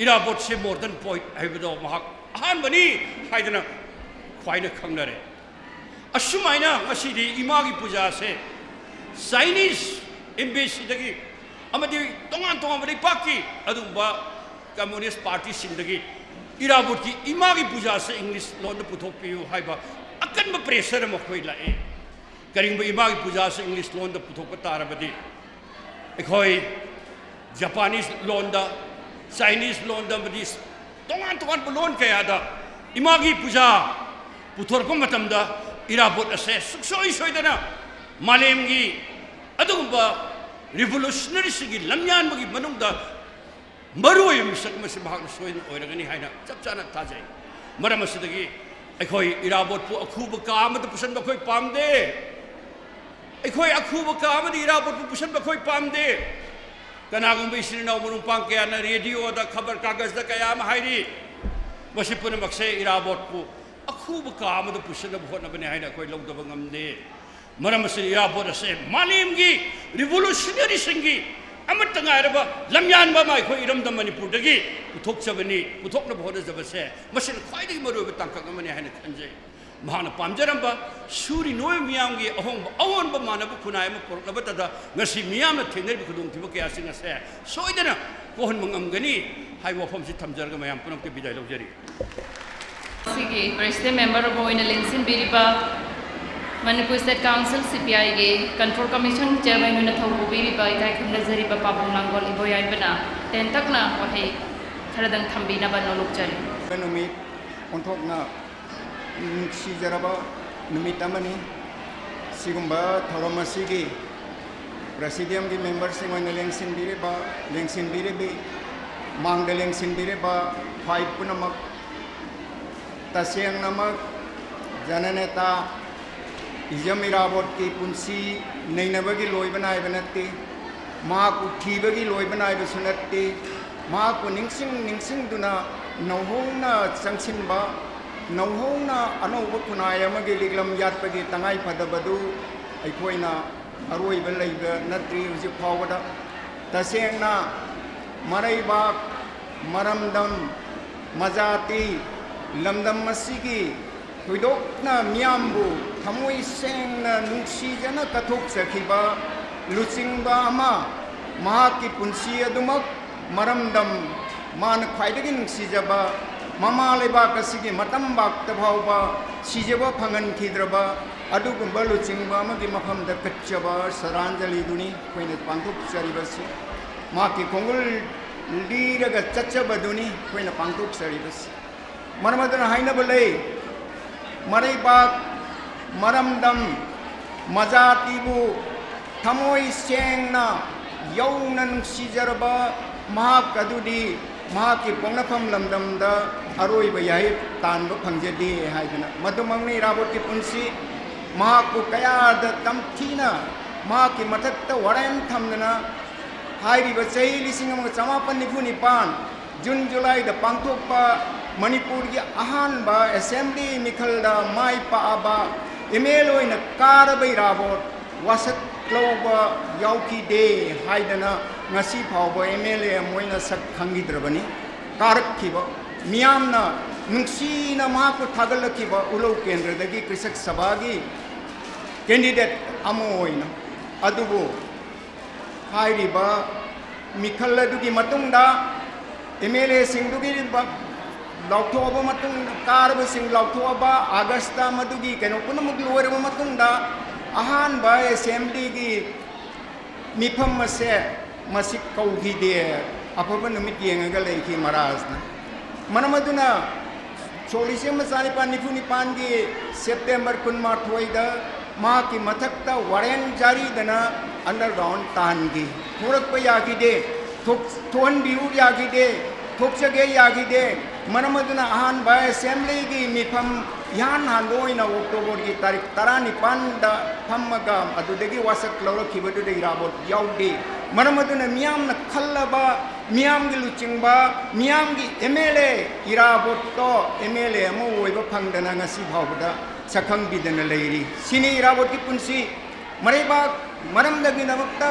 ꯏꯔꯥꯕꯣꯠꯁꯦ modern poet ꯍꯥꯏꯕꯗꯣ ꯃꯍꯥꯛ ꯑꯍꯥꯟꯕꯅꯤ ꯍꯥꯏꯗꯅ ꯈ꯭ꯋꯥꯏꯅ ꯈꯪꯅꯔꯦ꯫ ꯑꯁꯨꯃꯥꯏꯅ ꯉꯁꯤꯗꯤ ꯏꯃꯥꯒꯤ ꯄꯨꯖꯥꯁꯦ Chinese embassyꯗꯒꯤ ꯑꯃꯗꯤ ꯇꯣꯉꯥꯟ ꯇꯣꯉꯥꯟꯕ ꯂꯩꯄꯥꯛꯀꯤ ꯑꯗꯨꯒꯨꯝꯕ communist partyꯁꯤꯡꯗꯒꯤ ꯏꯔꯥꯕꯣꯠꯀꯤ ꯏꯃꯥꯒꯤ ꯄꯨꯖꯥꯁꯦ English ꯂꯣꯟꯗ ꯄꯨꯊꯣꯛꯄꯤꯌꯨ ꯍꯥꯏꯕ ꯑꯀꯟꯕ pressure ꯑꯃ ꯑꯩꯈꯣꯏ ꯂꯥꯛꯑꯦ꯫ ꯀꯔꯤꯒꯨꯝꯕ ꯏꯃꯥꯒꯤ ꯄꯨꯖꯥꯁꯦ English ꯂꯣꯟꯗ ꯄꯨꯊꯣꯛꯄ ꯇꯥꯔꯕꯗꯤ ꯑꯩꯈꯣꯏ Japanese ꯂꯣꯟꯗ, Chinese ꯂꯣꯟꯗ ꯑꯃꯗꯤ ꯇꯣꯉꯥꯟ ꯇꯣꯉꯥꯟꯕ ꯂꯣꯟ ꯀꯌꯥꯗ ꯏꯃꯥꯒꯤ ꯄꯨꯖꯥ ꯄꯨꯊꯣꯔꯛꯄ ꯃꯇꯝꯗ ꯏꯔꯥꯕꯣꯠ ꯑꯁꯦ ꯁꯨꯡꯁꯣꯏ ꯁꯣꯏꯗꯅ ꯃꯥꯂꯦꯝꯒꯤ ꯑꯗꯨꯒꯨꯝꯕ revolutionaryꯁꯤꯡꯒꯤ ꯂꯝꯌꯥꯟꯕꯒꯤ ꯃꯅꯨꯡꯗ ꯃꯔꯨꯑꯣꯏꯕ ꯃꯤꯁꯛ ꯑꯃꯁꯤ ꯃꯍꯥꯛꯅ ꯁꯣꯏꯗꯅ ꯑꯣꯏꯔꯒꯅꯤ ꯍꯥꯏꯅ ꯆꯞ ꯆꯥꯅ ꯊꯥꯖꯩ꯫ ꯃꯔꯝ ꯑꯁꯤꯗꯒꯤ ꯑꯩꯈꯣꯏ ꯏꯔꯥꯕꯣꯠꯄꯨ ꯑꯈꯨꯕ ꯀꯥ ꯑꯃꯗ ꯄꯨꯁꯟꯕ ꯑꯩꯈꯣꯏ ꯄꯥꯝꯗꯦ꯫ ꯑꯩꯈꯣꯏ ꯑꯈꯨꯕ ꯀꯥ ꯑꯃꯗ ꯏꯔꯥꯕꯣꯠꯄꯨ ꯄꯨꯁꯟꯕ ꯑꯩꯈꯣꯏ ꯄꯥꯝꯗꯦ꯫ ꯀꯅꯥꯒꯨꯝꯕ ꯏꯆꯤꯟ ꯏꯅꯥꯎ ꯃꯔꯨꯞ ꯃꯄꯥꯡ ꯀꯌꯥꯅ radioꯗ, ꯈꯕꯔ ꯀꯥꯒꯖꯗ ꯀꯌꯥ ꯑꯃ ꯍꯥꯏꯔꯤ꯫ ꯃꯁꯤ ꯄꯨꯝꯅꯃꯛꯁꯦ ꯏꯔꯥꯕꯣꯠꯄꯨ ꯑꯈꯨꯕ ꯀꯥ ꯑꯃꯗ ꯄꯨꯁꯤꯟꯅꯕ ꯍꯣꯠꯅꯕꯅꯤ ꯍꯥꯏꯅ ꯑꯩꯈꯣꯏ ꯂꯧꯗꯕ ꯉꯝꯗꯦ꯫ ꯃꯔꯝ ꯑꯁꯤꯅ ꯏꯔꯥꯕꯣꯠ ꯑꯁꯦ ꯃꯥꯂꯦꯝꯒꯤ revolutionaryꯁꯤꯡꯒꯤ ꯑꯃꯠꯇ ꯉꯥꯏꯔꯕ ꯂꯝꯌꯥꯟꯕ ꯑꯃ ꯑꯩꯈꯣꯏ ꯏꯔꯝꯗꯝ ꯃꯅꯤꯄꯨꯔꯗꯒꯤ ꯄꯨꯊꯣꯛꯆꯕꯅꯤ, ꯄꯨꯊꯣꯛꯅꯕ ꯍꯣꯠꯅꯖꯕꯁꯦ ꯃꯁꯤꯅ ꯈ꯭ꯋꯥꯏꯗꯒꯤ ꯃꯔꯨꯑꯣꯏꯕ ꯇꯥꯡꯀꯛ ꯑꯃꯅꯤ ꯍꯥꯏꯅ ꯈꯟꯖꯩ꯫ ꯃꯍꯥꯛꯅ ꯄꯥꯝꯖꯔꯝꯕ ꯁꯨꯔꯤ ꯅꯣꯏ ꯃꯤꯌꯥꯝꯒꯤ ꯑꯍꯣꯡꯕ, ꯑꯑꯣꯟꯕ ꯃꯥꯟꯅꯕ ꯈꯨꯟꯅꯥꯏ ꯑꯃ ꯄꯨꯔꯛꯅꯕꯇꯗ ꯉꯁꯤ ꯃꯤꯌꯥꯝꯅ ꯊꯦꯡꯅꯔꯤꯕ ꯈꯨꯗꯣꯡꯊꯤꯕ ꯀꯌꯥꯁꯤꯡ ꯑꯁꯦ ꯁꯣꯏꯗꯅ ꯀꯣꯛꯍꯟꯕ ꯉꯝꯒꯅꯤ ꯍꯥꯏꯕ ꯋꯥꯐꯝꯁꯤ ꯊꯝꯖꯔꯒ ꯃꯌꯥꯝ ꯄꯨꯝꯅꯃꯛꯇ ꯕꯤꯗꯥꯏ ꯂꯧꯖꯔꯤ꯫ ꯁꯤꯒꯤ president member ꯑꯃ ꯑꯣꯏꯅ ꯂꯦꯡꯁꯤꯟꯕꯤꯔꯤꯕ Manipur State Council CPIꯒꯤ Control Commission chairman ꯑꯣꯏꯅ ꯊꯧ ꯄꯨꯕꯤꯔꯤꯕ ꯏꯀꯥꯏ ꯈꯨꯝꯅꯖꯔꯤꯕ ꯄꯥꯕꯨꯡ ꯂꯥꯡꯒꯣꯜ ꯏꯕꯣꯌꯥꯏꯕꯅ ꯇꯦꯟꯇꯛꯅ ꯋꯥꯍꯩ ꯈꯔꯗꯪ ꯊꯝꯕꯤꯅꯕ ꯅꯣꯂꯨꯛꯆꯔꯤ꯫ ꯅꯨꯃꯤꯠ ꯑꯣꯟꯊꯣꯛꯅ ꯅꯨꯡꯁꯤꯖꯔꯕ ꯅꯨꯃꯤꯠ ꯑꯃꯅꯤ꯫ ꯁꯤꯒꯨꯝꯕ ꯊꯧꯔꯝ ꯑꯁꯤꯒꯤ presidiumꯒꯤ memberꯁꯤꯡ ꯑꯣꯏꯅ ꯂꯦꯡꯁꯤꯟꯕꯤꯔꯤꯕ, ꯂꯦꯡꯁꯤꯟꯕꯤꯔꯤꯕꯤ, ꯃꯥꯡꯗ ꯂꯦꯡꯁꯤꯟꯕꯤꯔꯤꯕ ꯈ꯭ꯋꯥꯏ ꯄꯨꯝꯅꯃꯛ, ꯇꯁꯦꯡꯅꯃꯛ ꯖꯅꯅꯦꯇꯥ ꯏꯖꯝ ꯏꯔꯥꯕꯣꯠꯀꯤ ꯄꯨꯟꯁꯤ ꯅꯩꯅꯕꯒꯤ ꯂꯣꯏꯕ ꯅꯥꯏꯕ ꯅꯠꯇꯦ꯫ ꯃꯍꯥꯛꯄꯨ ꯊꯤꯕꯒꯤ ꯂꯣꯏꯕ ꯅꯥꯏꯕꯁꯨ ꯅꯠꯇꯦ꯫ ꯃꯍꯥꯛꯄꯨ ꯅꯤꯡꯁꯤꯡ ꯅꯤꯡꯁꯤꯡꯗꯨꯅ ꯅꯧꯍꯧꯅ ꯆꯪꯁꯤꯟꯕ ꯅꯧꯍꯧꯅ ꯑꯅꯧꯕ ꯈꯨꯟꯅꯥꯏ ꯑꯃꯒꯤ ꯂꯤꯛꯂꯝ ꯌꯥꯠꯄꯒꯤ ꯇꯉꯥꯏ ꯐꯗꯕꯗꯨ ꯑꯩꯈꯣꯏꯅ ꯑꯔꯣꯏꯕ ꯂꯩꯕ ꯅꯠꯇ꯭ꯔꯤ ꯍꯧꯖꯤꯛ ꯐꯥꯎꯕꯗ꯫ ꯇꯁꯦꯡꯅ ꯃꯔꯩꯕꯥꯛ, ꯃꯔꯝꯗꯝ, ꯃꯖꯥꯇꯤ, ꯂꯝꯗꯝ ꯑꯁꯤꯒꯤ ꯊꯣꯏꯗꯣꯛꯅ ꯃꯤꯌꯥꯝꯕꯨ ꯊꯃꯣꯏ ꯁꯦꯡꯅ ꯅꯨꯡꯁꯤꯖꯅ ꯀꯠꯊꯣꯛꯆꯈꯤꯕ ꯂꯨꯆꯤꯡꯕ ꯑꯃ ꯃꯍꯥꯛꯀꯤ ꯄꯨꯟꯁꯤ ꯑꯗꯨꯃꯛ ꯃꯔꯝꯗꯝ, ꯃꯥꯅ ꯈ꯭ꯋꯥꯏꯗꯒꯤ ꯅꯨꯡꯁꯤꯖꯕ ꯃꯃꯥ ꯂꯩꯕꯥꯛ ꯑꯁꯤꯒꯤ ꯃꯇꯝꯕꯥꯛꯇ ꯐꯥꯎꯕ ꯁꯤꯖꯕ ꯐꯪꯍꯟꯈꯤꯗ꯭ꯔꯕ ꯑꯗꯨꯒꯨꯝꯕ ꯂꯨꯆꯤꯡꯕ ꯑꯃꯒꯤ ꯃꯐꯝꯗ ꯀꯠꯆꯕ ꯁ꯭ꯔꯗꯥꯟꯖꯂꯤꯗꯨꯅꯤ ꯑꯩꯈꯣꯏꯅ ꯄꯥꯡꯊꯣꯛꯆꯔꯤꯕꯁꯤ꯫ ꯃꯍꯥꯛꯀꯤ ꯈꯣꯡꯒꯨꯜ ꯂꯤꯔꯒ ꯆꯠꯆꯕꯗꯨꯅꯤ ꯑꯩꯈꯣꯏꯅ ꯄꯥꯡꯊꯣꯛꯆꯔꯤꯕꯁꯤ꯫ ꯃꯔꯝ ꯑꯗꯨꯅ ꯍꯥꯏꯅꯕ ꯂꯩ, ꯃꯔꯩꯕꯥꯛ, ꯃꯔꯝꯗꯝ, ꯃꯖꯥꯇꯤꯕꯨ ꯊꯃꯣꯏ ꯁꯦꯡꯅ ꯌꯧꯅ ꯅꯨꯡꯁꯤꯖꯔꯕ ꯃꯍꯥꯛ ꯑꯗꯨꯗꯤ ꯃꯍꯥꯛꯀꯤ ꯄꯣꯛꯅꯐꯝ ꯂꯝꯗꯝꯗ ꯑꯔꯣꯏꯕ ꯌꯥꯍꯩ ꯇꯥꯟꯕ ꯐꯪꯖꯗꯦ ꯍꯥꯏꯗꯅ꯫ ꯃꯗꯨꯃꯛꯅꯤ ꯏꯔꯥꯕꯣꯠꯀꯤ ꯄꯨꯟꯁꯤ꯫ ꯃꯍꯥꯛꯄꯨ ꯀꯌꯥꯗ ꯇꯝꯊꯤꯅ ꯃꯍꯥꯛꯀꯤ ꯃꯊꯛꯇ ꯋꯥꯔꯦꯟ ꯊꯝꯗꯅ ꯍꯥꯏꯔꯤꯕ ꯆꯍꯤ ꯂꯤꯁꯤꯡ ꯑꯃꯒ ꯆꯃꯥꯄꯟ ꯅꯤꯐꯨ ꯅꯤꯄꯥꯟ ꯖꯨꯟ ꯖꯨꯂꯥꯏꯗ ꯄꯥꯡꯊꯣꯛꯄ ꯃꯅꯤꯄꯨꯔꯒꯤ ꯑꯍꯥꯟꯕ ꯑꯦꯁꯦꯝꯕ꯭ꯂꯤ ꯃꯤꯈꯜꯗ ꯃꯥꯏ ꯄꯥꯛꯑꯕ ꯑꯦꯝ ꯑꯦꯜ ꯑꯦ ꯑꯣꯏꯅ ꯀꯥꯔꯕ ꯏꯔꯥꯕꯣꯠ ꯋꯥꯁꯛ ꯂꯧꯕ ꯌꯥꯎꯈꯤꯗꯦ ꯍꯥꯏꯗꯅ ꯉꯁꯤ ꯐꯥꯎꯕ ꯑꯦꯝ ꯑꯦꯜ ꯑꯦ ꯑꯃ ꯑꯣꯏꯅ ꯁꯛ ꯈꯪꯈꯤꯗ꯭ꯔꯕꯅꯤ꯫ ꯀꯥꯔꯛꯈꯤꯕ ꯃꯤꯌꯥꯝꯅ ꯅꯨꯡꯁꯤꯅ ꯃꯍꯥꯛꯄꯨ ꯊꯥꯒꯠꯂꯛꯈꯤꯕ ꯎꯂꯧ ꯀꯦꯟꯗ꯭ꯔꯗꯒꯤ ꯀ꯭ꯔꯤꯁꯛ ꯁꯚꯥꯒꯤ ꯀꯦꯟꯗꯤꯗꯦꯠ ꯑꯃ ꯑꯣꯏꯅ꯫ ꯑꯗꯨꯕꯨ ꯍꯥꯏꯔꯤꯕ ꯃꯤꯈꯜ ꯑꯗꯨꯒꯤ ꯃꯇꯨꯡꯗ ꯑꯦꯝ ꯑꯦꯜ ꯑꯦꯁꯤꯡꯗꯨꯒꯤ ꯂꯥꯎꯊꯣꯛꯑꯕ ꯃꯇꯨꯡꯗ, ꯀꯥꯔꯕꯁꯤꯡ ꯂꯥꯎꯊꯣꯛꯑꯕ, ꯑꯥꯒꯁꯇ ꯃꯗꯨꯒꯤ ꯀꯩꯅꯣ ꯄꯨꯝꯅꯃꯛ ꯂꯣꯏꯔꯕ ꯃꯇꯨꯡꯗ ꯑꯍꯥꯟꯕ ꯑꯦꯁꯦꯝꯕ꯭ꯂꯤꯒꯤ ꯃꯤꯐꯝ ꯑꯁꯦ ꯃꯁꯤ ꯀꯧꯈꯤꯗꯦ꯫ ꯑꯐꯕ ꯅꯨꯃꯤꯠ ꯌꯦꯡꯉꯒ ꯂꯩꯈꯤ ꯃꯍꯥꯔꯥꯖꯅ꯫ ꯃꯔꯝ ꯑꯗꯨꯅ ꯁꯣꯛ ꯂꯤꯁꯤꯡ ꯑꯃ ꯆꯥꯅꯤꯄꯥꯟ ꯅꯤꯐꯨ ꯅꯤꯄꯥꯟꯒꯤ ꯁꯦꯞꯇꯦꯝꯕꯔ ꯀꯨꯟꯃꯥꯊꯣꯏꯗ ꯃꯍꯥꯛꯀꯤ ꯃꯊꯛꯇ ꯋꯥꯔꯦꯟ ꯖꯥꯔꯤꯗꯅ ꯑꯟꯗꯔꯒ꯭ꯔꯥꯎꯟ ꯇꯥꯍꯟꯈꯤ꯫ ꯊꯣꯔꯛꯄ ꯌꯥꯈꯤꯗꯦ, ꯊꯣꯛ-, ꯊꯣꯛꯍꯟꯕꯤꯌꯨ ꯌꯥꯈꯤꯗꯦ, ꯊꯣꯛꯆꯒꯦ ꯌꯥꯈꯤꯗꯦ꯫ ꯃꯔꯝ ꯑꯗꯨꯅ ꯑꯍꯥꯟꯕ ꯑꯦꯁꯦꯝꯕ꯭ꯂꯤꯒꯤ ꯃꯤꯐꯝ ꯏꯍꯥꯟ ꯍꯥꯟꯕ ꯑꯣꯏꯅ ꯑꯣꯛꯇꯣꯕꯔꯒꯤ ꯇꯥꯔꯤꯛ ꯇꯔꯥꯅꯤꯄꯥꯟꯗ ꯐꯝꯃꯒ ꯑꯗꯨꯗꯒꯤ ꯋꯥꯁꯛ ꯂꯧꯔꯛꯈꯤꯕꯗꯨꯗ ꯏꯔꯥꯕꯣꯠ ꯌꯥꯎꯗꯦ꯫ ꯃꯔꯝ ꯑꯗꯨꯅ ꯃꯤꯌꯥꯝꯅ ꯈꯜꯂꯕ, ꯃꯤꯌꯥꯝꯒꯤ ꯂꯨꯆꯤꯡꯕ, ꯃꯤꯌꯥꯝꯒꯤ ꯑꯦꯝ ꯑꯦꯜ ꯑꯦ, ꯏꯔꯥꯕꯣꯠꯇꯣ ꯑꯦꯝ ꯑꯦꯜ ꯑꯦ ꯑꯃ ꯑꯣꯏꯕ ꯐꯪꯗꯅ ꯉꯁꯤ ꯐꯥꯎꯕꯗ ꯁꯛꯈꯪꯕꯤꯗꯅ ꯂꯩꯔꯤ꯫ ꯁꯤꯅꯤ ꯏꯔꯥꯕꯣꯠꯀꯤ ꯄꯨꯟꯁꯤ꯫ ꯃꯔꯩꯕꯥꯛ ꯃꯔꯝꯗꯒꯤꯗꯃꯛꯇ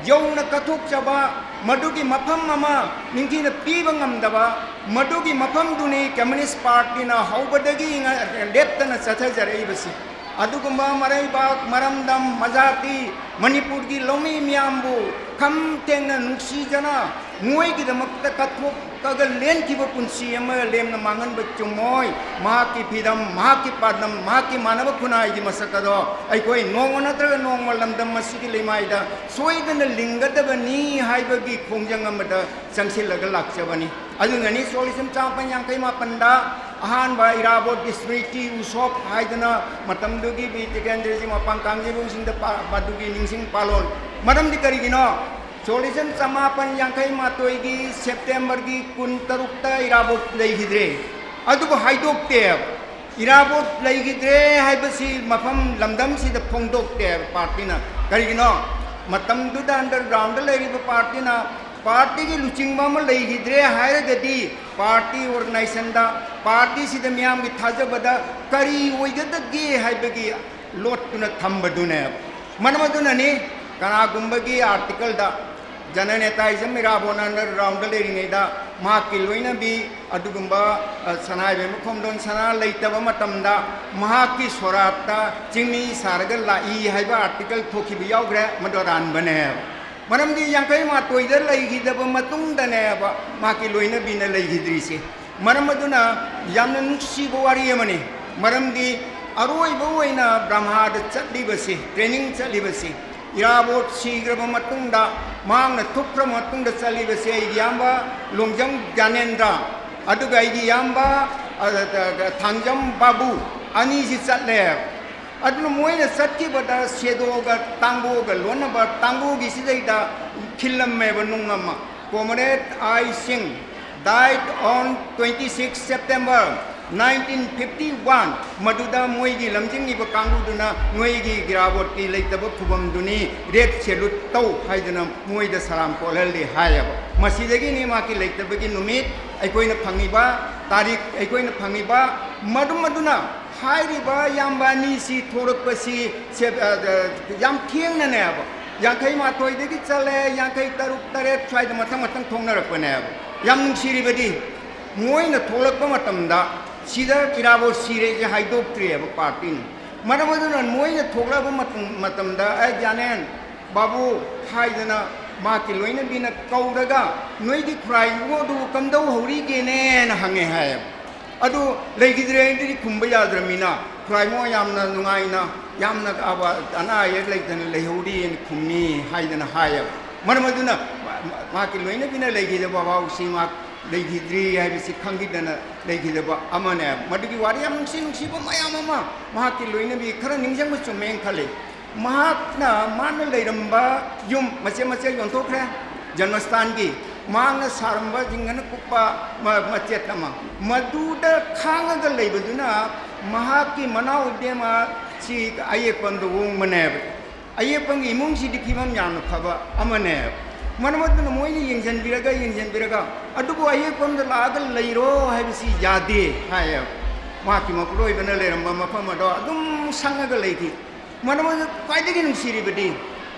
ꯌꯧꯅ ꯀꯠꯊꯣꯛꯆꯕ, ꯃꯗꯨꯒꯤ ꯃꯐꯝ ꯑꯃ ꯅꯤꯡꯊꯤꯅ ꯄꯤꯕ ꯉꯝꯗꯕ, ꯃꯗꯨꯒꯤ ꯃꯐꯝꯗꯨꯅꯤ ꯀꯝꯃ꯭ꯌꯨꯅꯤꯁ ꯄꯥꯔꯇꯤꯅ ꯍꯧꯕꯗꯒꯤ ꯉ-, ꯂꯦꯞꯇꯅ ꯆꯠꯊꯖꯔꯛꯏꯕꯁꯤ꯫ ꯑꯗꯨꯒꯨꯝꯕ ꯃꯔꯩꯕꯥꯛ, ꯃꯔꯝꯗꯝ, ꯃꯖꯥꯇꯤ, ꯃꯅꯤꯄꯨꯔꯒꯤ ꯂꯧꯃꯤ ꯃꯤꯌꯥꯝꯕꯨ ꯈꯝ ꯊꯦꯡꯅ ꯅꯨꯡꯁꯤꯖꯅ ꯃꯣꯏꯒꯤꯗꯃꯛꯇ ꯀꯠꯊꯣꯛꯑꯒ ꯂꯦꯟꯈꯤꯕ ꯄꯨꯟꯁꯤ ꯑꯃ ꯂꯦꯝꯅ ꯃꯥꯡꯍꯟꯕ ꯆꯨꯝꯃꯣꯏ꯫ ꯃꯍꯥꯛꯀꯤ ꯐꯤꯗꯝ, ꯃꯍꯥꯛꯀꯤ ꯄꯥꯟꯗꯝ, ꯃꯍꯥꯛꯀꯤ ꯃꯥꯟꯅꯕ ꯈꯨꯟꯅꯥꯏꯒꯤ ꯃꯁꯛ ꯑꯗꯣ ꯑꯩꯈꯣꯏ ꯅꯣꯡꯃ ꯅꯠꯇ꯭ꯔꯒ ꯅꯣꯡꯃ ꯂꯝꯗꯝ ꯑꯁꯤꯒꯤ ꯂꯩꯃꯥꯏꯗ ꯁꯣꯏꯗꯅ ꯂꯤꯡꯒꯗꯕꯅꯤ ꯍꯥꯏꯕꯒꯤ ꯈꯣꯡꯖꯪ ꯑꯃꯗ ꯆꯪꯁꯤꯜꯂꯒ ꯂꯥꯛꯆꯕꯅꯤ꯫ ꯑꯗꯨꯅꯅꯤ ꯁꯣꯛ ꯂꯤꯁꯤꯡ ꯆꯥꯃꯥꯄꯟ ꯌꯥꯡꯈꯩ ꯃꯥꯄꯟꯗ ꯑꯍꯥꯟꯕ ꯏꯔꯥꯕꯣꯠ ꯏꯁꯃ꯭ꯔꯤꯇꯤ ꯎꯁꯣꯞ ꯍꯥꯏꯗꯅ ꯃꯇꯝꯗꯨꯒꯤ ꯕꯤꯔ ꯇꯤꯀꯦꯟꯗ꯭ꯔꯖꯤ ꯃꯄꯥꯡ ꯀꯥꯡꯖꯩꯕꯨꯡꯁꯤꯡꯗ ꯄꯥ-, ꯃꯗꯨꯒꯤ ꯅꯤꯡꯁꯤꯡ ꯄꯥꯂꯣꯟ꯫ ꯃꯔꯝꯗꯤ ꯀꯔꯤꯒꯤꯅꯣ? ꯁꯣꯛ ꯂꯤꯁꯤꯡ ꯆꯥꯃꯥꯄꯟ ꯌꯥꯡꯈꯩ ꯃꯥꯊꯣꯏꯒꯤ ꯁꯦꯞꯇꯦꯝꯕꯔꯒꯤ ꯀꯨꯟ ꯇꯔꯨꯛꯇ ꯏꯔꯥꯕꯣꯠ ꯂꯩꯈꯤꯗ꯭ꯔꯦ꯫ ꯑꯗꯨꯕꯨ ꯍꯥꯏꯗꯣꯛꯇꯦ꯫ ꯏꯔꯥꯕꯣꯠ ꯂꯩꯈꯤꯗ꯭ꯔꯦ ꯍꯥꯏꯕꯁꯤ ꯃꯐꯝ ꯂꯝꯗꯝꯁꯤꯗ ꯐꯣꯡꯗꯣꯛꯇꯦ ꯄꯥꯔꯇꯤꯅ꯫ ꯀꯔꯤꯒꯤꯅꯣ? ꯃꯇꯝꯗꯨꯗ ꯑꯟꯗꯔꯒ꯭ꯔꯥꯎꯟꯗ ꯂꯩꯔꯤꯕ ꯄꯥꯔꯇꯤꯅ ꯄꯥꯔꯇꯤꯒꯤ ꯂꯨꯆꯤꯡꯕ ꯑꯃ ꯂꯩꯈꯤꯗ꯭ꯔꯦ ꯍꯥꯏꯔꯒꯗꯤ ꯄꯥꯔꯇꯤ ꯑꯣꯔꯒꯅꯥꯏꯖꯦꯁꯟꯗ, ꯄꯥꯔꯇꯤꯁꯤꯗ ꯃꯤꯌꯥꯝꯒꯤ ꯊꯥꯖꯕꯗ ꯀꯔꯤ ꯑꯣꯏꯒꯗꯒꯦ ꯍꯥꯏꯕꯒꯤ ꯂꯣꯠꯇꯨꯅ ꯊꯝꯕꯗꯨꯅꯦꯕ꯫ ꯃꯔꯝ ꯑꯗꯨꯅꯅꯤ ꯀꯅꯥꯒꯨꯝꯕꯒꯤ ꯑꯥꯔꯇꯤꯀꯜꯗ ꯖꯅꯅꯦꯇꯥꯏꯖꯝ ꯏꯔꯥꯕꯣꯠꯅ ꯑꯟꯗꯔꯒ꯭ꯔꯥꯎꯟꯗ ꯂꯩꯔꯤꯉꯩꯗ ꯃꯍꯥꯛꯀꯤ ꯂꯣꯏꯅꯕꯤ ꯑꯗꯨꯒꯨꯝꯕ, ꯑ, ꯁꯅꯥ ꯏꯕꯦꯝꯃ ꯈꯣꯝꯗꯣꯟ ꯁꯅꯥ ꯂꯩꯇꯕ ꯃꯇꯝꯗ ꯃꯍꯥꯛꯀꯤ ꯁꯣꯔꯥꯠꯇ ꯆꯤꯡꯃꯤ ꯁꯥꯔꯒ ꯂꯥꯛꯏ ꯍꯥꯏꯕ ꯑꯥꯔꯇꯤꯀꯜ ꯊꯣꯛꯈꯤꯕ ꯌꯥꯎꯈ꯭ꯔꯦ, ꯃꯗꯨ ꯑꯔꯥꯟꯕꯅꯦꯕ꯫ ꯃꯔꯝꯗꯤ ꯌꯥꯡꯈꯩ ꯃꯥꯊꯣꯏꯗ ꯂꯩꯈꯤꯗꯕ ꯃꯇꯨꯡꯗꯅꯦꯕ ꯃꯍꯥꯛꯀꯤ ꯂꯣꯏꯅꯕꯤꯅ ꯂꯩꯈꯤꯗ꯭ꯔꯤꯁꯦ꯫ ꯃꯔꯝ ꯑꯗꯨꯅ ꯌꯥꯝꯅ ꯅꯨꯡꯁꯤꯕ ꯋꯥꯔꯤ ꯑꯃꯅꯤ꯫ ꯃꯔꯝꯗꯤ ꯑꯔꯣꯏꯕ ꯑꯣꯏꯅ ꯕ꯭ꯔꯍꯃꯥꯗ ꯆꯠꯂꯤꯕꯁꯤ, ꯇ꯭ꯔꯦꯅꯤꯡ ꯆꯠꯂꯤꯕꯁꯤ, ꯏꯔꯥꯕꯣꯠ ꯁꯤꯈ꯭ꯔꯕ ꯃꯇꯨꯡꯗ ꯃꯍꯥꯛꯅ ꯊꯣꯛꯈ꯭ꯔ ꯃꯇꯨꯡꯗ ꯆꯠꯂꯤꯕꯁꯦ ꯑꯩꯒꯤ ꯏꯌꯥꯝꯕ ꯂꯣꯡꯖꯝ ꯒ꯭ꯌꯥꯅꯦꯟꯗ꯭ꯔ ꯑꯗꯨꯒ ꯑꯩꯒꯤ ꯏꯌꯥꯝꯕ, ꯑ, ꯑ, ꯑ, ꯊꯥꯡꯖꯝ ꯕꯥꯕꯨ ꯑꯅꯤꯁꯤ ꯆꯠꯂꯦ꯫ ꯑꯗꯨꯅ ꯃꯣꯏꯅ ꯆꯠꯈꯤꯕꯗ ꯁꯦꯗꯣꯒ ꯇꯥꯡꯕꯣꯒ ꯂꯣꯟꯅꯕ ꯇꯥꯡꯕꯣꯒꯤ ꯁꯤꯗꯩꯗ ꯈꯤꯜꯂꯝꯃꯦꯕ ꯅꯨꯡ ꯑꯃ꯫ Comrade I Singh died on twenty-six September nineteen fifty one, ꯃꯗꯨꯗ ꯃꯣꯏꯒꯤ ꯂꯝꯖꯤꯡꯉꯤꯕ ꯀꯥꯡꯕꯨꯗꯨꯅ ꯅꯣꯏꯒꯤ ꯏꯔꯥꯕꯣꯠꯀꯤ ꯂꯩꯇꯕ ꯈꯨꯕꯝꯗꯨꯅꯤ, ꯔꯦꯠ ꯁꯦꯂꯨꯠ ꯇꯧ ꯍꯥꯏꯗꯅ ꯃꯣꯏꯗ ꯁꯂꯥꯝ ꯀꯣꯜꯍꯜꯂꯤ ꯍꯥꯏꯌꯦꯕ꯫ ꯃꯁꯤꯗꯒꯤꯅꯤ ꯃꯍꯥꯛꯀꯤ ꯂꯩꯇꯕꯒꯤ ꯅꯨꯃꯤꯠ ꯑꯩꯈꯣꯏꯅ ꯐꯪꯉꯤꯕ, ꯇꯥꯔꯤꯛ ꯑꯩꯈꯣꯏꯅ ꯐꯪꯉꯤꯕ꯫ ꯃꯔꯝ ꯑꯗꯨꯅ ꯍꯥꯏꯔꯤꯕ ꯏꯌꯥꯝꯕ ꯑꯅꯤꯁꯤ ꯊꯣꯛꯂꯛꯄꯁꯤ ꯁꯦ-, ꯑ, ꯑ, ꯌꯥꯝ ꯊꯦꯡꯅꯅꯦꯕ, ꯌꯥꯡꯈꯩ ꯃꯥꯊꯣꯏꯗꯒꯤ ꯆꯠꯂꯦ, ꯌꯥꯡꯈꯩ ꯇꯔꯨꯛ, ꯇꯔꯦꯠ ꯁ꯭ꯋꯥꯏꯗ ꯃꯊꯪ ꯃꯊꯪ ꯊꯣꯛꯅꯔꯛꯄꯅꯦꯕ꯫ ꯌꯥꯝ ꯅꯨꯡꯁꯤꯔꯤꯕꯗꯤ, ꯃꯣꯏꯅ ꯊꯣꯛꯂꯛꯄ ꯃꯇꯝꯗ ꯁꯤꯗ ꯏꯔꯥꯕꯣꯠ ꯁꯤꯔꯦꯁꯦ ꯍꯥꯏꯗꯣꯛꯇ꯭ꯔꯤꯑꯕ ꯄꯥꯔꯇꯤꯅ꯫ ꯃꯔꯝ ꯑꯗꯨꯅ ꯃꯣꯏꯅ ꯊꯣꯛꯂꯛꯄ ꯃꯇꯝ-, ꯃꯇꯝꯗ, "ꯑꯦ, ꯒ꯭ꯌꯥꯅꯦꯟ, ꯕꯥꯕꯨ" ꯍꯥꯏꯗꯅ ꯃꯍꯥꯛꯀꯤ ꯂꯣꯏꯅꯕꯤꯅ ꯀꯧꯔꯒ, "ꯅꯣꯏꯒꯤ ꯈꯨꯔꯥꯏ ꯏꯕꯨꯡꯉꯣ ꯑꯗꯨꯕꯨ ꯀꯝꯗꯧ ꯍꯧꯔꯤꯒꯦꯅꯦꯅ" ꯍꯪꯉꯦ ꯍꯥꯏꯌꯦꯕ꯫ ꯑꯗꯨ ꯂꯩꯈꯤꯗ꯭ꯔꯦ ꯍꯥꯏꯗꯨꯗꯤ ꯈꯨꯝꯕ ꯌꯥꯗ꯭ꯔꯕꯅꯤꯅ, ꯈꯨꯔꯥꯏꯃꯣ ꯌꯥꯝꯅ ꯅꯨꯡꯉꯥꯏꯅ, ꯌꯥꯝꯅ ꯑꯋꯥ-, ꯑꯅꯥ ꯑꯌꯦꯛ ꯂꯩꯇꯅ ꯂꯩꯍꯧꯔꯤꯅ ꯈꯨꯝꯃꯤ ꯍꯥꯏꯗꯅ ꯍꯥꯏꯌꯦꯕ꯫ ꯃꯔꯝ ꯑꯗꯨꯅ ꯃ-, ꯃ-, ꯃꯍꯥꯛꯀꯤ ꯂꯣꯏꯅꯕꯤꯅ ꯂꯩꯈꯤꯗꯕ ꯕꯥꯕꯨꯁꯤ ꯃꯍꯥꯛ ꯂꯩꯈꯤꯗ꯭ꯔꯤ ꯍꯥꯏꯕꯁꯤ ꯈꯪꯈꯤꯗꯅ ꯂꯩꯈꯤꯗꯕ ꯑꯃꯅꯦꯕ꯫ ꯃꯗꯨꯒꯤ ꯋꯥꯔꯤ ꯌꯥꯝ ꯅꯨꯡꯁꯤ ꯅꯨꯡꯁꯤꯕ ꯃꯌꯥꯝ ꯑꯃ ꯃꯍꯥꯛꯀꯤ ꯂꯣꯏꯅꯕꯤ ꯈꯔ ꯅꯤꯡꯁꯤꯡꯕ ꯆꯨꯝꯃꯦꯅ ꯈꯜꯂꯤ꯫ ꯃꯍꯥꯛꯅ ꯃꯥꯅ ꯂꯩꯔꯝꯕ ꯌꯨꯝ ꯃꯆꯦꯠ ꯃꯆꯦꯠ ꯌꯣꯟꯊꯣꯛꯈ꯭ꯔꯦ꯫ ꯖꯟꯃꯁꯊꯥꯟꯒꯤ ꯃꯍꯥꯛꯅ ꯁꯥꯔꯝꯕ ꯖꯤꯡꯒꯅ ꯀꯨꯞꯄ ꯃ-, ꯃꯆꯦꯠ ꯑꯃ, ꯃꯗꯨꯗ ꯈꯥꯡꯉꯒ ꯂꯩꯕꯗꯨꯅ ꯃꯍꯥꯛꯀꯤ ꯃꯅꯥꯎ ꯏꯕꯦꯝꯃ ꯁꯤ ꯑꯌꯦꯛꯄ ꯑꯃꯗ ꯑꯣꯡꯕꯅꯦꯕ꯫ ꯑꯌꯦꯛꯄꯒꯤ ꯏꯃꯨꯡꯁꯤꯗꯤ ꯐꯤꯕꯝ ꯌꯥꯝꯅ ꯐꯕ ꯑꯃꯅꯦꯕ꯫ ꯃꯔꯝ ꯑꯗꯨꯅ ꯃꯣꯏꯅ ꯌꯦꯡꯁꯤꯟꯕꯤꯔꯒ, ꯌꯦꯡꯁꯤꯟꯕꯤꯔꯒ, "ꯑꯗꯨꯕꯨ ꯑꯌꯦꯛꯄ ꯑꯃꯗ ꯂꯥꯛꯑꯒ ꯂꯩꯔꯣ ꯍꯥꯏꯕꯁꯤ ꯌꯥꯗꯦ" ꯍꯥꯏꯌꯦꯕ꯫ ꯃꯍꯥꯛꯀꯤ ꯃꯄꯨꯔꯣꯏꯕꯅ ꯂꯩꯔꯝꯕ ꯃꯐꯝ ꯑꯗꯣ ꯑꯗꯨꯝ ꯁꯪꯉꯒ ꯂꯩꯈꯤ꯫ ꯃꯔꯝ ꯑꯗꯨꯅ ꯈ꯭ꯋꯥꯏꯗꯒꯤ ꯅꯨꯡꯁꯤꯔꯤꯕꯗꯤ,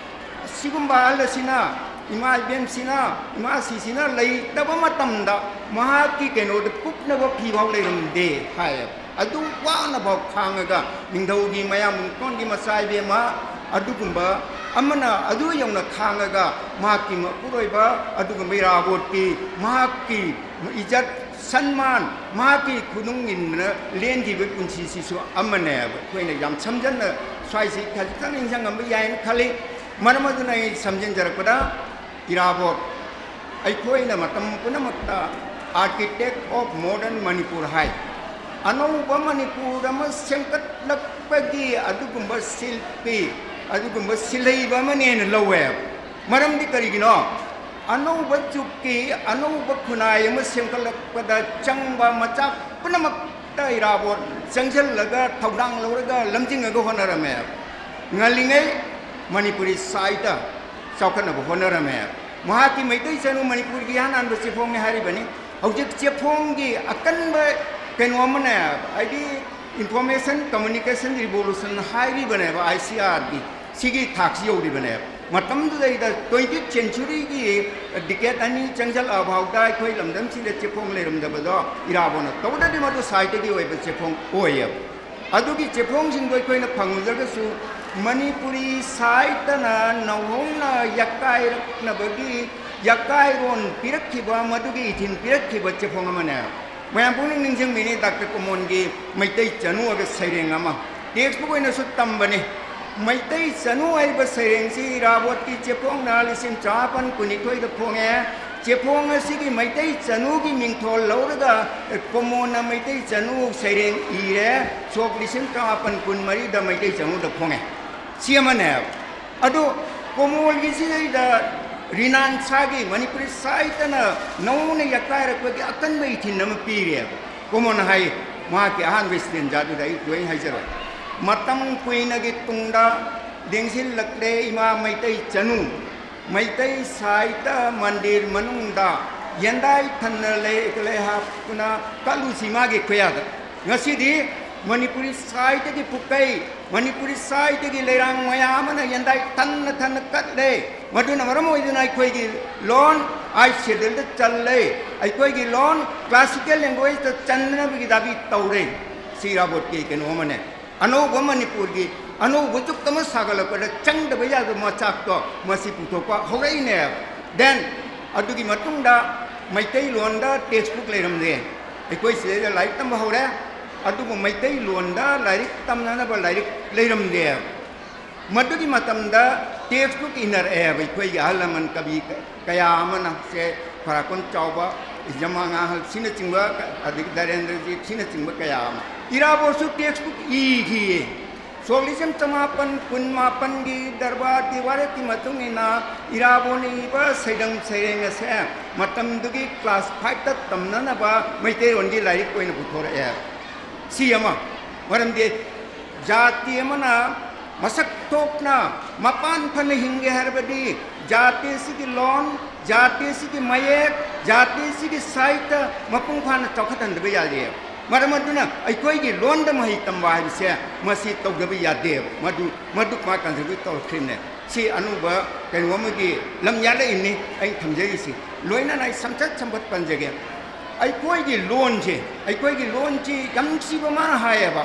ꯑꯁꯤꯒꯨꯝꯕ ꯑꯍꯜ ꯑꯁꯤꯅ, ꯏꯃꯥ ꯏꯕꯦꯟꯁꯤꯅ, ꯏꯃꯥ ꯁꯤꯁꯤꯅ ꯂꯩꯇꯕ ꯃꯇꯝꯗ ꯃꯍꯥꯛꯀꯤ ꯀꯩꯅꯣꯗ ꯀꯨꯞꯅꯕ ꯐꯤꯐꯥꯎ ꯂꯩꯔꯝꯗꯦ ꯍꯥꯏꯌꯦꯕ꯫ ꯑꯗꯨ ꯋꯥꯅꯐꯥꯎ ꯈꯥꯡꯉꯒ ꯅꯤꯡꯊꯧꯒꯤ ꯃꯌꯥꯝ ꯃꯨꯡꯇꯣꯟꯒꯤ ꯃꯆꯥ ꯏꯕꯦꯝꯃ ꯑꯗꯨꯒꯨꯝꯕ ꯑꯃꯅ ꯑꯗꯨ ꯌꯧꯅ ꯈꯥꯡꯉꯒ ꯃꯍꯥꯛꯀꯤ ꯃꯄꯨꯔꯣꯏꯕ ꯑꯗꯨꯒꯨꯝꯕ ꯏꯔꯥꯕꯣꯠꯀꯤ ꯃꯍꯥꯛꯀꯤ ꯏꯖꯠ ꯁꯟꯃꯥꯟ, ꯃꯍꯥꯛꯀꯤ ꯈꯨꯅꯨꯡ ꯏꯟꯗꯨꯅ ꯂꯦꯟꯈꯤꯕ ꯄꯨꯟꯁꯤꯁꯤꯁꯨ ꯑꯃꯅꯦꯕ꯫ ꯑꯩꯈꯣꯏꯅ ꯌꯥꯝ ꯁꯝꯖꯟꯅ ꯁ꯭ꯋꯥꯏꯁꯤ ꯈꯖꯤꯛꯇꯪ ꯅꯤꯡꯁꯤꯡꯉꯝꯕ ꯌꯥꯏꯅ ꯈꯜꯂꯤ꯫ ꯃꯔꯝ ꯑꯗꯨꯅ ꯑꯩ ꯁꯝꯖꯤꯟꯖꯔꯛꯄꯗ, ꯏꯔꯥꯕꯣꯠ, ꯑꯩꯈꯣꯏꯅ ꯃꯇꯝ ꯄꯨꯝꯅꯃꯛꯇ architect of modern Manipur ꯍꯥꯏ꯫ ꯑꯅꯧꯕ ꯃꯅꯤꯄꯨꯔ ꯑꯃ ꯁꯦꯝꯒꯠꯂꯛꯄꯒꯤ ꯑꯗꯨꯒꯨꯝꯕ ꯁꯤꯜꯄꯤ, ꯑꯗꯨꯒꯨꯝꯕ ꯁꯤꯜꯍꯩꯕ ꯑꯃꯅꯦꯅ ꯂꯧꯋꯦꯕ꯫ ꯃꯔꯝꯗꯤ ꯀꯔꯤꯒꯤꯅꯣ? ꯑꯅꯧꯕ ꯖꯨꯒꯀꯤ ꯑꯅꯧꯕ ꯈꯨꯟꯅꯥꯏ ꯑꯃ ꯁꯦꯝꯒꯠꯂꯛꯄꯗ ꯆꯪꯕ ꯃꯆꯥꯛ ꯄꯨꯝꯅꯃꯛ ꯏꯔꯥꯕꯣꯠ ꯆꯪꯁꯤꯜꯂꯒ ꯊꯧꯗꯥꯡ ꯂꯧꯔꯒ ꯂꯝꯖꯤꯡꯉꯒ ꯍꯣꯠꯅꯔꯝꯃꯦ꯫ ꯉꯜꯂꯤꯉꯩ ꯃꯅꯤꯄꯨꯔꯤ ꯁꯥꯍꯤꯇ꯭ꯌ ꯆꯥꯎꯈꯠꯅꯕ ꯍꯣꯠꯅꯔꯝꯃꯦ꯫ ꯃꯍꯥꯛꯀꯤ ꯃꯩꯇꯩ ꯆꯅꯨ ꯃꯅꯤꯄꯨꯔꯒꯤ ꯏꯍꯥꯟ ꯍꯥꯟꯕ ꯆꯦꯐꯣꯡꯅꯤ ꯍꯥꯏꯔꯤꯕꯅꯤ꯫ ꯍꯧꯖꯤꯛ ꯆꯦꯐꯣꯡꯒꯤ ꯑꯀꯟꯕ ꯀꯩꯅꯣ ꯑꯃꯅꯦ, ꯍꯥꯏꯗꯤ information communication revolution ꯍꯥꯏꯔꯤꯕꯅꯦꯕ, I C ꯑꯥꯔꯒꯤ꯫ ꯁꯤꯒꯤ ꯊꯥꯛꯁꯤ ꯌꯧꯔꯤꯕꯅꯦꯕ꯫ ꯃꯇꯝꯗꯨꯗꯩꯗ twentieth centuryꯒꯤ decade ꯑꯅꯤ ꯆꯪꯁꯤꯜꯂꯛꯑ ꯐꯥꯎꯗ ꯑꯩꯈꯣꯏ ꯂꯝꯗꯝꯁꯤꯗ ꯆꯦꯐꯣꯡ ꯂꯩꯔꯝꯗꯕꯗꯣ ꯏꯔꯥꯕꯣꯠꯅ ꯇꯧꯗ꯭ꯔꯗꯤ ꯃꯗꯨ ꯁꯥꯍꯤꯇ꯭ꯌꯒꯤ ꯑꯣꯏꯕ ꯆꯦꯐꯣꯡ ꯑꯣꯏꯌꯦꯕ꯫ ꯑꯗꯨꯒꯤ ꯆꯦꯐꯣꯡꯁꯤꯡꯗꯣ ꯑꯩꯈꯣꯏꯅ ꯐꯪꯉꯨꯗ꯭ꯔꯒꯁꯨ ꯃꯅꯤꯄꯨꯔꯤ ꯁꯥꯍꯤꯇ꯭ꯌꯅ ꯅꯧꯍꯧꯅ ꯌꯥꯀꯥꯏꯔꯛꯅꯕꯒꯤ, ꯌꯥꯀꯥꯏꯔꯣꯟ ꯄꯤꯔꯛꯈꯤꯕ, ꯃꯗꯨꯒꯤ ꯏꯊꯤꯟ ꯄꯤꯔꯛꯈꯤꯕ ꯆꯦꯐꯣꯡ ꯑꯃꯅꯦ꯫ ꯃꯌꯥꯝ ꯄꯨꯝꯅꯃꯛ ꯅꯤꯡꯁꯤꯡꯕꯤꯅꯤ ꯗꯥꯛꯇꯔ ꯀꯣꯃꯣꯟꯒꯤ ꯃꯩꯇꯩ ꯆꯅꯨ ꯍꯥꯏꯕ ꯁꯩꯔꯦꯡ ꯑꯃ꯫ Textbook ꯑꯣꯏꯅꯁꯨ ꯇꯝꯕꯅꯤ꯫ ꯃꯩꯇꯩ ꯆꯅꯨ ꯍꯥꯏꯔꯤꯕ ꯁꯩꯔꯦꯡꯁꯤ ꯏꯔꯥꯕꯣꯠꯀꯤ ꯆꯦꯐꯣꯡꯅ ꯂꯤꯁꯤꯡ ꯆꯃꯥꯄꯟ ꯀꯨꯟꯅꯤꯊꯣꯏꯗ ꯐꯣꯡꯉꯦ꯫ ꯆꯦꯐꯣꯡ ꯑꯁꯤꯒꯤ ꯃꯩꯇꯩ ꯆꯅꯨꯒꯤ ꯃꯤꯡꯊꯣꯜ ꯂꯧꯔꯒ ꯀꯣꯃꯣꯟꯅ ꯃꯩꯇꯩ ꯆꯅꯨ ꯁꯩꯔꯦꯡ ꯏꯔꯦ꯫ ꯁꯣꯛ ꯂꯤꯁꯤꯡ ꯆꯃꯥꯄꯟ ꯀꯨꯟꯃꯔꯤꯗ ꯃꯩꯇꯩ ꯆꯅꯨꯗ ꯐꯣꯡꯉꯦ꯫ ꯁꯤ ꯑꯃꯅꯦꯕ꯫ ꯑꯗꯣ ꯀꯣꯃꯣꯜꯒꯤꯁꯤꯗꯩꯗ ꯔꯤꯅꯥꯟꯁꯥꯒꯤ ꯃꯅꯤꯄꯨꯔꯤ ꯁꯥꯍꯤꯇ꯭ꯌꯅ ꯅꯧꯅ ꯌꯥꯀꯥꯏꯔꯛꯄꯒꯤ ꯑꯀꯟꯕ ꯏꯊꯤꯟ ꯑꯃ ꯄꯤꯔꯦꯕ꯫ ꯀꯣꯃꯣꯟꯅ ꯍꯥꯏ, ꯃꯍꯥꯛꯀꯤ ꯑꯍꯥꯟꯕ stanzaꯗꯨꯗ ꯑꯩ ꯂꯣꯏ ꯍꯥꯏꯖꯔꯣꯏ꯫ ꯃꯇꯝ ꯀꯨꯏꯅꯒꯤ ꯇꯨꯡꯗ ꯂꯦꯡꯁꯤꯜꯂꯛꯂꯦ ꯏꯃꯥ ꯃꯩꯇꯩ ꯆꯅꯨ꯫ ꯃꯩꯇꯩ ꯁꯥꯍꯤꯇ꯭ꯌ ꯃꯟꯗꯤꯔ ꯃꯅꯨꯡꯗ ꯌꯦꯟꯗꯥꯏ ꯊꯟꯅ ꯂꯩ-, ꯂꯩ ꯍꯥꯞꯇꯨꯅ ꯀꯠꯂꯨꯁꯤ ꯃꯥꯒꯤ ꯈꯨꯌꯥꯗ꯫ ꯉꯁꯤꯗꯤ ꯃꯅꯤꯄꯨꯔꯤ ꯁꯥꯍꯤꯇ꯭ꯌꯒꯤ ꯄꯨꯀꯩ, ꯃꯅꯤꯄꯨꯔꯤ ꯁꯥꯍꯤꯇ꯭ꯌꯒꯤ ꯂꯩꯔꯥꯡ ꯃꯌꯥꯝ ꯑꯃꯅ ꯌꯦꯟꯗꯥꯏ ꯊꯟꯅ ꯊꯟꯅ ꯀꯠꯂꯦ꯫ ꯃꯗꯨꯅ ꯃꯔꯝ ꯑꯣꯏꯗꯨꯅ ꯑꯩꯈꯣꯏꯒꯤ ꯂꯣꯟ, Eighth Scheduleꯗ ꯆꯜꯂꯦ꯫ ꯑꯩꯈꯣꯏꯒꯤ ꯂꯣꯟ classical languageꯇ ꯆꯟꯅꯕꯒꯤ ꯗꯥꯕꯤ ꯇꯧꯔꯦ꯫ ꯁꯤ ꯏꯔꯥꯕꯣꯠꯀꯤ ꯀꯩꯅꯣ ꯑꯃꯅꯦ꯫ ꯑꯅꯧꯕ ꯃꯅꯤꯄꯨꯔꯒꯤ ꯑꯅꯧꯕ ꯖꯨꯛ ꯑꯃ ꯁꯥꯒꯠꯂꯛꯄꯗ ꯆꯪꯗꯕ ꯌꯥꯗꯕ ꯃꯆꯥꯛꯇꯣ ꯃꯁꯤ ꯄꯨꯊꯣꯛꯄ ꯍꯧꯔꯛꯏꯅꯦ꯫ Then ꯑꯗꯨꯒꯤ ꯃꯇꯨꯡꯗ ꯃꯩꯇꯩꯂꯣꯟꯗ textbook ꯂꯩꯔꯝꯗꯦ꯫ ꯑꯩꯈꯣꯏ ꯁꯤꯗꯩꯗ ꯂꯥꯏꯔꯤꯛ ꯇꯝꯕ ꯍꯧꯔꯦ, ꯑꯗꯨꯕꯨ ꯃꯩꯇꯩꯂꯣꯟꯗ ꯂꯥꯏꯔꯤꯛ ꯇꯝꯅꯅꯕ ꯂꯥꯏꯔꯤꯛ ꯂꯩꯔꯝꯗꯦ꯫ ꯃꯗꯨꯒꯤ ꯃꯇꯝꯗ textbook ꯏꯅꯔꯛꯑꯦꯕ ꯑꯩꯈꯣꯏꯒꯤ ꯑꯍꯜ ꯂꯃꯟ ꯀꯕꯤ ꯀꯌꯥ ꯑꯃꯅ, ꯁꯦ ꯈ꯭ꯋꯥꯏꯔꯥꯛꯄꯝ ꯆꯥꯎꯕ, ꯖꯃꯥ ꯉꯥꯍꯜ ꯁꯤꯅꯆꯤꯡꯕ, ꯑꯗꯒꯤ ꯙꯔꯦꯟꯗ꯭ꯔꯖꯤꯠ ꯁꯤꯅꯆꯤꯡꯕ ꯀꯌꯥ ꯑꯃ ꯏꯔꯥꯕꯣꯠꯁꯨ textbook ꯏꯈꯤꯌꯦ꯫ ꯁꯣꯛ ꯂꯤꯁꯤꯡ ꯆꯃꯥꯄꯟ ꯀꯨꯟꯃꯥꯄꯟꯒꯤ ꯗꯔꯕꯥꯔ ꯇꯤꯋꯥꯔꯀꯤ ꯃꯇꯨꯡ ꯏꯟꯅ ꯏꯔꯥꯕꯣꯠꯅ ꯏꯕ ꯁꯩꯗꯝ ꯁꯩꯔꯦꯡ ꯑꯁꯦ ꯃꯇꯝꯗꯨꯒꯤ class fiveꯇ ꯇꯝꯅꯅꯕ ꯃꯩꯇꯩꯂꯣꯟꯒꯤ ꯂꯥꯏꯔꯤꯛ ꯑꯣꯏꯅ ꯄꯨꯊꯣꯔꯛꯑꯦ꯫ ꯁꯤ ꯑꯃ꯫ ꯃꯔꯝꯗꯤ ꯖꯥꯇꯤ ꯑꯃꯅ ꯃꯁꯛ ꯊꯣꯛꯅ ꯃꯄꯥꯟ ꯐꯅ ꯍꯤꯡꯒꯦ ꯍꯥꯏꯔꯕꯗꯤ ꯖꯥꯇꯤ ꯑꯁꯤꯒꯤ ꯂꯣꯟ, ꯖꯥꯇꯤ ꯑꯁꯤꯒꯤ ꯃꯌꯦꯛ, ꯖꯥꯇꯤ ꯑꯁꯤꯒꯤ ꯁꯥꯍꯤꯇ꯭ꯌ ꯃꯄꯨꯡ ꯐꯥꯅ ꯆꯥꯎꯈꯠꯍꯟꯗꯕ ꯌꯥꯗꯦ꯫ ꯃꯔꯝ ꯑꯗꯨꯅ ꯑꯩꯈꯣꯏꯒꯤ ꯂꯣꯟꯗ ꯃꯍꯩ ꯇꯝꯕ ꯍꯥꯏꯕꯁꯦ ꯃꯁꯤ ꯇꯧꯗꯕ ꯌꯥꯗꯦꯕ꯫ ꯃꯗꯨ, ꯃꯗꯨ ꯃꯥ contribute ꯇꯧꯔꯛꯈ꯭ꯔꯤꯕꯅꯦ꯫ ꯁꯤ ꯑꯅꯧꯕ ꯀꯩꯅꯣ ꯑꯃꯒꯤ ꯂꯝ ꯌꯥꯠꯂꯛꯏꯅꯤ ꯑꯩꯅ ꯊꯝꯖꯔꯤꯁꯤ꯫ ꯂꯣꯏꯅꯅ ꯑꯩ ꯁꯝꯆꯠ ꯁꯝꯕꯠ ꯄꯟꯖꯒꯦ꯫ ꯑꯩꯈꯣꯏꯒꯤ ꯂꯣꯟꯁꯦ, ꯑꯩꯈꯣꯏꯒꯤ ꯂꯣꯟꯁꯤ ꯌꯥꯝ ꯅꯨꯡꯁꯤꯕ ꯃꯥꯅ ꯍꯥꯏꯌꯦꯕ꯫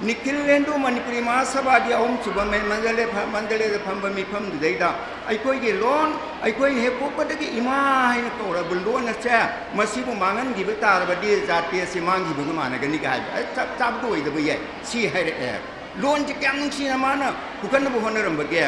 ꯅꯤꯈꯤꯜ ꯍꯤꯟꯗꯨ ꯃꯅꯤꯄꯨꯔꯤ ꯃꯍꯥꯁꯚꯥꯒꯤ ꯑꯍꯨꯝꯁꯨꯕ ꯃꯦ-, ꯃꯟꯗꯂꯦ ꯐ-, ꯃꯟꯗꯂꯦꯗ ꯐꯝꯕ ꯃꯤꯐꯝꯗꯨꯗꯩꯗ ꯑꯩꯈꯣꯏꯒꯤ ꯂꯣꯟ, ꯑꯩꯈꯣꯏ ꯍꯦꯛ ꯄꯣꯛꯄꯗꯒꯤ ꯏꯃꯥ ꯍꯥꯏꯅ ꯀꯧꯔꯕ ꯂꯣꯟ ꯑꯁꯦ ꯃꯁꯤꯕꯨ ꯃꯥꯡꯍꯟꯈꯤꯕ ꯇꯥꯔꯕꯗꯤ ꯖꯥꯇꯤ ꯑꯁꯤ ꯃꯥꯡꯈꯤꯕꯒ ꯃꯥꯟꯅꯒꯅꯤꯒ ꯍꯥꯏꯕ꯫ ꯑꯩ ꯆꯞ ꯆꯥꯕꯗ ꯑꯣꯏꯗꯕ ꯌꯥꯏ꯫ ꯁꯤ ꯍꯥꯏꯔꯛꯑꯦ꯫ ꯂꯣꯟꯁꯤ ꯀꯌꯥꯝ ꯅꯨꯡꯁꯤꯅ ꯃꯥꯅ ꯄꯨꯈꯠꯅꯕ ꯍꯣꯠꯅꯔꯝꯕꯒꯦ꯫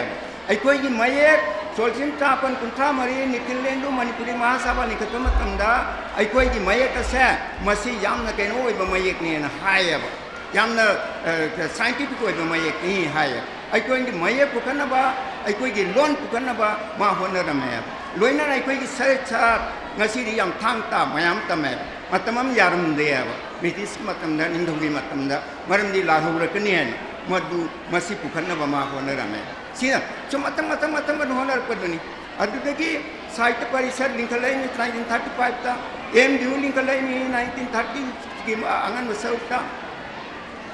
ꯑꯩꯈꯣꯏꯒꯤ ꯃꯌꯦꯛ, ꯁꯣꯜꯁꯤꯟ ꯆꯥꯄꯟ ꯀꯨꯟꯊ꯭ꯔꯥ ꯃꯔꯤ ꯅꯤꯈꯤꯜ ꯍꯤꯟꯗꯨ ꯃꯅꯤꯄꯨꯔꯤ ꯃꯍꯥꯁꯚꯥ ꯂꯤꯡꯈꯠꯄ ꯃꯇꯝꯗ ꯑꯩꯈꯣꯏꯒꯤ ꯃꯌꯦꯛ ꯑꯁꯦ ꯃꯁꯤ ꯌꯥꯝꯅ ꯀꯩꯅꯣ ꯑꯣꯏꯕ ꯃꯌꯦꯛꯅꯦꯅ ꯍꯥꯏꯌꯦꯕ꯫ ꯌꯥꯝꯅ, ꯑ, scientific ꯑꯣꯏꯕ ꯃꯌꯦꯛꯅꯤ ꯍꯥꯏꯌꯦ꯫ ꯑꯩꯈꯣꯏꯒꯤ ꯃꯌꯦꯛ ꯄꯨꯈꯠꯅꯕ, ꯑꯩꯈꯣꯏꯒꯤ ꯂꯣꯟ ꯄꯨꯈꯠꯅꯕ ꯃꯥ ꯍꯣꯠꯅꯔꯝꯃꯦ꯫ ꯂꯣꯏꯅꯅ ꯑꯩꯈꯣꯏꯒꯤ ꯁꯔꯤꯠ ꯁꯔꯥꯠ ꯉꯁꯤꯗꯤ ꯌꯥꯝ ꯊꯥꯡ ꯇꯥ ꯃꯌꯥꯝ ꯇꯝꯃꯦ꯫ ꯃꯇꯝ ꯑꯃ ꯌꯥꯔꯝꯗꯦꯕ, ꯕ꯭ꯔꯤꯇꯤꯁꯀꯤ ꯃꯇꯝꯗ, ꯅꯤꯡꯊꯧꯒꯤ ꯃꯇꯝꯗ, ꯃꯔꯝꯗꯤ ꯂꯥꯜꯍꯧꯔꯛꯀꯅꯤ ꯍꯥꯏꯅ꯫ ꯃꯗꯨ, ꯃꯁꯤ ꯄꯨꯈꯠꯅꯕ ꯃꯥ ꯍꯣꯠꯅꯔꯝꯃꯦ꯫ ꯁꯤꯅ ꯁꯨꯝ ꯃꯊꯪ, ꯃꯊꯪ, ꯃꯊꯪ, ꯃꯊꯪ ꯍꯣꯠꯅꯔꯛꯄꯗꯨꯅꯤ꯫ ꯑꯗꯨꯗꯒꯤ ꯁꯥꯍꯤꯇ꯭ꯌ ꯄꯔꯤꯁꯠ ꯂꯤꯡꯈꯠꯂꯛꯏꯅꯤ nineteen thirty fiveꯇ, ꯑꯦꯝ ꯗꯤ ꯌꯨ ꯂꯤꯡꯈꯠꯂꯛꯏꯅꯤ nineteen thirtyꯒꯤ ꯑꯉꯟꯕ ꯁꯔꯨꯛꯇ꯫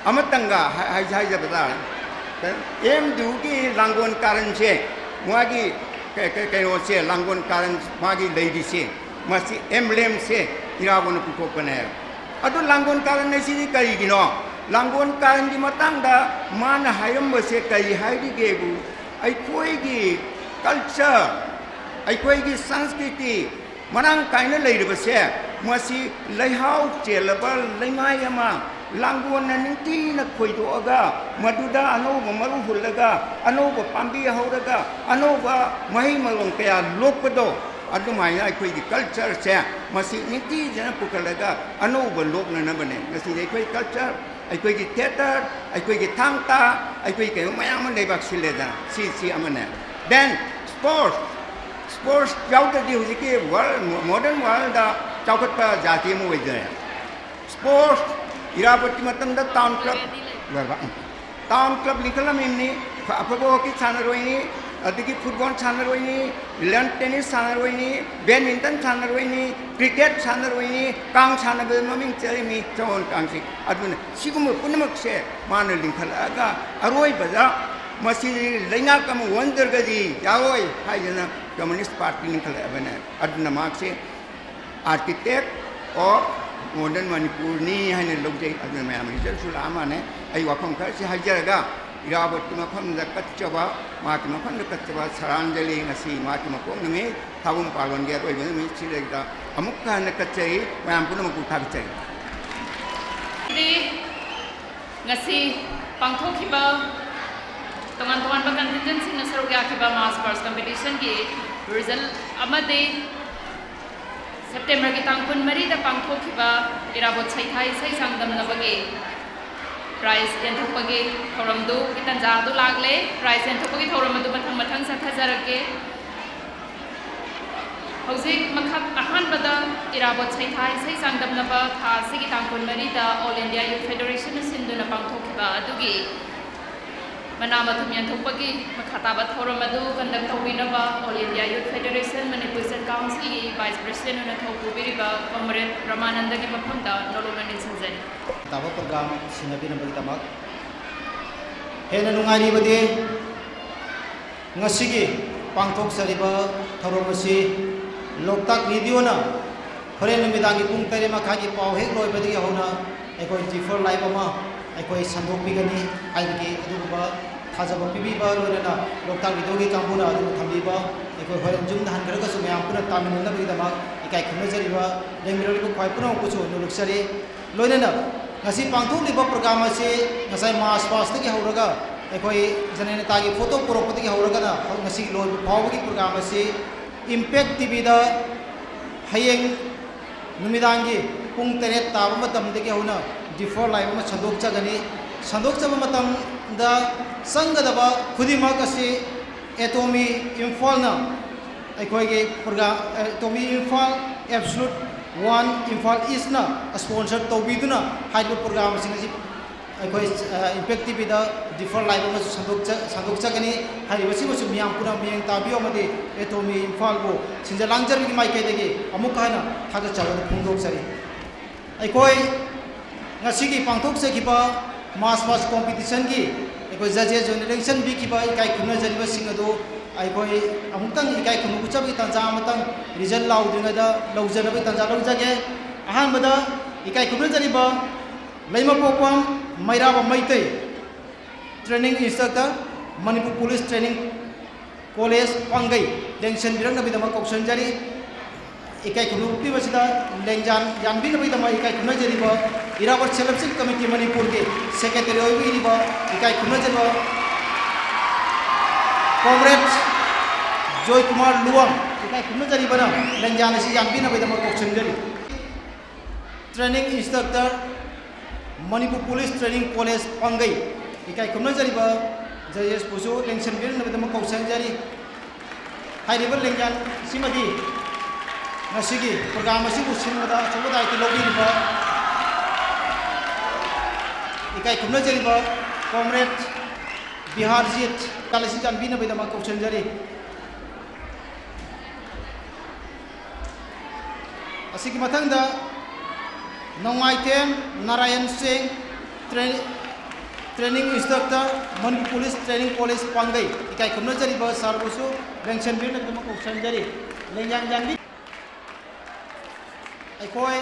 ꯑꯃꯇꯪꯒ ꯍꯥꯏ-, ꯍꯥꯏ-, ꯍꯥꯏꯖꯕ ꯇꯥꯔꯦ꯫ ꯑꯦꯝ ꯗꯤ ꯌꯨꯒꯤ ꯂꯥꯡꯒꯣꯜ ꯀꯥꯔꯟꯁꯦ, ꯃꯥꯒꯤ ꯀ-, ꯀ-, ꯀꯩꯅꯣꯁꯦ, ꯂꯥꯡꯒꯣꯜ ꯀꯥꯔꯟ ꯃꯥꯒꯤ ꯂꯩꯔꯤꯁꯦ, ꯃꯁꯤ emblemꯁꯦ ꯏꯔꯥꯕꯣꯠꯅ ꯄꯨꯊꯣꯛꯄꯅꯦ꯫ ꯑꯗꯨ ꯂꯥꯡꯒꯣꯜ ꯀꯥꯔꯟ ꯍꯥꯏꯁꯤꯗꯤ ꯀꯔꯤꯒꯤꯅꯣ? ꯂꯥꯡꯒꯣꯜ ꯀꯥꯔꯟꯒꯤ ꯃꯇꯥꯡꯗ ꯃꯥꯅ ꯍꯥꯏꯔꯝꯕꯁꯦ ꯀꯔꯤ ꯍꯥꯏꯔꯤꯒꯦꯕꯨ, ꯑꯩꯈꯣꯏꯒꯤ culture, ꯑꯩꯈꯣꯏꯒꯤ ꯁꯪꯁꯀ꯭ꯔꯤꯇꯤ ꯃꯔꯥꯡ ꯀꯥꯏꯅ ꯂꯩꯔꯤꯕꯁꯦ, ꯃꯁꯤ ꯂꯩꯍꯥꯎ ꯆꯦꯜꯂꯕ ꯂꯩꯃꯥꯏ ꯑꯃ, ꯂꯥꯡꯒꯣꯜꯅ ꯅꯤꯡꯊꯤꯅ ꯈꯣꯏꯗꯣꯛꯑꯒ, ꯃꯗꯨꯗ ꯑꯅꯧꯕ ꯃꯔꯨ ꯍꯨꯜꯂꯒ, ꯑꯅꯧꯕ ꯄꯥꯝꯕꯤ ꯍꯧꯔꯒ, ꯑꯅꯧꯕ ꯃꯍꯩ ꯃꯔꯣꯡ ꯀꯌꯥ ꯂꯣꯛꯄꯗꯣ, ꯑꯗꯨꯃꯥꯏꯅ ꯑꯩꯈꯣꯏꯒꯤ cultureꯁꯦ ꯃꯁꯤ ꯅꯤꯡꯊꯤꯖꯅ ꯄꯨꯈꯠꯂꯒ ꯑꯅꯧꯕ ꯂꯣꯛꯅꯅꯕꯅꯦ꯫ ꯉꯁꯤꯗꯤ ꯑꯩꯈꯣꯏ culture, ꯑꯩꯈꯣꯏꯒꯤ theatre, ꯑꯩꯈꯣꯏꯒꯤ ꯊꯥꯡ ꯇꯥ, ꯑꯩꯈꯣꯏ ꯀꯩꯅꯣ ꯃꯌꯥꯝ ꯑꯃ ꯂꯩꯕꯥꯛ ꯁꯤꯜꯂꯦꯗꯅ, ꯁꯤ, ꯁꯤ ꯑꯃꯅꯦ꯫ Then sports, sports ꯌꯥꯎꯗ꯭ꯔꯗꯤ ꯍꯧꯖꯤꯛꯀꯤ world, modern worldꯗ ꯆꯥꯎꯈꯠꯄ ꯖꯥꯇꯤ ꯑꯃ ꯑꯣꯏꯗ꯭ꯔꯦ꯫ Sports, ꯏꯔꯥꯕꯣꯠꯀꯤ ꯃꯇꯝꯗ ꯇꯥꯎꯟ ꯀ꯭ꯂꯕ ꯂꯣꯏꯔꯕ? ꯎꯝ꯫ ꯇꯥꯎꯟ ꯀ꯭ꯂꯕ ꯂꯤꯡꯈꯠꯂꯝꯃꯤꯕꯅꯤ꯫ ꯑꯐꯕ ꯍꯣꯀꯤ ꯁꯥꯟꯅꯔꯣꯏꯅꯤ, ꯑꯗꯒꯤ ꯐꯨꯠꯕꯣꯜ ꯁꯥꯟꯅꯔꯣꯏꯅꯤ, ꯂꯦꯟ ꯇꯦꯅꯤꯁ ꯁꯥꯟꯅꯔꯣꯏꯅꯤ, ꯕꯦꯗꯃꯤꯟꯇꯟ ꯁꯥꯟꯅꯔꯣꯏꯅꯤ, ꯀ꯭ꯔꯤꯀꯦꯠ ꯁꯥꯟꯅꯔꯣꯏꯅꯤ, ꯀꯥꯡ ꯁꯥꯟꯅꯕꯗ ꯃꯃꯤꯡ ꯆꯠꯂꯤꯃꯤ ꯆꯋꯣꯟ ꯀꯥꯡꯁꯤ꯫ ꯑꯗꯨꯅ ꯁꯤꯒꯨꯝꯕ ꯄꯨꯝꯅꯃꯛꯁꯦ ꯃꯥꯅ ꯂꯤꯡꯈꯠꯂꯛꯑꯒ ꯑꯔꯣꯏꯕꯗ ꯃꯁꯤ ꯂꯩꯉꯥꯛ ꯑꯃ ꯑꯣꯟꯗ꯭ꯔꯒꯗꯤ ꯌꯥꯔꯣꯏ ꯍꯥꯏꯗꯅ ꯀꯝꯃꯨꯅꯤꯁ ꯄꯥꯔꯇꯤ ꯂꯤꯡꯈꯠꯂꯛꯑꯕꯅꯦ꯫ ꯑꯗꯨꯅ ꯃꯍꯥꯛꯁꯦ architect of modern ꯃꯅꯤꯄꯨꯔꯅꯤ ꯍꯥꯏꯅ ꯂꯧꯖꯩ꯫ ꯑꯗꯨꯅ ꯃꯌꯥꯝ ꯔꯤꯖꯜꯁꯨ ꯂꯥꯛꯑ ꯃꯥꯟꯅꯩ꯫ ꯑꯩ ꯋꯥꯐꯝ ꯈꯔꯁꯤ ꯍꯥꯏꯖꯔꯒ, ꯏꯔꯥꯕꯣꯠꯀꯤ ꯃꯐꯝꯗ ꯀꯠꯆꯕ, ꯃꯍꯥꯛꯀꯤ ꯃꯐꯝꯗ ꯀꯠꯆꯕ ꯁꯔꯥꯟꯖꯂꯤ, ꯉꯁꯤ ꯃꯍꯥꯛꯀꯤ ꯃꯄꯣꯛ ꯅꯨꯃꯤꯠ, ꯊꯥꯕꯨꯡ ꯄꯥꯂꯣꯟꯒꯤ ꯑꯔꯣꯏꯕ ꯅꯨꯃꯤꯠꯁꯤꯗꯩꯗ ꯑꯃꯨꯛꯀ ꯍꯟꯅ ꯀꯠꯆꯔꯤ꯫ ꯃꯌꯥꯝ ꯄꯨꯝꯅꯃꯛꯄꯨ ꯊꯥꯒꯠꯆꯔꯤ꯫ ꯗꯤ ꯉꯁꯤ ꯄꯥꯡꯊꯣꯛꯈꯤꯕ ꯇꯣꯉꯥꯟ ꯇꯣꯉꯥꯟꯕ contingentꯁꯤꯡꯅ ꯁꯔꯨꯛ ꯌꯥꯈꯤꯕ mass first competitionꯒꯤ result ꯑꯃꯗꯤ ꯁꯦꯞꯇꯦꯝꯕꯔꯒꯤ ꯇꯥꯡ ꯀꯨꯟꯃꯔꯤꯗ ꯄꯥꯡꯊꯣꯛꯈꯤꯕ ꯏꯔꯥꯕꯣꯠ ꯁꯩꯊꯥ ꯏꯁꯩ ꯆꯥꯡꯗꯝꯅꯕꯒꯤ prize ꯌꯦꯟꯊꯣꯛꯄꯒꯤ ꯊꯧꯔꯝꯗꯨꯒꯤ ꯇꯥꯟꯖꯥ ꯑꯗꯨ ꯂꯥꯛꯂꯦ꯫ Prize ꯌꯦꯟꯊꯣꯛꯄꯒꯤ ꯊꯧꯔꯝ ꯑꯗꯨ ꯃꯊꯪ ꯃꯊꯪ ꯆꯠꯊꯖꯔꯛꯀꯦ꯫ ꯍꯧꯖꯤꯛ ꯃꯈꯥ ꯑꯍꯥꯟꯕꯗ ꯏꯔꯥꯕꯣꯠ ꯁꯩꯊꯥ ꯏꯁꯩ ꯆꯥꯡꯗꯝꯅꯕ ꯊꯥ ꯑꯁꯤꯒꯤ ꯇꯥꯡ ꯀꯨꯟꯃꯔꯤꯗ All India Youth Federationꯅ ꯁꯤꯟꯗꯨꯅ ꯄꯥꯡꯊꯣꯛꯈꯤꯕ ꯑꯗꯨꯒꯤ ꯃꯅꯥ ꯃꯊꯨꯝ ꯌꯦꯟꯊꯣꯛꯄꯒꯤ ꯃꯈꯥ ꯇꯥꯕ ꯊꯧꯔꯝ ꯑꯗꯨ conduct ꯇꯧꯕꯤꯅꯕ All India Youth Federation Manipur State Councilꯒꯤ Vice President ꯑꯣꯏꯅ ꯊꯧ ꯄꯨꯕꯤꯔꯤꯕ Comrade ꯔꯃꯥꯅꯟꯗꯒꯤ ꯃꯐꯝꯗ ꯅꯣꯂꯨꯛꯅ ꯅꯤꯡꯁꯤꯡꯖꯔꯤ꯫ ꯇꯥꯕ program ꯁꯤꯟꯅꯕꯤꯔꯝꯕꯒꯤꯗꯃꯛ꯫ ꯍꯦꯟꯅ ꯅꯨꯡꯉꯥꯏꯔꯤꯕꯗꯤ ꯉꯁꯤꯒꯤ ꯄꯥꯡꯊꯣꯛꯆꯔꯤꯕ ꯊꯧꯔꯝ ꯑꯁꯤ ꯂꯣꯛꯇꯥꯛ ꯔꯦꯗꯤꯑꯣꯅ ꯍꯣꯔꯦꯟ ꯅꯨꯃꯤꯗꯥꯡꯒꯤ ꯄꯨꯡ ꯇꯔꯦꯠ ꯃꯈꯥꯏꯒꯤ ꯄꯥꯎ ꯍꯦꯛ ꯂꯣꯏꯕꯗꯒꯤ ꯍꯧꯅ ꯑꯩꯈꯣꯏ G four Live ꯑꯃ ꯑꯩꯈꯣꯏ ꯁꯟꯗꯣꯛꯄꯤꯒꯅꯤ ꯍꯥꯏꯕꯒꯤ ꯑꯗꯨꯒꯨꯝꯕ ꯊꯥꯖꯕ ꯄꯤꯕꯤꯕ, ꯂꯣꯏꯅꯅ ꯂꯣꯛꯇꯥꯛ ꯔꯦꯗꯤꯑꯣꯒꯤ ꯀꯥꯡꯕꯨꯅ ꯑꯗꯨꯕꯨ ꯊꯝꯕꯤꯕ, ꯑꯩꯈꯣꯏ ꯍꯣꯔꯦꯟ ꯌꯨꯝꯗ ꯍꯟꯈ꯭ꯔꯒꯁꯨ ꯃꯌꯥꯝ ꯄꯨꯟꯅ ꯇꯥꯃꯤꯟꯅꯅꯕꯒꯤꯗꯃꯛ ꯏꯀꯥꯏ ꯈꯨꯝꯅꯖꯔꯤꯕ ꯂꯩꯃꯤꯟꯅꯔꯤꯕ ꯈ꯭ꯋꯥꯏ ꯄꯨꯝꯅꯃꯛꯄꯨꯁꯨ ꯅꯣꯂꯨꯛꯆꯔꯤ꯫ ꯂꯣꯏꯅꯅ ꯉꯁꯤ ꯄꯥꯡꯊꯣꯛꯂꯤꯕ program ꯑꯁꯤ ꯉꯁꯥꯏ march pastꯇꯒꯤ ꯍꯧꯔꯒ ꯑꯩꯈꯣꯏ ꯖꯅꯅꯦꯇꯥꯒꯤ photo ꯄꯨꯔꯛꯄꯗꯒꯤ ꯍꯧꯔꯒꯅ ꯉꯁꯤ ꯂꯣꯏꯕ ꯐꯥꯎꯕꯒꯤ program ꯑꯁꯤ Impact TVꯗ ꯍꯌꯦꯡ ꯅꯨꯃꯤꯗꯥꯡꯒꯤ ꯄꯨꯡ ꯇꯔꯦꯠ ꯇꯥꯕ ꯃꯇꯝꯗꯒꯤ ꯍꯧꯅ G four Live ꯑꯃ ꯁꯟꯗꯣꯛꯆꯒꯅꯤ꯫ ꯁꯟꯗꯣꯛꯆꯕ ꯃꯇꯝꯗ ꯆꯪꯒꯗꯕ ꯈꯨꯗꯤꯡꯃꯛ ꯑꯁꯤ ꯑꯦꯇꯣꯃꯤ ꯏꯝꯐꯥꯜꯅ ꯑꯩꯈꯣꯏꯒꯤ program, Atomy Imphal Absolute one Imphal ꯏꯁꯅ ꯁ꯭ꯄꯣꯟꯁꯔ ꯇꯧꯕꯤꯗꯨꯅ ꯍꯥꯏꯔꯤꯕ ꯄ꯭ꯔꯣꯒ꯭ꯔꯥꯝꯁꯤꯡ ꯑꯁꯤ ꯑꯩꯈꯣꯏ, ꯑ, ꯏꯝꯄꯦꯛ ꯇꯤꯚꯤꯗ ꯗꯤꯐꯔ ꯂꯥꯏꯕ ꯑꯃꯁꯨ ꯁꯟꯗꯣꯛꯆ-, ꯁꯟꯗꯣꯛꯆꯒꯅꯤ꯫ ꯍꯥꯏꯔꯤꯕꯁꯤꯕꯨꯁꯨ ꯃꯤꯌꯥꯝ ꯄꯨꯝꯅꯃꯛ ꯃꯤꯠꯌꯦꯡ ꯇꯥꯕꯤꯌꯨ ꯑꯃꯗꯤ ꯑꯦꯇꯣꯃꯤ ꯏꯝꯐꯥꯜꯕꯨ ꯁꯤꯟꯖ ꯂꯥꯡꯖꯕꯒꯤ ꯃꯥꯏꯀꯩꯗꯒꯤ ꯑꯃꯨꯛꯀ ꯍꯟꯅ ꯊꯥꯒꯠꯆꯕ ꯐꯣꯡꯗꯣꯛꯆꯔꯤ꯫ ꯑꯩꯈꯣꯏ ꯉꯁꯤꯒꯤ ꯄꯥꯡꯊꯣꯛꯆꯈꯤꯕ ꯃꯥꯔꯆ ꯄꯥꯁ ꯀꯣꯝꯄꯤꯇꯤꯁꯟꯒꯤ ꯑꯩꯈꯣꯏ ꯖꯖꯦꯁ ꯑꯣꯏꯅ ꯂꯦꯡꯁꯤꯟꯕꯤꯈꯤꯕ ꯏꯀꯥꯏ ꯈꯨꯝꯅꯖꯔꯤꯕꯁꯤꯡ ꯑꯗꯨ ꯑꯩꯈꯣꯏ ꯑꯃꯨꯛꯇꯪ ꯏꯀꯥꯏ ꯈꯨꯝꯅ ꯎꯠꯆꯕꯒꯤ ꯇꯥꯟꯖꯥ ꯑꯃꯇꯪ ꯔꯤꯖꯜ ꯂꯥꯎꯗ꯭ꯔꯤꯉꯩꯗ ꯂꯧꯖꯅꯕꯒꯤ ꯇꯥꯟꯖꯥ ꯂꯧꯖꯒꯦ꯫ ꯑꯍꯥꯟꯕꯗ ꯏꯀꯥꯏ ꯈꯨꯝꯅꯖꯔꯤꯕ Leimapokpam Meiraba Meitei, training instructor, Manipur police training college ꯄꯥꯡꯒꯩ ꯂꯦꯡꯁꯤꯟꯕꯤꯔꯛꯅꯕꯒꯤꯗꯃꯛ ꯀꯧꯁꯤꯟꯖꯔꯤ꯫ ꯏꯀꯥꯏ ꯈꯨꯝꯅꯕ ꯄꯤꯕꯁꯤꯗ ꯂꯦꯡꯖꯥꯟ ꯌꯥꯟꯕꯤꯅꯕꯒꯤꯗꯃꯛ ꯏꯀꯥꯏ ꯈꯨꯝꯅꯖꯔꯤꯕ ꯏꯔꯥꯕꯣꯠ Selection Committee ꯃꯅꯤꯄꯨꯔꯒꯤ secretary ꯑꯣꯏꯕꯤꯔꯤꯕ ꯏꯀꯥꯏ ꯈꯨꯝꯅꯖꯔꯤꯕ comrade ꯖꯣꯏꯀꯨꯃꯥꯔ ꯂꯨꯋꯥꯡ ꯏꯀꯥꯏ ꯈꯨꯝꯅꯖꯔꯤꯕꯅ ꯂꯦꯡꯖꯥꯟ ꯑꯁꯤ ꯌꯥꯟꯕꯤꯅꯕꯒꯤꯗꯃꯛ ꯀꯧꯁꯤꯟꯖꯔꯤ꯫ Training instructor, Manipur police training college ꯄꯥꯡꯒꯩ ꯏꯀꯥꯏ ꯈꯨꯝꯅꯖꯔꯤꯕ ꯖꯖꯦꯁꯄꯨꯁꯨ ꯂꯦꯡꯁꯤꯟꯕꯤꯔꯛꯅꯕꯒꯤꯗꯃꯛ ꯀꯧꯁꯤꯟꯖꯔꯤ꯫ ꯍꯥꯏꯔꯤꯕ ꯂꯦꯡꯌꯥꯟꯁꯤꯃꯗꯤ ꯉꯁꯤꯒꯤ ꯄ꯭ꯔꯣꯒ꯭ꯔꯥꯝ ꯑꯁꯤꯕꯨ ꯁꯤꯟꯕꯗ ꯑꯆꯧꯕ ꯗꯥꯏꯇ꯭ꯋ ꯂꯧꯕꯤꯔꯤꯕ ꯏꯀꯥꯏ ꯈꯨꯝꯅꯖꯔꯤꯕ comrade ꯕꯤꯍꯥꯔꯖꯤꯠ ꯀꯥꯂꯤꯁꯤ ꯆꯥꯟꯕꯤꯅꯕꯒꯤꯗꯃꯛ ꯀꯧꯁꯤꯟꯖꯔꯤ꯫ ꯑꯁꯤꯒꯤ ꯃꯊꯪꯗ ꯅꯣꯡꯃꯥꯏꯊꯦꯝ ꯅꯥꯔꯥꯌꯟ ꯁꯤꯡ, ꯇ꯭ꯔꯦ-, training instructor, Manipur police training college ꯄꯥꯡꯒꯩ ꯏꯀꯥꯏ ꯈꯨꯝꯅꯖꯔꯤꯕ ꯁꯥꯔꯕꯨꯁꯨ ꯂꯦꯡꯁꯤꯟꯕꯤꯅꯕꯒꯤꯗꯃꯛ ꯀꯧꯁꯤꯟꯖꯔꯤ꯫ ꯂꯦꯡꯌꯥꯟ ꯌꯥꯟꯕꯤ-, ꯑꯩꯈꯣꯏ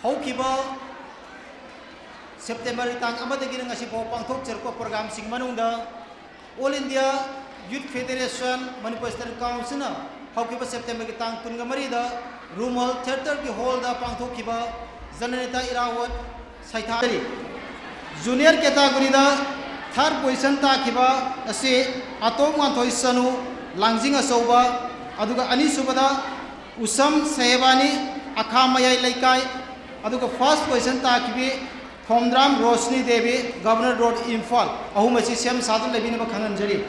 ꯍꯧꯈꯤꯕ ꯁꯦꯞꯇꯦꯝꯕꯔꯒꯤ ꯇꯥꯡ ꯑꯃꯗꯒꯤꯅ ꯉꯁꯤ ꯐꯥꯎ ꯄꯥꯡꯊꯣꯛꯆꯔꯛꯄ ꯄ꯭ꯔꯣꯒ꯭ꯔꯥꯝꯁꯤꯡ ꯃꯅꯨꯡꯗ All India Youth Federation Manipur Student Councilꯅ ꯍꯧꯈꯤꯕ ꯁꯦꯞꯇꯦꯝꯕꯔꯒꯤ ꯇꯥꯡ ꯀꯨꯟꯒ ꯃꯔꯤꯗ ꯔꯨꯃꯜ ꯊꯤꯌꯦꯇꯔꯒꯤ ꯍꯣꯜꯗ ꯄꯥꯡꯊꯣꯛꯈꯤꯕ ꯖꯅꯅꯦꯇꯥ ꯏꯔꯥꯕꯣꯠ ꯁꯩꯊꯥꯔꯤ꯫ Junior categoryꯗ third position ꯇꯥꯈꯤꯕ ꯑꯁꯤ ꯑꯇꯣꯝ ꯉꯥꯟꯊꯣꯏ ꯆꯅꯨ, ꯂꯥꯡꯖꯤꯡ ꯑꯆꯧꯕ, ꯑꯗꯨꯒ ꯑꯅꯤꯁꯨꯕꯗ ꯎꯁꯝ ꯁꯍꯦꯕꯥꯅꯤ, ꯑꯈꯥ ꯃꯌꯥꯏ ꯂꯩꯀꯥꯏ, ꯑꯗꯨꯒ first position ꯇꯥꯈꯤꯕꯤ ꯊꯣꯝꯗ꯭ꯔꯥꯝ Roshni Devi, Governor Road, Imphal, ꯑꯍꯨꯝ ꯑꯁꯤ ꯁꯦꯝ ꯁꯥꯗꯨꯅ ꯂꯩꯕꯤꯅꯕ ꯈꯪꯍꯟꯖꯔꯤ꯫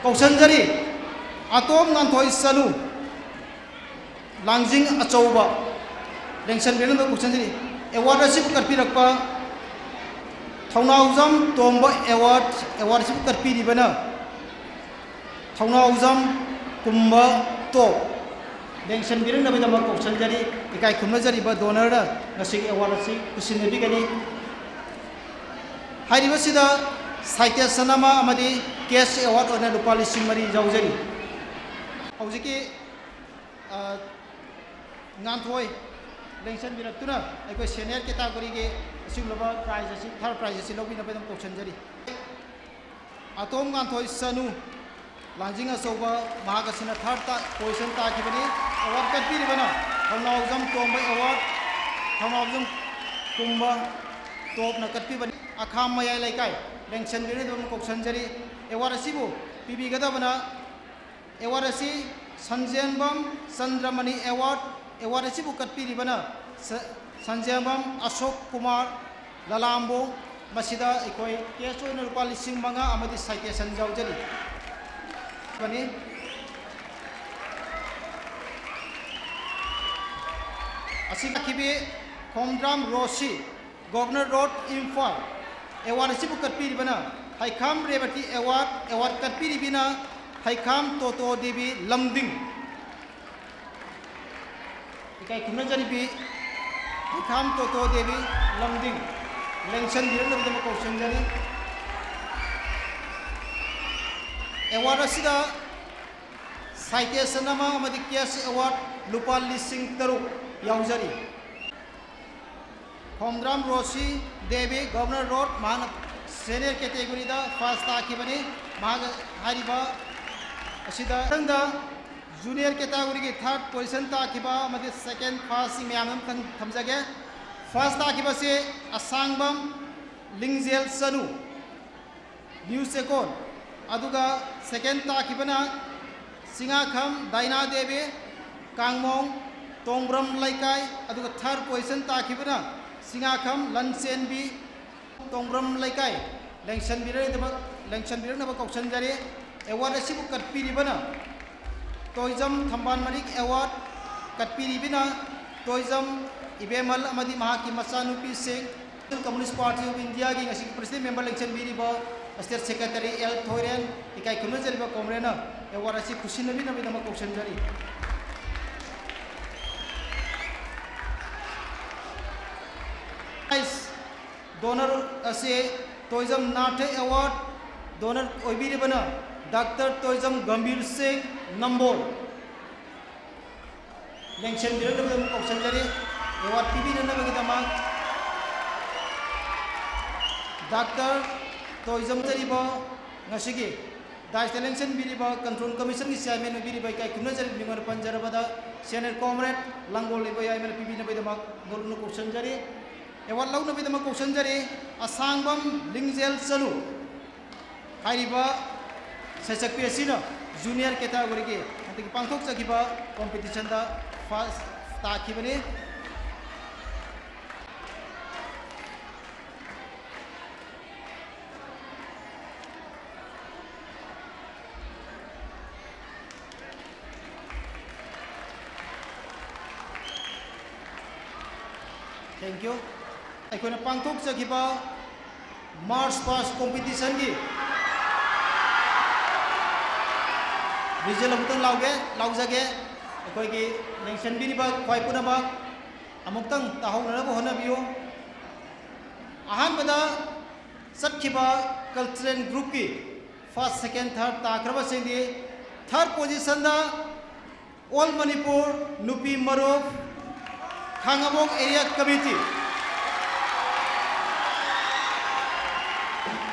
ꯀꯧꯁꯟꯖꯔꯤ, ꯑꯇꯣꯝ ꯉꯥꯟꯊꯣꯏ ꯆꯅꯨ, ꯂꯥꯡꯖꯤꯡ ꯑꯆꯧꯕ ꯂꯦꯡꯁꯟꯕꯤꯔꯝꯕ ꯀꯣꯛꯁꯟꯁꯤꯅꯤ꯫ ꯑꯦꯋꯥꯔꯗ ꯑꯁꯤꯕꯨ ꯀꯠꯄꯤꯔꯛꯄ ꯊꯧꯅꯥꯎꯖꯝ ꯇꯣꯝꯕ ꯑꯦꯋꯥꯔꯗ, ꯑꯦꯋꯥꯔꯗ ꯑꯁꯤꯕꯨ ꯀꯠꯄꯤꯔꯤꯕꯅ ꯊꯧꯅꯥꯎꯖꯝ ꯀꯨꯝꯕ ꯇꯣꯞ ꯂꯦꯡꯁꯟꯕꯤꯔꯛꯅꯕꯒꯤꯗꯃꯛ ꯀꯣꯛꯁꯟꯖꯔꯤ꯫ ꯏꯀꯥꯏ ꯈꯨꯝꯅꯖꯔꯤꯕ ꯗꯣꯅꯔꯗ ꯉꯁꯤꯒꯤ ꯑꯦꯋꯥꯔꯗ ꯑꯁꯤ ꯈꯨꯠꯁꯤꯟꯅꯕꯤꯒꯅꯤ꯫ ꯍꯥꯏꯔꯤꯕꯁꯤꯗ ꯁꯥꯏꯇꯦꯁꯟ ꯑꯃ ꯑꯃꯗꯤ ꯀꯦꯁ ꯑꯦꯋꯥꯔꯗ ꯑꯣꯏꯅ ꯂꯨꯄꯥ ꯂꯤꯁꯤꯡ ꯃꯔꯤ ꯌꯥꯎꯖꯔꯤ꯫ ꯍꯧꯖꯤꯛꯀꯤ ꯑ, ꯉꯥꯟꯊꯣꯏ ꯂꯦꯡꯁꯟꯕꯤꯔꯛꯇꯨꯅ ꯑꯩꯈꯣꯏ ꯁꯦꯅꯤꯌꯔ ꯀꯦꯇꯥꯒꯣꯔꯤꯒꯤ ꯑꯁꯤꯒꯨꯝꯂꯕ ꯄ꯭ꯔꯥꯏꯖ ꯑꯁꯤ, ꯊꯥꯔꯠ ꯄ꯭ꯔꯥꯏꯖ ꯑꯁꯤ ꯂꯧꯕꯤꯅꯕꯒꯤꯗꯃꯛ ꯀꯧꯁꯟꯖꯔꯤ꯫ ꯑꯇꯣꯝ ꯉꯥꯟꯊꯣꯏ ꯆꯅꯨ, ꯂꯥꯡꯖꯤꯡ ꯑꯆꯧꯕ, ꯃꯍꯥꯛ ꯑꯁꯤꯅ ꯊꯥꯔꯠꯇ ꯄꯣꯖꯤꯁꯟ ꯇꯥꯈꯤꯕꯅꯤ꯫ ꯑꯦꯋꯥꯔꯗ ꯀꯠꯄꯤꯔꯤꯕꯅ ꯊꯧꯅꯥꯎꯖꯝ ꯇꯣꯝꯕ ꯑꯦꯋꯥꯔꯗ, ꯊꯧꯅꯥꯎꯖꯝ ꯀꯨꯝꯕ ꯇꯣꯞꯅ ꯀꯠꯄꯤꯕꯅꯤ꯫ ꯑꯈꯥꯝ ꯃꯌꯥꯏ ꯂꯩꯀꯥꯏ ꯂꯦꯡꯁꯟꯕꯤꯔꯛꯅꯕ ꯀꯧꯁꯟꯖꯔꯤ꯫ ꯑꯦꯋꯥꯔꯗ ꯑꯁꯤꯕꯨ ꯄꯤꯕꯤꯒꯗꯕꯅ ꯑꯦꯋꯥꯔꯗ ꯑꯁꯤ ꯁꯟꯖꯦꯟꯕꯝ ꯆꯟꯗ꯭ꯔꯃꯅꯤ ꯑꯦꯋꯥꯔꯗ, ꯑꯦꯋꯥꯔꯗ ꯑꯁꯤꯕꯨ ꯀꯠꯄꯤꯔꯤꯕꯅ ꯁ-, ꯁꯟꯖꯦꯟꯕꯝ ꯑꯁꯣꯛ ꯀꯨꯃꯥꯔ ꯂꯂꯥꯝꯕꯣꯡ, ꯃꯁꯤꯗ ꯑꯩꯈꯣꯏ ꯀꯦꯁ ꯑꯣꯏꯅ ꯂꯨꯄꯥ ꯂꯤꯁꯤꯡ ꯃꯉꯥ ꯑꯃꯗꯤ ꯁꯥꯏꯇꯦꯁꯟ ꯌꯥꯎꯖꯔꯤ꯫ ꯕꯅꯤ꯫ ꯑꯁꯤ ꯀꯠꯈꯤꯕꯤ Khomdram ꯔꯣꯁꯤ, governor road, Imphal. Award ꯑꯁꯤꯕꯨ ꯀꯠꯄꯤꯔꯤꯕꯅ ꯍꯩꯈꯥꯝ ꯔꯦꯕꯇꯤ ꯑꯦꯋꯥꯔꯗ, ꯑꯦꯋꯥꯔꯗ ꯀꯠꯄꯤꯔꯤꯕꯤꯅ ꯍꯩꯈꯥꯝ ꯇꯣꯇꯣ ꯗꯦꯕꯤ ꯂꯝꯗꯤꯡ꯫ ꯏꯀꯥꯏ ꯈꯨꯝꯅꯖꯔꯤꯕꯤ ꯍꯩꯈꯥꯝ ꯇꯣꯇꯣ ꯗꯦꯕꯤ ꯂꯝꯗꯤꯡ ꯂꯦꯡꯁꯟꯕꯤꯔꯛꯅꯕꯒꯤꯗꯃꯛ ꯀꯧꯁꯟꯖꯔꯤ꯫ ꯑꯦꯋꯥꯔꯗ ꯑꯁꯤꯗ ꯁꯥꯏꯇꯦꯁꯟ ꯑꯃ ꯑꯃꯗꯤ ꯀꯦꯁ ꯑꯦꯋꯥꯔꯗ ꯂꯨꯄꯥ ꯂꯤꯁꯤꯡ ꯇꯔꯨꯛ ꯌꯥꯎꯖꯔꯤ꯫ ꯈꯣꯝꯗ꯭ꯔꯥꯝ ꯔꯣꯁꯤ ꯗꯦꯕꯤ, ꯒꯣꯚꯔꯅꯔ ꯔꯣꯗ, ꯃꯍꯥꯛꯅ ꯁꯦꯅꯤꯌꯔ ꯀꯦꯇꯦꯒꯣꯔꯤꯗ ꯐꯥꯔꯁ ꯇꯥꯈꯤꯕꯅꯤ꯫ ꯃꯍꯥꯛ ꯍꯥꯏꯔꯤꯕ ꯑꯁꯤꯗ ꯃꯊꯪꯗ ꯖꯨꯅꯤꯌꯔ ꯀꯦꯇꯦꯒꯣꯔꯤꯒꯤ ꯊꯥꯔꯠ ꯄꯣꯖꯤꯁꯟ ꯇꯥꯈꯤꯕ ꯑꯃꯗꯤ ꯁꯦꯀꯦꯟ ꯐꯥꯔꯁꯁꯤ ꯃꯌꯥꯝ ꯑꯃ ꯊꯝ-, ꯊꯝꯖꯒꯦ꯫ ꯐꯥꯔꯁ ꯇꯥꯈꯤꯕꯁꯤ ꯑꯁꯥꯡꯕꯝ ꯂꯤꯡꯖꯦꯜ ꯆꯅꯨ, ꯅ꯭ꯌꯨ ꯆꯦꯀꯣꯟ꯫ ꯑꯗꯨꯒ ꯁꯦꯀꯦꯟ ꯇꯥꯈꯤꯕꯅ ꯆꯤꯡꯉꯥꯈꯝ ꯗꯥꯏꯅꯥ ꯗꯦꯕꯤ, ꯀꯥꯡꯃꯣꯡ ꯇꯣꯡꯕ꯭ꯔꯝ ꯂꯩꯀꯥꯏ꯫ ꯑꯗꯨꯒ ꯊꯥꯔꯠ ꯄꯣꯖꯤꯁꯟ ꯇꯥꯈꯤꯕꯅ ꯆꯤꯡꯉꯥꯈꯝ ꯂꯟꯆꯦꯟꯕꯤ, ꯇꯣꯡꯕ꯭ꯔꯝ ꯂꯩꯀꯥꯏ꯫ ꯂꯦꯡꯁꯟꯕꯤꯔꯛꯅꯕ, ꯂꯦꯡꯁꯟꯕꯤꯔꯛꯅꯕ ꯀꯧꯁꯟꯖꯔꯤ꯫ ꯑꯦꯋꯥꯔꯗ ꯑꯁꯤꯕꯨ ꯀꯠꯄꯤꯔꯤꯕꯅ ꯇꯣꯏꯖꯝ ꯊꯝꯕꯥꯜ ꯃꯔꯤꯛ ꯑꯦꯋꯥꯔꯗ, ꯀꯠꯄꯤꯔꯤꯕꯅ ꯇꯣꯏꯖꯝ ꯏꯕꯦꯝꯍꯜ ꯑꯃꯗꯤ ꯃꯍꯥꯛꯀꯤ ꯃꯆꯥꯅꯨꯄꯤꯁꯤꯡ꯫ Communist Party of Indiaꯒꯤ ꯉꯁꯤꯒꯤ President Member ꯂꯦꯡꯁꯤꯟꯕꯤꯔꯤꯕ State Secretary ꯑꯦꯜ ꯊꯣꯏꯔꯦꯟ, ꯏꯀꯥꯏ ꯈꯨꯝꯅꯖꯔꯤꯕ comradeꯅ award ꯑꯁꯤ ꯈꯨꯠꯁꯤꯟꯅꯕꯤꯅꯕꯒꯤꯗꯃꯛ ꯀꯧꯁꯤꯟꯖꯔꯤ꯫ Prize donor ꯑꯁꯤ Toijam ꯅꯥꯊꯦ award donor ꯑꯣꯏꯕꯤꯔꯤꯕꯅ Doctor Toijam Gambhir ꯁꯤꯡ ꯅꯝꯕꯣꯜ꯫ ꯂꯦꯡꯁꯤꯟꯕꯤꯔꯛꯅꯕꯒꯤꯗꯃꯛ ꯀꯧꯁꯤꯟꯖꯔꯤ꯫ Award ꯄꯤꯕꯤꯅꯅꯕꯒꯤꯗꯃꯛ Doctor ꯇꯣꯏꯖꯝ ꯆꯠꯂꯤꯕ ꯉꯁꯤꯒꯤ dais ꯇ ꯂꯦꯡꯁꯤꯟꯕꯤꯔꯤꯕ Control Commission ꯒꯤ Chairman ꯑꯣꯏꯕꯤꯔꯤꯕ ꯏꯀꯥꯏ ꯈꯨꯝꯅꯖꯔꯤꯕ ꯃꯤꯡ ꯑꯣꯏꯅ ꯄꯟꯖꯔꯕꯗ Senior Comrade ꯂꯥꯡꯒꯣꯜ ꯂꯩꯕ ꯌꯥꯏꯃꯅ ꯄꯤꯕꯤꯅꯕꯒꯤꯗꯃꯛ ꯅꯣꯂꯨꯛꯅ ꯀꯧꯁꯤꯟꯖꯔꯤ꯫ Award ꯂꯧꯅꯕꯒꯤꯗꯃꯛ ꯀꯧꯁꯤꯟꯖꯔꯤ ꯑꯁꯥꯡꯕꯝ ꯂꯤꯡꯖꯦꯜ ꯆꯅꯨ꯫ ꯍꯥꯏꯔꯤꯕ ꯁꯩꯁꯛꯄꯤ ꯑꯁꯤꯅ junior category ꯒꯤ ꯍꯟꯗꯛꯀꯤ ꯄꯥꯡꯊꯣꯛꯆꯈꯤꯕ competition the first ꯇꯥꯈꯤꯕꯅꯤ꯫ Thank you꯫ ꯑꯩꯈꯣꯏꯅ ꯄꯥꯡꯊꯣꯛꯆꯈꯤꯕ march past competition ꯒꯤ result ꯑꯃꯨꯛꯇꯪ ꯂꯥꯎꯒꯦ, ꯂꯥꯎꯖꯒꯦ꯫ ꯑꯩꯈꯣꯏꯒꯤ ꯂꯦꯡꯁꯤꯟꯕꯤꯔꯤꯕ ꯈ꯭ꯋꯥꯏ ꯄꯨꯝꯅꯃꯛ ꯑꯃꯨꯛꯇꯪ ꯇꯥꯍꯧꯅꯅꯕ ꯍꯣꯠꯅꯕꯤꯌꯨ꯫ ꯑꯍꯥꯟꯕꯗ ꯆꯠꯈꯤꯕ cultural group ꯀꯤ first, second, third ꯇꯥꯈ꯭ꯔꯕꯁꯤꯡꯗꯤ, third position ꯗ All Manipur ꯅꯨꯄꯤ ꯃꯔꯨꯞ ꯈꯥꯉꯕꯣꯛ Area Committee꯫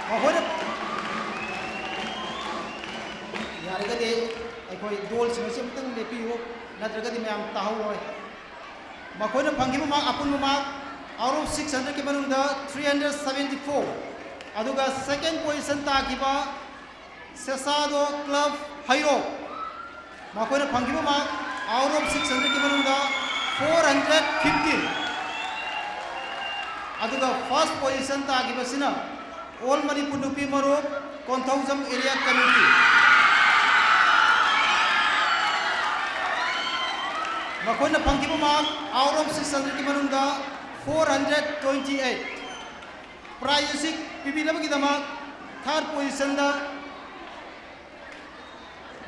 ꯃꯈꯣꯏꯅ, ꯌꯥꯔꯒꯗꯤ ꯑꯩꯈꯣꯏ ꯗꯣꯜꯁꯤꯡ ꯑꯁꯤ ꯑꯃꯨꯛꯇꯪ ꯂꯦꯞꯄꯤꯌꯨ, ꯅꯠꯇ꯭ꯔꯒꯗꯤ ꯃꯌꯥꯝ ꯇꯥꯍꯧꯔꯣꯏ꯫ ꯃꯈꯣꯏꯅ ꯐꯪꯈꯤꯕ mark, ꯑꯄꯨꯟꯕ mark out of six hundred ꯀꯤ ꯃꯅꯨꯡꯗ three hundred seventy four꯫ ꯑꯗꯨꯒ second position ꯇꯥꯈꯤꯕ ꯁꯦꯁꯥꯗꯣ Club ꯍꯩꯔꯣꯛ, ꯃꯈꯣꯏꯅ ꯐꯪꯈꯤꯕ mark out of six hundred ꯀꯤ ꯃꯅꯨꯡꯗ four hundred fifteen꯫ ꯑꯗꯨꯒ first position ꯇꯥꯈꯤꯕꯁꯤꯅ All Manipur ꯅꯨꯄꯤ ꯃꯔꯨꯞ ꯀꯣꯟꯊꯧꯖꯝ Area Committee꯫ ꯃꯈꯣꯏꯅ ꯐꯪꯈꯤꯕ mark out of six hundredꯀꯤ ꯃꯅꯨꯡꯗ four hundred twenty eight꯫ Prize ꯑꯁꯤ ꯄꯤꯕꯤꯅꯕꯒꯤꯗꯃꯛ third positionꯗ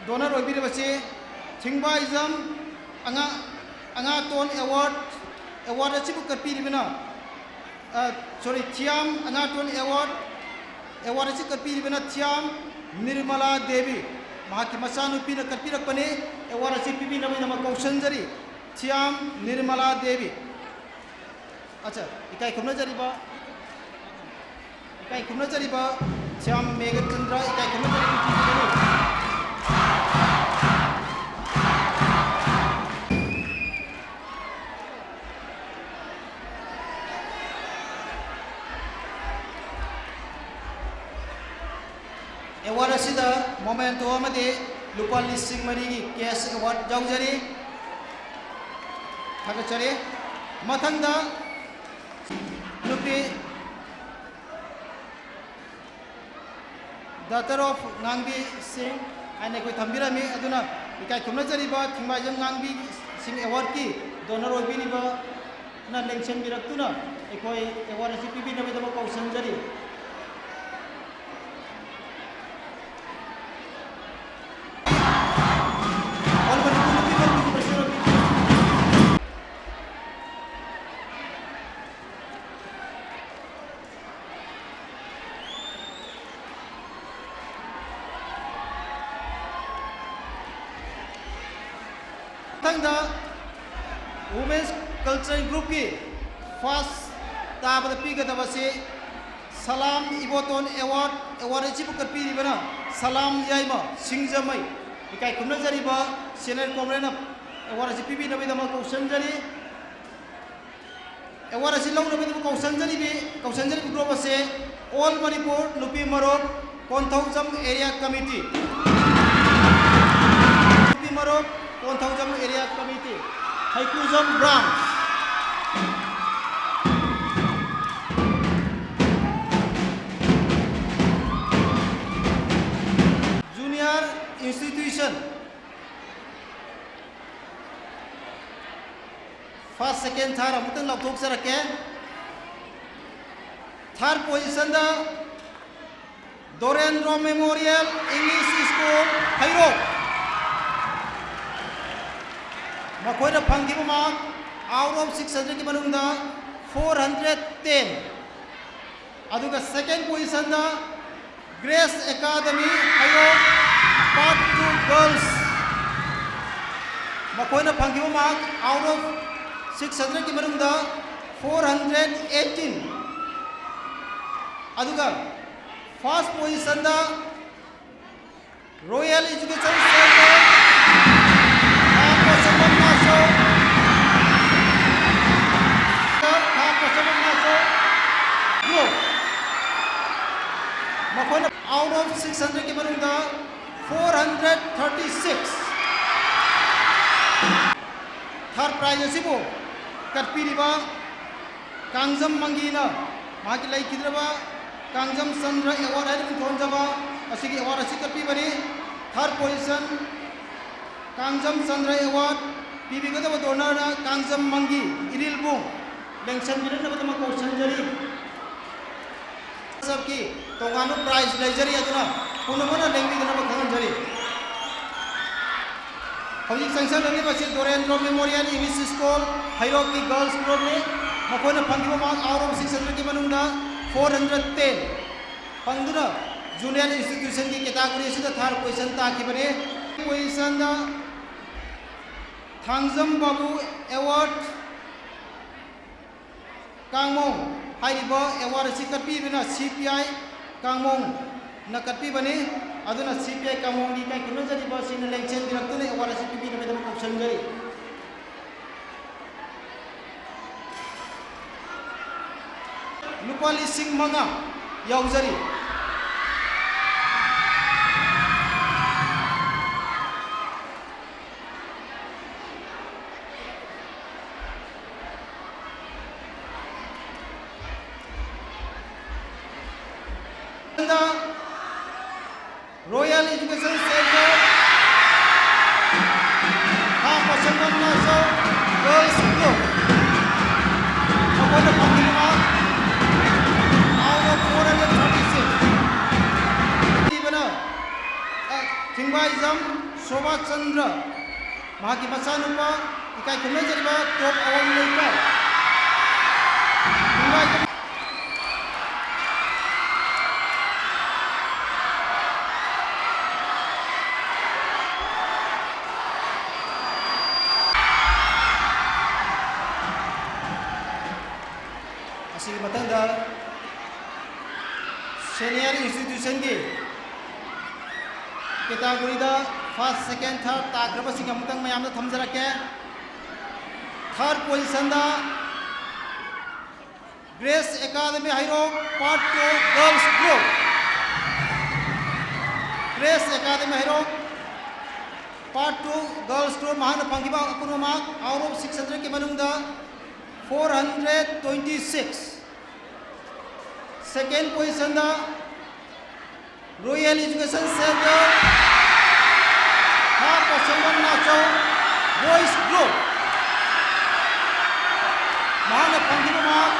donor ꯑꯣꯏꯕꯤꯔꯤꯕꯁꯤ ꯊꯤꯡꯕꯥꯏꯖꯝ ꯑꯉꯥ-, ꯑꯉꯥꯇꯣꯟ award, award ꯑꯁꯤꯕꯨ ꯀꯠꯄꯤꯔꯤꯕꯅ, ꯑ, sorry, ꯊꯤꯌꯥꯝ ꯑꯉꯥꯇꯣꯟ award, award ꯑꯁꯤ ꯀꯠꯄꯤꯔꯤꯕꯅ ꯊꯤꯌꯥꯝ ꯅꯤꯔꯃꯂꯥ ꯗꯦꯕꯤ, ꯃꯍꯥꯛꯀꯤ ꯃꯆꯥꯅꯨꯄꯤꯅ ꯀꯠꯄꯤꯔꯛꯄꯅꯤ꯫ Award ꯑꯁꯤ ꯄꯤꯕꯤꯅꯕꯒꯤꯗꯃꯛ ꯀꯧꯁꯟꯖꯔꯤ, ꯊꯤꯌꯥꯝ ꯅꯤꯔꯃꯂꯥ ꯗꯦꯕꯤ꯫ ꯑꯠꯆꯥ, ꯏꯀꯥꯏ ꯈꯨꯝꯅꯖꯔꯤꯕ, ꯏꯀꯥꯏ ꯈꯨꯝꯅꯖꯔꯤꯕ ꯁ꯭ꯌꯥꯝ ꯃꯦꯘꯆꯟꯗ꯭ꯔ, ꯏꯀꯥꯏ ꯈꯨꯝꯅꯖꯔꯤꯕ ꯅꯨꯄꯤꯁꯤꯡ ꯑꯗꯨ꯫ Award ꯑꯁꯤꯗ memento ꯑꯃꯗꯤ ꯂꯨꯄꯥ ꯂꯤꯁꯤꯡ ꯃꯔꯤꯒꯤ cash award ꯌꯥꯎꯖꯔꯤ꯫ ꯊꯥꯒꯠꯆꯔꯤ꯫ ꯃꯊꯪꯗ ꯅꯨꯄꯤ Daughter of ꯉꯥꯡꯕꯤ ꯁꯤꯡ ꯍꯥꯏꯅ ꯑꯩꯈꯣꯏ ꯊꯝꯕꯤꯔꯝꯃꯤ꯫ ꯑꯗꯨꯅ ꯏꯀꯥꯏ ꯈꯨꯝꯅꯖꯔꯤꯕ ꯊꯤꯡꯕꯥꯏꯖꯝ ꯉꯥꯡꯕꯤ ꯁꯤꯡ awardꯀꯤ donor ꯑꯣꯏꯕꯤꯔꯤꯕꯅ ꯂꯦꯡꯁꯤꯟꯕꯤꯔꯛꯇꯨꯅ ꯑꯩꯈꯣꯏ award ꯑꯁꯤ ꯄꯤꯕꯤꯅꯕꯒꯤꯗꯃꯛ ꯀꯧꯁꯟꯖꯔꯤ꯫ All Manipur Nupee Forum President of India. ꯃꯊꯪꯗ Women's Cultural Groupꯀꯤ first ꯇꯥꯕꯗ ꯄꯤꯒꯗꯕꯁꯤ ꯁꯂꯥꯝ ꯏꯕꯣꯇꯣꯟ award, award ꯑꯁꯤꯕꯨ ꯀꯠꯄꯤꯔꯤꯕꯅ ꯁꯂꯥꯝ ꯌꯥꯏꯃ ꯁꯤꯡꯖꯃꯩ꯫ ꯏꯀꯥꯏ ꯈꯨꯝꯅꯖꯔꯤꯕ senior comradeꯅ award ꯑꯁꯤ ꯄꯤꯕꯤꯅꯕꯒꯤꯗꯃꯛ ꯀꯧꯁꯟꯖꯔꯤ꯫ Award ꯑꯁꯤ ꯂꯧꯅꯕꯒꯤꯗꯃꯛ ꯀꯧꯁꯟꯖꯔꯤꯕꯤ, ꯀꯧꯁꯟꯖꯔꯤꯕ group ꯑꯁꯤ All Manipur Nupi Marup Konthoucham Area Committee, Nupi Marup Konthoucham Area Committee, Haikhuzam Branch, Junior Institution, Second, third ꯑꯃꯨꯛꯇꯪ ꯂꯥꯎꯊꯣꯛꯆꯔꯛꯀꯦ꯫ Third positionꯗ Dorendro Memorial English School, ꯍꯩꯔꯣꯛ꯫ ꯃꯈꯣꯏꯅ ꯐꯪꯈꯤꯕ mark out of six hundredꯀꯤ ꯃꯅꯨꯡꯗ four hundred ten꯫ ꯑꯗꯨꯒ second positionꯗ Grace Academy, ꯍꯩꯔꯣꯛ, Part two Girls꯫ ꯃꯈꯣꯏꯅ ꯐꯪꯈꯤꯕ mark out of six hundredꯀꯤ ꯃꯅꯨꯡꯗ four hundred eighteen꯫ ꯑꯗꯨꯒ first positionꯗ Royal Education Center, ꯈꯥ ꯄꯣꯠꯁꯪꯕꯝ ꯅꯥꯁꯣ, ꯈꯥ ꯄꯣꯠꯁꯪꯕꯝ ꯅꯥꯁꯣ group꯫ ꯃꯈꯣꯏꯅ out of six hundredꯀꯤ ꯃꯅꯨꯡꯗ four hundred thirty six꯫ Third prize ꯑꯁꯤꯕꯨ ꯀꯠꯄꯤꯔꯤꯕ ꯀꯥꯡꯖꯝ ꯃꯪꯒꯤꯅ ꯃꯍꯥꯛꯀꯤ ꯂꯩꯈꯤꯗ꯭ꯔꯕ ꯀꯥꯡꯖꯝ ꯆꯟꯗ꯭ꯔ award ꯍꯥꯏꯅ ꯃꯤꯡꯊꯣꯟꯖꯕ ꯑꯁꯤꯒꯤ award ꯑꯁꯤ ꯀꯠꯄꯤꯕꯅꯤ꯫ Third position Kangjam Chandra award ꯄꯤꯕꯤꯒꯗꯕ donorꯅ Kangjam ꯃꯪꯒꯤ, Irilbung, ꯂꯦꯡꯁꯟꯕꯤꯔꯛꯅꯕꯗꯃꯛ ꯀꯧꯁꯟꯖꯔꯤ꯫ ꯁꯞꯀꯤ ꯇꯣꯉꯥꯟꯕ prize ꯂꯩꯖꯔꯤ, ꯑꯗꯨꯅ ꯄꯨꯝꯅꯃꯛꯅ ꯂꯦꯡꯕꯤꯗꯅꯕ ꯈꯪꯍꯟꯖꯔꯤ꯫ ꯍꯧꯖꯤꯛ ꯆꯪꯁꯜꯂꯛꯂꯤꯕꯁꯤ Dorendro Memorial English School, ꯍꯩꯔꯣꯛꯀꯤ girls groupꯅꯤ꯫ ꯃꯈꯣꯏꯅ ꯐꯪꯈꯤꯕ mark out of six hundredꯀꯤ ꯃꯅꯨꯡꯗ four hundred ten ꯐꯪꯗꯨꯅ junior institutionꯒꯤ category ꯑꯁꯤꯗ third position ꯇꯥꯈꯤꯕꯅꯤ꯫ Positionꯗ ꯊꯥꯡꯖꯝ ꯕꯥꯕꯨ award ꯀꯥꯡꯃꯣꯡ ꯍꯥꯏꯔꯤꯕ award ꯑꯁꯤ ꯀꯠꯄꯤꯕꯅ C P I ꯀꯥꯡꯃꯣꯡꯅ ꯀꯠꯄꯤꯕꯅꯤ꯫ ꯑꯗꯨꯅ C P I ꯀꯥꯡꯃꯣꯡꯒꯤ ꯏꯀꯥꯏ ꯈꯨꯝꯅꯖꯔꯤꯕꯁꯤꯡꯅ ꯂꯦꯡꯁꯦꯟꯕꯤꯔꯛꯇꯨꯅ award ꯑꯁꯤ ꯄꯤꯕꯤꯅꯕꯒꯤꯗꯃꯛ ꯀꯧꯁꯟꯖꯔꯤ꯫ ꯂꯨꯄꯥ ꯂꯤꯁꯤꯡ ꯃꯉꯥ ꯌꯥꯎꯖꯔꯤ꯫ Royal Education Center, ꯈꯥ ꯄꯣꯠꯁꯪꯕꯝ ꯅꯥꯁꯣ girls group꯫ ꯏꯖꯝ ꯁꯣꯚꯥ ꯆꯟꯗ꯭ꯔ, ꯃꯍꯥꯛꯀꯤ ꯃꯆꯥꯅꯨꯄꯥ, ꯏꯀꯥꯏ ꯈꯨꯝꯅꯖꯔꯤꯕ ꯇꯣꯞ ꯑꯋꯥꯡ ꯂꯩꯀꯥꯏ ꯅꯨꯡꯉꯥꯏꯖꯝ꯫ ꯑꯁꯤꯒꯤ ꯃꯊꯪꯗ senior institutionꯒꯤ categoryꯗ first, second, third ꯇꯥꯈ꯭ꯔꯕꯁꯤꯡ ꯑꯃꯨꯛꯇꯪ ꯃꯌꯥꯝꯗ ꯊꯝꯖꯔꯛꯀꯦ꯫ Third positionꯗ Grace Academy ꯍꯩꯔꯣꯛ, Part two Girls Group꯫ Grace Academy ꯍꯩꯔꯣꯛ, Part two Girls Group, ꯃꯍꯥꯛꯅ ꯐꯪꯈꯤꯕ ꯑꯄꯨꯟꯕ mark out of six hundredꯀꯤ ꯃꯅꯨꯡꯗ four hundred twenty six꯫ Second positionꯗ Royal Education Center, ꯈꯥ ꯄꯣꯠꯁꯪꯕꯝ ꯅꯥꯆꯧ, Boys Group, ꯃꯍꯥꯛꯅ ꯐꯪꯈꯤꯕ mark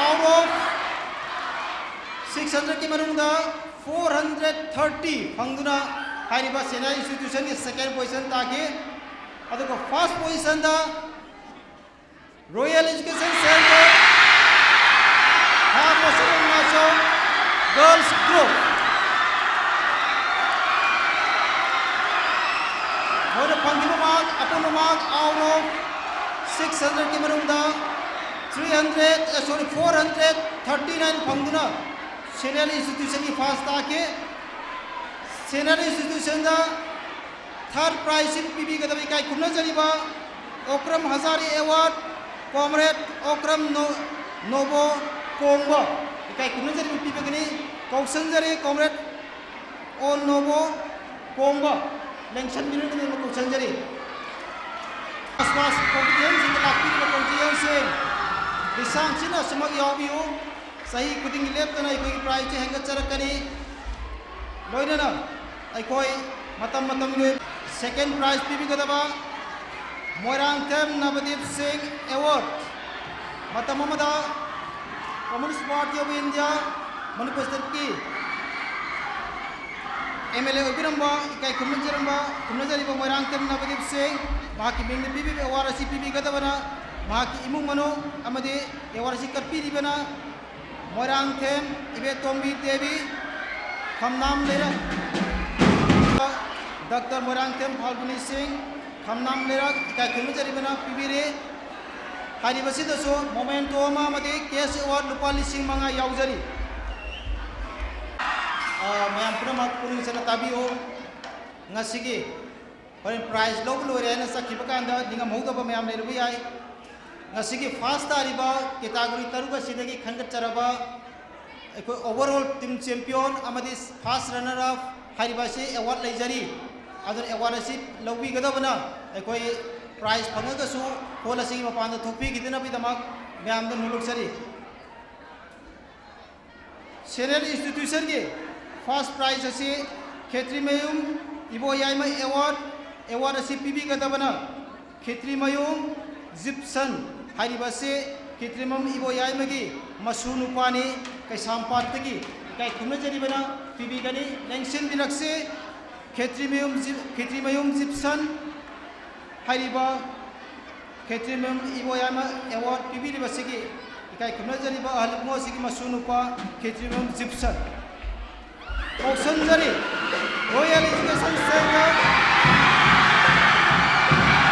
out of six hundredꯀꯤ ꯃꯅꯨꯡꯗ four hundred thirty ꯐꯪꯗꯨꯅ ꯍꯥꯏꯔꯤꯕ senior institutionꯒꯤ second position ꯇꯥꯈꯤ꯫ ꯑꯗꯨꯒ first positionꯗ Royal Education Center, ꯈꯥ ꯄꯣꯠꯁꯪꯕꯝ ꯅꯥꯆꯧ, Girls Group, ꯃꯣꯏꯅ ꯐꯪꯈꯤꯕ mark, ꯑꯄꯨꯟꯕ mark out of six hundredꯀꯤ ꯃꯅꯨꯡꯗ three hundred, ꯑꯦ, sorry, four hundred thirty nine ꯐꯪꯗꯨꯅ senior institutionꯒꯤ first ꯇꯥꯈꯤ꯫ Senior institutionꯗ third prizeꯁꯤ ꯄꯤꯕꯤꯒꯗꯕ ꯏꯀꯥꯏ ꯈꯨꯝꯅꯖꯔꯤꯕ Okram Hazare Award, Comrade Okram No-, Nobo Kongba, ꯏꯀꯥꯏ ꯈꯨꯝꯅꯖꯔꯤꯕ ꯄꯤꯕꯒꯅꯤ꯫ ꯀꯧꯁꯟꯖꯔꯤ Comrade ꯑꯣ ꯅꯣꯕꯣ ꯀꯣꯡꯕ, ꯂꯦꯡꯁꯟꯕꯤꯔꯒꯗꯕ ꯀꯧꯁꯟꯖꯔꯤ꯫ ꯑꯁꯃꯥꯁ competitionꯁꯤꯡꯗ ꯂꯥꯛꯄꯤꯔꯤꯕ contingentꯁꯤꯡ, ꯂꯤꯁꯥꯡꯁꯤꯟꯅ ꯑꯁꯨꯃꯛ ꯌꯥꯎꯕꯤꯌꯨ꯫ ꯆꯍꯤ ꯈꯨꯗꯤꯡꯒꯤ ꯂꯦꯞꯇꯅ ꯑꯩꯈꯣꯏꯒꯤ prizeꯁꯤ ꯍꯦꯟꯒꯠꯆꯔꯛꯀꯅꯤ꯫ ꯂꯣꯏꯅꯅ ꯑꯩꯈꯣꯏ ꯃꯇꯝ ꯃꯇꯝꯒꯤ ꯑꯣꯏꯕ second prize ꯄꯤꯕꯤꯒꯗꯕ ꯃꯣꯏꯔꯥꯡꯊꯦꯝ ꯅꯕꯗꯤꯞ ꯁꯤꯡ Award, ꯃꯇꯝ ꯑꯃꯗ Communist Party of India Manipur stateꯀꯤ ꯑꯦꯝ ꯑꯦꯜ ꯑꯦ ꯑꯣꯏꯕꯤꯔꯝꯕ, ꯏꯀꯥꯏ ꯈꯨꯝꯅꯖꯔꯝꯕ, ꯈꯨꯝꯅꯖꯔꯤꯕ ꯃꯣꯏꯔꯥꯡꯊꯦꯝ ꯅꯕꯗꯤꯞ ꯁꯤꯡ, ꯃꯍꯥꯛꯀꯤ ꯃꯤꯡꯗ ꯄꯤꯕꯤꯕ ꯑꯦꯋꯥꯔꯗ ꯑꯁꯤ ꯄꯤꯕꯤꯒꯗꯕꯅ ꯃꯍꯥꯛꯀꯤ ꯏꯃꯨꯡ ꯃꯅꯨꯡ ꯑꯃꯗꯤ ꯑꯦꯋꯥꯔꯗ ꯑꯁꯤ ꯀꯠꯄꯤꯔꯤꯕꯅ ꯃꯣꯏꯔꯥꯡꯊꯦꯝ ꯏꯕꯦꯇꯣꯝꯕꯤ ꯗꯦꯕꯤ, ꯈꯝꯅꯥꯝ ꯂꯩꯔꯛ, ꯗꯥꯛꯇꯔ ꯃꯣꯏꯔꯥꯡꯊꯦꯝ ꯐꯥꯜꯒꯨꯅꯤ ꯁꯤꯡ, ꯈꯝꯅꯥꯝ ꯂꯩꯔꯛ, ꯏꯀꯥꯏ ꯈꯨꯝꯅꯖꯔꯤꯕꯅ ꯄꯤꯕꯤꯔꯤ꯫ ꯍꯥꯏꯔꯤꯕꯁꯤꯗꯁꯨ ꯃꯣꯃꯦꯟꯇꯣ ꯑꯃ ꯑꯃꯗꯤ ꯀꯦꯁ ꯑꯦꯋꯥꯔꯗ ꯂꯨꯄꯥ ꯂꯤꯁꯤꯡ ꯃꯉꯥ ꯌꯥꯎꯖꯔꯤ꯫ ꯑ, ꯃꯌꯥꯝ ꯄꯨꯝꯅꯃꯛ ꯄꯨꯛꯅꯤꯡ ꯆꯪꯅ ꯇꯥꯕꯤꯌꯨ꯫ ꯉꯁꯤꯒꯤ ꯍꯣꯔꯦꯟ ꯄ꯭ꯔꯥꯏꯖ ꯂꯧꯕ ꯂꯣꯏꯔꯦ ꯍꯥꯏꯅ ꯆꯠꯈꯤꯕ ꯀꯥꯟꯗ ꯅꯤꯡꯉꯝꯍꯧꯗꯕ ꯃꯌꯥꯝ ꯂꯩꯔꯕ ꯌꯥꯏ꯫ ꯉꯁꯤꯒꯤ ꯐꯥꯔꯁ ꯇꯥꯔꯤꯕ ꯀꯦꯇꯥꯒꯣꯔꯤ ꯇꯔꯨꯛ ꯑꯁꯤꯗꯒꯤ ꯈꯟꯒꯠꯆꯔꯕ ꯑꯩꯈꯣꯏ ꯑꯣꯚꯔꯑꯣꯜ ꯇꯤꯝ ꯆꯦꯝꯄꯤꯌꯟ ꯑꯃꯗꯤ ꯐꯥꯔꯁ ꯔꯟꯅꯔ ꯑꯞ ꯍꯥꯏꯔꯤꯕ ꯑꯁꯤ ꯑꯦꯋꯥꯔꯗ ꯂꯩꯖꯔꯤ꯫ ꯑꯗꯨꯅ ꯑꯦꯋꯥꯔꯗ ꯑꯁꯤ ꯂꯧꯕꯤꯒꯗꯕꯅ ꯑꯩꯈꯣꯏ ꯄ꯭ꯔꯥꯏꯖ ꯐꯪꯉꯒꯁꯨ ꯍꯣꯜ ꯑꯁꯤꯒꯤ ꯃꯄꯥꯟꯗ ꯊꯣꯛꯄꯤꯈꯤꯗꯅꯕꯒꯤꯗꯃꯛ ꯃꯌꯥꯝꯗ ꯅꯣꯂꯨꯛꯆꯔꯤ꯫ ꯁꯦꯅꯤꯌꯔ ꯏꯟꯁꯇꯤꯇ꯭ꯌꯨꯁꯟꯒꯤ ꯐꯥꯔꯁ ꯄ꯭ꯔꯥꯏꯖ ꯑꯁꯤ ꯈꯦꯇ꯭ꯔꯤꯃꯌꯨꯝ ꯏꯕꯣꯌꯥꯏꯃ ꯑꯦꯋꯥꯔꯗ, ꯑꯦꯋꯥꯔꯗ ꯑꯁꯤ ꯄꯤꯕꯤꯒꯗꯕꯅ ꯈꯦꯇ꯭ꯔꯤꯃꯌꯨꯝ ꯖꯤꯞꯁꯟ ꯍꯥꯏꯔꯤꯕ ꯑꯁꯤ ꯈꯦꯇ꯭ꯔꯤꯃꯌꯨꯝ ꯏꯕꯣꯌꯥꯏꯃꯒꯤ ꯃꯁꯨ ꯅꯨꯄꯥꯅꯤ, ꯀꯩꯁꯥꯝꯄꯥꯠꯇꯒꯤ ꯏꯀꯥꯏ ꯈꯨꯝꯅꯖꯔꯤꯕꯅ ꯄꯤꯕꯤꯒꯅꯤ꯫ ꯂꯦꯡꯁꯤꯟꯕꯤꯔꯛꯁꯤ꯫ ꯈꯦꯇ꯭ꯔꯤꯃꯌꯨꯝ ꯖꯤ-, ꯈꯦꯇ꯭ꯔꯤꯃꯌꯨꯝ ꯖꯤꯞꯁꯟ ꯍꯥꯏꯔꯤꯕ ꯈꯦꯇ꯭ꯔꯤꯃꯌꯨꯝ ꯏꯕꯣꯌꯥꯏꯃ ꯑꯦꯋꯥꯔꯗ ꯄꯤꯕꯤꯔꯤꯕꯁꯤꯒꯤ ꯏꯀꯥꯏ ꯈꯨꯝꯅꯖꯔꯤꯕ ꯑꯍꯜ ꯏꯕꯨꯡꯉꯣꯁꯤꯒꯤ ꯃꯁꯨ ꯅꯨꯄꯥ ꯈꯦꯇ꯭ꯔꯤꯃꯌꯨꯝ ꯖꯤꯞꯁꯟ꯫ ꯀꯧꯁꯟꯖꯔꯤ ꯔꯣꯌꯦꯜ ꯏꯖꯨꯀꯦꯁꯟ ꯁꯦꯟꯇꯔ,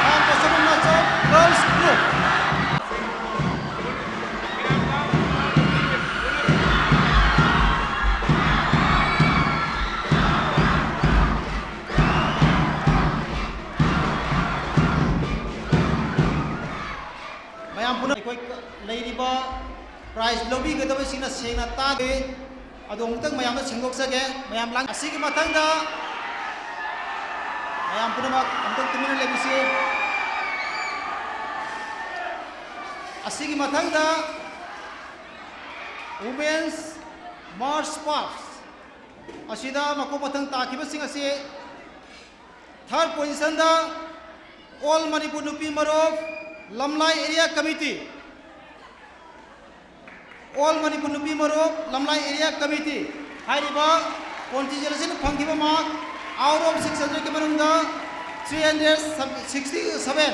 ꯈꯥꯝ ꯄꯣꯠꯁꯪꯕꯝ ꯅꯥꯆꯧ ꯒꯔꯜꯁ ꯒ꯭ꯔꯨꯞ꯫ ꯃꯌꯥꯝ ꯄꯨꯝꯅꯃꯛ ꯑꯩꯈꯣꯏ ꯂꯩꯔꯤꯕ ꯄ꯭ꯔꯥꯏꯖ ꯂꯧꯕꯤꯒꯗꯕꯁꯤꯡꯅ ꯁꯦꯡꯅ ꯇꯥꯗꯦ꯫ ꯑꯗꯨ ꯑꯃꯨꯛꯇꯪ ꯃꯌꯥꯝꯗ ꯁꯦꯡꯗꯣꯛꯆꯒꯦ꯫ ꯃꯌꯥꯝ ꯂꯥꯡ-, ꯑꯁꯤꯒꯤ ꯃꯊꯪꯗ ꯃꯌꯥꯝ ꯄꯨꯝꯅꯃꯛ ꯑꯃꯨꯛꯇꯪ ꯇꯨꯃꯤꯟꯅ ꯂꯩꯕꯤꯁꯤ꯫ ꯑꯁꯤꯒꯤ ꯃꯊꯪꯗ Women's March Past ꯑꯁꯤꯗ ꯃꯀꯣꯛ ꯃꯊꯪ ꯇꯥꯈꯤꯕꯁꯤꯡ ꯑꯁꯤ ꯊꯥꯔꯠ ꯄꯣꯖꯤꯁꯟꯗ ꯑꯣꯜ ꯃꯅꯤꯄꯨꯔ ꯅꯨꯄꯤ ꯃꯔꯨꯞ ꯂꯝꯂꯥꯏ ꯑꯦꯔꯤꯌꯥ ꯀꯃꯤꯇꯤ, ꯑꯣꯜ ꯃꯅꯤꯄꯨꯔ ꯅꯨꯄꯤ ꯃꯔꯨꯞ ꯂꯝꯂꯥꯏ ꯑꯦꯔꯤꯌꯥ ꯀꯃꯤꯇꯤ ꯍꯥꯏꯔꯤꯕ Contingent ꯑꯁꯤꯅ ꯐꯪꯈꯤꯕ mark out of six hundred ꯀꯤ ꯃꯅꯨꯡꯗ three hundred sixty seven꯫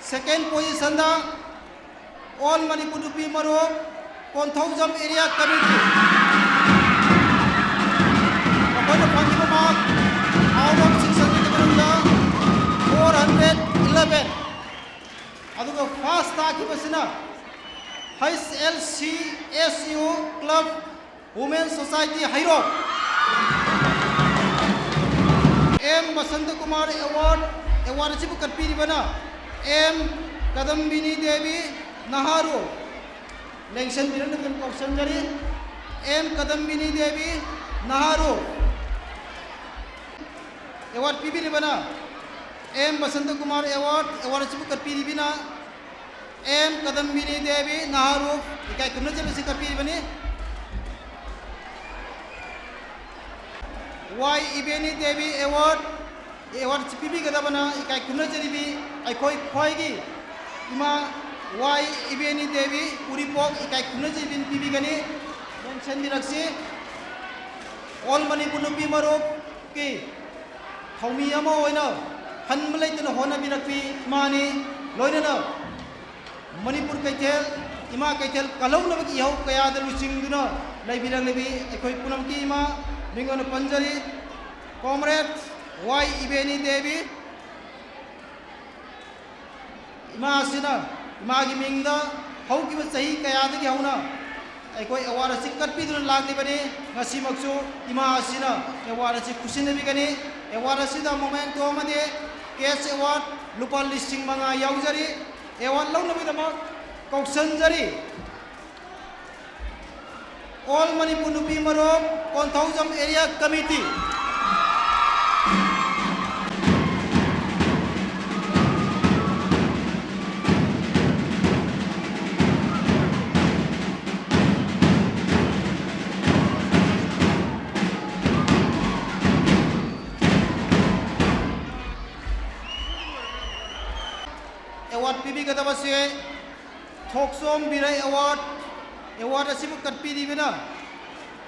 Second position ꯗ All ꯃꯅꯤꯄꯨꯔ ꯅꯨꯄꯤ ꯃꯔꯨꯞ, ꯀꯣꯟꯊꯧꯖꯝ Area Committee꯫ ꯃꯈꯣꯏꯅ ꯐꯪꯈꯤꯕ mark out of six hundred ꯀꯤ ꯃꯅꯨꯡꯗ four hundred eleven꯫ ꯑꯗꯨꯒ first ꯇꯥꯈꯤꯕꯁꯤꯅ H L C S U Club Women Society ꯍꯩꯔꯣꯛ꯫ M Basanta Kumar Award, award ꯑꯁꯤꯕꯨ ꯀꯠꯄꯤꯔꯤꯕꯅ M ꯀꯗꯝꯕꯤꯅꯤ Devi ꯅꯍꯥꯔꯨ꯫ ꯂꯦꯡꯁꯟꯕꯤꯔꯛꯅꯕ ꯀꯧꯁꯟꯖꯔꯤ꯫ M ꯀꯗꯝꯕꯤꯅꯤ Devi ꯅꯍꯥꯔꯨ꯫ Award ꯄꯤꯕꯤꯔꯤꯕꯅ M Basanta Kumar Award, award ꯑꯁꯤꯕꯨ ꯀꯠꯄꯤꯔꯤꯕꯅ M ꯀꯗꯝꯕꯤꯅꯤ Devi ꯅꯍꯥꯔꯨ꯫ ꯏꯀꯥꯏ ꯈꯨꯝꯅꯖꯕꯁꯤ ꯀꯠꯄꯤꯔꯤꯕꯅꯤ꯫ Y ꯏꯕꯦꯅꯤ ꯗꯦꯕꯤ Award, award ꯑꯁꯤ ꯄꯤꯕꯤꯒꯗꯕꯅ ꯏꯀꯥꯏ ꯈꯨꯝꯅꯖꯔꯤꯕꯤ ꯑꯩꯈꯣꯏ ꯈ꯭ꯋꯥꯏꯒꯤ ꯏꯃꯥ Y ꯏꯕꯦꯅꯤ ꯗꯦꯕꯤ ꯎꯔꯤꯄꯣꯛ ꯏꯀꯥꯏ ꯈꯨꯝꯅꯖꯔꯤꯕꯤꯅ ꯄꯤꯕꯤꯒꯅꯤ꯫ ꯂꯦꯡꯁꯟꯕꯤꯔꯛꯁꯤ꯫ All ꯃꯅꯤꯄꯨꯔ ꯅꯨꯄꯤ ꯃꯔꯨꯞꯀꯤ ꯊꯧꯃꯤ ꯑꯃ ꯑꯣꯏꯅ ꯍꯟꯕ ꯂꯩꯇꯅ ꯍꯣꯠꯅꯕꯤꯔꯛꯄꯤ ꯏꯃꯥꯅꯤ꯫ ꯂꯣꯏꯅꯅ ꯃꯅꯤꯄꯨꯔ ꯀꯩꯊꯦꯜ, ꯏꯃꯥ ꯀꯩꯊꯦꯜ ꯀꯜꯍꯧꯅꯕꯒꯤ ꯏꯍꯧ ꯀꯌꯥꯗ ꯂꯨꯆꯤꯡꯗꯨꯅ ꯂꯩꯕꯤꯔꯛꯂꯤꯕꯤ ꯑꯩꯈꯣꯏ ꯄꯨꯝꯅꯃꯛꯀꯤ ꯏꯃꯥ ꯃꯤꯡ ꯑꯣꯏꯅ ꯄꯟꯖꯔꯤ꯫ Comrade Y ꯏꯕꯦꯅꯤ ꯗꯦꯕꯤ, ꯏꯃꯥ ꯑꯁꯤꯅ ꯏꯃꯥꯒꯤ ꯃꯤꯡꯗ ꯍꯧꯈꯤꯕ ꯆꯍꯤ ꯀꯌꯥꯗꯒꯤ ꯍꯧꯅ ꯑꯩꯈꯣꯏ award ꯑꯁꯤ ꯀꯠꯄꯤꯗꯨꯅ ꯂꯥꯛꯂꯤꯕꯅꯤ꯫ ꯉꯁꯤꯃꯛꯁꯨ ꯏꯃꯥ ꯑꯁꯤꯅ award ꯑꯁꯤ ꯈꯨꯠꯁꯤꯟꯅꯕꯤꯒꯅꯤ꯫ Award ꯑꯁꯤꯗ memento ꯑꯃꯗꯤ cash award ꯂꯨꯄꯥ ꯂꯤꯁꯤꯡ ꯃꯉꯥ ꯌꯥꯎꯖꯔꯤ꯫ Award ꯂꯧꯅꯕꯒꯤꯗꯃꯛ ꯀꯧꯁꯟꯖꯔꯤ꯫ All ꯃꯅꯤꯄꯨꯔ ꯅꯨꯄꯤ ꯃꯔꯨꯞ, ꯀꯣꯟꯊꯧꯖꯝ Area Committee꯫ Award ꯄꯤꯕꯤꯒꯗꯕꯁꯦ ꯊꯣꯛꯆꯣꯝ ꯕꯤꯔꯩ Award, award ꯑꯁꯤꯕꯨ ꯀꯠꯄꯤꯔꯤꯕꯅ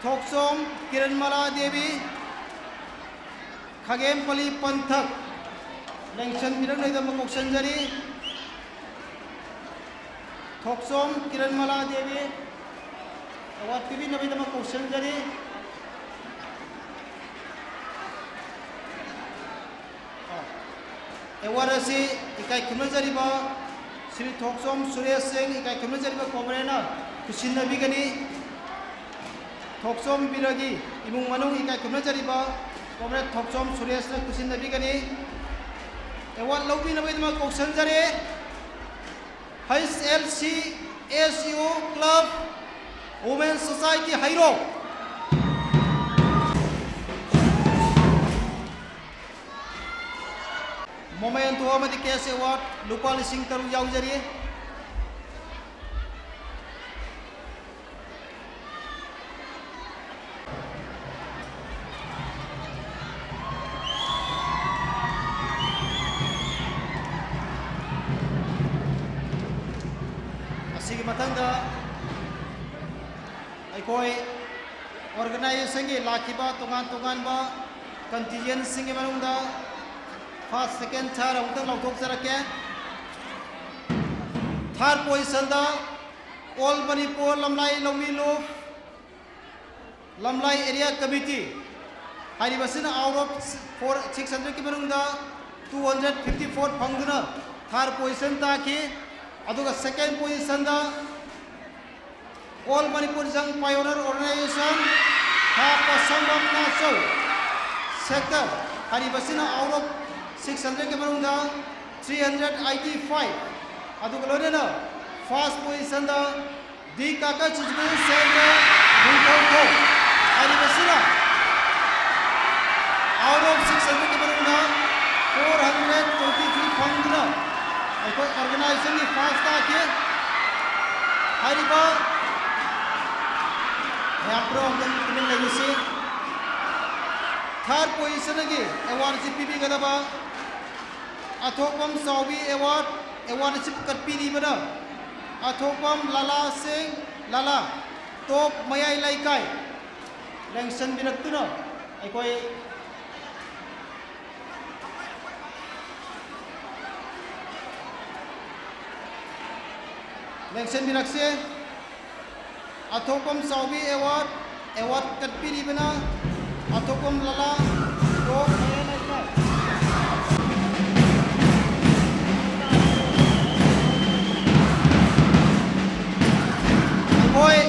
ꯊꯣꯛꯆꯣꯝ ꯀꯤꯔꯟꯃꯂꯥ ꯗꯦꯕꯤ, ꯈꯥꯒꯦꯝꯄꯂꯤ ꯄꯟꯊꯛ, ꯂꯦꯡꯁꯟꯕꯤꯔꯛꯅꯕꯒꯤꯗꯃꯛ ꯀꯧꯁꯤꯟꯖꯔꯤ꯫ ꯊꯣꯛꯆꯣꯝ ꯀꯤꯔꯟꯃꯂꯥ ꯗꯦꯕꯤ, ꯑꯦꯋꯥꯔꯗ ꯄꯤꯕꯤꯅꯕꯒꯤꯗꯃꯛ ꯀꯧꯁꯤꯟꯖꯔꯤ꯫ ꯑꯦꯋꯥꯔꯗ ꯑꯁꯤ ꯏꯀꯥꯏ ꯈꯨꯝꯅꯖꯔꯤꯕ ꯁ꯭ꯔꯤ ꯊꯣꯛꯆꯣꯝ ꯁꯨꯔꯦꯁ ꯁꯤꯡ, ꯏꯀꯥꯏ ꯈꯨꯝꯅꯖꯔꯤꯕ ꯀꯣꯝꯔꯦꯗꯅ ꯈꯨꯠꯁꯤꯟꯅꯕꯤꯒꯅꯤ꯫ ꯊꯣꯛꯆꯣꯝ ꯕꯤꯔꯒꯤ ꯏꯃꯨꯡ ꯃꯅꯨꯡ ꯏꯀꯥꯏ ꯈꯨꯝꯅꯖꯔꯤꯕ ꯀꯣꯝꯔꯦꯗ ꯊꯣꯛꯆꯣꯝ ꯁꯨꯔꯦꯁꯅ ꯈꯨꯠꯁꯤꯟꯅꯕꯤꯒꯅꯤ꯫ ꯑꯦꯋꯥꯔꯗ ꯂꯧꯕꯤꯅꯕꯒꯤꯗꯃꯛ ꯀꯧꯁꯤꯟꯖꯔꯤ꯫ ꯍꯩꯆ L C S U club women society ꯍꯩꯔꯣꯛ꯫ ꯃꯣꯃꯦꯟꯇꯣ ꯑꯃꯗꯤ ꯀꯦꯁ ꯑꯦꯋꯥꯔꯗ ꯂꯨꯄꯥ ꯂꯤꯁꯤꯡ ꯇꯔꯨꯛ ꯌꯥꯎꯖꯔꯤ꯫ ꯑꯁꯤꯒꯤ ꯃꯊꯪꯗ ꯑꯩꯈꯣꯏ ꯑꯣꯔꯒꯅꯥꯏꯖꯦꯁꯟꯒꯤ ꯂꯥꯛꯈꯤꯕ ꯇꯣꯉꯥꯟ ꯇꯣꯉꯥꯟꯕ ꯀꯟꯇꯤꯟꯖꯦꯟꯁꯤꯡꯒꯤ ꯃꯅꯨꯡꯗ ꯐꯥꯔꯁ, ꯁꯦꯀꯦꯟ, ꯊꯥꯔꯗ ꯑꯃꯨꯛꯇꯪ ꯂꯥꯎꯊꯣꯛꯆꯔꯛꯀꯦ꯫ ꯊꯥꯔꯗ ꯄꯣꯖꯤꯁꯟꯗ ꯑꯣꯜ ꯃꯅꯤꯄꯨꯔ ꯂꯝꯂꯥꯏ ꯂꯧꯃꯤ ꯂꯨꯞ, ꯂꯝꯂꯥꯏ ꯑꯦꯔꯤꯌꯥ ꯀꯃꯤꯇꯤ ꯍꯥꯏꯔꯤꯕꯁꯤꯅ ꯑꯥꯎꯠ ꯑꯣꯐ ꯐꯣꯔ, ꯁꯤꯛꯁ ꯍꯟꯗ꯭ꯔꯦꯗꯀꯤ ꯃꯅꯨꯡꯗ ꯇꯨ ꯍꯟꯗ꯭ꯔꯦꯗ ꯐꯤꯐꯇꯤ ꯐꯣꯔ ꯐꯪꯗꯨꯅ ꯊꯥꯔꯗ ꯄꯣꯖꯤꯁꯟ ꯇꯥꯈꯤ꯫ ꯑꯗꯨꯒ ꯁꯦꯀꯦꯟ ꯄꯣꯖꯤꯁꯟꯗ ꯑꯣꯜ ꯃꯅꯤꯄꯨꯔ ꯌꯪ ꯄꯥꯏꯑꯣꯅꯤꯌꯔ ꯑꯣꯔꯒꯅꯥꯏꯖꯦꯁꯟ, ꯊꯥ ꯄꯣꯠꯁꯪꯕꯝ ꯅꯥꯆꯧ, ꯁꯦꯛꯇꯔ ꯍꯥꯏꯔꯤꯕꯁꯤꯅ ꯑꯥꯎꯠ ꯑꯣꯐ ꯁꯤꯛꯁ ꯍꯟꯗ꯭ꯔꯦꯗꯀꯤ ꯃꯅꯨꯡꯗ ꯊ꯭ꯔꯤ ꯍꯟꯗ꯭ꯔꯦꯗ ꯑꯩꯠꯇꯤ ꯐꯥꯏꯚ, ꯑꯗꯨꯒ ꯂꯣꯏꯅꯅ ꯐꯥꯔꯁ ꯄꯣꯖꯤꯁꯟꯗ ꯗꯤ ꯀꯥꯀꯥ ꯆꯤꯆꯨꯕꯤꯜ ꯁꯦꯟꯇꯔ ꯅꯤꯡꯊꯧꯈꯣꯡ ꯍꯥꯏꯔꯤꯕꯁꯤꯅ ꯑꯥꯎꯠ ꯑꯣꯐ ꯁꯤꯛꯁ ꯍꯟꯗ꯭ꯔꯦꯗꯀꯤ ꯃꯅꯨꯡꯗ ꯐꯣꯔ ꯍꯟꯗ꯭ꯔꯦꯗ ꯇ꯭ꯋꯦꯟꯇꯤ ꯊ꯭ꯔꯤ ꯐꯪꯗꯨꯅ ꯑꯩꯈꯣꯏ ꯑꯣꯔꯒꯅꯥꯏꯖꯦꯁꯟꯒꯤ ꯐꯥꯔꯁ ꯇꯥꯈꯤ꯫ ꯍꯥꯏꯔꯤꯕ ꯃꯌꯥꯝ ꯄꯨꯝꯅꯃꯛ ꯑꯃꯨꯛꯇꯪ ꯇꯨꯃꯤꯟ ꯂꯩꯔꯁꯤ꯫ ꯊꯥꯔꯗ ꯄꯣꯖꯤꯁꯟꯒꯤ ꯑꯦꯋꯥꯔꯗꯁꯤ ꯄꯤꯕꯤꯒꯗꯕ ꯑꯊꯣꯛꯄꯝ ꯆꯥꯎꯕꯤ ꯑꯦꯋꯥꯔꯗ, ꯑꯦꯋꯥꯔꯗ ꯑꯁꯤ ꯀꯠꯄꯤꯔꯤꯕꯅ ꯑꯊꯣꯛꯄꯝ ꯂꯥꯂꯥ ꯁꯤꯡ ꯂꯥꯂꯥ, ꯇꯣꯞ ꯃꯌꯥꯏ ꯂꯩꯀꯥꯏ, ꯂꯦꯡꯁꯟꯕꯤꯔꯛꯇꯨꯅ ꯑꯩꯈꯣꯏ ꯂꯦꯡꯁꯟꯕꯤꯔꯛꯁꯦ꯫ ꯑꯊꯣꯛꯄꯝ ꯆꯥꯎꯕꯤ ꯑꯦꯋꯥꯔꯗ, ꯑꯦꯋꯥꯔꯗ ꯀꯠꯄꯤꯔꯤꯕꯅ ꯑꯊꯣꯛꯄꯝ ꯂꯂꯥ, ꯇꯣꯞ ꯃꯌꯥꯏ ꯂꯩꯀꯥꯏ꯫ ꯑꯩꯈꯣꯏ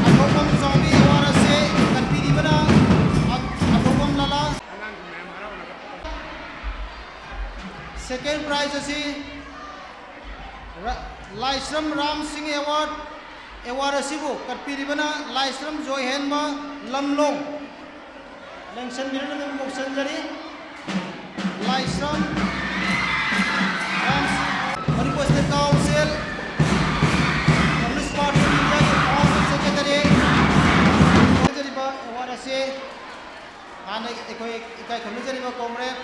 ꯑꯊꯣꯛꯄꯝ ꯆꯥꯎꯕꯤ ꯑꯦꯋꯥꯔꯗ ꯑꯁꯤ ꯀꯠꯄꯤꯔꯤꯕꯅ ꯑꯊꯣꯛꯄꯝ ꯂꯂꯥ꯫ Second prize ꯑꯁꯤ ꯔ-, ꯂꯥꯏꯁ꯭ꯔꯝ ꯔꯥꯝ ꯁꯤꯡ ꯑꯦꯋꯥꯔꯗ, ꯑꯦꯋꯥꯔꯗ ꯑꯁꯤꯕꯨ ꯀꯠꯄꯤꯔꯤꯕꯅ ꯂꯥꯏꯁ꯭ꯔꯝ ꯖꯣꯏꯍꯦꯟꯕ ꯂꯝꯂꯣꯡ꯫ ꯂꯦꯡꯁꯟꯕꯤꯔꯒ ꯑꯗꯨꯝ ꯀꯧꯁꯟꯖꯔꯤ꯫ ꯂꯥꯏꯁ꯭ꯔꯝ ꯔꯥꯝ ꯁꯤꯡ, Manipur state council, communist party of ꯏꯟꯗꯤꯌꯥꯒꯤ ꯐꯥꯎꯟꯗꯔ ꯁꯦꯀ꯭ꯔꯦꯇꯔꯤ ꯑꯣꯏꯖꯔꯤꯕ ꯑꯦꯋꯥꯔꯗ ꯑꯁꯤ ꯍꯥꯟꯅ ꯑꯩꯈꯣꯏ ꯏꯀꯥꯏ ꯈꯨꯝꯅꯖꯔꯤꯕ ꯀꯣꯝꯔꯦꯗ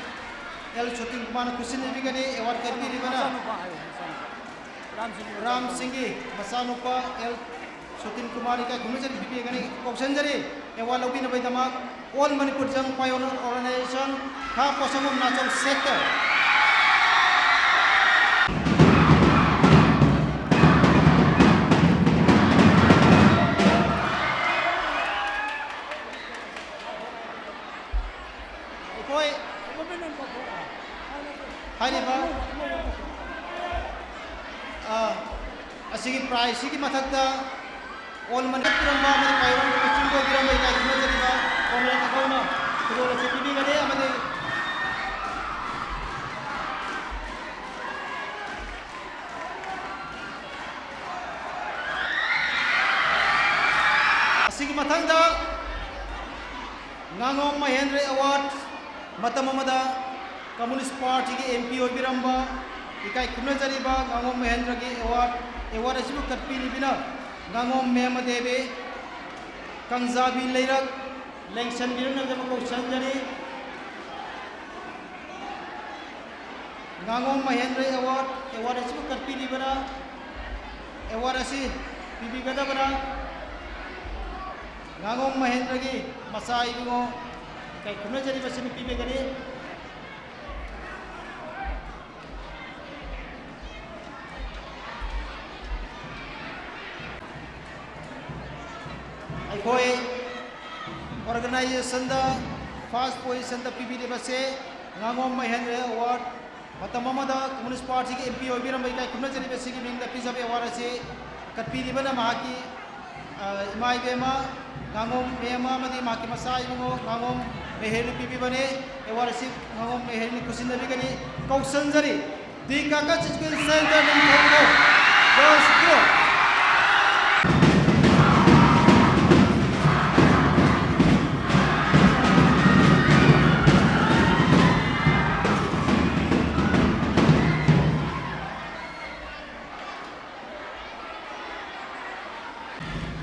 ꯑꯦꯜ ꯁꯣꯇꯤꯟ ꯀꯨꯃꯥꯔꯅ ꯈꯨꯠꯁꯤꯟꯅꯕꯤꯒꯅꯤ꯫ ꯑꯦꯋꯥꯔꯗ ꯀꯠꯄꯤꯔꯤꯕꯅ ꯃꯆꯥꯅꯨꯄꯥ ꯍꯥꯏꯌꯨ, ꯃꯆꯥꯅꯨꯄꯥ꯫ ꯔꯥꯝ ꯁꯤꯡꯒꯤ ꯔꯥꯝ ꯁꯤꯡꯒꯤ ꯃꯆꯥꯅꯨꯄꯥ ꯑꯦꯜ ꯁꯣꯇꯤꯟ ꯀꯨꯃꯥꯔ ꯏꯀꯥꯏ ꯈꯨꯝꯅꯖꯔꯤ, ꯄꯤꯕꯤꯒꯅꯤ꯫ ꯀꯧꯁꯟꯖꯔꯤ ꯑꯦꯋꯥꯔꯗ ꯂꯧꯕꯤꯅꯕꯒꯤꯗꯃꯛ ꯑꯣꯜ ꯃꯅꯤꯄꯨꯔ ꯖꯪ ꯄꯥꯏꯑꯣꯅꯤꯌꯔ ꯑꯣꯔꯒꯅꯥꯏꯖꯦꯁꯟ, ꯈꯥ ꯄꯣꯠꯁꯪꯕꯝ ꯅꯥꯆꯧ ꯁꯦꯛꯇꯔ꯫ ꯑꯩꯈꯣꯏ ꯍꯥꯏꯔꯤꯕ, ꯑ, ꯑꯁꯤꯒꯤ ꯄ꯭ꯔꯥꯏꯖꯁꯤꯒꯤ ꯃꯊꯛꯇ ꯑꯣꯜ ꯃꯅꯤ ꯄꯤꯔꯝꯕ ꯑꯃꯗꯤ ꯄꯥꯏꯑꯣꯅꯤꯌꯔ ꯂꯨꯆꯤꯡꯕ ꯑꯣꯏꯕꯤꯔꯝꯕ ꯏꯀꯥꯏ ꯈꯨꯝꯅꯖꯔꯤꯕ ꯀꯣꯝꯔꯦꯗ ꯑꯩꯈꯣꯏꯅ ꯈꯨꯗꯣꯜ ꯑꯁꯤ ꯄꯤꯕꯤꯒꯅꯤ ꯑꯃꯗꯤ ꯑꯁꯤꯒꯤ ꯃꯊꯪꯗ ꯉꯥꯉꯣꯝ ꯃꯍꯦꯟꯗ꯭ꯔ ꯑꯦꯋꯥꯔꯗ, ꯃꯇꯝ ꯑꯃꯗ ꯀꯝꯃ꯭ꯌꯨꯅꯤꯁ꯭ꯠ ꯄꯥꯔꯇꯤꯒꯤ ꯑꯦꯝ ꯄꯤ ꯑꯣꯏꯕꯤꯔꯝꯕ ꯏꯀꯥꯏ ꯈꯨꯝꯅꯖꯔꯤꯕ ꯉꯥꯉꯣꯝ ꯃꯍꯦꯟꯗ꯭ꯔꯒꯤ ꯑꯦꯋꯥꯔꯗ, ꯑꯦꯋꯥꯔꯗ ꯑꯁꯤꯕꯨ ꯀꯠꯄꯤꯔꯤꯕꯅ ꯉꯥꯉꯣꯝ ꯃꯦꯝꯃ ꯗꯦꯕꯤ, ꯀꯪꯖꯥꯕꯤ ꯂꯩꯔꯛ, ꯂꯦꯡꯁꯟꯕꯤꯔꯛꯅꯕ ꯀꯧꯁꯟꯖꯔꯤ꯫ ꯉꯥꯉꯣꯝ ꯃꯍꯦꯟꯗ꯭ꯔ ꯑꯦꯋꯥꯔꯗ, ꯑꯦꯋꯥꯔꯗ ꯑꯁꯤꯕꯨ ꯀꯠꯄꯤꯔꯤꯕꯅ, ꯑꯦꯋꯥꯔꯗ ꯑꯁꯤ ꯄꯤꯕꯤꯒꯗꯕꯅ ꯉꯥꯉꯣꯝ ꯃꯍꯦꯟꯗ꯭ꯔꯒꯤ ꯃꯆꯥ ꯏꯕꯨꯡꯉꯣ ꯏꯀꯥꯏ ꯈꯨꯝꯅꯖꯔꯤꯕꯁꯤꯅ ꯄꯤꯕꯤꯒꯅꯤ꯫ ꯑꯩꯈꯣꯏ organizationꯗ first positionꯗ ꯄꯤꯕꯤꯔꯤꯕꯁꯦ ꯉꯥꯉꯣꯝ ꯃꯍꯦꯟꯗ꯭ꯔ award, ꯃꯇꯝ ꯑꯃꯗ Communist Partyꯒꯤ MP ꯑꯣꯏꯕꯤꯔꯝꯕ ꯏꯀꯥꯏ ꯈꯨꯝꯅꯖꯔꯤꯕꯁꯤꯒꯤ ꯃꯤꯡꯗ ꯄꯤꯖꯕ award ꯑꯁꯤ ꯀꯠꯄꯤꯔꯤꯕꯅ ꯃꯍꯥꯛꯀꯤ, ꯑ, ꯏꯃꯥ ꯏꯕꯦꯝꯃ ꯉꯥꯉꯣꯝ ꯃꯦꯝꯃ ꯑꯃꯗꯤ ꯃꯍꯥꯛꯀꯤ ꯃꯆꯥ ꯏꯕꯨꯡꯉꯣ ꯉꯥꯉꯣꯝ ꯃꯦꯍꯦꯔꯅ ꯄꯤꯕꯤꯕꯅꯤ꯫ Award ꯑꯁꯤ ꯉꯥꯉꯣꯝ ꯃꯦꯍꯦꯔꯅ ꯈꯨꯠꯁꯤꯟꯅꯕꯤꯒꯅꯤ꯫ ꯀꯧꯁꯟꯖꯔꯤ꯫ ꯗꯤ ꯀꯥꯀꯥ ꯆꯤꯠꯀꯤꯜ centre Ningthoukhong, girls group.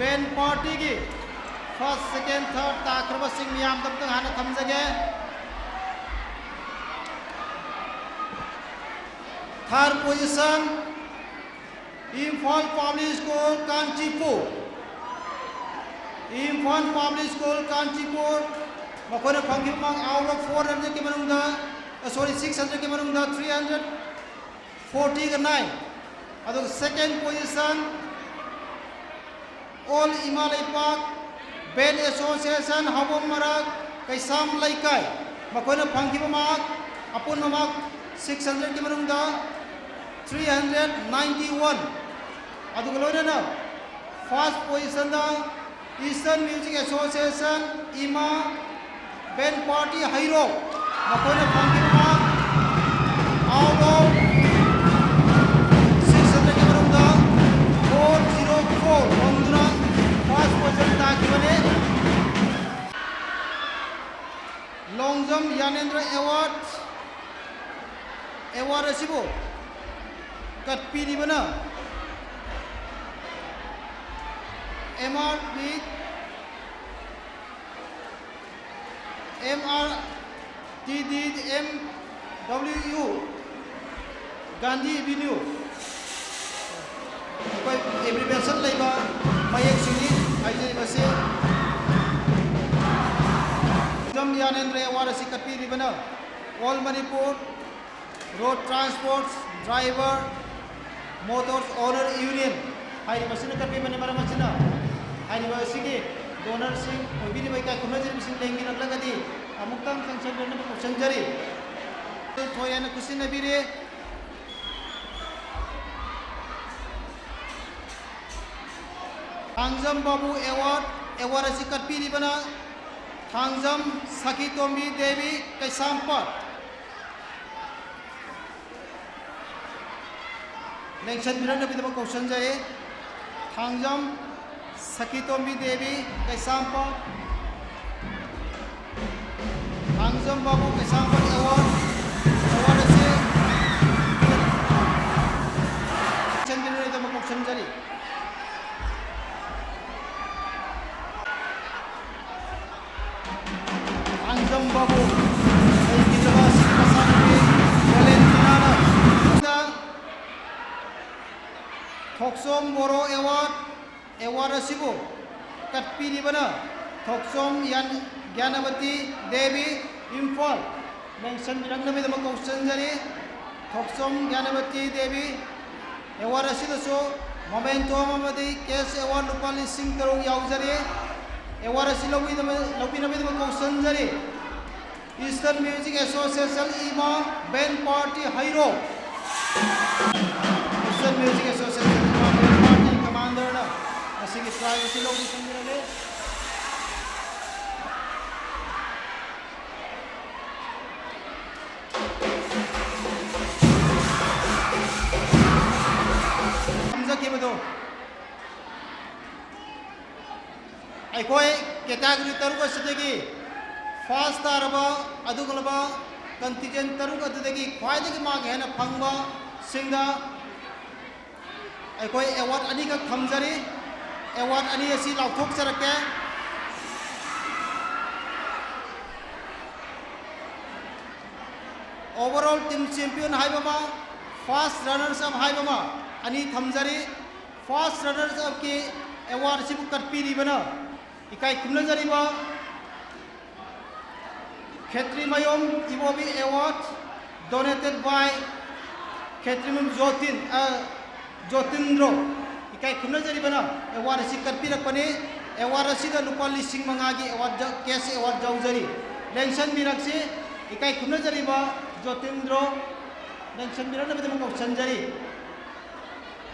Band partyꯒꯤ first, second, third ꯇꯥꯈ꯭ꯔꯕꯁꯤꯡ ꯃꯌꯥꯝꯗ ꯑꯝꯇꯪ ꯍꯥꯟꯅ ꯊꯝꯖꯒꯦ꯫ Third position, Imphal Public School, Kanchipur꯫ Imphal Public School, Kanchipur꯫ ꯃꯈꯣꯏꯅ ꯐꯪꯈꯤꯕ mark out of four hundredꯀꯤ ꯃꯅꯨꯡꯗ, ꯑ, sorry, six hundredꯀꯤ ꯃꯅꯨꯡꯗ three hundred fortyꯒ nine꯫ ꯑꯗꯨꯒ second position, All ꯏꯃꯥ ꯂꯩꯄꯥꯛ Band Association, ꯍꯥꯎꯕꯝ ꯃꯔꯛ, ꯀꯩꯁꯥꯝ ꯂꯩꯀꯥꯏ꯫ ꯃꯈꯣꯏꯅ ꯐꯪꯈꯤꯕ mark, ꯑꯄꯨꯟꯕ mark six hundredꯀꯤ ꯃꯅꯨꯡꯗ three hundred ninety one꯫ ꯑꯗꯨꯒ ꯂꯣꯏꯅꯅ first positionꯗ Eastern Music Association, ꯏꯃꯥ, Band Party ꯍꯩꯔꯣꯛ, ꯃꯈꯣꯏꯅ ꯐꯪꯈꯤꯕ out of six hundredꯀꯤ ꯃꯅꯨꯡꯗ four zero four ꯐꯪꯗꯨꯅ first position ꯇꯥꯈꯤꯕꯅꯤ꯫ Long Jump Yanendra Award, award ꯑꯁꯤꯕꯨ ꯀꯠꯄꯤꯔꯤꯕꯅ M R B, M R T D M W U, Gandhi Avenue꯫ ꯑꯩꯈꯣꯏ abbreviation ꯂꯩꯕ ꯃꯌꯦꯛꯁꯤꯡꯅꯤ ꯍꯥꯏꯖꯔꯤꯕꯁꯤ꯫ ꯒ꯭ꯌꯥꯅꯦꯟꯗ꯭ꯔ award ꯑꯁꯤ ꯀꯠꯄꯤꯔꯤꯕꯅ All Manipur Road Transport Driver Motors Owner Union ꯍꯥꯏꯔꯤꯕꯁꯤꯅ ꯀꯠꯄꯤꯕꯅꯤ꯫ ꯃꯔꯝ ꯑꯁꯤꯅ ꯍꯥꯏꯔꯤꯕ ꯑꯁꯤꯒꯤ ꯗꯣꯅꯔꯁꯤꯡ ꯑꯣꯏꯕꯤꯔꯤꯕ ꯏꯀꯥꯏ ꯈꯨꯝꯅꯖꯔꯤꯕꯁꯤꯡ ꯂꯦꯡꯕꯤꯔꯛꯂꯒꯗꯤ ꯑꯃꯨꯛꯇꯪ ꯆꯪꯁꯤꯟꯕꯤꯔꯛꯅꯕ ꯀꯧꯁꯤꯟꯖꯔꯤ꯫ ꯊꯣꯏ ꯍꯥꯏꯅ ꯈꯨꯠꯁꯤꯟꯅꯕꯤꯔꯦ꯫ ꯊꯥꯡꯖꯝ ꯕꯥꯕꯨ ꯑꯦꯋꯥꯔꯗ, ꯑꯦꯋꯥꯔꯗ ꯑꯁꯤ ꯀꯠꯄꯤꯔꯤꯕꯅ ꯊꯥꯡꯖꯝ ꯁꯈꯤꯇꯣꯝꯕꯤ ꯗꯦꯕꯤ ꯀꯩꯁꯥꯝꯄꯥꯠ꯫ ꯂꯦꯡꯁꯟꯕꯤꯔꯛꯅꯕꯒꯤꯗꯃꯛ ꯀꯧꯁꯟꯖꯔꯤ꯫ ꯊꯥꯡꯖꯝ ꯁꯈꯤꯇꯣꯝꯕꯤ ꯗꯦꯕꯤ ꯀꯩꯁꯥꯝꯄꯥꯠ꯫ ꯊꯥꯡꯖꯝ ꯕꯥꯕꯨ ꯀꯩꯁꯥꯝꯄꯥꯠ ꯑꯦꯋꯥꯔꯗ, ꯑꯦꯋꯥꯔꯗ ꯑꯁꯤ ꯂꯦꯡꯁꯟꯕꯤꯔꯛꯅꯕꯒꯤꯗꯃꯛ ꯀꯧꯁꯟꯖꯔꯤ꯫ ꯊꯥꯡꯖꯝ ꯕꯥꯕꯨ ꯂꯩꯈꯤꯗ꯭ꯔꯕ ꯑꯁꯤꯒꯤ ꯃꯆꯥꯅꯨꯄꯤ ꯚꯦꯂꯦꯟꯇꯤꯅꯥꯅ ꯊꯣꯛꯆꯣꯝ ꯕꯣꯔꯣ ꯑꯦꯋꯥꯔꯗ, ꯑꯦꯋꯥꯔꯗ ꯑꯁꯤꯕꯨ ꯀꯠꯄꯤꯔꯤꯕꯅ ꯊꯣꯛꯆꯣꯝ ꯌꯥꯟ-, ꯒ꯭ꯌꯥꯅꯕꯇꯤ ꯗꯦꯕꯤ, ꯏꯝꯐꯥꯜ꯫ ꯂꯦꯡꯁꯟꯕꯤꯔꯛꯅꯕꯒꯤꯗꯃꯛ ꯀꯧꯁꯟꯖꯔꯤ꯫ ꯊꯣꯛꯆꯣꯝ ꯒ꯭ꯌꯥꯅꯕꯇꯤ ꯗꯦꯕꯤ꯫ ꯑꯦꯋꯥꯔꯗ ꯑꯁꯤꯗꯁꯨ ꯃꯣꯃꯦꯟꯇꯣ ꯑꯃꯗꯤ ꯀꯦꯁ ꯑꯦꯋꯥꯔꯗ ꯂꯨꯄꯥ ꯂꯤꯁꯤꯡ ꯇꯔꯨꯛ ꯌꯥꯎꯖꯔꯤ꯫ ꯑꯦꯋꯥꯔꯗ ꯑꯁꯤ ꯂꯧꯕꯤꯅꯕ-, ꯂꯧꯕꯤꯅꯕꯒꯤꯗꯃꯛ ꯀꯧꯁꯟꯖꯔꯤ꯫ Eastern Music Association ꯏꯃꯥ ꯕꯦꯟ ꯄꯥꯔꯇꯤ ꯍꯩꯔꯣꯛ꯫ Eastern Music Association ꯏꯃꯥ ꯕꯦꯟ ꯄꯥꯔꯇꯤ ꯀꯃꯥꯟꯗꯔꯅ ꯉꯁꯤꯒꯤ ꯄ꯭ꯔꯥꯏꯖ ꯑꯁꯤ ꯂꯧꯕ ꯆꯪꯕꯤꯔꯒꯦ꯫ ꯊꯝꯖꯈꯤꯕꯗꯨ ꯑꯩꯈꯣꯏ ꯀꯦꯇꯥꯒꯣꯔꯤ ꯇꯔꯨꯛ ꯑꯁꯤꯗꯒꯤ ꯐꯥꯔꯁ ꯇꯥꯔꯕ ꯑꯗꯨꯒꯨꯝꯂꯕ ꯀꯟꯇꯤꯖꯦꯟ ꯇꯔꯨꯛ ꯑꯗꯨꯗꯒꯤ ꯈ꯭ꯋꯥꯏꯗꯒꯤ ꯃꯥꯔꯛ ꯍꯦꯟꯅ ꯐꯪꯕꯁꯤꯡꯗ ꯑꯩꯈꯣꯏ ꯑꯦꯋꯥꯔꯗ ꯑꯅꯤꯈꯛ ꯊꯝꯖꯔꯤ꯫ ꯑꯦꯋꯥꯔꯗ ꯑꯅꯤ ꯑꯁꯤ ꯂꯥꯎꯊꯣꯛꯆꯔꯛꯀꯦ꯫ Overall team champion ꯍꯥꯏꯕ ꯑꯃ, first runners up ꯍꯥꯏꯕ ꯑꯃ ꯑꯅꯤ ꯊꯝꯖꯔꯤ꯫ First runners upꯀꯤ ꯑꯦꯋꯥꯔꯗ ꯑꯁꯤꯕꯨ ꯀꯠꯄꯤꯔꯤꯕꯅ ꯏꯀꯥꯏ ꯈꯨꯝꯅꯖꯔꯤꯕ ꯈꯦꯇ꯭ꯔꯤꯃꯌꯨꯝ ꯏꯕꯣꯕꯤ award, donated by ꯈꯦꯇ꯭ꯔꯤꯃꯌꯨꯝ ꯖꯣꯇꯤꯟ, ꯑ, ꯖꯣꯇꯤꯟꯗ꯭ꯔꯣ꯫ ꯏꯀꯥꯏ ꯈꯨꯝꯅꯖꯔꯤꯕꯅ award ꯑꯁꯤ ꯀꯠꯄꯤꯔꯛꯄꯅꯤ꯫ Award ꯑꯁꯤꯗ ꯂꯨꯄꯥ ꯂꯤꯁꯤꯡ ꯃꯉꯥꯒꯤ award ꯌꯥꯎ-, cash award ꯌꯥꯎꯖꯔꯤ꯫ ꯂꯦꯡꯁꯟꯕꯤꯔꯛꯁꯤ꯫ ꯏꯀꯥꯏ ꯈꯨꯝꯅꯖꯔꯤꯕ ꯖꯣꯇꯤꯟꯗ꯭ꯔꯣ, ꯂꯦꯡꯁꯟꯕꯤꯔꯛꯅꯕꯗꯃꯛ ꯀꯧꯁꯟꯖꯔꯤ꯫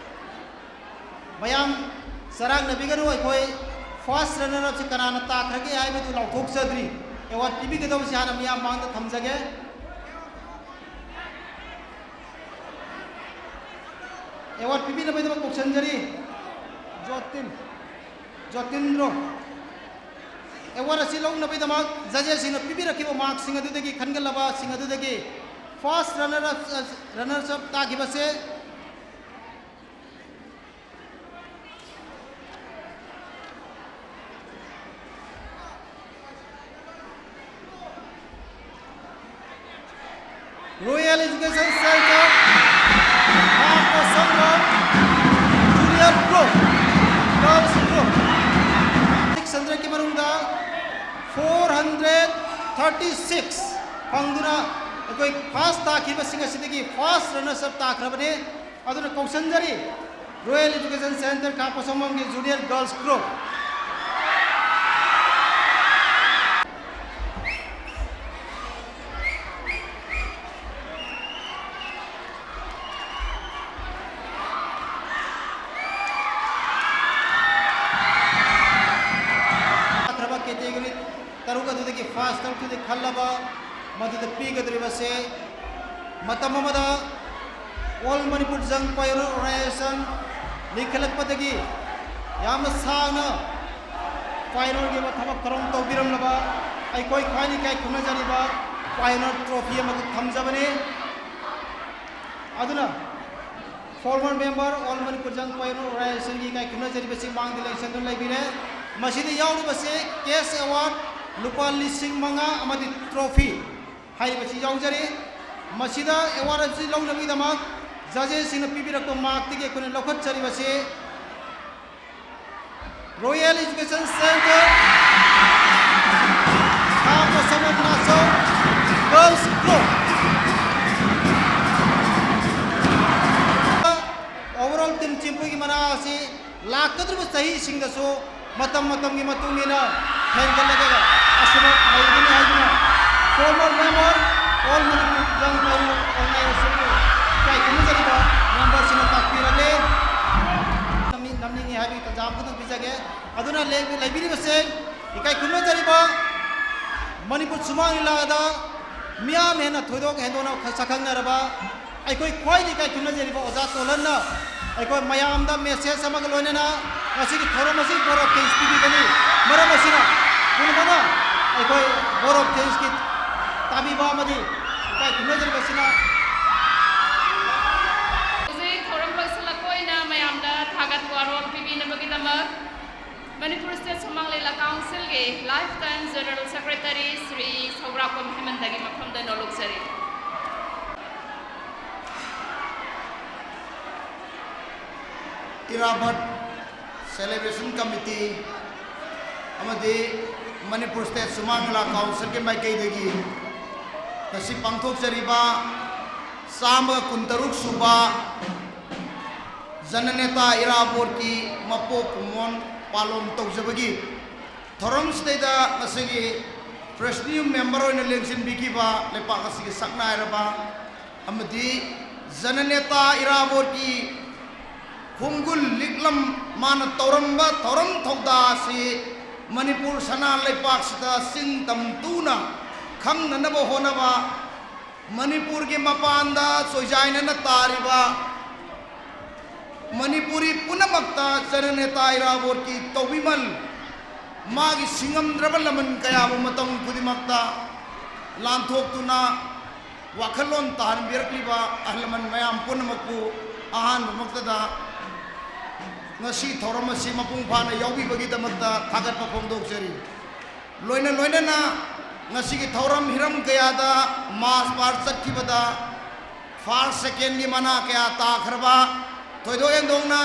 ꯃꯌꯥꯝ ꯆꯔꯥꯡꯅꯕꯤꯒꯅꯨ, ꯑꯩꯈꯣꯏ first runner up ꯁꯤ ꯀꯅꯥꯅ ꯇꯥꯈ꯭ꯔꯒꯦ ꯍꯥꯏꯕꯗꯨ ꯂꯥꯎꯊꯣꯛꯆꯗ꯭ꯔꯤ꯫ Award ꯄꯤꯕꯤꯒꯗꯧꯕꯁꯤ ꯍꯥꯟꯅ ꯃꯤꯌꯥꯝ ꯃꯥꯡꯗ ꯊꯝꯖꯒꯦ꯫ Award ꯄꯤꯕꯤꯅꯕꯒꯤꯗꯃꯛ ꯀꯧꯁꯟꯖꯔꯤ꯫ ꯖꯣꯇꯤꯟ, ꯖꯣꯇꯤꯟꯗ꯭ꯔꯣ꯫ Award ꯑꯁꯤ ꯂꯧꯅꯕꯒꯤꯗꯃꯛ judges ꯁꯤꯡꯅ ꯄꯤꯕꯤꯔꯛꯈꯤꯕ mark ꯁꯤꯡ ꯑꯗꯨꯗꯒꯤ ꯈꯟꯒꯠꯂꯕꯁꯤꯡ ꯑꯗꯨꯗꯒꯤ first runner up, runners up ꯇꯥꯈꯤꯕꯁꯦ Royal Education Center, ꯈꯥ ꯄꯣꯠꯁꯪꯕꯝ, junior group, girls group꯫ Six hundred ꯀꯤ ꯃꯅꯨꯡꯗ four hundred thirty six ꯐꯪꯗꯨꯅ ꯑꯩꯈꯣꯏ first ꯇꯥꯈꯤꯕꯁꯤꯡ ꯑꯁꯤꯗꯒꯤ first runners up ꯇꯥꯈ꯭ꯔꯕꯅꯤ꯫ ꯑꯗꯨꯅ ꯀꯧꯁꯟꯖꯔꯤ, Royal Education Center ꯈꯥ ꯄꯣꯠꯁꯪꯕꯝꯒꯤ junior girls group꯫ ꯇꯥꯈ꯭ꯔꯕ category ꯇꯔꯨꯛ ꯑꯗꯨꯗꯒꯤ first ꯇꯔꯨꯛꯇꯨꯗꯤ ꯈꯜꯂꯕ ꯃꯗꯨꯗ ꯄꯤꯒꯗꯧꯔꯤꯕꯁꯦ ꯃꯇꯝ ꯑꯃꯗ All Manipur Young Pioneer Organization ꯂꯤꯡꯈꯠꯂꯛꯄꯗꯒꯤ ꯌꯥꯝꯅ ꯁꯥꯡꯅ pioneer ꯒꯤ ꯑꯣꯏꯕ ꯊꯕꯛ ꯊꯧꯔꯝ ꯇꯧꯕꯤꯔꯝꯂꯕ ꯑꯩꯈꯣꯏ ꯈ꯭ꯋꯥꯏꯗꯒꯤ ꯏꯀꯥꯏ ꯈꯨꯝꯅꯖꯔꯤꯕ pioneer trophy ꯑꯃꯈꯛ ꯊꯝꯖꯕꯅꯤ꯫ ꯑꯗꯨꯅ former member All Manipur Young Pioneer Organization ꯒꯤ ꯏꯀꯥꯏ ꯈꯨꯝꯅꯖꯔꯤꯕꯁꯤ ꯃꯥꯡꯗ ꯂꯦꯡꯁꯟꯗꯨꯅ ꯂꯩꯕꯤꯔꯦ꯫ ꯃꯁꯤꯗ ꯌꯥꯎꯔꯤꯕꯁꯤ cash award ꯂꯨꯄꯥ ꯂꯤꯁꯤꯡ ꯃꯉꯥ ꯑꯃꯗꯤ trophy ꯍꯥꯏꯔꯤꯕꯁꯤ ꯌꯥꯎꯖꯔꯤ꯫ ꯃꯁꯤꯗ award ꯑꯁꯤ ꯂꯧꯅꯕꯒꯤꯗꯃꯛ judges ꯁꯤꯡꯅ ꯄꯤꯕꯤꯔꯛꯄ mark ꯇꯒꯤ ꯑꯩꯈꯣꯏꯅ ꯂꯧꯈꯠꯆꯔꯤꯕꯁꯤ Royal Education Center, ꯈꯥ ꯄꯣꯠꯁꯪꯕꯝ ꯅꯥꯆꯧ, Girls group꯫ Overall team ꯆꯤꯡꯄꯨꯒꯤ ꯃꯅꯥ ꯑꯁꯤ ꯂꯥꯛꯀꯗꯧꯔꯤꯕ ꯆꯍꯤꯁꯤꯡꯗꯁꯨ ꯃꯇꯝ ꯃꯇꯝꯒꯤ ꯃꯇꯨꯡ ꯏꯟꯅ ꯍꯦꯟꯒꯠꯂꯒ ꯑꯁꯤꯃꯛ ꯂꯩꯒꯅꯤ ꯍꯥꯏꯗꯨꯅ former member, All Manipur Young Power Organization ꯏꯀꯥꯏ ꯈꯨꯝꯅꯖꯔꯤꯕ memberꯁꯤꯡꯅ ꯇꯥꯛꯄꯤꯔꯝꯃꯤ꯫ ꯅꯝꯅꯤꯡꯉꯤ ꯍꯥꯏꯕꯒꯤ ꯇꯥꯟꯖꯥ ꯑꯃꯈꯛꯇꯪ ꯄꯤꯖꯒꯦ꯫ ꯑꯗꯨꯅ ꯂꯩꯕꯤꯔꯤꯕꯁꯦ ꯏꯀꯥꯏ ꯈꯨꯝꯅꯖꯔꯤꯕ ꯃꯅꯤꯄꯨꯔ ꯁꯨꯃꯥꯡ ꯂꯤꯂꯥꯗ ꯃꯤꯌꯥꯝ ꯍꯦꯟꯅ ꯊꯣꯏꯗꯣꯛ ꯍꯦꯟꯗꯣꯛꯅ ꯁꯛꯈꯪꯅꯔꯕ ꯑꯩꯈꯣꯏ ꯈ꯭ꯋꯥꯏꯗꯒꯤ ꯏꯀꯥꯏ ꯈꯨꯝꯅꯖꯔꯤꯕ ꯑꯣꯖꯥ ꯇꯣꯜꯍꯟꯅ ꯑꯩꯈꯣꯏ ꯃꯌꯥꯝꯗ message ꯑꯃꯒ ꯂꯣꯏꯅꯅ ꯉꯁꯤꯒꯤ ꯊꯧꯔꯝ ꯑꯁꯤ board of thanks ꯄꯤꯕꯤꯒꯅꯤ꯫ ꯃꯔꯝ ꯑꯁꯤꯅ ꯄꯨꯝꯅꯃꯛꯅ ꯑꯩꯈꯣꯏ board of thanksꯀꯤ ꯇꯥꯕꯤꯕ ꯑꯃꯗꯤ ꯏꯀꯥꯏ ꯈꯨꯝꯅꯖꯔꯤꯕꯁꯤꯅ ꯍꯧꯖꯤꯛ ꯊꯧꯔꯝ ꯂꯣꯏꯁꯤꯜꯂꯛꯄ ꯑꯣꯏꯅ ꯃꯌꯥꯝꯗ ꯊꯥꯒꯠ ꯋꯥꯔꯣꯜ ꯄꯤꯕꯤꯅꯕꯒꯤꯗꯃꯛ ꯃꯅꯤꯄꯨꯔ State ꯁꯨꯃꯥꯡ ꯂꯤꯂꯥ Councilꯒꯤ lifetime General Secretary ꯁ꯭ꯔꯤ ꯁꯧꯒ꯭ꯔꯥꯛꯄꯝ ꯍꯦꯃꯟꯇꯒꯤ ꯃꯐꯝꯗ ꯅꯣꯂꯨꯛꯆꯔꯤ꯫ ꯏꯔꯥꯕꯣꯠ Celebration Committee ꯑꯃꯗꯤ ꯃꯅꯤꯄꯨꯔ State ꯁꯨꯃꯥꯡ ꯂꯤꯂꯥ Councilꯒꯤ ꯃꯥꯏꯀꯩꯗꯒꯤ ꯉꯁꯤ ꯄꯥꯡꯊꯣꯛꯆꯔꯤꯕ ꯆꯥꯝꯃꯒ ꯀꯨꯟꯇꯔꯨꯛ ꯁꯨꯕ ꯖꯅꯅꯦꯇꯥ ꯏꯔꯥꯕꯣꯠꯀꯤ ꯃꯄꯣꯛ ꯀꯨꯝꯑꯣꯟ ꯄꯥꯂꯣꯟ ꯇꯧꯖꯕꯒꯤ ꯊꯧꯔꯝꯁꯤꯗꯩꯗ ꯉꯁꯤꯒꯤ Presidium Member ꯑꯣꯏꯅ ꯂꯦꯡꯁꯤꯟꯕꯤꯈꯤꯕ ꯂꯩꯄꯥꯛ ꯑꯁꯤꯒꯤ ꯁꯛꯅꯥꯏꯔꯕ ꯑꯃꯗꯤ ꯖꯅꯅꯦꯇꯥ ꯏꯔꯥꯕꯣꯠꯀꯤ ꯈꯣꯡꯒꯨꯜ ꯂꯤꯛꯂꯝ ꯃꯥꯅ ꯇꯧꯔꯝꯕ ꯊꯧꯔꯝ ꯊꯧꯗꯥ ꯑꯁꯤ ꯃꯅꯤꯄꯨꯔ ꯁꯅꯥ ꯂꯩꯄꯥꯛꯁꯤꯗ ꯆꯤꯡ ꯇꯝ ꯇꯨꯅ ꯈꯪꯅꯅꯕ ꯍꯣꯠꯅꯕ, ꯃꯅꯤꯄꯨꯔꯒꯤ ꯃꯄꯥꯟꯗ ꯆꯣꯏꯖꯥꯏꯅꯅ ꯇꯥꯔꯤꯕ ꯃꯅꯤꯄꯨꯔꯤ ꯄꯨꯝꯅꯃꯛꯇ ꯖꯅꯅꯦꯇꯥ ꯏꯔꯥꯕꯣꯠꯀꯤ ꯇꯧꯕꯤꯃꯜ, ꯃꯥꯒꯤ ꯁꯤꯡꯉꯝꯗ꯭ꯔꯕ ꯂꯃꯟ ꯀꯌꯥꯕꯨ ꯃꯇꯝ ꯈꯨꯗꯤꯡꯃꯛꯇ ꯂꯥꯟꯊꯣꯛꯇꯨꯅ ꯋꯥꯈꯜꯂꯣꯟ ꯇꯥꯍꯟꯕꯤꯔꯛꯂꯤꯕ ꯑꯍꯜ ꯂꯃꯟ ꯃꯌꯥꯝ ꯄꯨꯝꯅꯃꯛꯄꯨ ꯑꯍꯥꯟꯕꯃꯛꯇꯗ ꯉꯁꯤ ꯊꯧꯔꯝ ꯑꯁꯤ ꯃꯄꯨꯡ ꯐꯥꯅ ꯌꯥꯎꯕꯤꯕꯒꯤꯗꯃꯛꯇ ꯊꯥꯒꯠꯄ ꯐꯣꯡꯗꯣꯛꯆꯔꯤ꯫ ꯂꯣꯏꯅ ꯂꯣꯏꯅꯅ ꯉꯁꯤꯒꯤ ꯊꯧꯔꯝ ꯍꯤꯔꯝ ꯀꯌꯥꯗ march past ꯆꯠꯈꯤꯕꯗ first secondꯒꯤ ꯃꯅꯥ ꯀꯌꯥ ꯇꯥꯈ꯭ꯔꯕ, ꯊꯣꯏꯗꯣꯛ ꯍꯦꯟꯗꯣꯛꯅ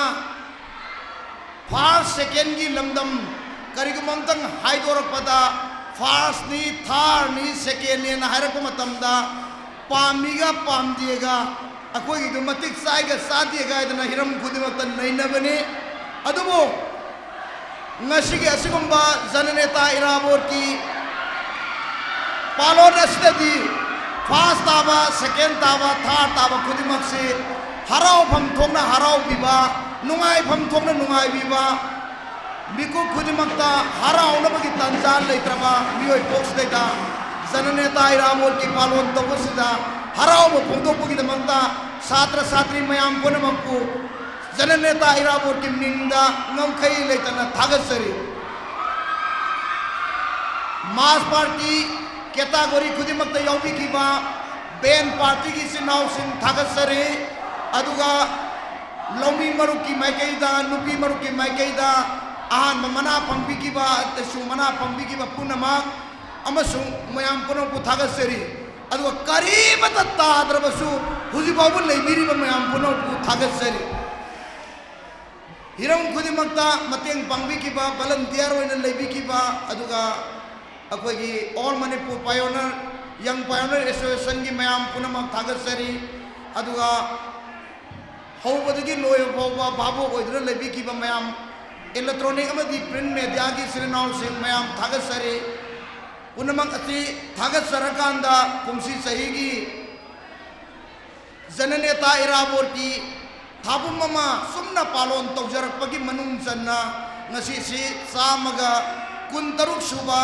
first secondꯒꯤ ꯂꯝꯗꯝ ꯀꯔꯤꯒꯨꯝꯕ ꯑꯝꯇꯪ ꯍꯥꯏꯗꯣꯔꯛꯄꯗ ꯐꯥꯔꯁꯅꯤ, ꯊꯥꯔꯅꯤ, ꯁꯦꯀꯦꯟꯅꯦꯅ ꯍꯥꯏꯔꯛꯄ ꯃꯇꯝꯗ ꯄꯥꯝꯃꯤꯒ ꯄꯥꯝꯗꯦꯒ, ꯑꯩꯈꯣꯏꯒꯤꯗꯨ ꯃꯇꯤꯛ ꯆꯥꯏꯒ ꯆꯥꯗꯦꯒ ꯍꯥꯏꯗꯅ ꯍꯤꯔꯝ ꯈꯨꯗꯤꯡꯃꯛꯇ ꯅꯩꯅꯕꯅꯤ꯫ ꯑꯗꯨꯕꯨ ꯉꯁꯤꯒꯤ ꯑꯁꯤꯒꯨꯝꯕ ꯖꯅꯅꯦꯇꯥ ꯏꯔꯥꯕꯣꯠꯀꯤ ꯄꯥꯂꯣꯟ ꯑꯁꯤꯗꯗꯤ ꯐꯥꯔꯁ ꯇꯥꯕ, ꯁꯦꯀꯦꯟ ꯇꯥꯕ, ꯊꯥꯔꯠ ꯇꯥꯕ ꯈꯨꯗꯤꯡꯃꯛꯁꯤ ꯍꯔꯥꯎꯐꯝ ꯊꯣꯛꯅ ꯍꯔꯥꯎꯕꯤꯕ, ꯅꯨꯡꯉꯥꯏꯐꯝ ꯊꯣꯛꯅ ꯅꯨꯡꯉꯥꯏꯕꯤꯕ, ꯃꯤꯀꯨꯞ ꯈꯨꯗꯤꯡꯃꯛꯇ ꯍꯔꯥꯎꯅꯕꯒꯤ ꯇꯥꯟꯖꯥ ꯂꯩꯇ꯭ꯔꯕ ꯃꯤꯑꯣꯏ ꯄꯣꯛꯁꯤꯗꯩꯗ ꯖꯅꯅꯦꯇꯥ ꯏꯔꯥꯕꯣꯠꯀꯤ ꯄꯥꯂꯣꯟ ꯇꯧꯕꯁꯤꯗ ꯍꯔꯥꯎꯕ ꯐꯣꯡꯗꯣꯛꯄꯒꯤꯗꯃꯛꯇ ꯁꯥꯇ꯭ꯔ ꯁꯥꯇ꯭ꯔꯤ ꯃꯌꯥꯝ ꯄꯨꯝꯅꯃꯛꯄꯨ ꯖꯅꯅꯦꯇꯥ ꯏꯔꯥꯕꯣꯠꯀꯤ ꯃꯤꯡꯗ ꯉꯝꯈꯩ ꯂꯩꯇꯅ ꯊꯥꯒꯠꯆꯔꯤ꯫ ꯃꯥꯁ ꯄꯥꯔꯇꯤ ꯀꯦꯇꯥꯒꯣꯔꯤ ꯈꯨꯗꯤꯡꯃꯛꯇ ꯌꯥꯎꯕꯤꯈꯤꯕ ꯕꯦꯟ ꯄꯥꯔꯇꯤꯒꯤ ꯏꯆꯤꯟ ꯏꯅꯥꯎꯁꯤꯡ ꯊꯥꯒꯠꯆꯔꯤ꯫ ꯑꯗꯨꯒ ꯂꯧꯃꯤ ꯃꯔꯨꯞꯀꯤ ꯃꯥꯏꯀꯩꯗ, ꯅꯨꯄꯤ ꯃꯔꯨꯞꯀꯤ ꯃꯥꯏꯀꯩꯗ ꯑꯍꯥꯟꯕ ꯃꯅꯥ ꯐꯪꯕꯤꯈꯤꯕ, ꯇꯁꯨ ꯃꯅꯥ ꯐꯪꯕꯤꯈꯤꯕ ꯄꯨꯝꯅꯃꯛ ꯑꯃꯁꯨꯡ ꯃꯌꯥꯝ ꯄꯨꯝꯅꯃꯛꯄꯨ ꯊꯥꯒꯠꯆꯔꯤ꯫ ꯑꯗꯨꯒ ꯀꯔꯤꯃꯠꯇ ꯇꯥꯗ꯭ꯔꯕꯁꯨ ꯍꯧꯖꯤꯛ ꯐꯥꯎꯕ ꯂꯩꯕꯤꯔꯤꯕ ꯃꯌꯥꯝ ꯄꯨꯝꯅꯃꯛꯄꯨ ꯊꯥꯒꯠꯆꯔꯤ꯫ ꯍꯤꯔꯝ ꯈꯨꯗꯤꯡꯃꯛꯇ ꯃꯇꯦꯡ ꯄꯥꯡꯕꯤꯈꯤꯕ, ꯚꯣꯂꯟꯇꯤꯌꯔ ꯑꯣꯏꯅ ꯂꯩꯕꯤꯈꯤꯕ, ꯑꯗꯨꯒ ꯑꯩꯈꯣꯏꯒꯤ All Manipur Pioneer, Young Pioneer Associationꯒꯤ ꯃꯌꯥꯝ ꯄꯨꯝꯅꯃꯛ ꯊꯥꯒꯠꯆꯔꯤ꯫ ꯑꯗꯨꯒ ꯍꯧꯕꯗꯒꯤ ꯂꯣꯏꯕ ꯐꯥꯎꯕ ꯚꯥꯕꯣꯛ ꯑꯣꯏꯗꯨꯅ ꯂꯩꯕꯤꯈꯤꯕ ꯃꯌꯥꯝ, electronic ꯑꯃꯗꯤ print mediaꯒꯤ ꯏꯆꯤꯜ ꯏꯅꯥꯎꯁꯤꯡ ꯃꯌꯥꯝ ꯊꯥꯒꯠꯆꯔꯤ꯫ ꯄꯨꯝꯅꯃꯛ ꯑꯁꯤ ꯊꯥꯒꯠꯆꯔꯀꯥꯟꯗ ꯀꯨꯝꯁꯤ ꯆꯍꯤꯒꯤ ꯖꯅꯅꯦꯇꯥ ꯏꯔꯥꯕꯣꯠꯀꯤ ꯊꯥꯕꯨꯝ ꯑꯃ ꯆꯨꯝꯅ ꯄꯥꯂꯣꯟ ꯇꯧꯖꯔꯛꯄꯒꯤ ꯃꯅꯨꯡ ꯆꯟꯅ ꯉꯁꯤꯁꯤ ꯆꯥꯝꯃꯒ ꯀꯨꯟꯇꯔꯨꯛ ꯁꯨꯕ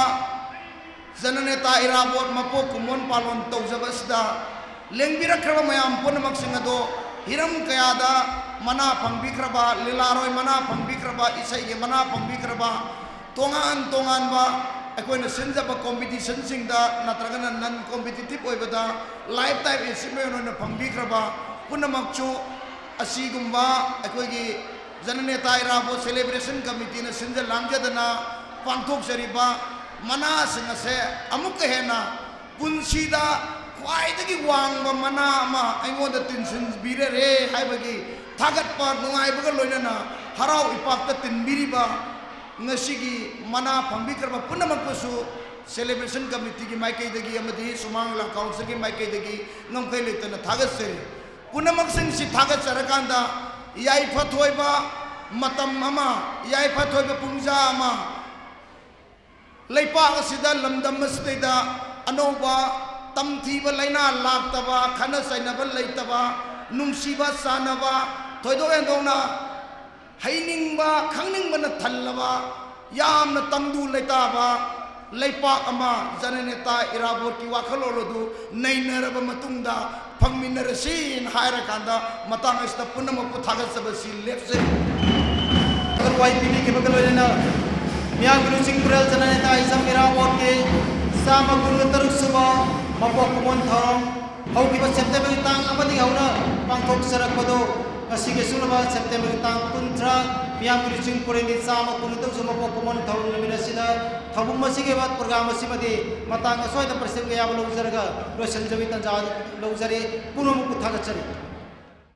ꯖꯅꯅꯦꯇꯥ ꯏꯔꯥꯕꯣꯠ ꯃꯄꯣꯛ ꯀꯨꯝꯑꯣꯟ ꯄꯥꯂꯣꯟ ꯇꯧꯖꯕ ꯑꯁꯤꯗ ꯂꯦꯡꯕꯤꯔꯛꯈ꯭ꯔꯕ ꯃꯌꯥꯝ ꯄꯨꯝꯅꯃꯛꯁꯤꯡ ꯑꯗꯣ ꯍꯤꯔꯝ ꯀꯌꯥꯗ ꯃꯅꯥ ꯐꯪꯕꯤꯈ꯭ꯔꯕ, ꯂꯤꯂꯥꯔꯣꯏ ꯃꯅꯥ ꯐꯪꯕꯤꯈ꯭ꯔꯕ, ꯏꯁꯩꯒꯤ ꯃꯅꯥ ꯐꯪꯕꯤꯈ꯭ꯔꯕ, ꯇꯣꯉꯥꯟ ꯇꯣꯉꯥꯟꯕ ꯑꯩꯈꯣꯏꯅ ꯁꯤꯟꯖꯕ competitionꯁꯤꯡꯗ ꯅꯠꯇ꯭ꯔꯒꯅ non competitive ꯑꯣꯏꯕꯗ life time achievement ꯑꯣꯏꯅ ꯐꯪꯕꯤꯈ꯭ꯔꯕ ꯄꯨꯝꯅꯃꯛꯁꯨ ꯑꯁꯤꯒꯨꯝꯕ ꯑꯩꯈꯣꯏꯒꯤ ꯖꯅꯅꯦꯇꯥ ꯏꯔꯥꯕꯣꯠ celebration committeeꯅ ꯁꯤꯟꯖ ꯂꯥꯡꯖꯗꯅ ꯄꯥꯡꯊꯣꯛꯆꯔꯤꯕ ꯃꯅꯥꯁꯤꯡ ꯑꯁꯦ ꯑꯃꯨꯛꯀ ꯍꯦꯟꯅ ꯄꯨꯟꯁꯤꯗ ꯈ꯭ꯋꯥꯏꯗꯒꯤ ꯋꯥꯡꯕ ꯃꯅꯥ ꯑꯃ ꯑꯩꯉꯣꯟꯗ ꯇꯤꯟꯁꯤꯟꯕꯤꯔꯔꯦ ꯍꯥꯏꯕꯒꯤ ꯊꯥꯒꯠꯄ ꯅꯨꯡꯉꯥꯏꯕꯒ ꯂꯣꯏꯅꯅ ꯍꯔꯥꯎ ꯏꯄꯥꯛꯇ ꯇꯤꯟꯕꯤꯔꯤꯕ ꯉꯁꯤꯒꯤ ꯃꯅꯥ ꯐꯪꯕꯤꯈ꯭ꯔꯕ ꯄꯨꯝꯅꯃꯛꯄꯨꯁꯨ celebration committeeꯒꯤ ꯃꯥꯏꯀꯩꯗꯒꯤ ꯑꯃꯗꯤ ꯁꯨꯃꯥꯡ ꯂꯤꯂꯥ councilꯒꯤ ꯃꯥꯏꯀꯩꯗꯒꯤ ꯉꯝꯈꯩ ꯂꯩꯇꯅ ꯊꯥꯒꯠꯆꯔꯤ꯫ ꯄꯨꯝꯅꯃꯛꯁꯤꯡꯁꯤ ꯊꯥꯒꯠꯆꯔꯀꯥꯟꯗ ꯌꯥꯏꯐ ꯊꯣꯏꯕ ꯃꯇꯝ ꯑꯃ, ꯌꯥꯏꯐ ꯊꯣꯏꯕ ꯄꯨꯡꯖꯥ ꯑꯃ, ꯂꯩꯄꯥꯛ ꯑꯁꯤꯗ, ꯂꯝꯗꯝ ꯑꯁꯤꯗꯩꯗ ꯑꯅꯧꯕ ꯇꯝꯊꯤꯕ ꯂꯥꯏꯅꯥ ꯂꯥꯛꯇꯕ, ꯈꯠꯅ ꯆꯩꯅꯕ ꯂꯩꯇꯕ, ꯅꯨꯡꯁꯤꯕ ꯆꯥꯟꯅꯕ, ꯊꯣꯏꯗꯣꯛ ꯍꯦꯟꯗꯣꯛꯅ ꯍꯩꯅꯤꯡꯕ ꯈꯪꯅꯤꯡꯕꯅ ꯊꯜꯂꯕ, ꯌꯥꯝꯅ ꯇꯪꯗꯨ ꯂꯩꯇꯥꯕ ꯂꯩꯄꯥꯛ ꯑꯃ ꯖꯅꯅꯦꯇꯥ ꯏꯔꯥꯕꯣꯠꯀꯤ ꯋꯥꯈꯜꯂꯣꯟ ꯑꯗꯨ ꯅꯩꯅꯔꯕ ꯃꯇꯨꯡꯗ ꯐꯪꯃꯤꯟꯅꯔꯁꯤꯅ ꯍꯥꯏꯔꯀꯥꯟꯗ ꯃꯇꯥꯡ ꯑꯁꯤꯗ ꯄꯨꯝꯅꯃꯛꯄꯨ ꯊꯥꯒꯠꯆꯕꯁꯤ ꯂꯦꯞꯆꯩ꯫ ꯊꯋꯥꯏ ꯄꯤꯕꯤꯈꯤꯕꯒ ꯂꯣꯏꯅꯅ ꯃꯤꯌꯥꯝꯒꯤ ꯂꯨꯆꯤꯡ ꯄꯨꯔꯦꯜ ꯖꯅꯅꯦꯇꯥ ꯏꯖꯝ ꯏꯔꯥꯕꯣꯠꯀꯤ ꯆꯥꯝꯃ ꯀꯨꯟꯇꯔꯨꯛ ꯁꯨꯕ ꯃꯄꯣꯛ ꯀꯨꯝꯑꯣꯟ ꯊꯧꯔꯝ ꯍꯧꯈꯤꯕ ꯁꯦꯞꯇꯦꯝꯕꯔꯒꯤ ꯇꯥꯡ ꯑꯃꯗꯒꯤ ꯍꯧꯅ ꯄꯥꯡꯊꯣꯛꯆꯔꯛꯄꯗꯨ ꯉꯁꯤꯒꯤ ꯑꯁꯨꯛꯂꯕ ꯁꯦꯞꯇꯦꯝꯕꯔꯒꯤ ꯇꯥꯡ ꯀꯨꯟꯊ꯭ꯔꯥ ꯃꯤꯌꯥꯝꯒꯤ ꯂꯨꯆꯤꯡ ꯄꯨꯔꯦꯜꯒꯤ ꯆꯥꯝꯃ ꯀꯨꯟꯇꯔꯨꯛ ꯁꯨꯕ ꯃꯄꯣꯛ ꯀꯨꯝꯑꯣꯟ ꯊꯧꯔꯝ ꯅꯨꯃꯤꯠ ꯑꯁꯤꯗ ꯊꯧꯕꯨꯝ ꯑꯁꯤꯒꯤ ꯑꯣꯏꯕ ꯄ꯭ꯔꯣꯒ꯭ꯔꯥꯝ ꯑꯁꯤꯃꯗꯤ ꯃꯇꯥꯡ ꯑꯁ꯭ꯋꯥꯏꯗ ꯄ꯭ꯔꯁꯤꯗꯦꯟꯒ ꯌꯥꯕ ꯂꯧꯖꯔꯒ ꯂꯣꯏꯁꯤꯟꯖꯕꯒꯤ ꯇꯥꯟꯖꯥ ꯂꯧꯖꯔꯤ꯫ ꯄꯨꯝꯅꯃꯛꯄꯨ ꯊꯥꯒꯠꯆꯔꯤ꯫